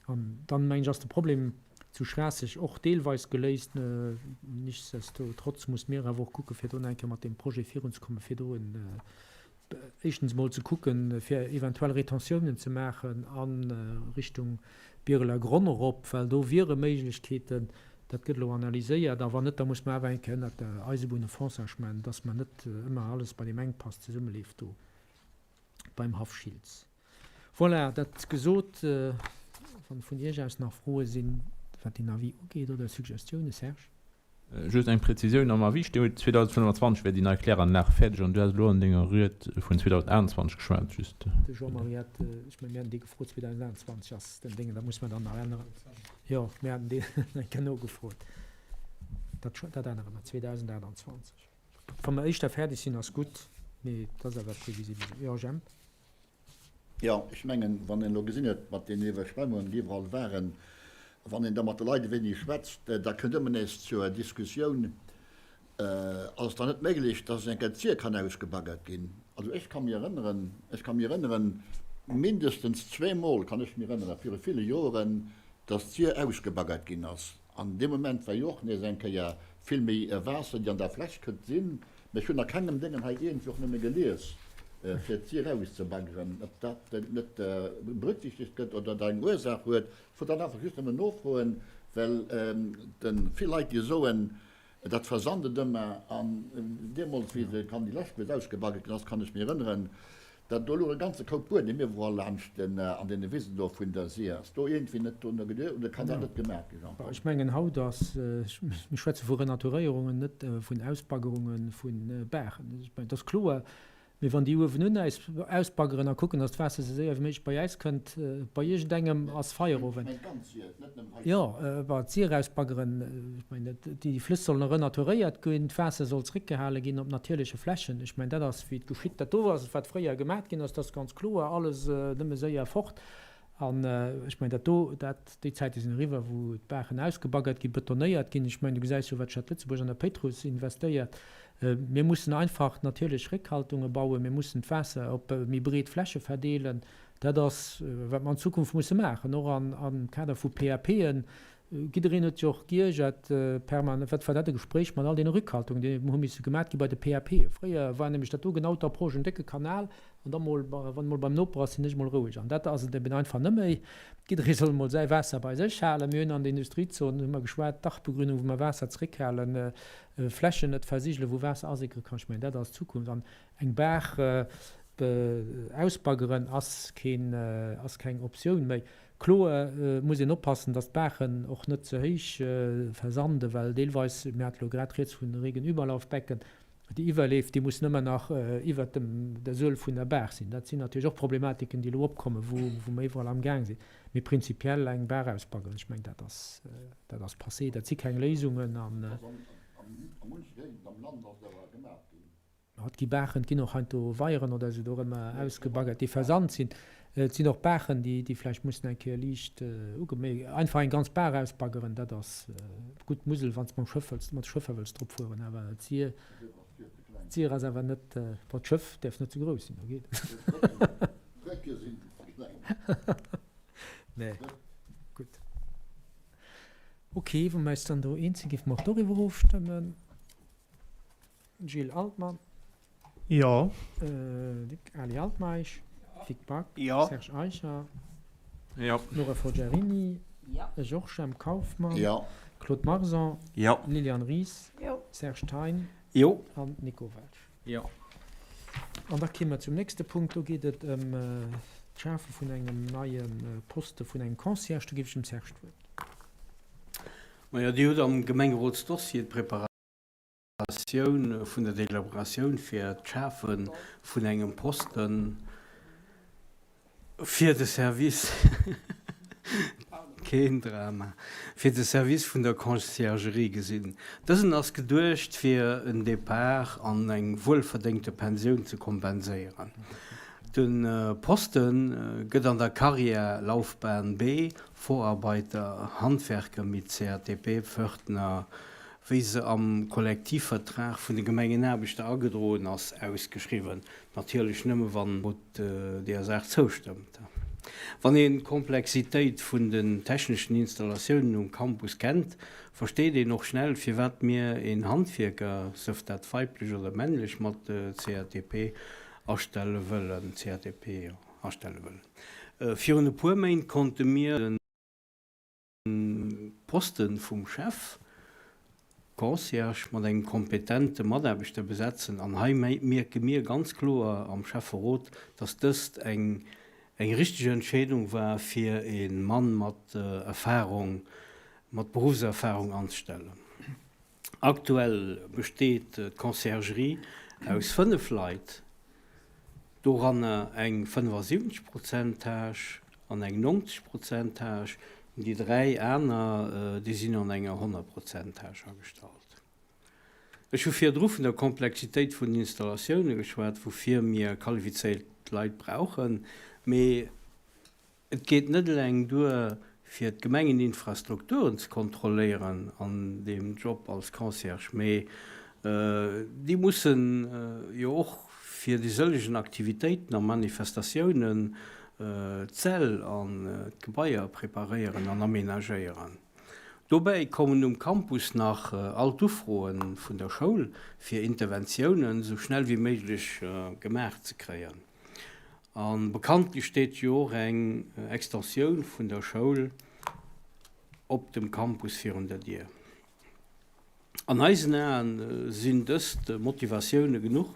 [SPEAKER 1] An dann, mengen ech, ass de Problem zu Schraasseg och deelweis geléist. Nichtsdestotrotz muss mir awer och kucken, fir do nach eng Kéier mat deem Projet virunzekommen, fir do en, éischtens emol ze kucken, fir eventuell Retentiounen ze maachen a Richtung Bireler Gronn erop, well do wiere Méiglechkeeten. Dat gëtt elo analyséiert. A wann net, da muss mer awer eng Kéier ënnert der Eisebunn e Fonçage maachen, dass mer net ëmmer alles bei deem Enkpass zesummeleeft do beim Haff Schiltz. Voilà, dat gesot, wann vun Iech aus nach Froe sinn, wat deen Avis ugeet, oder Suggestiounen, Serge?
[SPEAKER 7] Just eng Präzisioun, Am Avis steet 2025 wär déi nei Kläranlag fäerdeg an du has elo an denger Ried vun 2028 geschwat. Just.
[SPEAKER 1] De Jean-Marie hat, ech mengen, mir haten dee gefrot, 2028 ass den Déngen, dat muss mer dann nach änneren. Jo, mir haten deen eng Kéier nogefrot. Dat, dat ännere mer, 2028. Wa mer éischter fäerdeg sinn, ass gutt, mee et ass awer previsibel. Jo, Jemp?
[SPEAKER 9] Jo, ech mengen, wann een elo gesinn huet, mat deenen Iwwerschwemmungen, déi iwwerall waren, wann een da mat de Leit e wéineg schwätzt, da kënnt ëmmer nees zur Diskussioun, Ass et dann net méiglech, dass eng Kéier d'Sir kann ausgebaggert ginn? Also ech ka mir erënneren, ech ka mir erënneren, mindestens zweemol kann ech mir erënneren, viru ville Joren, dass d'Sir ausgebaggert ginn ass. An dee Moment war jo och nees eng Kéier vill méi Waasser, déi an der Fläch kënnt sinn. Mä ech hunn a kengem Déngen hei iergendwéi och nëmme gelies, fir d'Sir auszebaggeren, ob dat net berücksichtegt gëtt oder dat eng Ursaach huet. Ech wollt dat einfach just nëmmen nofroen, well vill Leit, déi soen, dat versandet ëmmer. An deemools, wéi se kann déi lescht Wiss ausgebaggert ginn ass, kann ech mir erënneren, Dat do louch e ganze Koup Buedem iwwerall laanscht den, an deene Wisen do vun der Sir. Ass do iergendwéi net dono geduecht oder kann dat net gemaach ginn, Jean-Paul?
[SPEAKER 1] Ech mengen, haut ass, mir schwätze vu Renaturéierungen, net vun Ausbaggerunge vu Baachen. Ech mengen, et ass kloer, mee wann déi uewenun äis ausbaggeren a kucken, datt d'Waasser esou séier wéi méiglech bei äis kënnt, bei iergendengem ass Feierowend.
[SPEAKER 9] Ech mengen d'ganz Sir, net nëmmen hei.
[SPEAKER 1] Jo, wa d'Sir ausbaggeren, ech mengen, déi Flëss sollen renaturéiert ginn, d'Waasser soll zréckgehale ginn op natierleche Flächen. Ech mengen, dat ass, wéi et geschitt. Dat do ass et, wat fréier gemat ginn ass, dat ass ganz kloer, alles nëmme séier fort. An ech mengen, dat do, dat, déi Zäite sinn eriwwer, wou d'Baachen ausgebaggert ginn, betonéiert ginn. Ech mengen, du gesäis jo, wat d'Stad Lëtzebuerg an der Péitruss investéiert. Mir mussen einfach natierlech Réckhaltunge bauen, mir mussen d'Waasser op méi breet Fläche verdeelen. Dat ass, wat mer an Zukunft musse maachen, och am Kader vu PAPen. Jiddereen huet sech och geiergert permanent, wat war dat e Gespréich mat all deene Rückhaltungen, déi hu misse gemat gi bei de PAPe. Fréier war nämlech dat do genau d'Approche, en décke Kanal an da mol, wann e mol beim Noper ass, sinn ech mol roueg. An dat ass et eben einfach net méi. Jidderee soll emol säi Waasser bei sech halen. Mir hunn an der Industriezon, hu mer geschwat, Dachbegrünung, wou mer Waasser zréckhalen, Flächen net versigelen, wou Waasser asickere kann. Ech mengen, dat ass d'Zukunft. An eng Baach ausbaggeren ass keen, ass keng Optioun méi. Kloer muss een oppassen, datt d'Baachen och net ze héich versanden, well deelweis, mir hate lo grad rieds vun Regenüberlaufbecken, déi Iwwerleef, déi mussen ëmmer nach iwwert dem, der Suel vun der Baach sinn. Dat sinn natierlech och Problematiken, déi elo opkommen, wou, wou mer iwwerall amgaang sinn. Mee prinzipiell eng Baach ausbaggeren, ech mengen, dat ass, dat ass passé, dat si keng Léisungen an.
[SPEAKER 9] A munche Géigenden am Land ass et awer gemaach ginn.
[SPEAKER 1] Et gi Baachen, et ginn och heiansdo Weieren oder esou dorëmmer ausgebaggert, déi versand sinn. Et sinn och Baachen, déi vläicht mussen eng Kéier liicht uge-, mee einfach eng ganz Baach ausbaggeren, dat ass gutt. D'Musel, wann s de mam Schëff wëlls, mat Schëffer wëlls drop fueren, awer d'Sir, d'Sir ass awer net, bon, d'Schëff däerf net ze grouss sinn, da geet et.
[SPEAKER 9] D'Brécke sinn ze kleng.
[SPEAKER 1] Nee, gutt. Ok, wa mer eis dann do eens sinn, géife mer och doriwwer ofstëmmen. Gilles Altmann.
[SPEAKER 8] Jo.
[SPEAKER 1] Ali Altmeisch. Vic Back.
[SPEAKER 8] Jo.
[SPEAKER 1] Serge Eicher.
[SPEAKER 7] Jo.
[SPEAKER 1] Nora Forgiarini.
[SPEAKER 2] Jo.
[SPEAKER 1] Georges M. Kauffmann.
[SPEAKER 9] Jo.
[SPEAKER 1] Claude Marson.
[SPEAKER 4] Jo.
[SPEAKER 1] Liliane Ries.
[SPEAKER 12] Jo.
[SPEAKER 1] Serge Thein.
[SPEAKER 3] Jo.
[SPEAKER 1] An Nico Welsch.
[SPEAKER 7] Jo.
[SPEAKER 1] An da kéime mer zum nächste Punkt. Do geet et ëm d'Schafe vun engem neie Poste vun engem Concierge. Do géif ech dem Serge d'Wuert.
[SPEAKER 3] Majo, Dir hutt am Gemengerotsdossier d'Preparatioun vun der Deliberatioun fir d'Schafe vun engem Poste fir de Service, keen Drama, fir de Service vun der Conciergerie gesinn. Dësen ass geduecht fir en Depart an eng wuelverdéngte Pensioun ze kompenséieren. De Poste gëtt an der Karriär Laufbahn B, Vorarbeiter, Handwerker mit CATP, Pförtner, wéi se am Kollektivvertrag vun de Gemengenaarbechter agedroen ass, ausgeschriwwen. Natierlech nëmme wann d'Rot deeër Saach zoustëmmt. Wann een d'Komplexitéit vun den techneschen Installatiounen um Campus kennt, versteet een och schnell firwat mir een Handwierker, sëf dat weiblech oder männlech, mat CATP astelle wëllen. CATP astelle wëllen. Virun e puer Méint konnte mir de Poste vum Chef Concierge mat engem kompetente Mataarbechter besetzen an hei mierke mir ganz kloer am Schäfferot, dass dëst eng eng richteg Entscheedung war fir e Mann mat Erfahrung, mat Beruffserfahrung anzestellen. Aktuell besteet d'Conciergerie aus 5 Leit, doranner eng 75 Prozent Tâche an eng 90 Prozent Tâche. Déi 3 aner, déi sinn an enger 100 Prozent Tâche agestallt. Ech hu virdru vun der Komplexitéit vun den Installatioune geschwat, woufir mir qualifizéiert Leit brauchen. Mee Et geet net eleng duer, fir d'Gemengeninfrastrukturen ze kontrolléieren an deem Job als Concierge, mee déi mussen jo och fir déi sëllegen Aktivitéiten a Manifestatiounen d'Säll an d'Gebaier preparéieren an amenagéieren. Dobäi kommen um Campus nach all d'Ufroe vun der Schoul, fir Interventiounen esou schnell wéi méiglech gemaach ze kréien. A bekanntlech steet jo och eng Extensioun vun der Schoul op dem Campus virun der Dier. An eisen Aen sinn dëst Motivatioune genuch,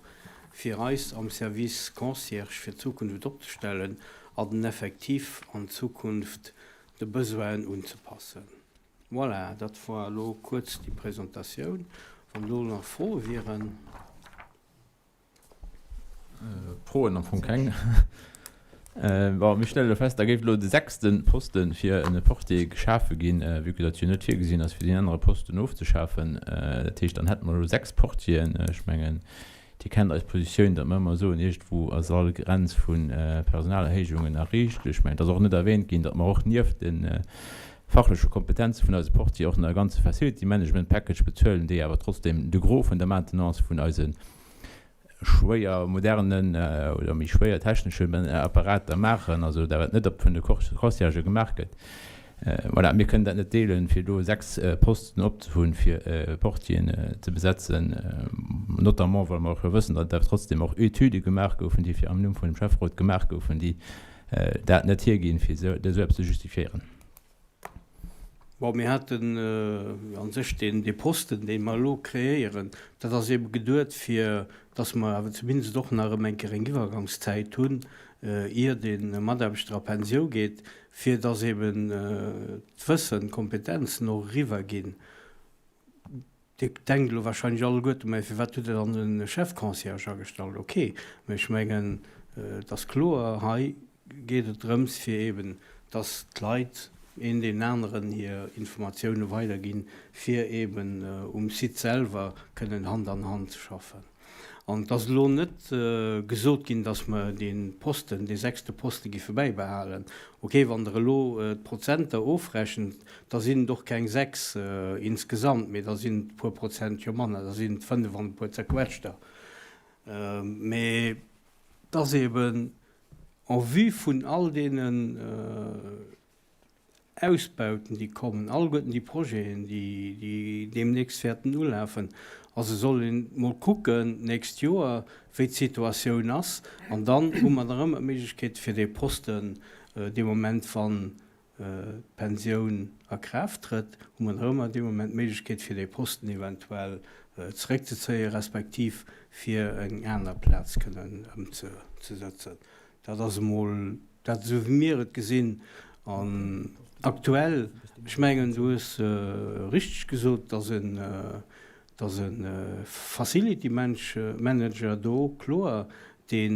[SPEAKER 3] fir eis am Service Concierge fir d'Zukunft opzestellen a den Effectif an Zukunft de Besoinen unzepassen. Voilà, dat war elo kuerz déi Presentatioun. Wann do nach Froe wieren.
[SPEAKER 7] Froen am Fong keng. Bon, mir stelle elo fest, da géif elo de sechste Poste fir e Portier geschafe ginn, vue que datt jo net virgesinn ass, fir deen anere Posten ofzeschafen. Dat heescht, dann hätte mer elo sechs Portieren. Ech mengen, Dir kennt eis Positioun, datt mer ëmmer soen, iergendwou ass all Grenz vu Personalerhéijungen erreecht. Ech mengen, et ass och net erwähnt ginn, datt mer och nieft de fachleche Kompetenze vun eise Portier och nach e ganze Facility Management Package bezuelen, déi awer trotzdem de Gros vun der Maintenance vun eise schwéier modernen oder méi schwéier techneschen Apparater maachen, also dat wat net op vun de Conciergë gemaach gëtt. Voilà, mir kënnen dat net deelen, fir do 6 Posten opzehunn, fir Portieren ze besetzen, notamment well mer och jo wëssen, datt awer trotzdem och Etüde gemaach goufen, déi fir am Numm vun dem Schäfferot gemaach goufen, déi dat net hierginn, fir esou eppes ze justifiéieren.
[SPEAKER 3] Bon, mir haten a sech deen, dee Posten, dee mer elo kreéieren, dat ass eebe geduet, fir dass mer awer zumindest och nach erëm eng Kéier eng Iwwergangszäit hunn, ier dee Mataarbechter a Pensiou geet, fir dass eeben d'Wëssen, d'Kompetenzen och eriwwerginn. Dir denkt elo wahrscheinlech alleguerte, Mä firwat hutt Der dann e Chef-Concierge agestallt? Ok, mä ech mengen, et ass kloer, hei geet et drëms, fir eeben, dass d'Leit een deenen aneren hir Informatioune weiderginn, fir eeben um Site selwer kënnen Hand an Hand ze schaffen. An et ass elo net gesot ginn, dass mer dee Posten, dee sechste Poste giffe bäibehalen. Okay, wann Der elo d'Prozenter ofrechent, da sinn et och keng 6 insgesamt, mee da sinn et e puer Prozent jo manner, da sinn et 5 an e puer zerquetschter. Mee et ass eeben en vue vun all deenen Ausbauten, déi kommen, alleguerten déi Projeten, déi deemnächst wäerten ulafen. Also soll een mol kucken d'nächst Joer, wéi d'Situatioun ass, an dann hu mer nach ëmmer d'Méiglechkeet fir dee Posten dee Moment, wann d'Pensioun a Kraaft trëtt, hu mer nach ëmmer dee Moment d'Méiglechkeet fir dee Posten eventuell zeréckzezéien, respektiv fir eng aner Plaz kënnen ëmzesëtzen. Dat ass emol dat, esou wéi mir et gesinn. An aktuell, ech mengen, du hues richteg gesot, dass en, dass e Facility Manager do kloer, dee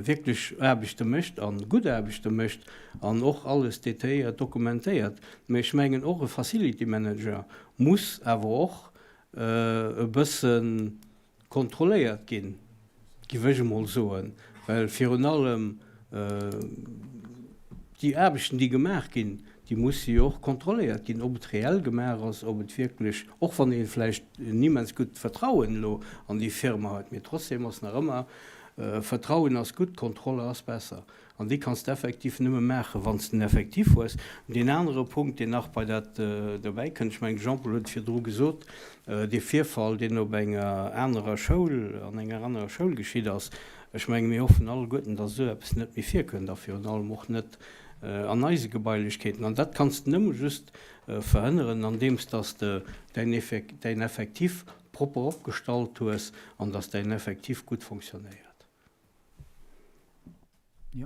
[SPEAKER 3] wierklech Aarbechte mécht a gutt Aarbechte mécht an och alles detailléiert dokumentéiert. Mä ech mengen, och e Facility Manager muss awer och e bëssen, kontrolléiert ginn, giff ech emol soen, well virun allem déi Aarbechten, déi gemaach ginn, déi musse jo och kontrolléiert ginn, ob et reell gemaach ass, ob et wierklech, och wann ee vläicht en immens gutt Vertrauen elo an déi Firma huet, mee trotzdem ass nach ëmmer, Vertrauen ass gutt, Kontrolle ass besser. An déi kanns de effektiv nëmme maachen, wann s de en Effectif hues. Deen anere Punkt, deen nach bei dat dobäi kënnt, ech mengen, de Jean-Paul huet et virdru gesot, dee Virfall, deen op enger anerer Schoul, an enger anerer Schoul geschitt ass, ech menge mir hoffen alleguerten, datt esou eppes net méi virkënnt a virun allem och net an eise Gebailechkeeten. An dat kanns de nëmme just verhënneren, andeems datt s de däin Effectif propper opgestallt hues an datt däin Effectif gutt fonctionnéiert.
[SPEAKER 7] Jo.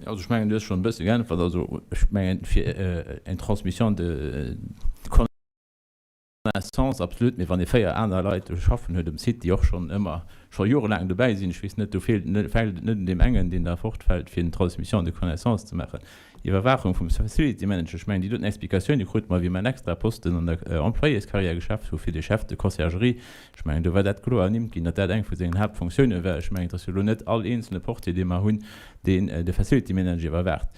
[SPEAKER 7] Also ech mengen, du hues schonn e bësse geäntwert. Also ech mengen, fir eng Transmission de connaissance, absolut. Mee wann ee 4 aner Leit do schaffen huet um Site, déi och schonn ëmmer, scho jorelaang dobäi sinn, ech weess net, do feelt et fält et net un deem engen, deen da fortfält, fir eng Transmission de connaissance ze maachen. Iwwerwaachung vum Facility Manager, ech mengen, déi doten Explikatioun, déi krute mer, wéi mer en extrae Posten an der Employéscarrière geschaaft hu fir de Chef de Conciergerie. Ech mengen, do war dat kloer ernimmt ginn, datt dat eng vu sengen Haaptfonctiounen war. Ech mengen, et ass jo elo net all eenzele Portier, dee mer hunn, deen de Facility Manager iwwerwaacht.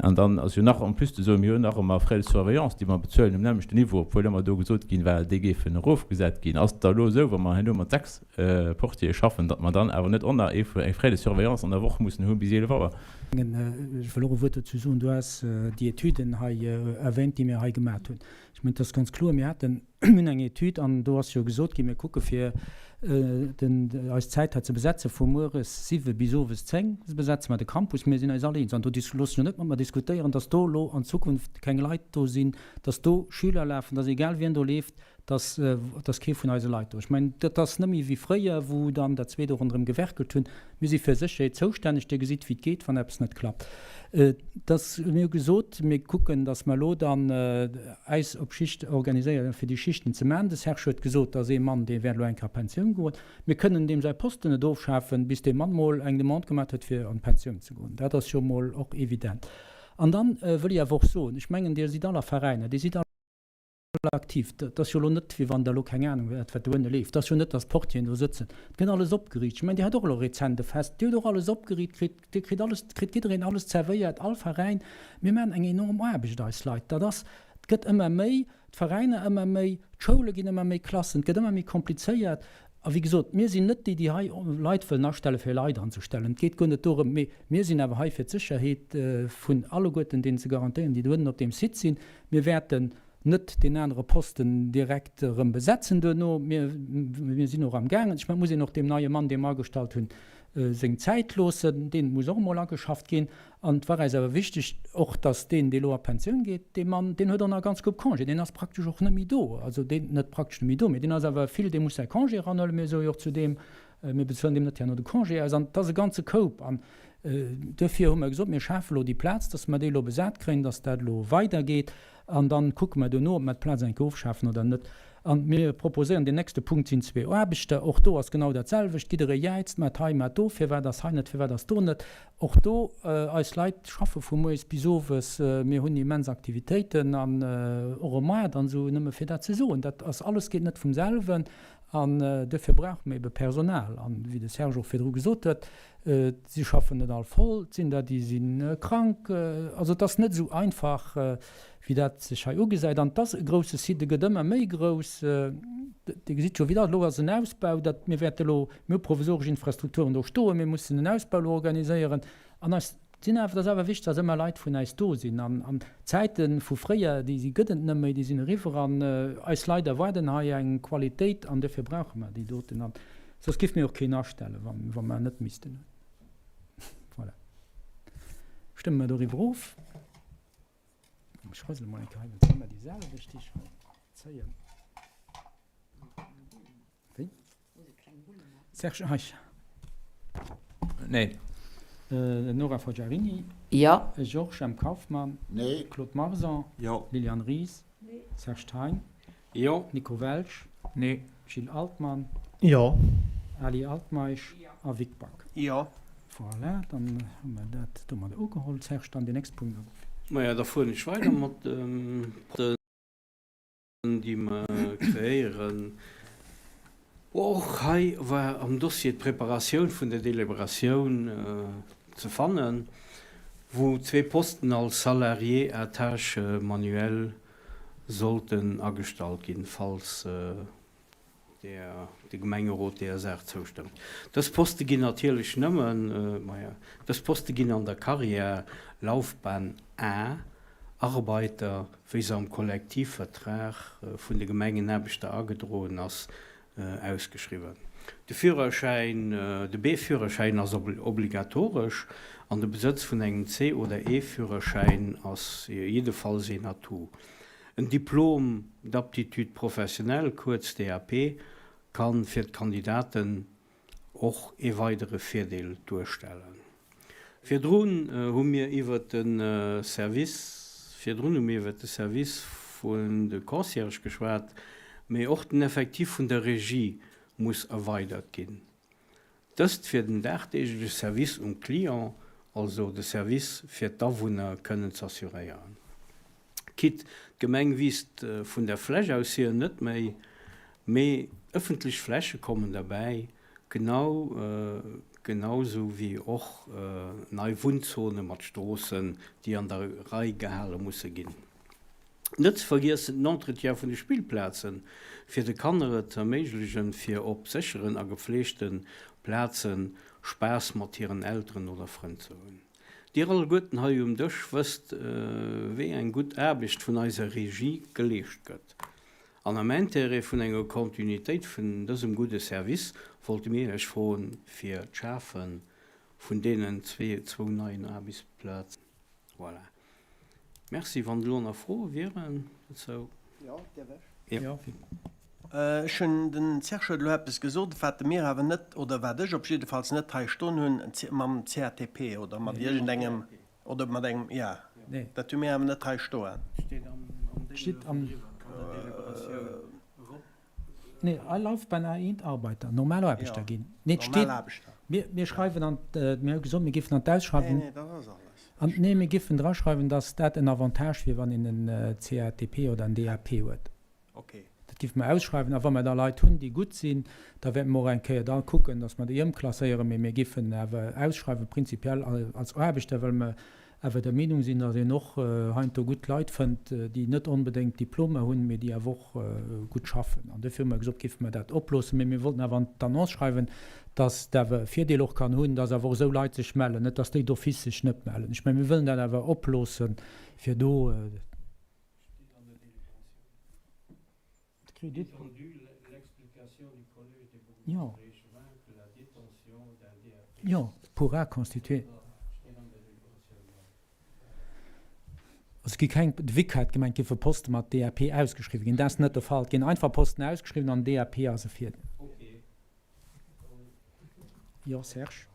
[SPEAKER 7] An dann ass jo nach en plus ze soen, mir hunn nach ëmmer Frais de surveillance, déi mer bezuelen um nämmlechten Niveau, obwuel ëmmer do gesot ginn war, déi géifen erofgesat ginn. Ass et da elo esou, wa mer herno mat 6 Portiere schaffen, datt mer dann awer net och nach ee eng Frais de surveillance an der Woch mussen hu bis 11 Auer?
[SPEAKER 1] Ech wëll och e Wuert dozou soen. Du has déi Etüden hei erwähnt, déi mir hei gemat hunn. Ech mengen, et ass ganz kloer, mir haten, mir hunn eng Etüd an do ass jo gesot ginn, mir kucke fir den, eis Zäit hei ze besetze vu mueres siwe bis owes zéng besetze mer de Campus. Mir sinn eis all eens an do loosse ech jo net mat mer diskutéieren, dass do elo an Zukunft keng Leit do sinn, dass do Schüler lafen, dass egal wien do leeft, dass dass kee vun eise Leit do. Ech mengen, dat ass net méi wéi fréier, wou dann der zweet do ronderëm gewerkelt hunn. Mir si fir Sécherheet zoustänneg. Dir gesitt, wéi et geet, wann eppes net klappt. Dass, mir hu gesot, mir kucken, dass mer elo dann äis op Schicht organiséieren, fir déi Schichten ze maachen. De Serge huet gesot, dass ee Mann, dee wäert elo eng Kéier a Pensioun goen. Mir kënnen deem säi Posten net ofschafen, bis dee Mann mol eng Demande gemaach huet, fir an d'Pensioun ze goen. Dat ass jo mol och evident. An dann wëll ech awer och soen, ech mengen, Dir sidd all a Veräiner, Dir sidd all. Aktiv. Et ass jo elo net, wéi wann Der elo keng Anung hätt, wat doënne leeft. Et ass jo net, datt d'Portieren do sëtzen. Et gëtt alles opgeriicht. Ech mengen, Dir hat och elo rezent e Fest. Dir hutt och alles opgeriicht kritt. Dir kritt alles, kritt jiddereen alles zerwéiert, all Veräin. Mir maachen eng enorm Aarbecht, eis Leit. Dat ass, et gëtt ëmmer méi, d'Veräiner ëmmer méi, d'Schoule ginn ëmmer méi Klassen, et gëtt ëmmer méi komplizéiert. A wéi gesot, mir sinn net déi, déi hei Leit wëllen astellen, fir Leit anzestellen. Et geet guer net dorëm. Mee mir sinn awer hei, fir d'Sécherheet vun alleguerten deenen ze garantéieren, déi doënnen op deem Site sinn. Mir wäerten net deen anere Posten direkt erëm besetzen duerno. Mir, mir sinn och amgaangen, ech mengen, et muss een och deem neie Mann, dee mer agestallt hunn, seng Zäit loossen. Dee muss och emol ageschafft ginn. An et war eis awer wichteg och, dass deen, dee elo a Pensioun geet, dee Mann, deen huet och nach ganz gutt Congé. Deen ass praktesch och net méi do. Also deen, net praktesch net méi do, mee deen ass awer vill, dee muss säi Congé eranhuelen. Mir soe jo och zu deem, Mir bezuelen deem net herno de Congé aus. An et ass e ganze Koup. An duerfir hu mer gesot, mir schafe elo déi Plaz, dass mer déi elo besat kréien, dass dat elo weidergeet. An da kucke mer duerno, ob mer d'Plaz eng Kéier ofschafen oder net. A mir proposéieren, deen nächste Punkt sinn zwee Aarbechter. Och do ass genau dat selwecht. Jidderee jäizt, Mat hei, mat do, firwat ass hei net, firwat ass do net. Och do, eis Leit schaffe vu mueres bis owes. Mir hunn immens Aktivitéiten an och um Moart an esou, nëmme fir dat ze soen. Dat ass alles, geet net vum selwen. An duerfir brauche mir ebe Personal. An wéi de Serge och virdru gesot huet, si schaffen net all voll, et sinn der, déi si krank. Also et ass net esou einfach, wéi dat sech hei ugesäit. An et ass e grousse Site, e gëtt ëmmer méi grouss. Dir gesitt jo, wéi dat elo ass, en Ausbau, dat mir wäerte elo, mir hu provisoresch Infrastrukturen do stoen, mir mussen en Ausbau elo organiséieren. An eis. Sinn awer, et ass awer wichteg, dass ëmmer Leit vun äis do sinn. An d'Zäite vu fréier, déi si gëtt et net méi, déi sinn eriwwer. An eis Leit erwaarden hei eng Qualitéit an dofir brauche mer déi doten. An soss géife mir och keen astellen, wa mer net missten hunn. Voilà. Stëmme mer doriwwer of. Ech rësele mol eng Kéier hei, dann zéie mer déi selwecht, déi ech hei zéien. Wéi? Serge Eicher.
[SPEAKER 7] Nee.
[SPEAKER 1] Nora Forgiarini.
[SPEAKER 2] Jo.
[SPEAKER 1] Georges M. Kauffmann.
[SPEAKER 9] Nee.
[SPEAKER 1] Claude Marson.
[SPEAKER 4] Jo.
[SPEAKER 1] Liliane Ries. Nee. Serge Thein.
[SPEAKER 3] Jo.
[SPEAKER 1] Nico Welsch.
[SPEAKER 7] Nee.
[SPEAKER 1] Gilles Altmann.
[SPEAKER 8] Jo.
[SPEAKER 1] Ali Altmeisch. Jo. A Vic Back.
[SPEAKER 8] Jo.
[SPEAKER 1] Voilà, dann hu mer dat domadder ugeholl. Serge, dann deen nächste Punkt.
[SPEAKER 3] Maja, da fueren ech weider mat dem. déi mer kreéieren. Och hei war am Dossier d'Preparatioun vun der Deliberatioun ze fannen, wou zwee Posten als Salarié à tâche manuelle sollten agestallt ginn, falls de Gemengerot deeër Saach zoustëmmt. Dës Poste ginn natierlech nëmmen, maja, dës Poste ginn an der Carrière Laufbahn A, Arbeiter, wéi se am Kollektivvertrag vun de Gemengenaarbechter agedroen ass, ausgeschriwwen. De Führerschäin, de B-Führerschäin ass obligatoresch an de Besëtz vun engem C oder E-Führerschäin ass jiddefalls een Atout. En Diplôme d'aptitude professionnelle, kuerz DAP, ka fir d'Kandidaten och ee weidere Virdeel duerstellen. Virdrun hu mir iwwert de Service, virdrun hu mir iwwert de Service vun de Concierge geschwat, mee och den Effectif vun der Regie muss erweidert ginn. Dëst fir den dagdeegleche Service um Client, also de Service fir d'Awunner kënnen z'assuréieren. Quitte d'Gemeng wiisst vun der Fläch aus hier net méi, mee ëffentlech Fläche kommen derbäi, genau genau sou wéi och nei Wunnzone mat Stroossen, déi an der Rei gehale musse ginn. Net ze vergiessen den Entretien vun de Spillplazen, fir de Kanner et ze erméiglechen, fir op sécheren a gepfleegte Plaze Spaass mat hiren Elteren oder Frënn ze hunn. Dir alleguerten hei um Dësch wësst, wéi eng gutt Aarbecht vun eiser Regie geleescht gëtt. An am Intérêt vun enger Kontinuitéit vun dësem gudde Service wollte mir Iech froen, fir d'Schafe vun deenen zwou neien Aarbechtsplazen. Voilà. Merci. Wann elo nach Froe wieren dozou?
[SPEAKER 8] Jo, däerf ech? Jo. Ech hunn, den Serge huet elo eppes gesot, wat mir awer net, oder wat ech op jiddefalls net hei stoen hunn, mam CATP oder mat iergendengem, oder mat engem, jo, dat hu mir awer net hei stoen.
[SPEAKER 1] Steet am Nee, all Laufbahn a eent Arbeiter, normal Aarbechter ginn. Nee, et steet, mir, mir schreiwen an, mir hu gesot, mir géifen an d'Ausschreiwung,
[SPEAKER 8] Nee, nee, dat ass alles.
[SPEAKER 1] an, nee, mir géifen draschreiwen, datt dat en Avantage wier, wann een en CATP oder en DAP huet.
[SPEAKER 8] Okay.
[SPEAKER 1] Dat géife mer ausschreiwen. A wa mer da Leit hunn, déi gutt sinn, da wäerte mer och eng Kéier da kucken, datt mer déi ëmklasséieren. Mee mir géifen awer ausschreiwen, prinzipiell als Aarbechter, well mer awer der Meenung sinn, datt een och heiansdo gutt Leit fënnt, déi net onbedéngt Diplomer hunn, mee déi awer och gutt schaffen. An duerfir hu mer gesot, géife mer dat oploossen. Mee mir wollten awer an d'Annonce schreiwen, datt et awer e Virdeel och kann hunn, datt awer och esou Leit sech mellen, net datt déi d'office sech net mellen. Ech mengen, mir wëllen dat awer oploossen, fir do. Crédit. Jo. Jo, pourra constituer. Also et gi keng, de Vic hat gemengt, et géife Poste mat DAP ausgeschriwwen ginn. Dat ass net de Fall. Et ginn einfach Posten ausgeschriwwen an DAP ass e Virdeel. Jo, Serge.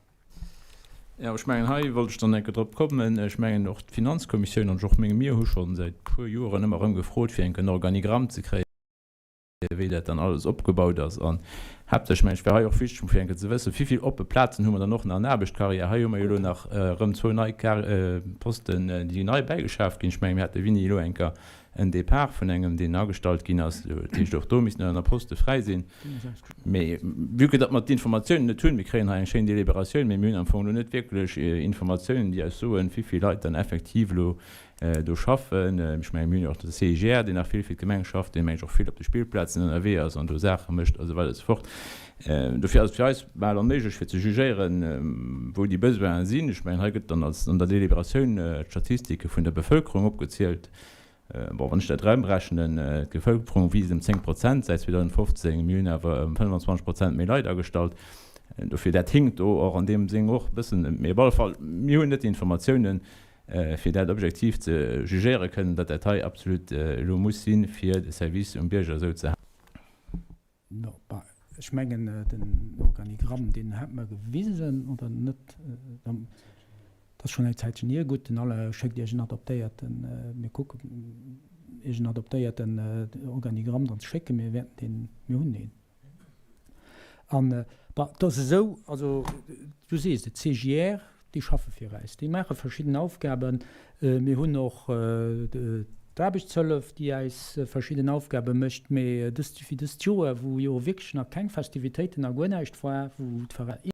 [SPEAKER 7] Jo, ech mengen, hei wollt ech dann eng Kéier drop kommen. Ech mengen, och d'Finanzkommissioun an ech och menge mir hu scho säit e puer Joren ëmmer erëm gefrot, fir enk en Organigramm ze kréien, wéi dat dann alles opgebaut ass. An haaptsächlech, mengen ech, wär hei och wichteg, fir eng Kéier ze wëssen, wéi vill oppe Plazen hu mer dann och nach an Aarbechtscarrière. Hei hu mer jo elo nach erëm zwou nei Posten, déi nei bäigeschaaft ginn. Ech mengen, mir hate Winnie elo eng Kéier. En Depart vun engem, deen agestallt ginn ass. Dat heescht, och do missten aner Poste fräi sinn. Mee vue que datt mer d'Informatiounen net hunn, mir kréien hei eng schéin Deliberatioun, mee mir hunn am Fong elo net wierklech Informatiounen, déi eis soen, wéi vill Leit dann effektiv elo do schaffen. Ech mengen, mir hunn jo och de CIGR, deen nach vill fir d'Gemeng schafft, deen, mengen ech, och vill op de Spillplazen ënnerwee ass an do Saache mécht a sou weider a sou fort. Dofir ass et fir eis bal onméiglech, fir ze jugéieren, wou déi Besoinen sinn. Ech mengen, hei gëtt dann als an der Deliberatioun d'Statistike vun der Bevëlkerung opgezielt. Bon, wann ech dat erëmrechnen, d'Bevëlkerung wiisst ëm 10 Prozent säit 2015, mir hunn awer ëm 25 Prozent méi Leit agestallt. Dofir, dat hinkt do och an deem Sënn och e bëssen. Mee op alle Fall, mir hunn net déi Informatiounen, fir dat objektiv ze jugéiere kënnen, datt dat hei absolut elo muss sinn, fir de Service um Bierger esou ze.
[SPEAKER 1] Ech mengen, den Organigramm, deen hat mer gewisen, oder net? Dat ass schonn eng Zäitchen hier. Gutt, den Alain schéckt Iech en adaptéierten, mir kucken, Iech en adaptéierten Organigramm dann ze schécken. Mir wäerten deen, mir hunn deen. An, bah, et ass esou, also du sees et, d'CGR, déi schaffe fir äis, déi maache verschidden Aufgaben. Mir hunn och d'Aarbechtshëllef, déi äis verschidden Aufgabe mécht. Mee dëst, wéi dëst Joer, wou jo wierklech nach keng Festivitéiten a guer näischt war, wou d'Veräiner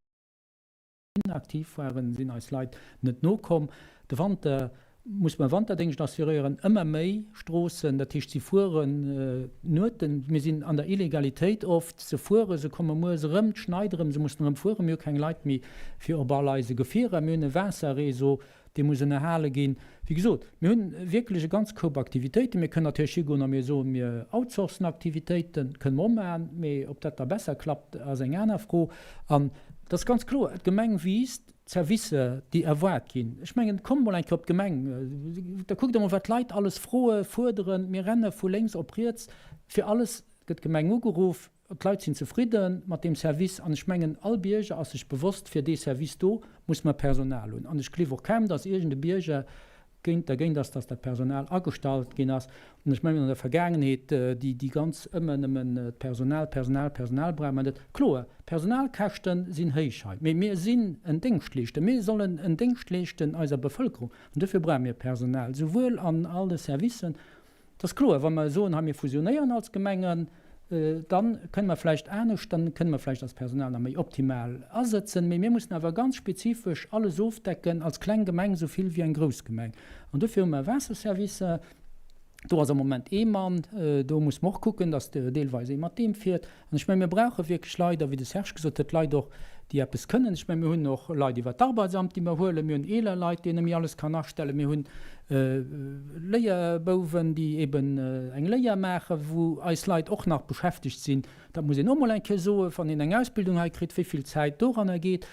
[SPEAKER 1] inaktiv waren, sinn eis Leit net nokomm. De Wanter muss mer Wanterdéngscht assuréieren, ëmmer méi Stroossen, dat heescht si fueren Nueten, mir sinn an der Illegalitéit oft, se fuere, se komme mueres erëm, et schneit erëm, se mussen erëm fueren, mir hu keng Leit méi fir op all eise Gefierer, mir hunn e Waasserreseau, dee muss ënnerhale ginn. Wéi gesot, mir hunn wierklech e ganz Koup Aktivitéiten. Mir kënnen natierlech higoen a mir soen, mir outsourcen Aktivitéiten, kënne mer och maachen, mee ob dat da besser klappt, ass eng aner Fro. An et ass ganz kloer, d'Gemeng wiisst, d'Servicer, déi erwaart ginn. Ech mengen, kommt mol eng Kéier op d'Gemeng, da kuckt emol, wat d'Leit alles froe, fuerderen. Mir renne vu lénks op riets, fir alles gëtt d'Gemeng ugeruff. D'Leit sinn zefridde mat deem Service an ech mengen, all Bierger ass sech bewosst, fir dee Service do muss mer Personal hunn. An ech gleef och kaum, datt iergend e Bierger géint dergéint ass, dass dat Personal agestallt ginn ass. An ech mengen, an der Vergaangenheet, déi, déi ganz ëmmer nëmmen d'Personal, Personal, Personal brauche mer net. Kloer, d'Personalkäschte sinn héich hei, mee mir sinn en Déngschtleeschter. Mir sollen en Déngscht leeschten eiser Bevëlkerung an dofir brauche mir Personal, souwuel an all de Servicen, Et ass kloer, wa mer soen, hei mir fusionéieren als Gemengen, da kënne mer vläicht anescht, dann kënne mer vläicht als Personal nach méi optimal asëtzen, mee mir mussen awer ganz spezifesch alles ofdecken als kleng Gemeng esou vill wéi eng grouss Gemeng. An dofir hu mer Waasserservicer, do ass am Moment ee Mann, do muss mer och kucken, datt deelweis ee mat deem fiert. An ech mengen, mir brauche wierklech Leit, a wéi de Serge gesot huet, Leit och, déi eppes kënnen. Ech mengen, mir hunn och Leit iwwer d'Arbeitsamt, déi mer huelen. Mir hunn eeler Leit, déi een nëmme alles kann astellen. Mir hunn Léierbouwen, déi eben eng Léier maachen, wou eis Leit och nach beschäftegt sinn. Dat muss een och mol eng Kéier soen, wann een eng Ausbildung hei kritt, wéi vill Zäit doranner geet.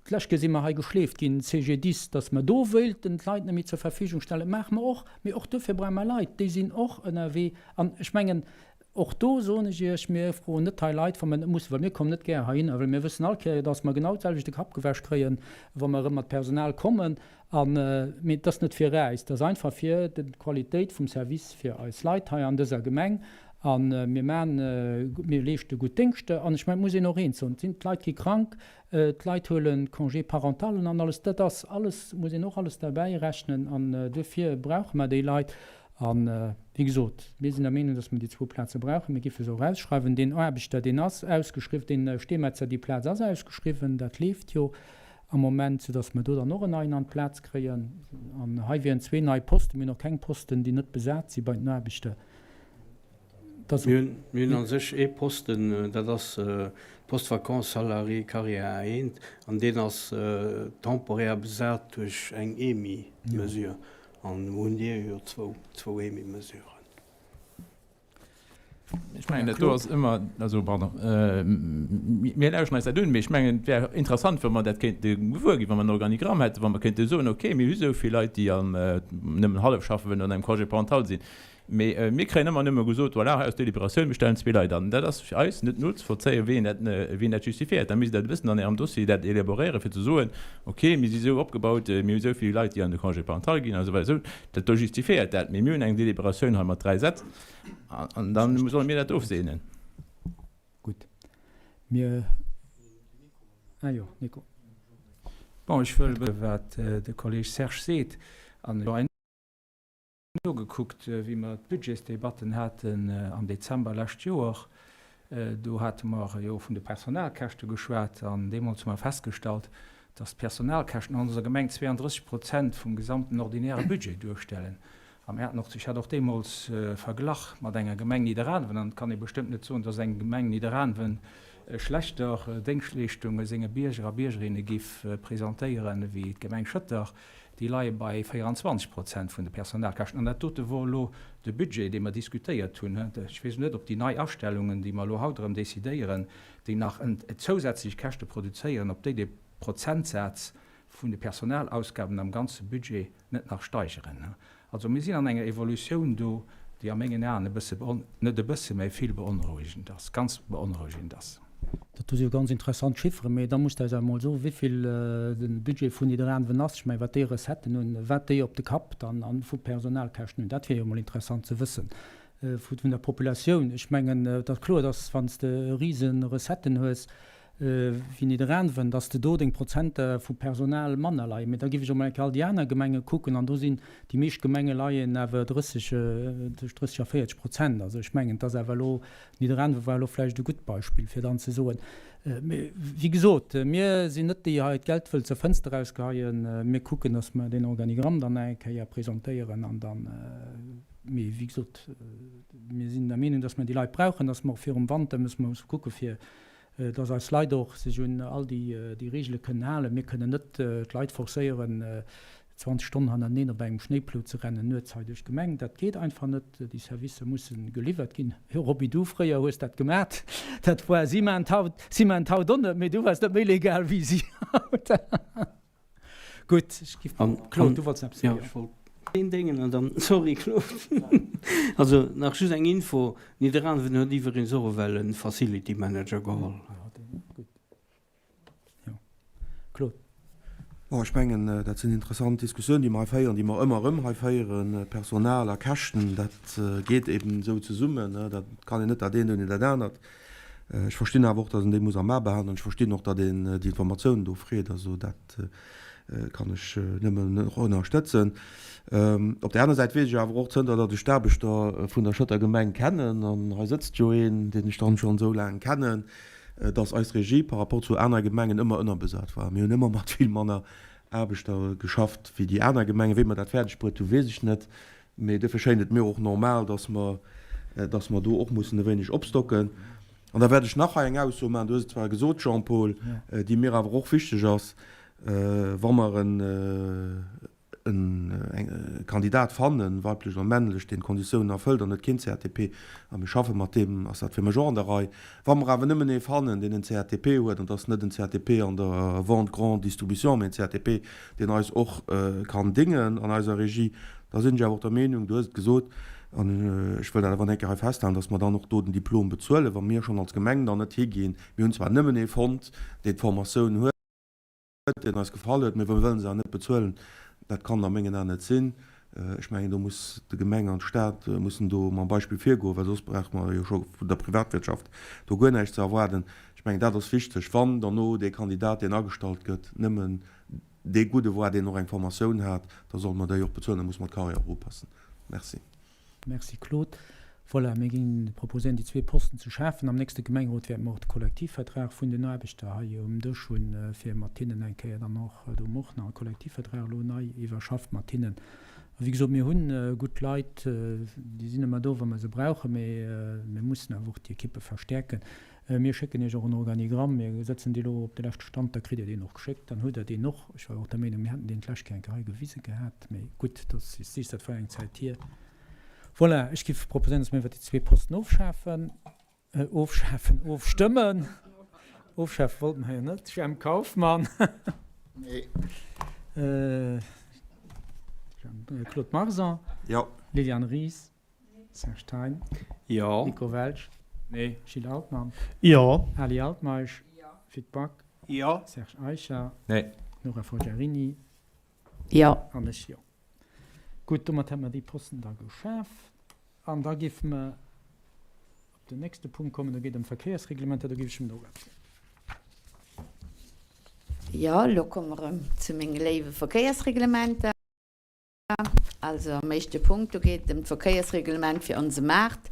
[SPEAKER 1] D'lescht Kéier si mer hei geschleeft ginn, CGDIS, datt mer do wéilten d'Leit net méi zur Verfügung stellen. Dat maache mer och, mee och duerfir brauche mer Leit. Déi sinn och ënnerwee. An ech mengen, Och do soen ech Iech, mir froen net hei Leit, wa mer net mussen, well mir kommen net gär heihinner, well mir wëssen all Kéier, dass mer genau d'selwecht de Kapp gewäsch kréien, wa mer erëm mat Personal kommen. An, mee et ass net fir äis, et ass einfach fir d'Qualitéit vum Service fir eis Leit hei an dëser Gemeng. A mir maachen, mir leeschte gutt Déngschter. An ech mengen, et muss een och eent soen, et sinn, d'Leit gi krank, d'Leit huele Congé parental an alles, dat ass alles, muss een och alles derbäi rechnen. An duerfir brauche mer déi Leit. A wéi gesot, mir sinn der Meenung, dass mer déi zwou Plaze brauchen. Mir géife se och ausschreiwen. Deen Aarbechter, deen ass ausgeschriwwen, deen Steemetzer, déi Plaz ass ausgeschriwwen, dat leeft jo am Moment, soudass mer do dann och en neien an d'Plaz kréien. An hei wieren zwee nei Posten. Mir hunn och keng Posten, déi net besat si bei den Aarbechter.
[SPEAKER 3] Mir hunn a sech ee Posten, dat ass Poste vacant salarié carrière A1, an deen ass temporaire besat duerch eng EMI-Mesure. An elo hunn Dir jo zwou, zwou EMI-Mesuren.
[SPEAKER 7] Ech mengen, dat do ass ëmmer, also pardon, mir lauschen eis dat un, mee ech mengen, et wär interessant, wa mer dat kéinte gewuer ginn, wa mer en Organigramm hätten, wa mer kéinte soen, okay, mir hu sou vill Leit, déi nëmmen hallef schaffen, wëllen an engem Congé parental sinn. Mee mir kréien ëmmer nëmme gesot, voilà, hei ass d'Deliberatioun, mir stellen zwee Leit an. Dat ass fir eis net nozevollzéien, wéi een dat, wéi een dat justifiéiert. Da misst Der dat e bëssen an Ärem Dossier dat élaboréieren, fir ze soen, okay, mir si esou opgebaut, mir hu esou vill Leit, déi an de Congé parental ginn a sou weider. Esou, dat do justifiéiert dat. Mee mir hunn eng Deliberatioun hei mat dräi Sätz an da solle mir dat ofseenen.
[SPEAKER 1] Gutt, mir, ah jo, Nico.
[SPEAKER 5] Bon, ech wëll, wat de Kolleeg Serge seet, an. Nogekuckt, wéi mer d'Budgetsdebatten haten am Dezember lescht Joer. Do hate mer jo vun de Personalkäschte geschwat an deemools hu mer festgestallt, dass d'Personalkäschten an onser Gemeng 32 Prozent vum gesamten ordinäre Budget duerstellen. A mir haten och, ech hat och deemools verglach mat enger Gemeng Nidderaanwen, an et kann ee bestëmmt net soen, dass eng Gemeng Nidderaanwen schlechter Déngschtleeschtunge senge Bierger a Biergerinne giff presentéieren ewéi d'Gemeng Schëtter. Déi leie bei 24 Prozent vun de Personalkäschten. An dat dote wor elo de Budget, dee mer diskutéiert hunn. Ech weess net, ob déi nei Astellungen, déi mer elo haut erëm decidéieren, déi nach zousätzlech Käschte produzéieren, ob déi de Prozentsaz vun de Personalausgaben am ganze Budget net nach steigeren. Also mir sinn an enger Evolutioun do, déi a mengen Aen e bësse, net e bësse, mä vill beonrouegend ass, ganz beonrouegend ass.
[SPEAKER 1] Dat do si jo ganz interessant Chifferen, mee da musst Der eis awer emol soen, wéivill de Budget vun Nidderaanwen ass. Ech mengen, wat déi Recetten hunn, wat déi op de Kapp dann a vu Personalkäschten hunn, dat wier jo emol interessant ze wëssen vun der Populatioun. Ech mengen, et ass kloer, dass wann s de rise Recetten hues, wéi Nidderaanwen, dass de do deng Prozenter vu Personal manner leien. Mee da géif ech och mol eng Kéier all déi aner Gemenge kucken, an do sinn déi meescht Gemenge leien awer 30, tëscht 30 a 40 Prozent. Also ech mengen, et ass awer elo, Nidderaanwe war elo vläicht e gutt Beispill, fir dann ze soen, mee wéi gesot, mir sinn net déi hei d'Geld wëll zur Fënster erausgeheien. Mir kucken, dass mer deen Organigramm dann nach eng Kéier presentéieren an dann, mee wéi gesot, mir sinn der Meenung, dass mer déi Leit brauchen, dass mer och virum Wanter musse mer kucke fir dass eis Leit och sech un all déi Reegele kënnen halen. Mir kënnen net d'Leit forcéieren, 20 Stonnen hannerteneen op engem Schnéiplou ze rennen nuets hei duerch d'Gemeng. Dat geet einfach net. Déi Servicer musse geliwwert ginn. Jo, Roby, du fréier hues dat gemat. Dat war, si maachen et haut, si maachen et haut och net, mee du waars net méi legal wéi si haut. Gutt, ech giff, Claude, du wollts nach eppes soen?
[SPEAKER 3] Jo, ech wollt een Déngen an dann, sorry Claude, also nach just eng Info, Nidderaanwen huet iwweregens och ewell e Facility Manager geholl.
[SPEAKER 1] Gutt, jo. Claude.
[SPEAKER 4] Bon, ech mengen, dat sinn interessant Diskussiounen, déi mer hei féieren, déi mer ëmmer erëm hei féieren. Personal a Käschten, dat geet eben esou zesummen. Dat kann een net dat eent ouni dat anert. Ech verstinn awer och, datt een déi muss am A behalen an ech verstinn och, datt een déi Informatiounen do freet. Also dat kann ech nëmmen och ënnerstëtzen. Op där aner Säit weess ech awer och, zënter datt ech d'Aarbechter vun der Schëtter Gemeng kennen, an hei sëtzt jo een, deen ech dann schonn esou laang kennen, datt eis Regie par rapport zu aner Gemengen ëmmer ënnerbesat war. Mir hunn ëmmer mat vill manner Aarbechter geschafft wéi déi aner Gemengen. Wéi mer dat fäerdeg bruet hu weess ech net. Mee duerfir schéint et mir och normal, dass mer, dass mer do och mussen e wéineg opstocken. An da wäert ech nach hei eng Ausso maachen, du hues et zwar gesot, Jean-Paul, déi mir awer och wichteg ass, Wa mer en Kandidat fannen, weiblech oder männlech, deen d'Konditiounen erfëllt an huet keen CATP, a mir schaffe mat deem, ass dat fir mech och an der Rei. Wa mer awer nëmmen ee fannen, deen en CATP huet, an et ass net en CATP an der Vente grande distribution, mee en CATP, deen eis och kann déngen an eiser Regie, da sinn ech awer och der Meenung, du hues et gesot, an ech wëll dat awer nach eng Kéier hei festhalen, dass mer dann och do den Diplom bezuelen, wa mir schonn als Gemeng dann net higinn. Mir hunn zwar nëmmen ee fonnt, deen d'Formatioun huet, deen eis gefall huet, mee mir wëllen se awer net bezuelen. Dat kann a mengen Aen net sinn. Ech mengen, do muss de Gemeng an d'Stad mussen do mam Beispill virgoen, well soss brauche mer jo scho vun der Privatwirtschaft do guer näischt ze erwaarden. Ech mengen, dat ass wichteg, wann derno dee Kandidat, deen agestallt gëtt, nëmmen dee gudde war, deen och eng Formatioun hat, da solle mer déi och bezuelen, da musse mer d'Carrière och upassen. Merci.
[SPEAKER 1] Merci Claude. Voilà, mir ginn proposéieren déi zwee Posten ze schafen. Am nächste Gemengerot wäerte mer och de Kollektivvertrag vun den Aarbechter hei um Dësch hunn, fir mat hinnen eng Kéier dann och, do hu mer och nach e Kollektivvertrag elo nei iwwerschafft mat hinnen. A wéi gesot, mir hunn gutt Leit, déi sinn ëmmer do, wa mer se brauchen, mee mir mussen awer och déi Ekippe verstäerken. Mir schécken Iech och en Organigramm. Mir sëtzen dee lo op de leschte Stand, da kritt Dir deen och geschéckt. Dann hutt Der deen och. Ech war och der Meenung, mir hätten deen d'lescht Kéier eng Kéier hei gewise gehat. Mee gutt, dat ass, dat war eng Zäit hier. Voilà, ech géif proposéieren, dass mir iwwer déi zwee Posten ofschafen, ofschafen, ofstëmmen. Ofschafe wollte mer jo net. Jemp Kauffmann.
[SPEAKER 9] Nee.
[SPEAKER 1] Claude Marson.
[SPEAKER 4] Jo.
[SPEAKER 1] Liliane Ries. Serge Thein.
[SPEAKER 3] Jo.
[SPEAKER 1] Nico Welsch.
[SPEAKER 7] Nee.
[SPEAKER 1] Gilles Altmann.
[SPEAKER 8] Jo.
[SPEAKER 1] Ali Altmeisch.
[SPEAKER 10] Jo.
[SPEAKER 1] Vic Back.
[SPEAKER 8] Jo.
[SPEAKER 1] Serge Eicher.
[SPEAKER 7] Nee.
[SPEAKER 1] Nora Forgiarini.
[SPEAKER 2] Jo.
[SPEAKER 1] An ech jo. Gutt, domat hätte mer déi Posten da geschaf. An da géife mer op den nächste Punkt kommen, do geet et ëm d'Verkéiersreglementer. Do géif ech dem Nora d'Wuert.
[SPEAKER 2] Jo, elo komme mer erëm zu menge léiwe Verkéiersreglementer. Also am éischte Punkt, do geet et ëm d'Verkéiersreglement fir onse Maart,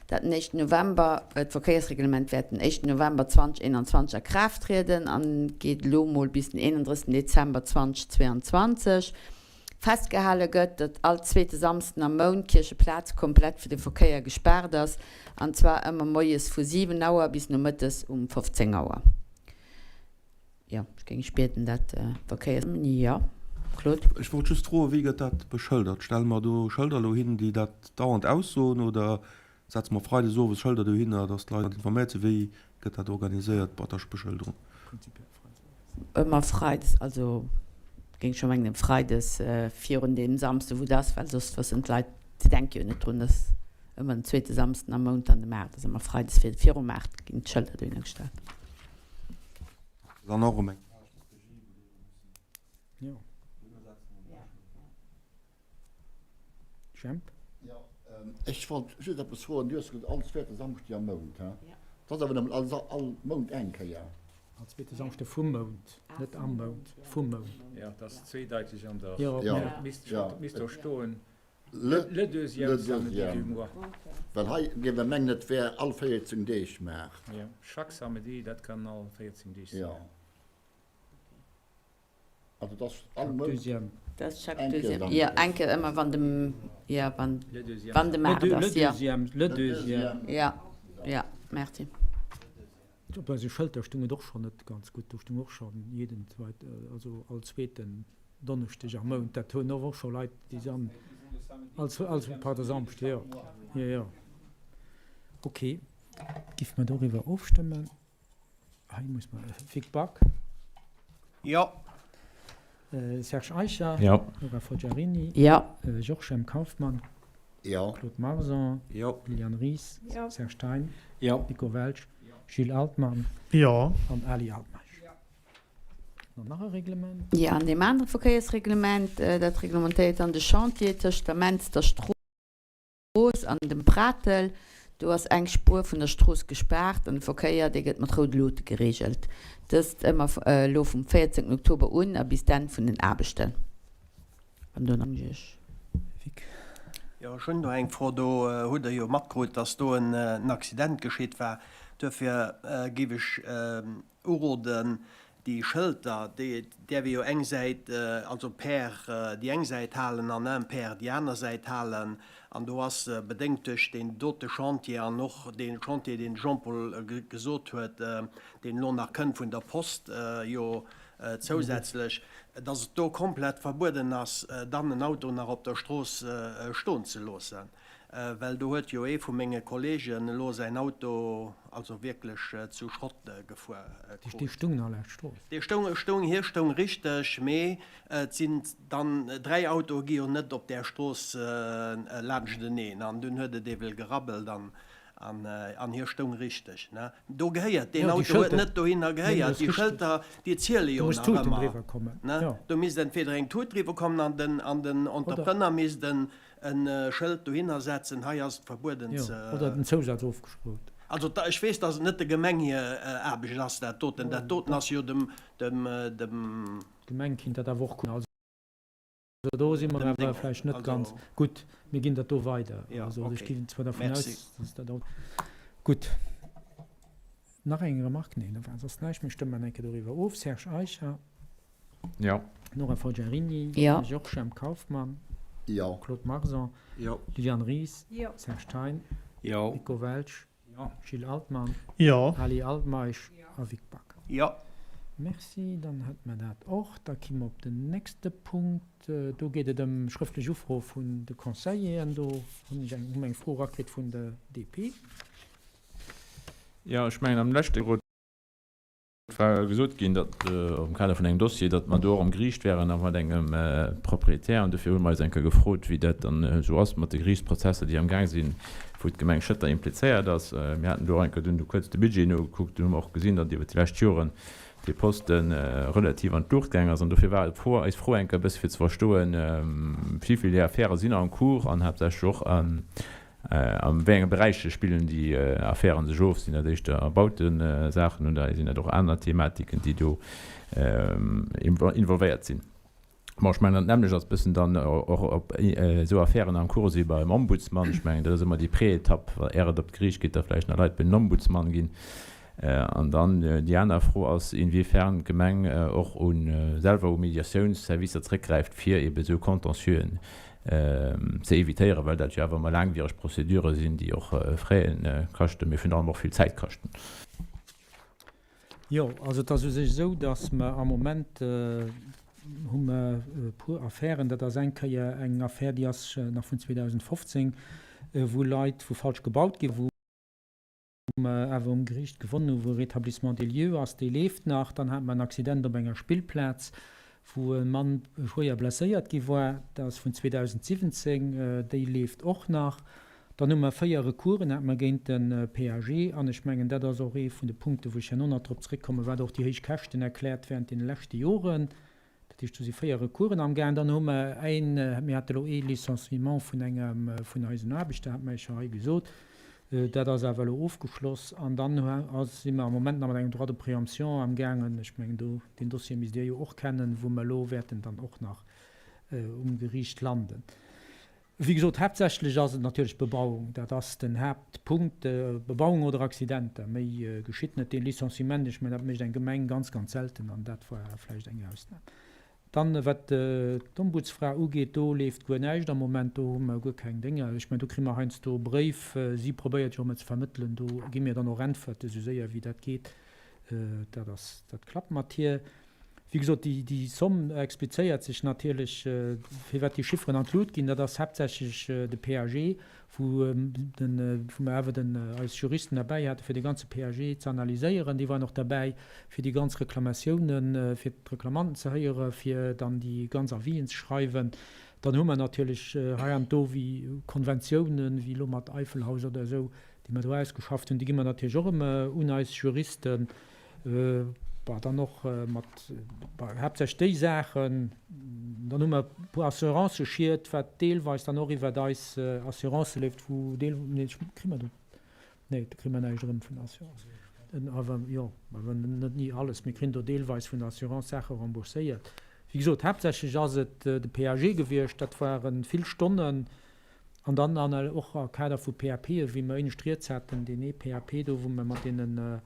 [SPEAKER 2] dat den éischten November, d'Verkéiersreglement wäert den éischten November 2021 a Kraaft trieden an geet elo mol bis den 31 Dezember 2022. Festgehale gëtt, datt all zweete Samsden am Mount d'Kiercheplaz komplett fir de Verkéier gespaart ass, an zwar ëmmer moies vu 7 Auer bis nomëttes um 15 Auer. Jo, ech géing iech bieden, dat Verkéiers. Jo, Claude?
[SPEAKER 4] Ech wollt just froen, wéi gëtt dat beschëldert? Stelle mer do Schëlder elo hin, déi dat dauernd aussoen, oder setze mer freides owes Schëlder dohinner, datt d'Leit informéiert sinn? Wéi gëtt dat organiséiert mat der Beschëlderung?
[SPEAKER 2] Ëmmer freides, also géing ech scho mengen, freides virun deem Samsde wou et ass, well soss wëssen d'Leit, si denke jo net drun, datt ëmmer den zweete Samsden am Mount dann de Maart ass. Ëmmer freides virum Maart ginn d'Schëlder dohinner gestallt.
[SPEAKER 4] Dann och erëm eng Page de Regie, wou déi mussen
[SPEAKER 1] Jo. Jemp?
[SPEAKER 9] Jo, ech wollt just eppes froen. Du hues gesot, all zweete Samschde am Mount, he? Dat ass awer nëmmen all, all Mount eng Kéier.
[SPEAKER 1] All zweete Samschde vum Mount, net am Mount, vum Mount.
[SPEAKER 5] Jo, dat ass zweedeiteg an der,
[SPEAKER 1] Jo,
[SPEAKER 9] Ja,
[SPEAKER 5] misst,
[SPEAKER 9] ja.
[SPEAKER 5] misst do stoen.
[SPEAKER 9] Le
[SPEAKER 5] Le deuxième samedi du mois.
[SPEAKER 9] Well hei géif e mengen, et wär all 14 Deeg Maart.
[SPEAKER 5] Jo, chaque samedi, dat kann all 14 Deeg sinn.
[SPEAKER 9] Jo. Also et ass all
[SPEAKER 1] Chaque
[SPEAKER 9] Mount
[SPEAKER 1] deuxième.
[SPEAKER 2] Dat ass chaque
[SPEAKER 9] eng Kéier
[SPEAKER 2] deuxième, jo,
[SPEAKER 9] Samschdes.
[SPEAKER 2] eng Kéier ëmmer wann de, jo, wann,
[SPEAKER 5] Le deuxième
[SPEAKER 2] wann de
[SPEAKER 5] samedi.
[SPEAKER 2] Maart
[SPEAKER 1] Le
[SPEAKER 2] ass, jo.
[SPEAKER 1] deuxième, le deuxième.
[SPEAKER 2] Jo, jo, merci.
[SPEAKER 1] Op eise Schëlter stung et och schonn net ganz gutt. Do stung och schonn jeden zweit, also all zweeten Donneschdeg am Mount. Dat hunn och scho Leit, déi san als, als, pardon, Samschde, jo, jo, jo. Ok, giff mer doriwwer ofstëmmen? Hei muss mer, Vic Back?
[SPEAKER 8] Jo.
[SPEAKER 1] Serge Eicher?
[SPEAKER 7] Jo.
[SPEAKER 1] Nora Forgiarini?
[SPEAKER 2] Jo.
[SPEAKER 1] Georges M. Kauffmann?
[SPEAKER 9] Jo.
[SPEAKER 1] Claude Marson?
[SPEAKER 4] Jo.
[SPEAKER 1] Liliane Ries?
[SPEAKER 10] Jo.
[SPEAKER 1] Serge Thein?
[SPEAKER 3] Jo.
[SPEAKER 1] Nico Welsch? Gilles Altmann?
[SPEAKER 14] Jo.
[SPEAKER 1] An Ali Altmeisch. An nach e Reglement?
[SPEAKER 2] Jo, an deem anere Verkéiersreglement, dat reglementéiert dann de Chantier tëscht der Menster Strooss an dem Pratel. Do ass eng Spuer vun der Strooss gespaart an de Verkéier, dee gëtt mat roude Luute gereegelt. Dëst ëmmer elo vum 14 Oktober un a bis d'Enn vun den Aarbechten. Wann do nach.
[SPEAKER 1] Vic.
[SPEAKER 8] Jo, ech hunn do eng Fro. Do hutt Der jo matkrut, dass do en Accident geschitt war. Duerfir géif ech uroden, déi Schëlter, déi däerf ee jo eng Säit, also per déi eng Säit halen an impair déi aner Säit halen. An do ass, bedéngt duerch deen dote Chantier an och dee Chantier, deen de Jean-Paul gesot huet, deen elo nach kënnt vun der Post, jo zousätzlech, dass et do komplett verbueden ass, dann en Auto nach op der Strooss stoen ze loossen. Well do huet jo ee vu menge Kollegen elo säin Auto also wierklech zu Schrott gefuer krut.
[SPEAKER 1] Dee stoung nach laanscht d'Strooss.
[SPEAKER 8] Dee stoung, stoung, hie stoung richteg, mee et sinn dann 3 Autoe gi jo net op där Strooss laanschteneen an dunn huet et ewell gerabbelt an An hie stoung richteg, ne? Do gehéiert, deen Auto huet net dohinner gehéiert. Déi Schëlter, déi ziele jo nach ëmmer, ne? Do misst entweder eng Tut driwwer kommen an den, an den Entrepreneur misst en Schëld dohinner setzen, hei ass et verbueden ze.
[SPEAKER 1] Oder den Zousaz ofgespuert.
[SPEAKER 8] Also, ech weess, datt et net der Gemeng hir Aarbecht ass, dat doten. Dat doten ass jo dem, dem, dem.
[SPEAKER 1] D'Gemeng kinnt dat awer och kucken. Also do si mer awer vläicht net ganz gutt. Mir ginn dat do weider. Also ech ginn zwar dervun aus, dass dat och. Gutt. Nach eng Remarque? Neen, da war soss näischt. Mir stëmmen eng Kéier doriwwer of. Serge Eicher.
[SPEAKER 7] Jo.
[SPEAKER 1] Nora Forgiarini.
[SPEAKER 2] Jo.
[SPEAKER 1] Georges M. Kauffmann.
[SPEAKER 9] Jo.
[SPEAKER 1] Claude Marson.
[SPEAKER 4] Jo.
[SPEAKER 1] Liliane Ries.
[SPEAKER 10] Jo.
[SPEAKER 1] Serge Thein.
[SPEAKER 3] Jo.
[SPEAKER 1] Nico Welsch.
[SPEAKER 5] Jo.
[SPEAKER 1] Gilles Altmann.
[SPEAKER 14] Jo.
[SPEAKER 1] Ali Altmeisch a Vic Back.
[SPEAKER 8] Jo.
[SPEAKER 1] Merci, dann hätte mer dat och. Da ki mer op den nächste Punkt. Do geet et ëm schrëftlech Ufro vun de Conseilleren. Do hunn ech eng, hu mer eng Fro erakritt vun der DP.
[SPEAKER 7] Jo, ech mengen am leschte Rot war gesot ginn, datt am Kader vun engem Dossier, datt mer do och am Geriicht wären a mat engem Proprietär. An dofir hu mer eis eng Kéier gefrot, wéi dat dann esou ass mat de Geriichtsprozesser, déi am Gaang sinn, wou d'Gemeng Schëtter implizéiert ass. Mir haten do och eng Kéier dunn kuerz de Budget nogekuckt. Dunn hu mer och gesinn, datt iwwert déi lescht Joren dee Poste relativ an d'Luucht gaang ass. An dofir war et eis Fro eng Kéier e bësse fir ze verstoen, wéi vill där Affäre sinn en cours an haaptsächlech och, A wéi enge Beräicher spillen déi Affären sech of? Sinn dat éischter Bautesaachen oder sinn dat och aner Thematiken, déi do involvéiert sinn? Bon, ech mengen, dat nämmlecht ass e bëssen dann och op esou Affären am Cours si beim Ombudsman. Ech mengen, dat ass ëmmer déi Préetapp, är et op d'Geriicht geet, da vläicht nach Leit bei den Ombudsman ginn. An dann déi aner Fro ass, inwiefern d'Gemeng och u selwer u Mediatiounsservicer zréckgräift, fir eebe esou Contentieuxen ze evitéieren, well dat jo awer ëmmer laangwiereg Prozedure sinn, déi och Frais kaschten, mee virun allem och vill Zäit kaschten.
[SPEAKER 1] Jo, also et ass u sech esou, datt mer am Moment hu mer e puer Affären. Dat ass eng Kéier eng Affär, déi ass nach vun 2015, wou Leit, wou falsch gebaut gi wou mer awer um Geriicht gewonnen hu, wou e Rétablissement des lieux ass, dee leeft nach. Dann hate mer en Accident op enger Spillplaz, wou e Mann schwéier blesséiert gi war. Dat ass vun 2017, déi leeft och nach. Dann hu mer 4 Recoursen hate mer géint de PAG, an ech mengen, dat ass och ee vun de Punkten, wou ech herno nach drop zréckkommen, wat och déi héich Käschten erkläert während deene leschte Joren. Dat heescht, do si 4 Recoursen amgaang. Dann hu mer een, mir hate elo ee Licenciement vun engem vun eisen Aarbechter, hat mer Iech jo hei gesot, dat ass awer elo ofgeschloss. An dann si mer am Moment nach mat engem Droit de préemption amgaangen, ech mengen do, deen Dossier misst Dir jo och kennen, wou mer elo wäerten dann och nach um Geriicht landen. Wéi gesot, haaptsächlech ass et natierlech d'Bebauung. Dat ass den Haaptpunkt, Bebauung oder Accidenter. Méi geschitt net. Dee Licenciement, ech mengen, dat mécht eng Gemeng ganz, ganz selten an dat war vläicht eng Ausnam. Dann, wat d'Ombudsfra ugeet, do leeft guer näischt am Moment. Do hu mer guer keng Dénger. Ech mengen, do kri mer heiansdo Bréif. Si probéiert jo ëmmer ze vermëttelen. Do gi mir dann och Äntwerte sou séier wéi dat geet. Dat ass, dat klappt mat hir. Wéi gesot, déi Somm explizéiert sech natierlech, firwat déi Chifferen an d'Lut ginn. Dat ass haaptsächlech de PAG, wou mer awer den, eis Juristen derbäi hate fir de ganze PAG ze analyséieren. Déi waren och derbäi, fir déi ganz Reklamatiounen, fir d'Reklamanten ze héieren, fir dann déi ganz Avisen ze schreiwen. Dann hu mer natierlech hei an do wéi Konventiounen, wéi elo mat Eifelhaus oder esou, déi mer do ausgeschafft hunn, déi gi mer natierlech och ëmmer un eis Juristen. Bon, dann och mat, bon, haaptsächlech déi Saachen. Dann hu mer e puer Assurancëschied, wat deelweis dann och iwwert eis Assurancë leeft, wou deel, nee, kri mer do, nee, do kri mer näischt erëm vun der Assurance. Awer jo, awer net ni alles. Mir krin do deelweis vun der Assurance Saache rembourséiert. Wéi gesot, haaptsächlech ass et de PAG gewiescht. Dat ware vill Stonnen. An dann och a Kader vu PAPe wéi mer éinescht rieds haten, deen ee PAP do, wou mer mat deene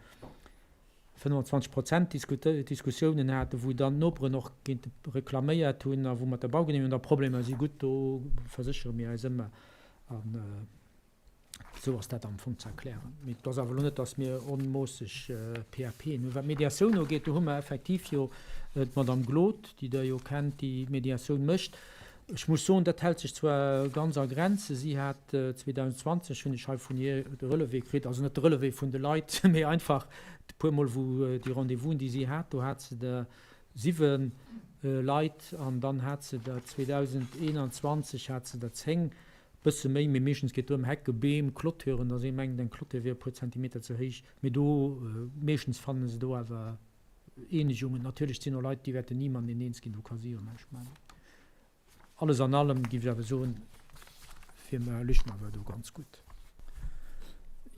[SPEAKER 1] 25 Prozent Diskussiounen haten, wou dann d'Noperen och géint reklaméiert hunn a wou mat der Baugenehmegung da Problemer si. Gutt, do verséchere mir eis ëmmer. An esou ass dat am Fong ze erklären. Mee et ass awer elo net, datt mir onmoosseg PAPen hunn. Wat d'Mediatioun ugeet, do hu mer effektiv jo d'Madame Glod, déi Der jo kennt, déi d'Mediatioun mécht. Ech muss soen, dat hält sech zwar ganz a Grenzen. Si hat 2020, hunn ech hei vun hir de Relevé kritt, also net de Relevé vun de Leit, mee einfach e puermol wou déi Rendez-vousen, déi si hat, do hat se der 7 Leit an dann hat se der 2021 hat se der 10, bësse méi, mee meeschtens geet drëm Hecke, Beem, Clôturen, dass ee mengt eng Clôture wier e puer Zentimeter ze héich, mee do meeschtens fanne se do awer Eenegungen. Natierlech sinn och Leit, déi wäerten ni mateneen eens ginn, do ka si jo näischt maachen. Alles an allem géif ech awer soen, fir mer lich mer awer do ganz gutt.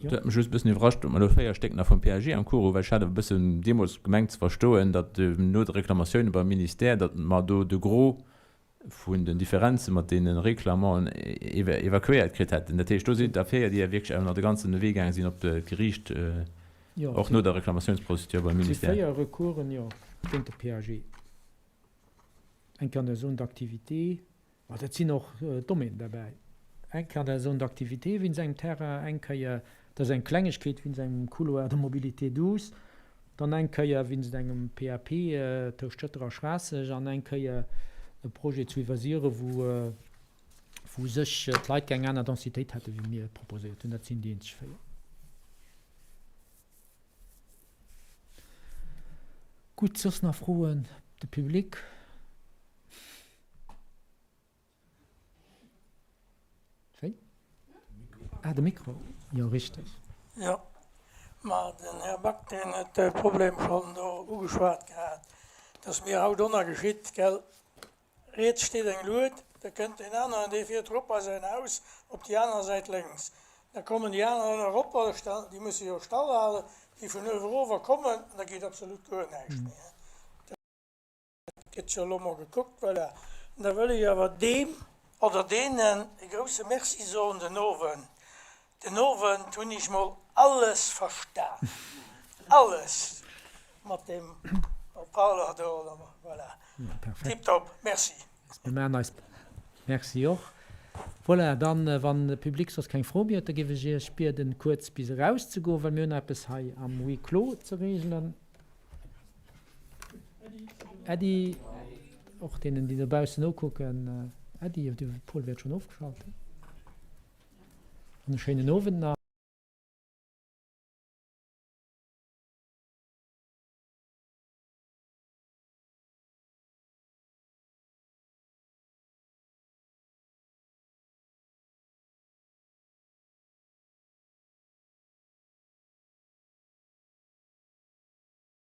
[SPEAKER 7] Jo. Dat huet mech just e bëssen iwwerrascht, datt mer elo 4 Stéck nach vum PAG am Cours hunn, well ech hat e bëssen deemools gemengt ze verstoen, datt no de Reklamatioune beim Ministère, datt mer do de Gros vun den Differenze mat deene Reklamanten evakuéiert kritt hätten. Dat heescht, do sinn der 4, déi wierklech awer nach de ganzen Wee gaange sinn op d'Geriicht, och no der Reklamatiounsprozedur beim
[SPEAKER 1] Ministère. Et si 4 Recoursen, jo, géint de PAG. Eng Kéier an der Zone d'activité, ma dat sinn och Domainen derbäi, eng Kéier an der Zone d'activité wéinst engem Terrain, eng Kéier, dat ass eng Klengegkeet, wéinst engem Couloir de mobilité douce, dann eng Kéier wéinst engem PAP tëscht Schëtter a Schraasseg an eng Kéier e Projet zu Iwwersiren, wou wou sech d'Leit gär eng aner Densitéit hätte wéi mir proposéiert hunn. Dat sinn déi eenzeg 4. Gutt, soss nach Froen? De Public? Wéi? Ah, de Mikro, jo richteg.
[SPEAKER 14] Jo, ma den Här Back, deen huet de Problem schonn do ugeschwat gehat, dass mir haut onnner geschitt, gell? Riets steet eng Lued, da kënnt deen aneren, dee fiert rop bei säin Haus op déi aner Säit lénks. Da kommen déi aner erop, déi musse jo stall halen, déi vun uewe erower kommen, an da geet absolut guer näischt méi. Gëtt jo elo mol gekuckt, voilà. An da wëll ech awer deem oder deenen e grouse Merci soen den Owend. Den Owend hunn ech mol alles verstan, alles mat deem Parler do, voilà. Tiptop, merci.
[SPEAKER 1] Mir maachen eis Merci och. Voilà, dann, wann de Public soss keng Fro méi huet, da géif ech Iech bieden, kuerz bis erauszegoen, well mir hunn eppes hei am Huis clos ze regelen. Äddi, och deenen, déi dobaussen nokucken, Äddi, de Paul wäert schonn ofgeschalt hunn. An e schéinen Owend nach.